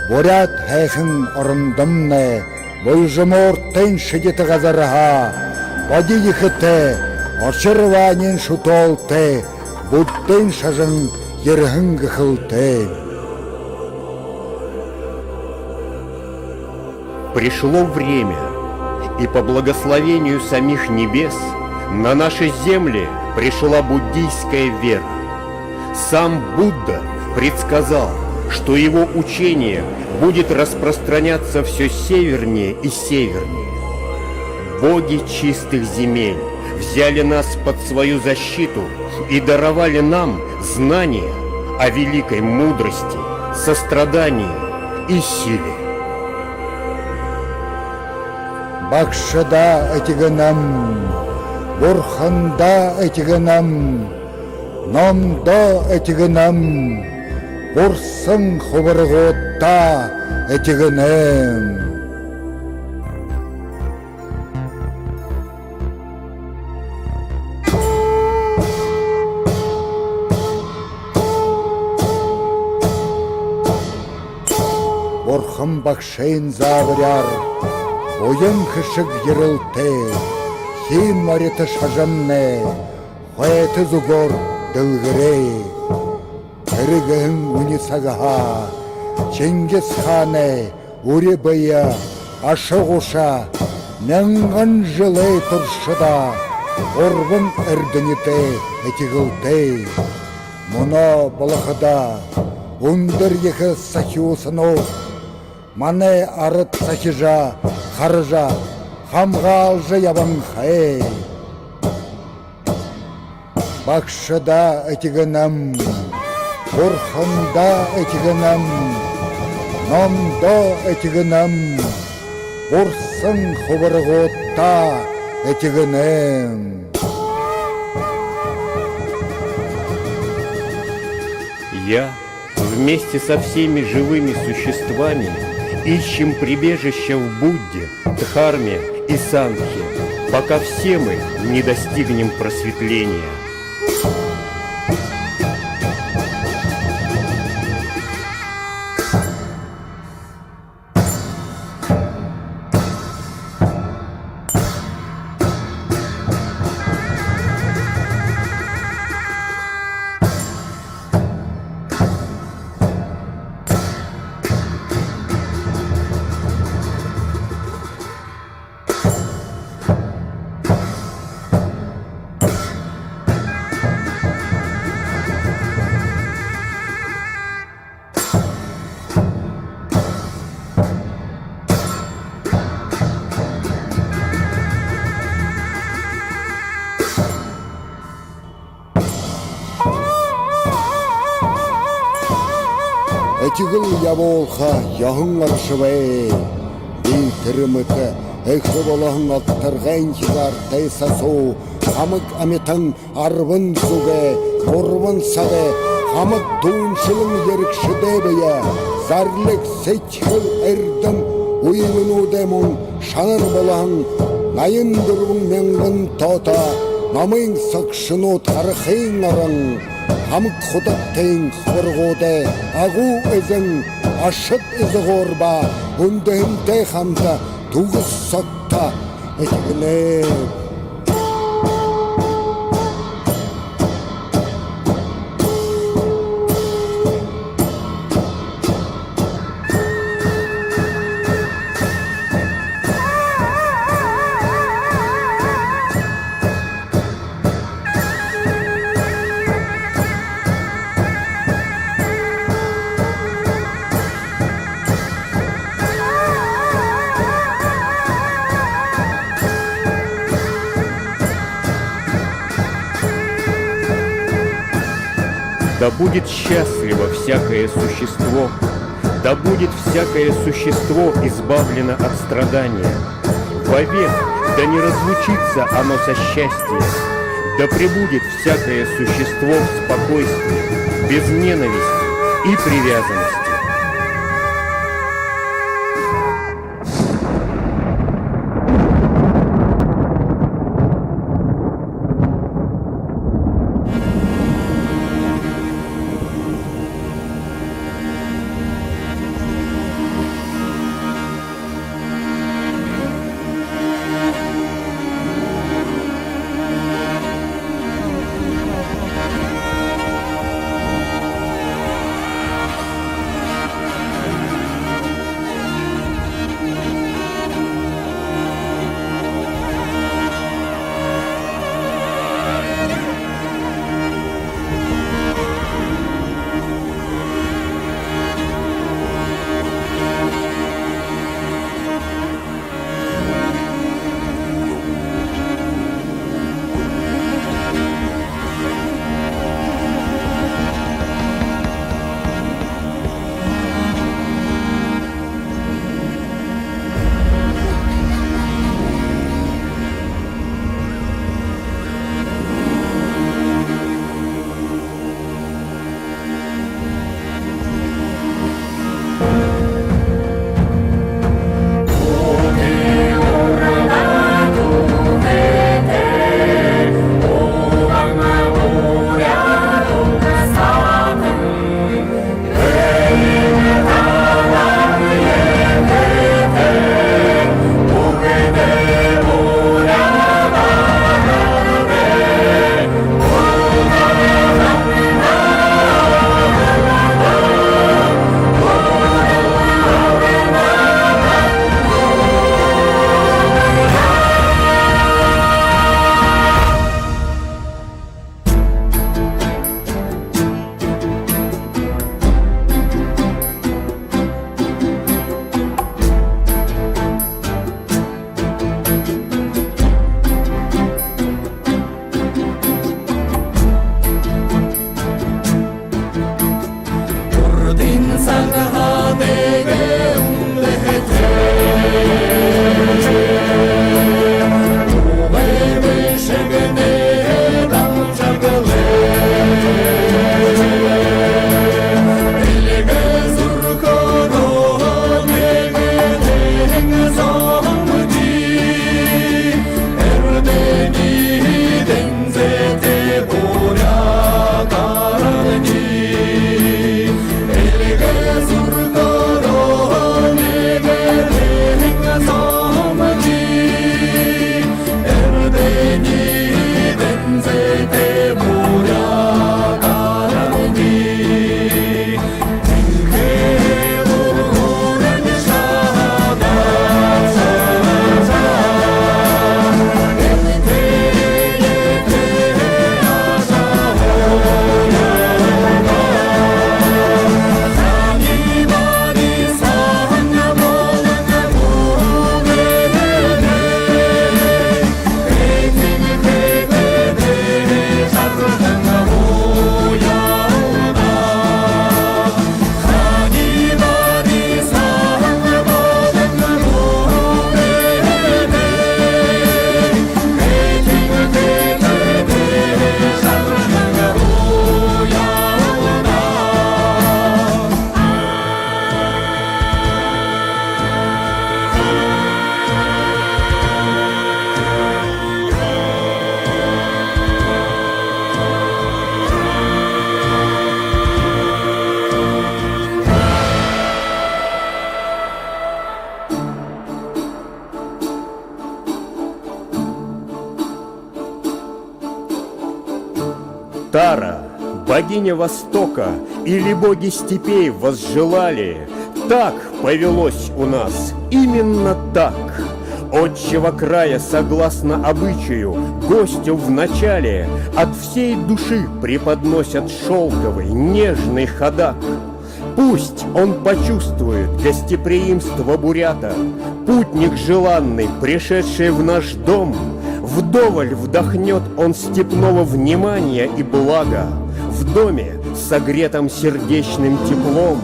буряад һайхан орондомнай, Булжамууртайн шэдитэ газарһаа, бодо ехэтэй, очирваанын шүтөөлтэй, Буддын шажан ерэһэн гэхэлтэй. Пришло время, и по благословению самих небес на наши земли пришла буддийская вера. Сам Будда предсказал, что его учение будет распространяться всё севернее и севернее. Боги чистых земель взяли нас под свою защиту и даровали нам знания о великой мудрости, сострадании и силе. Багшадаа этигэнэм, бурхандаа этигэнэм, номдоо этигэнэм, урсан хубарагуудтаа этигэнэм. Бурхан багшын заабаряар буян хэшэг ерэлтэй, хии морито шажамнай хойто зүгөөр дэлгэрээ. Тэрэ гэһэн үни сагһаа Чингис хаанай үри бэе, аша гуша, мянган жэлэй туршада гурбан эрдэнитэй этигэлтэй. Мүнөө болоходо үндэр ехэ сахюусанууд манай арад сахижа, хаража, хамгаалжа ябанхай. Багшадаа этигэнэм, бурхандаа этигэнэм, номдоо этигэнэм, урсан хубарагуудтаа этигэнэм. Я вместе со всеми живыми существами ищем прибежище в Будде, Дхарме и Сангхе, пока все мы не достигнем просветления. Этигэл ябуулха ёһон оршобой. Би тэрэ мэтэ эхэ болоһон огторгойн хизаартай сасуу хамаг амитан арбан зүгэй, гурбан сагай хамаг түүншэлэн ерэгшэдэй бэе. Зарлиг, сэдьхэл, эрдэм үйлэнүүдэй мүн шанар болоһон наян дүрбэн мянган тоото Намын согшонууд, Харахын орон, хамаг худагтын хургуудай агуу эзэн, ашаг эзэгөөр ба үндэһэнтэй хамта түгэс согто эхилнэ. Да будет счастливо всякое существо, да будет всякое существо избавлено от страдания. Вовек да не разлучится оно со счастьем, да пребудет всякое существо в спокойствии, без ненависти и привязанности. Богиня Востока или боги степей возжелали. Так повелось у нас, именно так. Отчего края, согласно обычаю, гостю вначале от всей души преподносят шёлковый, нежный ходак. Пусть он почувствует гостеприимство бурята, путник желанный, пришедший в наш дом, вдоволь вдохнёт он степного внимания и блага, в доме, согретом сердечным теплом.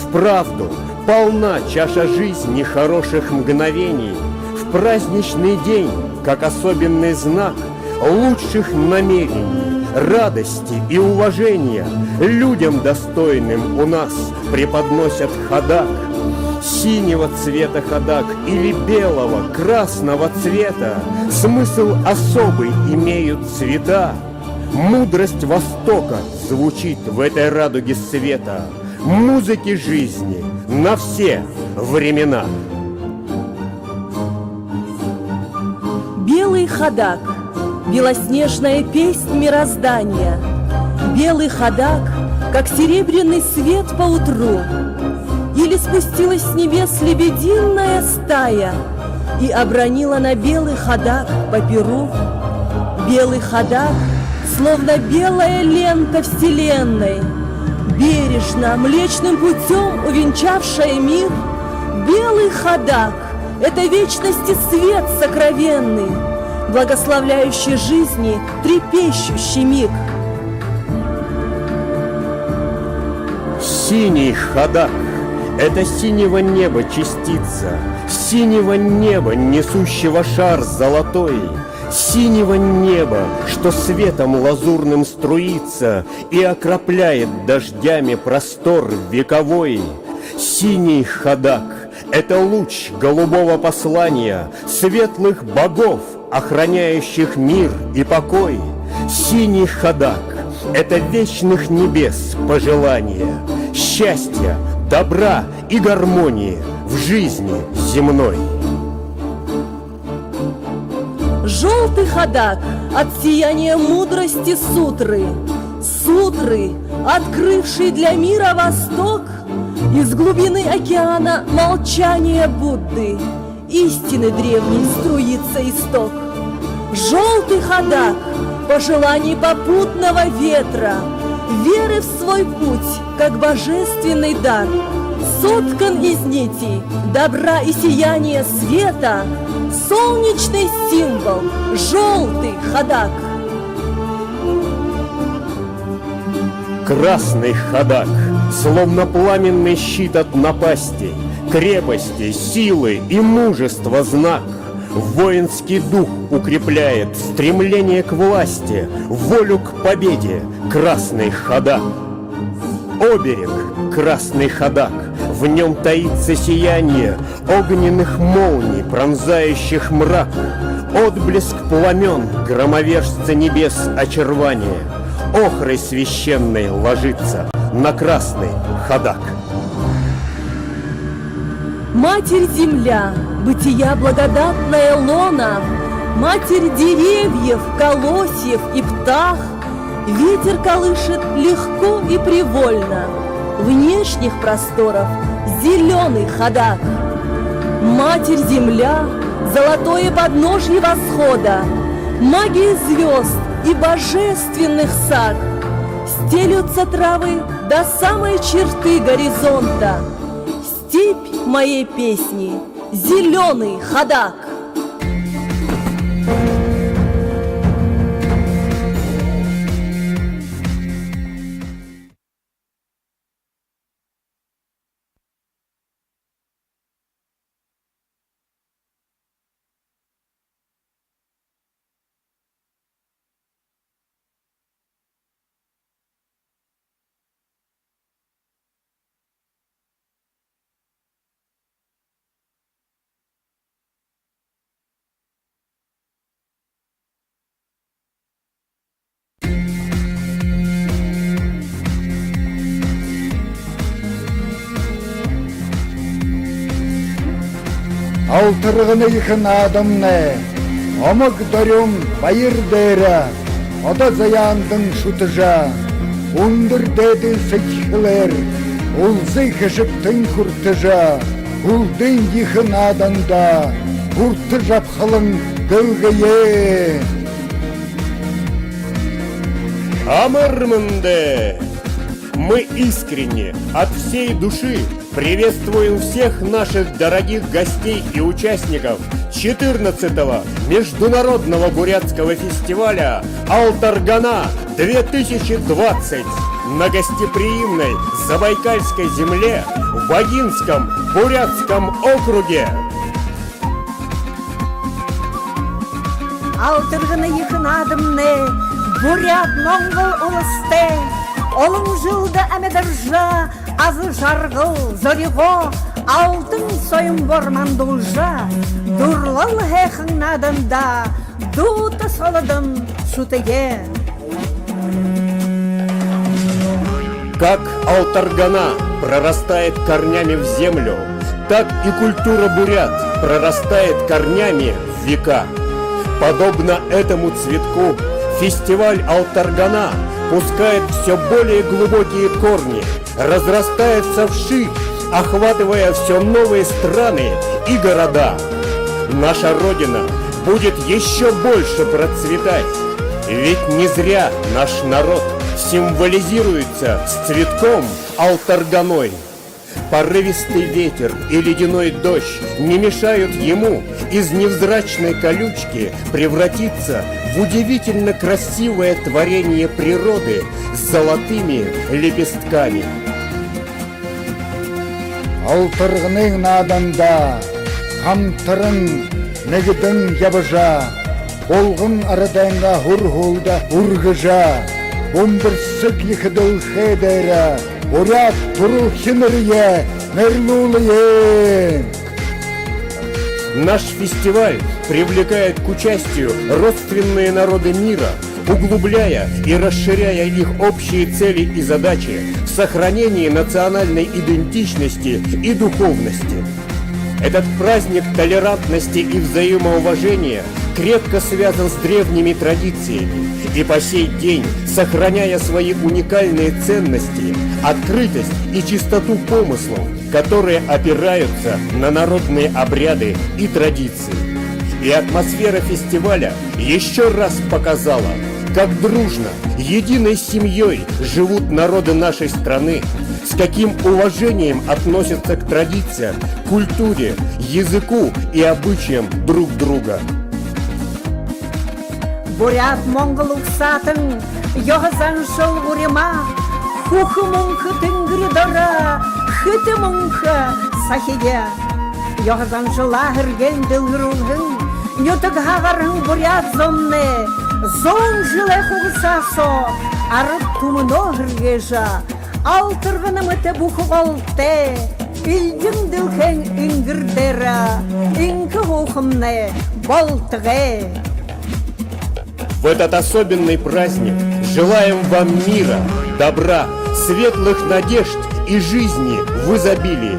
Вправду, полна чаша жизни хороших мгновений, в праздничный день, как особенный знак лучших намерений, радости и уважения людям достойным у нас преподносят ходак. Синего цвета ходак или белого, красного цвета смысл особый имеют цвета. Мудрость Востока звучит в этой радуге света, музыки жизни на все времена. Белый ходак, белоснежная песнь мироздания. Белый ходак, как серебряный свет по утру. Или спустилась с небес лебединая стая и обронила на белый ходак папиру. Белый ходак, словно белая лента вселенной, бережно, млечным путём увенчавшая мир. Белый ходак, это вечности свет сокровенный, благословляющий жизни трепещущий миг. Синий ходак — это синего неба частица, синего неба, несущего шар золотой, синего неба, что светом лазурным струится и окропляет дождями простор вековой. Синий ходак — это луч голубого послания светлых богов, охраняющих мир и покой. Синий ходак — это вечных небес пожелание счастья, добра и гармонии в жизни земной. Жёлтый ходак от сияния мудрости сутры. Сутры, открывший для мира восток из глубины океана молчания Будды. Истины древней струится исток. Жёлтый ходак, пожелание попутного ветра, веры в свой путь, как божественный дар, соткан из нитей добра и сияния света, солнечный символ, жёлтый ходак. Красный ходак, словно пламенный щит от напастей, крепости, силы и мужества знак. Воинский дух укрепляет, стремление к власти, волю к победе, красный ходак. Оберег, красный ходак, в нём таится сияние огненных молний, пронзающих мрак, отблеск пламён громовержца небес очарвание, охрой священной ложится на красный ходак. Матерь-Земля, бытия благодатная лона, Матерь деревьев, колосьев и птах, ветер колышет легко и привольно внешних просторов зелёный ходак. Матерь-Земля, золотое подножье восхода, магия звёзд и божественных саг стелются травы до самой черты горизонта. Степь моей песни, зелёный ходак. Алтаргана ехэ наадамнай омог дорюун баяр дээрэ одо заяандан шүтэжэ, Үндэр дээдын сэдьхэлээр улзы хэшэгтэнь хүртэжэ, хүлдын ехэ нааданда хүртэжэ абхалан дэлгэе. Амар мэндэ! Мы искренне, от всей души приветствуем всех наших дорогих гостей и участников четырнадцатого международного бурятского фестиваля «Алтаргана две тысячи двадцать» на гостеприимной Забайкальской земле в Агинском бурятском округе. «Алтаргана» ехэ наадамнай буряад-монгол уластай олон жэлдэ амидаржа, аза жаргал, зоригоо, алтан соёмоор мандуулжа, дурлал һайхан нааданда дуута солодон шүтэе. Как «Алтаргана» прорастает корнями в землю, так и культура бурят прорастает корнями в века. Подобно этому цветку, фестиваль «Алтаргана» пускает всё более глубокие корни, разрастается вширь, охватывая всё новые страны и города. Наша Родина будет ещё больше процветать, ведь не зря наш народ символизируется с цветком алтарганой. Порывистый ветер и ледяной дождь не мешают ему из невзрачной колючки превратиться в удивительно красивое творение природы с золотыми лепестками. Алтарганын нааданда хамтаран нэгэдэн ябажа, булган арадайнгаа һүр һүлдэ үргэжэ, бүмбэрсэг ехэ дэлхэй дээрэ буряад түрэлхи нэрые нэрлүүлэе. Наш фестиваль привлекает к участию родственные народы мира, углубляя и расширяя их общие цели и задачи в сохранении национальной идентичности и духовности. Этот праздник толерантности и взаимоуважения крепко связан с древними традициями и по сей день, сохраняя свои уникальные ценности, открытость и чистоту помыслов, которые опираются на народные обряды и традиции. И атмосфера фестиваля ещё раз показала, как дружно, единой семьёй живут народы нашей страны, с каким уважением относятся к традициям, культуре, языку и обычаям друг друга. Буряад-монгол угсаатан ёһо заншал гурима, хүхэ мүнхэ тэнгэри доро хэтэ мүнхэ сахиие. Ёһо заншалаа һэргээн дэлгэрүүлһэн, нютагһаа гараһан буряад зомнай зуун жэлэй хугасаа соо арад түмэнөө һэргээжэ, алтаргана мэтэ бүхэ голтой, элдин дэлхэйн энгэр дээрэ энхэ һуухамнай болтогой. В этот особенный праздник желаем вам мира, добра, светлых надежд и жизни в изобилии.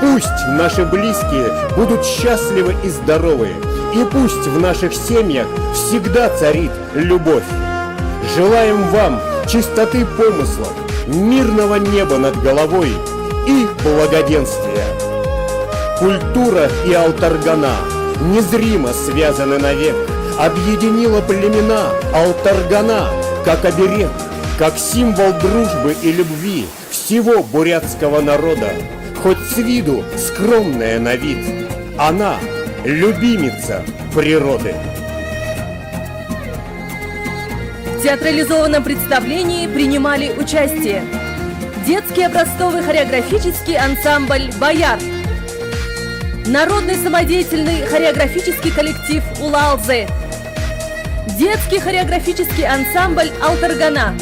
Пусть наши близкие будут счастливы и здоровы, и пусть в наших семьях всегда царит любовь. Желаем вам чистоты помыслов, мирного неба над головой и благоденствия. Культура и алтаргана незримо связаны навек, объединила племена алтаргана, как оберег, как символ дружбы и любви всего бурятского народа, хоть с виду скромная на вид. Она любимица природы. В театрализованном представлении принимали участие детский образцовый хореографический ансамбль «Бояр», народный самодеятельный хореографический коллектив «Улаалзы», детский хореографический ансамбль «Алтаргана»,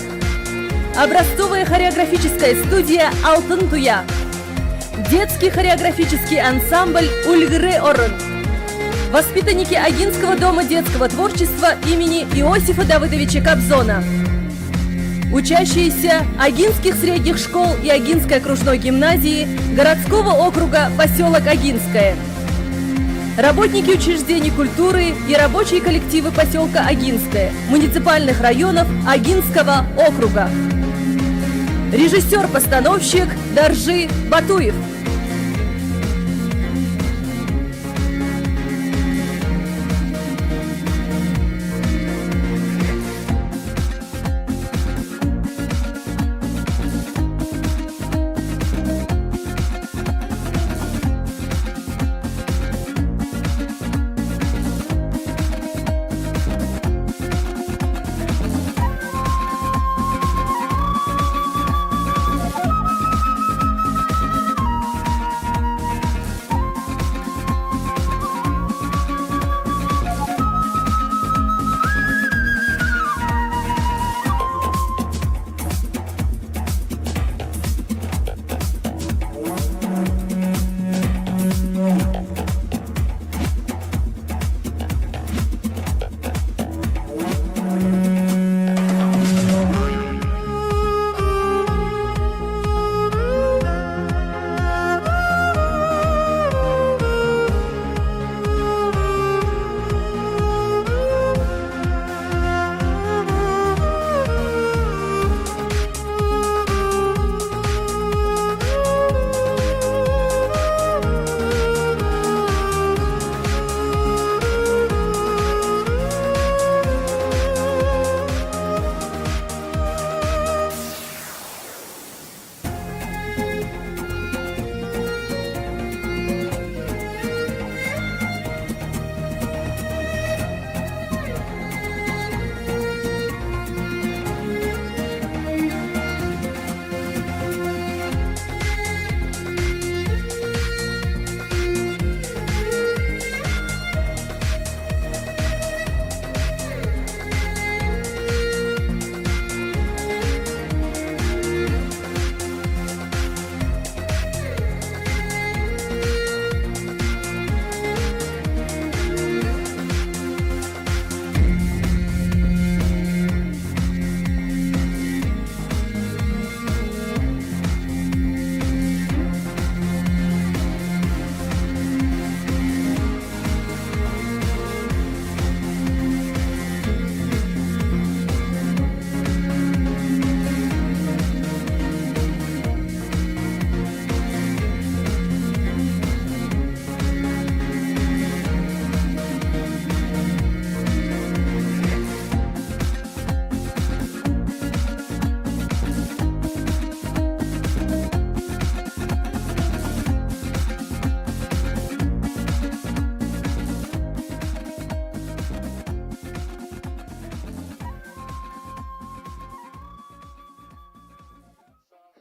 образцовая хореографическая студия «Алтын туя», детский хореографический ансамбль «Үльгэрэй орон», воспитанники Агинского дома детского творчества имени Иосифа Давыдовича Кобзона, учащиеся Агинских средних школ и Агинской окружной гимназии городского округа посёлок Агинское, работники учреждений культуры и рабочие коллективы посёлка Агинское муниципальных районов Агинского округа. Режиссёр-постановщик Доржи Батуев.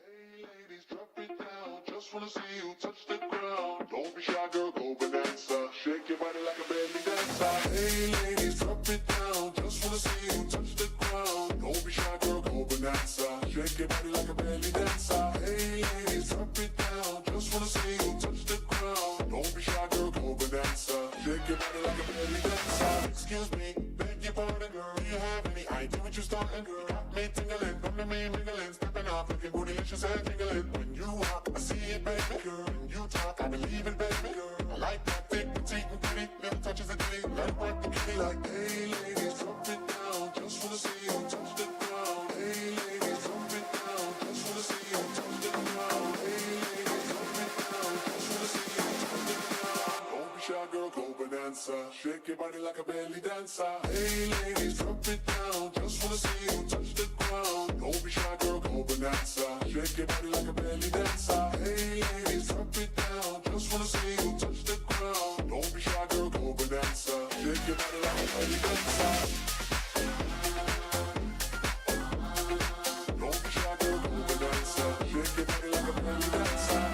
Hey ladies, drop it down. Just wanna see you touch the ground. Don't be shy, girl, go bonanza. Shake your body like a belly dancer. Hey ladies, drop it down. Just wanna see you touch the ground. Don't be shy, girl, go bonanza. Shake your body like a belly dancer. Hey ladies, drop it down. Just wanna see you touch the ground. Don't be shy, girl, go bonanza. Shake your body like a belly dancer. Excuse me, beg your pardon, girl. Do you have any idea what you're starting, girl? You got me tingling, come to me mingling, stepping off, looking bootylicious and jingling. When you walk, I see it, baby girl. When you talk, I believe it, baby girl. I like that thick, petite, and pretty, little touches of ditty. Let it work the kitty like, hey ladies, drop it down. Just wanna see you touch the ground. Hey ladies, drop it down. Just wanna see you touch the ground. Hey ladies, drop it down. Just wanna see you touch the ground. Don't be shy, girl, go bonanza. Shake your body like a belly dancer. Hey ladies, drop it down. Just wanna see you touch the ground. Don't be shy, girl, go bonanza. Shake your body like a belly dancer. Hey ladies, drop it down. Just wanna see you touch the ground. Don't be shy, girl, go bonanza. Shake your body like a belly dancer. Don't be shy, girl, go bonanza. Shake your body like a belly dancer.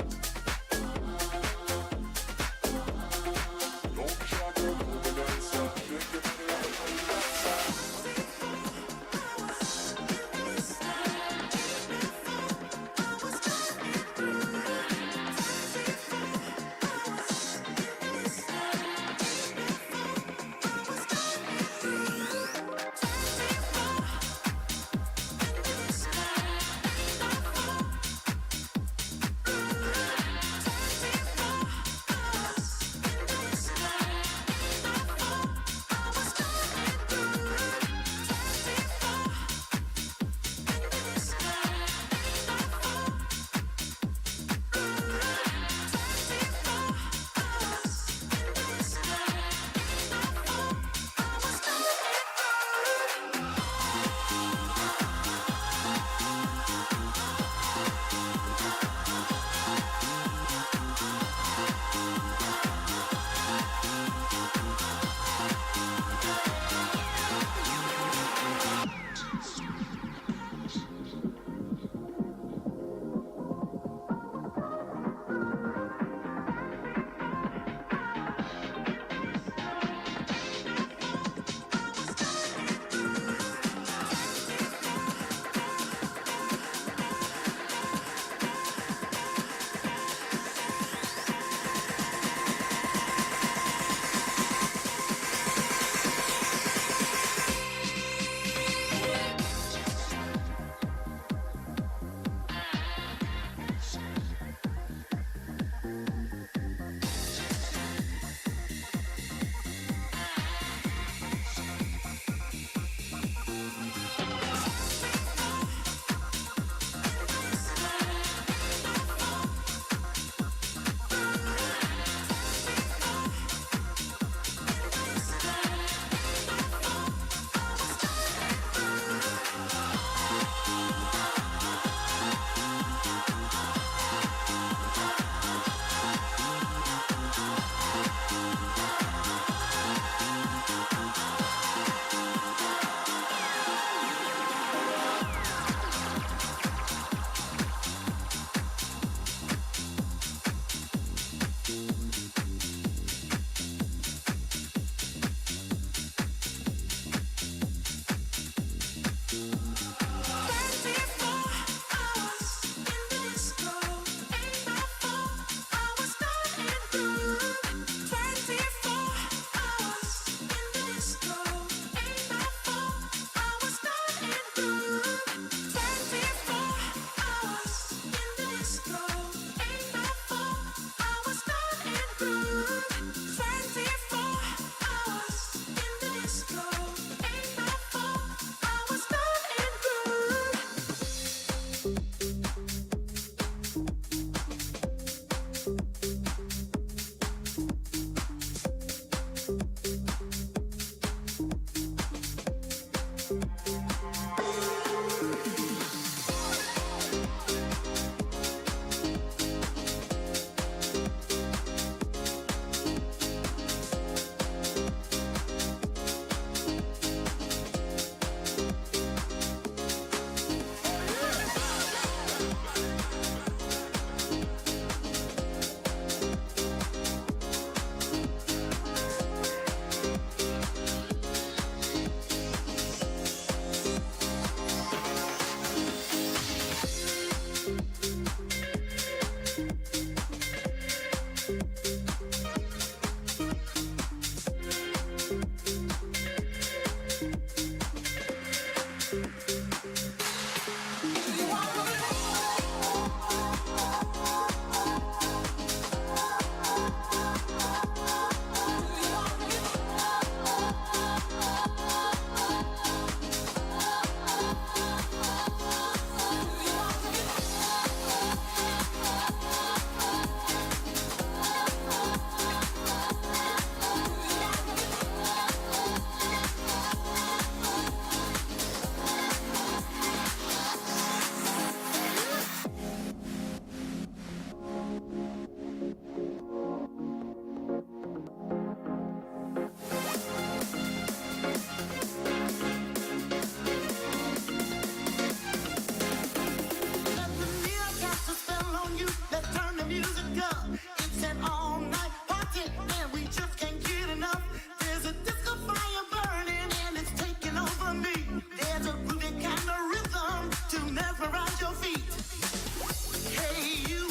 your feet. Hey, you.